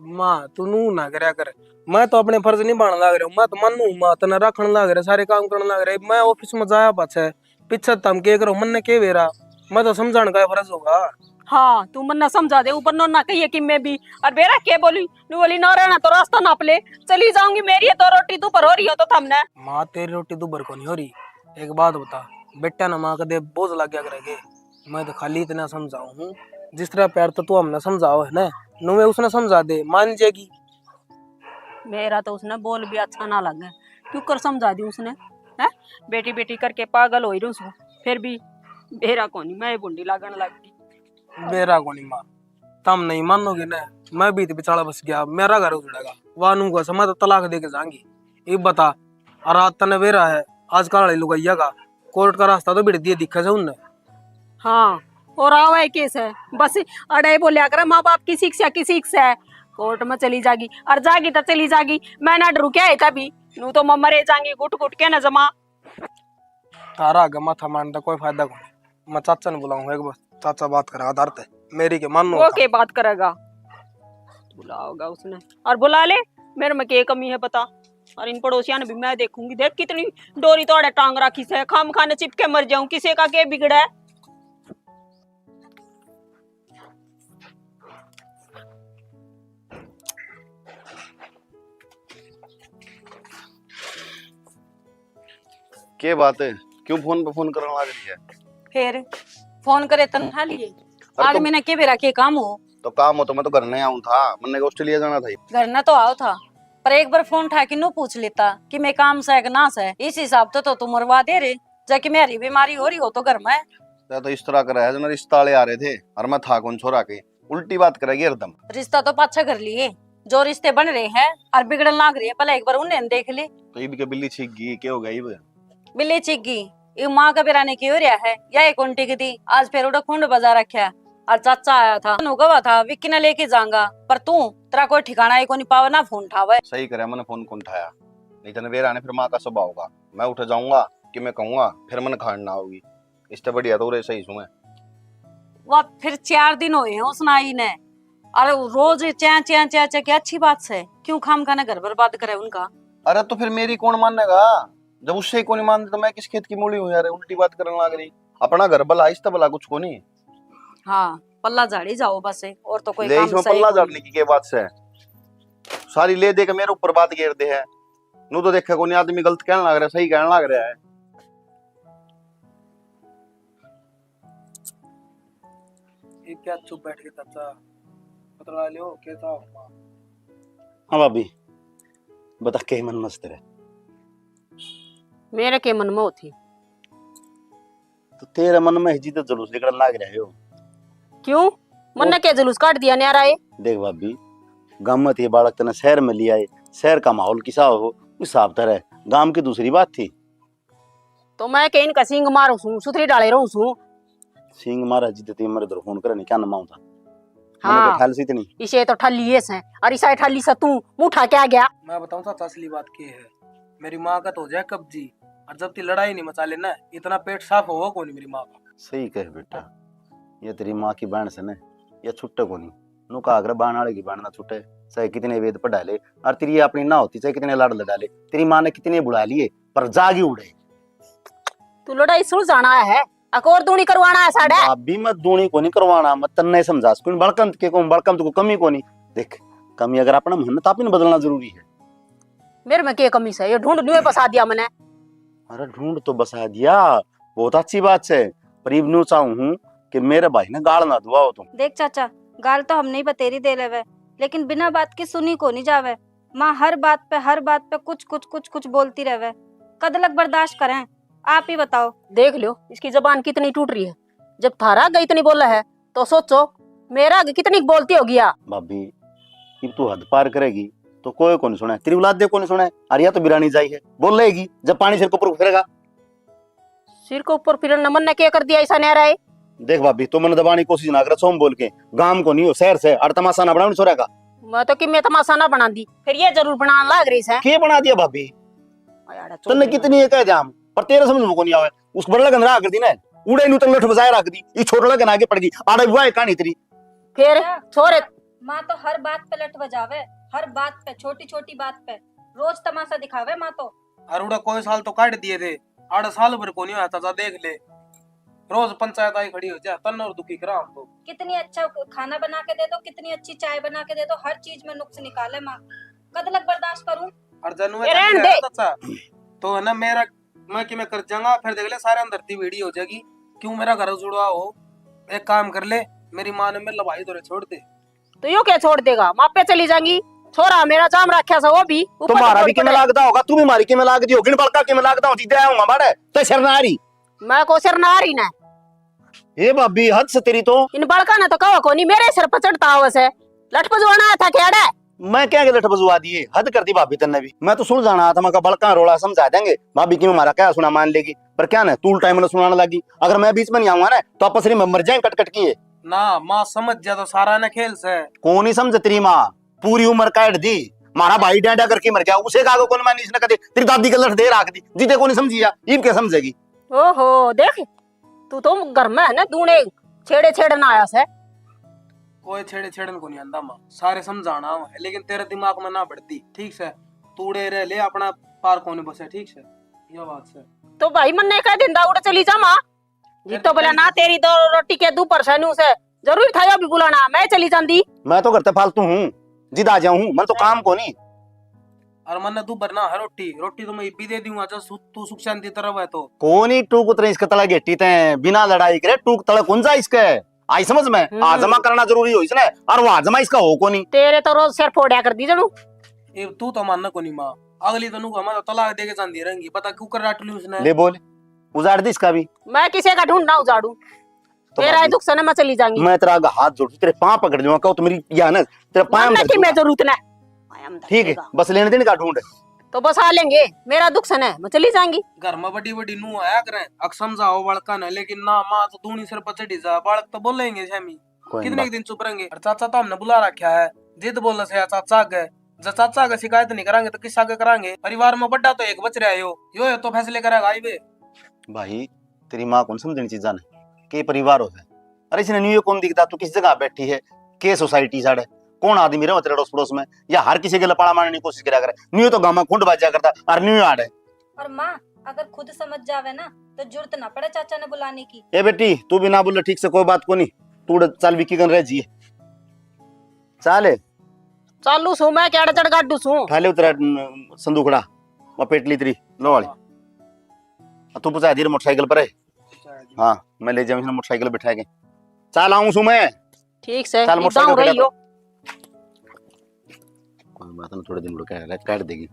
माँ, तू नू ना करया कर। मैं तो अपने फर्ज निभाण लाग रहा हूँ। मैं तो मानू हूँ, माँ तने राखण लाग रहा, सारे काम करण लाग रहा। मैं ऑफिस में जाया पाछे, पीछे तम के करो, मन्ने के बेरा? मैं तो समझाण का फर्ज होगा। हाँ, तू मन्ने समझा दे, ऊपर नोना कहिए कि मैं भी। और बेरा के बोली, नू बोली, "ना रहना तो रास्ता नाप ले, चली जाऊंगी, मेरी है तो रोटी तू भर हो रही हो तो थमने।" माँ, तेरी रोटी तू भर को नहीं हो रही। एक बात बता, बेटा ना माँ कदे बोझ लग गया करेगे? मैं तो खाली इतना समझाऊं हूँ, जिस तरह प्यार तो तू हमने समझाओ है ना, नुए उसने समझा दे, मान जाएगी। मेरा तो उसने बोल भी अच्छा ना लगे, क्यों कर समझा दी उसने, हैं? बेटी बेटी करके पागल हो ही रहूं सूं, फिर भी बेरा कोनी, मैं ही भुंडी लागण लग गई। बेरा कोनी माँ, तम नहीं मानोगे ना, मैं भी तो बिचाला फंस गया, मेरा घर उजड़ेगा। वा नू कह, मैं तो तलाक दे के जाऊंगी। इब बता, और रात तने बेरा है, आजकल वाली लुगाइया का कोर्ट का रास्ता तो भिड़ दिए दिखे से उनने। हाँ, और आवे के से बस अड़े बोलिया करे, माँ बाप की शिक्षा, की शिक्षा है। कोर्ट में चली जागी और जागी तो चली जागी, मैं ना डरू क्या है तभी। नू तो मैं मरे जाऊंगी घुट घुट के ना जमा। थारा आगे माथा मारने का कोई फायदा कोनी। मैं चाचा ने बुलाऊंगा एक बार, चाचा बात करा आधार ते, मेरी के मानो वो था। के बात करेगा? बुलाओगा उसने और बुला ले, मेरे में के कमी है बता। और इन पड़ोसियां ने भी मैं देखूंगी, देख कितनी डोरी तोड़े टांग रखी से, खाम खाने चिपके मर जाऊं, किसी का के बिगड़ा है? के बात है, क्यों फोन पे फोन करने लग रही है? फिर फोन करे तन उठा लिए। अरे तो आदमी ने के बेरा के काम हो? तो काम हो तो मैं तो घर नहीं आऊं था, मैंने ऑस्ट्रेलिया जाना था। घर ना तो आओ था, पर एक बार फोन उठा के नू पूछ लेता कि मैं काम से कि ना से। इस हिसाब तो, तो तू मरवा दे रे, जाके मेरी बीमारी हो रही हो तो घर में। तो इस तरह कर रहा है, जो ना रिश्ता वाले आ रहे थे और मैं था कौन छोरा के, उल्टी बात करेगी हरदम। रिश्ता तो पाछा कर लिए, जो रिश्ते बन रहे हैं और बिगड़न लाग रहे हैं, पहले एक बार उन्हें देख ले। तो इब के बिल्ली छिक गई, के हो गया इब? बिल्ली छिक गई, इब माँ का बेरा ने के हो रहा है, या एक उल्टी की थी, आज फिर उड़ा खुंड बजा रखा है। और चाचा आया था, नु गवा था विक्की ने लेके जाऊंगा, पर तू, तेरा कोई ठिकाना ही कोनी पावे ना फोन उठावे। सही करे, मैंने फोन कौन उठाया, नहीं तो बेरा ने फिर माँ का स्वभाव होगा, मैं उठ जाऊंगा कि मैं कहूंगा, फिर मैंने खान ना होगी। इससे बढ़िया तो उरे सही सूं मैं। वाह, फिर चार दिन होए हैं उसने आई ने, और रोज च्या च्या च्या च्या, क्या अच्छी बात से? क्यों खाम खाने घर बर्बाद करे उनका? अरे तो फिर मेरी कौन मानेगा? जब उससे ही कोनी मानती तो मैं किस खेत की मूली हूँ यार, उल्टी बात करने लग रही। अपना घर भला, इस तो भला कुछ कोनी। हाँ, पल्ला झाड़ी जाओ बस, और तो कोई ले, काम इसमें सही पल्ला कोनी। झाड़ने की क्या बात से? सारी ले दे के मेरे ऊपर बात घेर दे है। नू तो देखे कोनी, आदमी गलत कहने लग रहा है, सही कहने लग रहा है। ये क्या चुप बैठ के चाचा बतला लियो, कैसा हो माँ? हाँ भाभी, बता के मन मस्त रहे। मेरे के मन में होती? तो तेरे मन में ही जी तो जुलूस निकलने लाग रहे हो। क्यों? मन ने क्या जुलूस काट दिया न्यारा है? देख भाभी, गांव में तो ये बालक तने शहर में लिया है, शहर का माहौल किसा हो, उस हिसाब तरह। गांव की दूसरी बात थी। तो मैं के इनका सींग मारूं सूं, सुथरी डाले रहूं सूं। सींग मारा जी, ते मेरे इधर फोन करे नहीं, क्या नमाऊं था? हाँ। मैंने तो ठाल सी इतनी। इसे तो ठाली ये से, और इसा ठाली सा तू मुंह उठा के आ गया। मैं बताऊं चाचा, असली बात के है, मेरी माँ का तो हो जाए कब्जी, और जब ती लड़ाई नहीं मचा लेना, इतना पेट साफ होगा कोनी मेरी माँ का। सही कहे बेटा, ये तेरी माँ की बहन से ना, ये छुट्टे कोनी। नु कहा कर, बहन वाले की बहन ना छुट्टे, चाहे कितने वेद पढ़ा ले, और तेरी ये अपनी ना होती, चाहे कितने लाड़ लड़ा ले, तेरी माँ ने कितने बुला लिए, पर जागी उड़े। तू लड़ाई सुलझाना है, अक और दूनी करवाना है साढ़े? भाभी, मैं दूनी को नहीं करवाना, मैं तन्ने समझा सकूं, बड़कंत के को, बड़कंत को कमी को नहीं। देख, कमी अगर अपना मन, तो आप ही ने बदलना जरूरी है। मेरे में के कमी से? ये ढूंढ न्यूए बसा दिया मने। अरे, ढूंढ तो बसा दिया, बहुत अच्छी बात है, पर इब न्यू चाहूं हूं कि मेरे भाई ने गाल ना दुआओ तुम। देख चाचा, गाल तो हम नहीं बतेरी दे लेवे, लेकिन बिना बात की सुनी को नहीं जावे। माँ हर बात पे, हर बात पे कुछ, कुछ, कुछ, कुछ बोलती रहवे। कद लग बर्दाश्त करें, आप ही बताओ। देख लो, इसकी जबान कितनी टूट रही है। जब थारा आगे इतनी बोला है, तो सोचो, मेरा आगे कितनी बोलती होगी या। भाभी, इब तू हद पार करेगी, तो कोई कौन सुने, तेरी औलाद दे कौन सुने। अरे, या तो बिरानी जाई है, बोलेगी, जब पानी सिर के ऊपर फिरेगा। सिर के ऊपर फिरन न, मन ने के कर दिया ऐसा न्यारा है? देख भाभी, तू मन दबाने की कोशिश ना कर, सोम बोल के, गांव को नहीं हो, शहर से, और तमाशा ना बनाओ छोरा का। मैं तो कि मैं तमाशा ना बना दी, फिर ये जरूर बनाने लाग रही से। के बना दिया भाभी? आया, तन्ने कितनी ये कह दिया हम, पर तेरे समझ में को नहीं आवे। उस बड़ला गंदरा कर दी ना, उड़े नु तन लठ बजाए रख दी, ये छोटला गन आगे पड़ गई, आड़े हुआ है कहानी तेरी। फिर छोरे माँ तो हर बात पे लठ बजावे, हर बात पे, छोटी छोटी बात पे रोज तमाशा दिखावे माँ तो। अरे उड़ा कोई साल तो काट दिए थे, आड़ा साल भर को नहीं होया चाचा, देख ले, रोज पंचायत आई खड़ी हो जा, तन्ने और दुखी करा हम तो। कितनी अच्छा खाना बना के दे दो, कितनी अच्छी चाय बना के दे दो, हर चीज में नुक्स निकाले माँ। कद लग बर्दाश्त करूं? और जनु ए, रहन दे। चाचा, तो है ना, मेरा, मैं कि मैं कर जाऊंगा, फिर देख ले सारे अंदर ती वीडियो हो जाएगी। क्यों मेरा घर जुड़वा हो? एक काम कर ले, मेरी माँ ने मेरे भाई तोरे छोड़ दे। तो यो क्या छोड़ देगा? माँ पे चली जाएंगी। छोरा मेरा जाम रखा सा, वो भी ऊपर तुम्हारा भी किमें लागदा होगा, तू भी मारी किमें लागदी होगी, बड़का किमें लागदा हो, जीते आऊंगा मारे, ते सिर ना आ रही। मैं को सिर ना आ रही ना। ए भाभी, हद से तेरी तो। इन बड़का ने तो कहो कोनी, मेरे सिर पर चढ़ता आवे से। लठ पजवाना आया था केड़े? मैं क्या गलत बजवा दिए, हद कर दी भाभी तन्ने भी। मैं तो सुलझाना आया था, मैं कहा बड़का रोला समझा देंगे, भाभी की हमारा क्या सुना मान लेगी, पर क्या ना तू उल्टा ही मैंने सुनाने लगी। अगर मैं बीच में नहीं आऊंगा ना तो आप सिर्फ मर जाए कट कट की है। ना माँ समझ जा तो सारा ना खेल से। कौन ही समझ तेरी माँ, पूरी उम्र काट दी, हमारा भाई डांडा करके मर गया, उसे का कौन मानी इसने कदे, तेरी दादी के लठ दे राख दी, जीते कौन समझिया, इब क्या समझेगी? ओहो देख, तू तो घर में है ना दूने छेड़े छेड़न आया से। कोई छेड़े छेड़न को नहीं आंदा माँ, सारे समझाना है, लेकिन तेरे दिमाग में ना बढ़ती, ठीक से? तू उड़े रह ले, अपना पार कोने बसे, ठीक से? ये बात से। तो भाई मन्ने कह दिंदा उड़ चली जा माँ, जी तो बोला ना, तेरी दो रोटी के दू परसेंट से जरूरी था यो भी बुलाना, मैं चली जांदी। मैं तो घर ते फालतू हूँ, जिद आ जाऊँ, मन तो काम को नहीं। और मन्ने दू भरना है रोटी, रोटी तो मैं इब्बी दे दूंगा, जब सु-, तू सुख शांति तरह है तो। कोनी टूक उतरे इसके तले गेटी ते, बिना लड़ाई करे टूक तले कौन जा इसके? आई समझ में? हम्म। आजमा करना जरूरी हो इसने, और वो आजमा इसका हो कोनी। तेरे तो रोज सिर फोड़या कर दी जनू। ये तू तो मानना कोनी माँ, अगली तो नू हमारा तलाक दे के जांदी रहेंगी, पता क्यों कर राट ली उसने। ले बोल, उजाड़ दी इसका भी। मैं किसी का ढूंढ ना उजाड़ू। तो मेरा ही भाभी, दुख से ना मैं चली जाऊंगी। मैं तेरा आगे हाथ जोड़, तेरे पाँव पकड़ लूंगा, कहो तो मेरी या ना, तेरा पाँव मन में मैं जरूरत ना। ठीक है, बस लेने देने का ढूंढ। तो बस आ लेंगे, मेरा दुख से ना मैं चली जाऊंगी। घर में बड़ी बड़ी नू आया करें, अक समझाओ बालका ने, लेकिन ना माँ तो दूनी सिर पर चढ़ी जा, बालक तो बोलेंगे शामी। कोई कितने बात। एक दिन चुप रहेंगे। और चाचा तो हमने बुला रखा है, जिद बोल से चाचा के, जब चाचा के शिकायत नहीं करांगे तो किस आगे करांगे? परिवार में बड़ा तो एक बच रहा है यो, यो है तो फैसले करेगा ही बे। भाई, तेरी माँ कौन समझनी चीजा ने, के परिवार हो है? अरे इसने न्यू कौन दिखता, तू किस जगह बैठी है, के सोसाइटी साड़े, कौन आदमी रहे तेरे अड़ोस पड़ोस में, या हर किसी के लपाड़ा मारने की कोशिश करा करे? न्यू तो गामा खुंड बाजा करता और न्यू आड़े। और माँ, अगर खुद समझ जावे ना तो जरूरत ना पड़े चाचा ने बुलाने की। ए बेटी, तू भी ना बोले ठीक से, कोई बात को नहीं, तू उड़े चल विक्की कन रह जी, चल। चालू सू मैं, क्या चढ़ गाडू सू। उठा ले उतरा, न, संदूकड़ा, मैं पेटली तेरी लो वाली। आ, तू पहुंचा दी रे मोटरसाइकिल पर है। हाँ, मैं ले जाऊँ इसने मोटरसाइकिल बिठा के। चल आऊँ सू मैं। ठीक से, चल, मोटरसाइकिल खड़ा कर। कोई बात ना, थोड़े दिन रुक, काट देगी।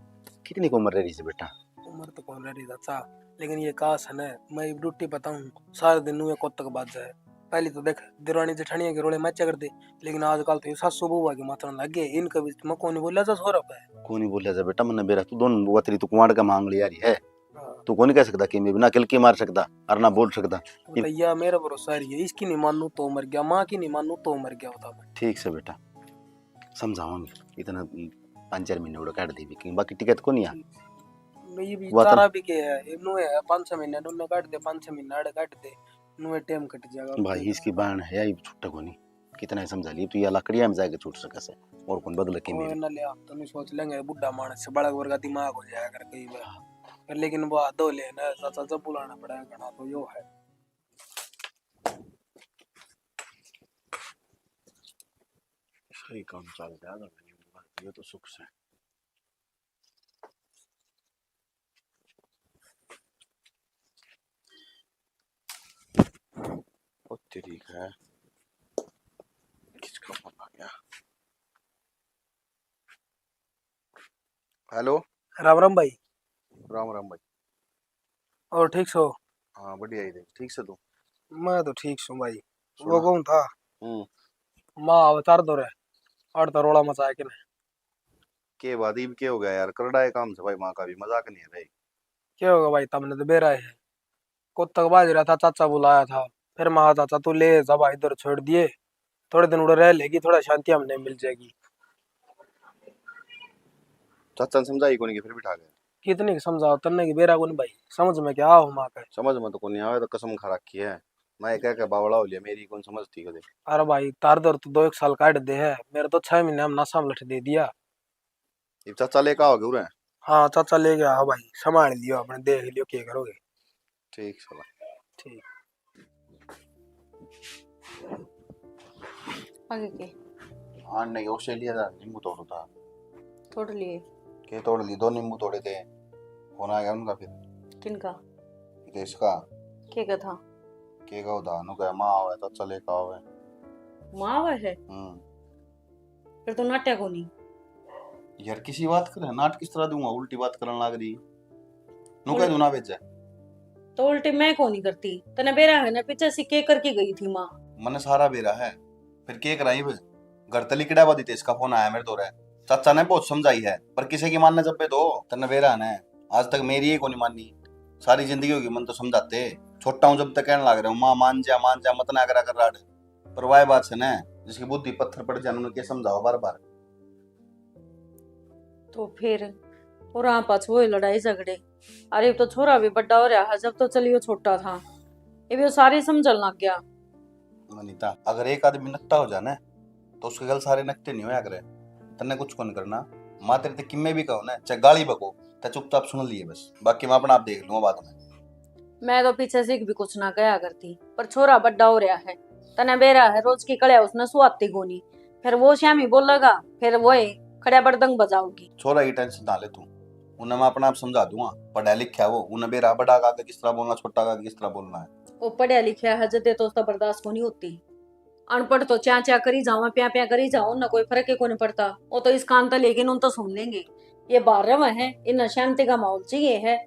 कितनी को उम्र रह रही है बेटा? उम्र तो कौन रह रही चाचा, लेकिन ये काश है ना, मैं इब ड्यूटी बताऊं, सारे दिन नुए कोतक बाजे है। पहले तो देख, देरानी जेठानियां के रोले मचा कर दे, लेकिन आजकल तो ये सासू बहू आगे मातन लग गए, इनके बीच में कौन बोला जा छोरा पे। कौन बोला जा बेटा, मन्ने बेरा तू दोनों बुआ तेरी तो कुंवाड़ का मांग लिया रही है। हाँ। तू कौन कह सकता कि मैं बिना किलकी मार सकता और ना बोल सकता। भैया, मेरा भरोसा रही है, इसकी नहीं मानू तो मर गया, माँ की नहीं मानू तो मर गया, बता मैं। ठीक से बेटा, समझावांगे, इतना पाँच चार महीने उड़ा काट दे भी, बाकी टिकट को नहीं आ। ये भी वो तो चारा भी के है, इन्हों है पाँच छह महीने, इन्होंने काट दे, पाँच छह महीने आड़े काट दे, इन्हों टाइम कट जाएगा। भाई, इसकी बाण है, ये छुट्टा को नहीं, कितना ही समझा ली, तू ये लकड़ियां में जाके छूट सके से, और कौन बदल के मेरे। ना ले, आप तो नहीं सोच लेंगे, बुढ़ा मानस से बालक वर्गा दिमाग हो जाएगा कर कई बार। हाँ। पर लेकिन वो दो ले ना, चाचा जब बुलाना पड़ेगा घना, तो यो है। सही काम चल रहा है, ये तो सुख से। ओ तेरी है, किसका फोन आ गया? हेलो। राम राम भाई। राम राम भाई। और ठीक सो? हाँ, बढ़िया ही देख, ठीक से तू? मैं तो ठीक सूं भाई। सुना। वो कहूँ था, हम्म। माँ अवतार दो रे, और तो रोला मचाया के ने। के बात, इब के हो गया यार? करड़ा है काम से भाई, माँ का भी मजाक नहीं है भाई। क्या होगा भाई, तमने तो बेरा है। कोतक बाज रहा था, चाचा बुलाया था, फिर महा चाचा तू ले जा भाई, इधर छोड़ दिए, थोड़े दिन उड़े रह लेगी, थोड़ा शांति हमने मिल जाएगी। चाचा ने समझाई कोनी कि फिर बिठा गया। कितने की समझाओ, तन्ने की बेरा कोनी भाई, समझ में क्या आओ माँ का। समझ में तो कोनी आवे, तो कसम खा रखी है। मैं कह के बावला हो लिया, मेरी कौन समझती कदे। अरे भाई, तार दर तो दो एक साल काट दे है, मेरे तो छह महीने हम नशा में लठ दे दिया। इब चाचा लेके आओगे उरे? हाँ, चाचा लेके आओ भाई, संभाल लियो अपने, देख लियो के करोगे। ठीक से भाई। ठीक। आगे के? हाँ, नहीं, ऑस्ट्रेलिया का नींबू तोड़ था। तोड़ लिए? के तोड़ लिए, दो नींबू तोड़े थे। फोन आ गया उनका फिर। किनका? हितेश का। के का था? के का होता? नु कहे, "माँ आवे, चाचा लेके आवे।" माँ आवे है? हम्म। फिर तो नाट्या कोनी। यार, किसी बात करे, नाट किस तरह दूंगा? उल्टी बात करने लाग रही। नु कह उल्टी दूं ना भेजे। तो उल्टी मैं कोनी करती। तने बेरा है ना, पीछे से के करके गई थी माँ। मने सारा बेरा है। फिर के कराई वे? घर ते लिकड़ा बाद हितेश का फोन आया मेरे धोरे। चाचा ने बहुत समझाई है, पर किसी की मानने जब भी दो। तन्ने बेरा ने आज तक मेरी ही कोनी मानी। सारी जिंदगी होगी मन तो समझाते। छोटा हूँ जब तक कहने लग रहा हूँ, "माँ, मान जा, मान जा, मत ना करा कर राड।" पर वाह बात से ना, जिसकी बुद्धि पत्थर पड़ जाए, उन्हें के समझाओ बार बार। तो फिर और हाँ पाछो वही लड़ाई झगड़े। अरे, तो छोरा भी बड़ा हो रहा है, जब तो चलियो छोटा था, ये भी सारे समझन लग गया। अनिता, अगर एक आदमी नकता हो जाए ना, तो उसके गल सारे नकते नहीं होया करे। तन्ने कुछ कौन करना। माँ तेरे ते किम्मे भी कहो ना, चाहे गाली बको, ते चुपचाप सुन लिए बस, बाकी मैं अपना आप देख लूंगा बाद में। मैं तो पीछे से भी कुछ ना कहा करती, पर छोरा बड़ा हो रहा है, तने बेरा है, रोज की कड़े उसने सुहाती कोनी, फिर वो श्यामी बोलेगा, फिर वो खड़ा बड़दंग बजाओगी। छोरा की टेंशन ना ले तू, उन्हें मैं अपना आप समझा दूंगा। पढ़ा लिखा वो, उन्हें बेरा बड़ा का आगे किस तरह बोलना, छोटा का आगे किस तरह बोलना है। वो पढ़ा लिखा है, जदे तो उसका बर्दाश्त कोनी होती। अनपढ़ तो च्या च्या करी जाओ, प्या प्या करी जाओ, उन्हें कोई फर्क ही कोनी पड़ता। वो तो इस कान तो लेकिन उन तो सुन लेंगे। ये बाहर रहे हैं, इन्हें शांति का माहौल चाहिए है,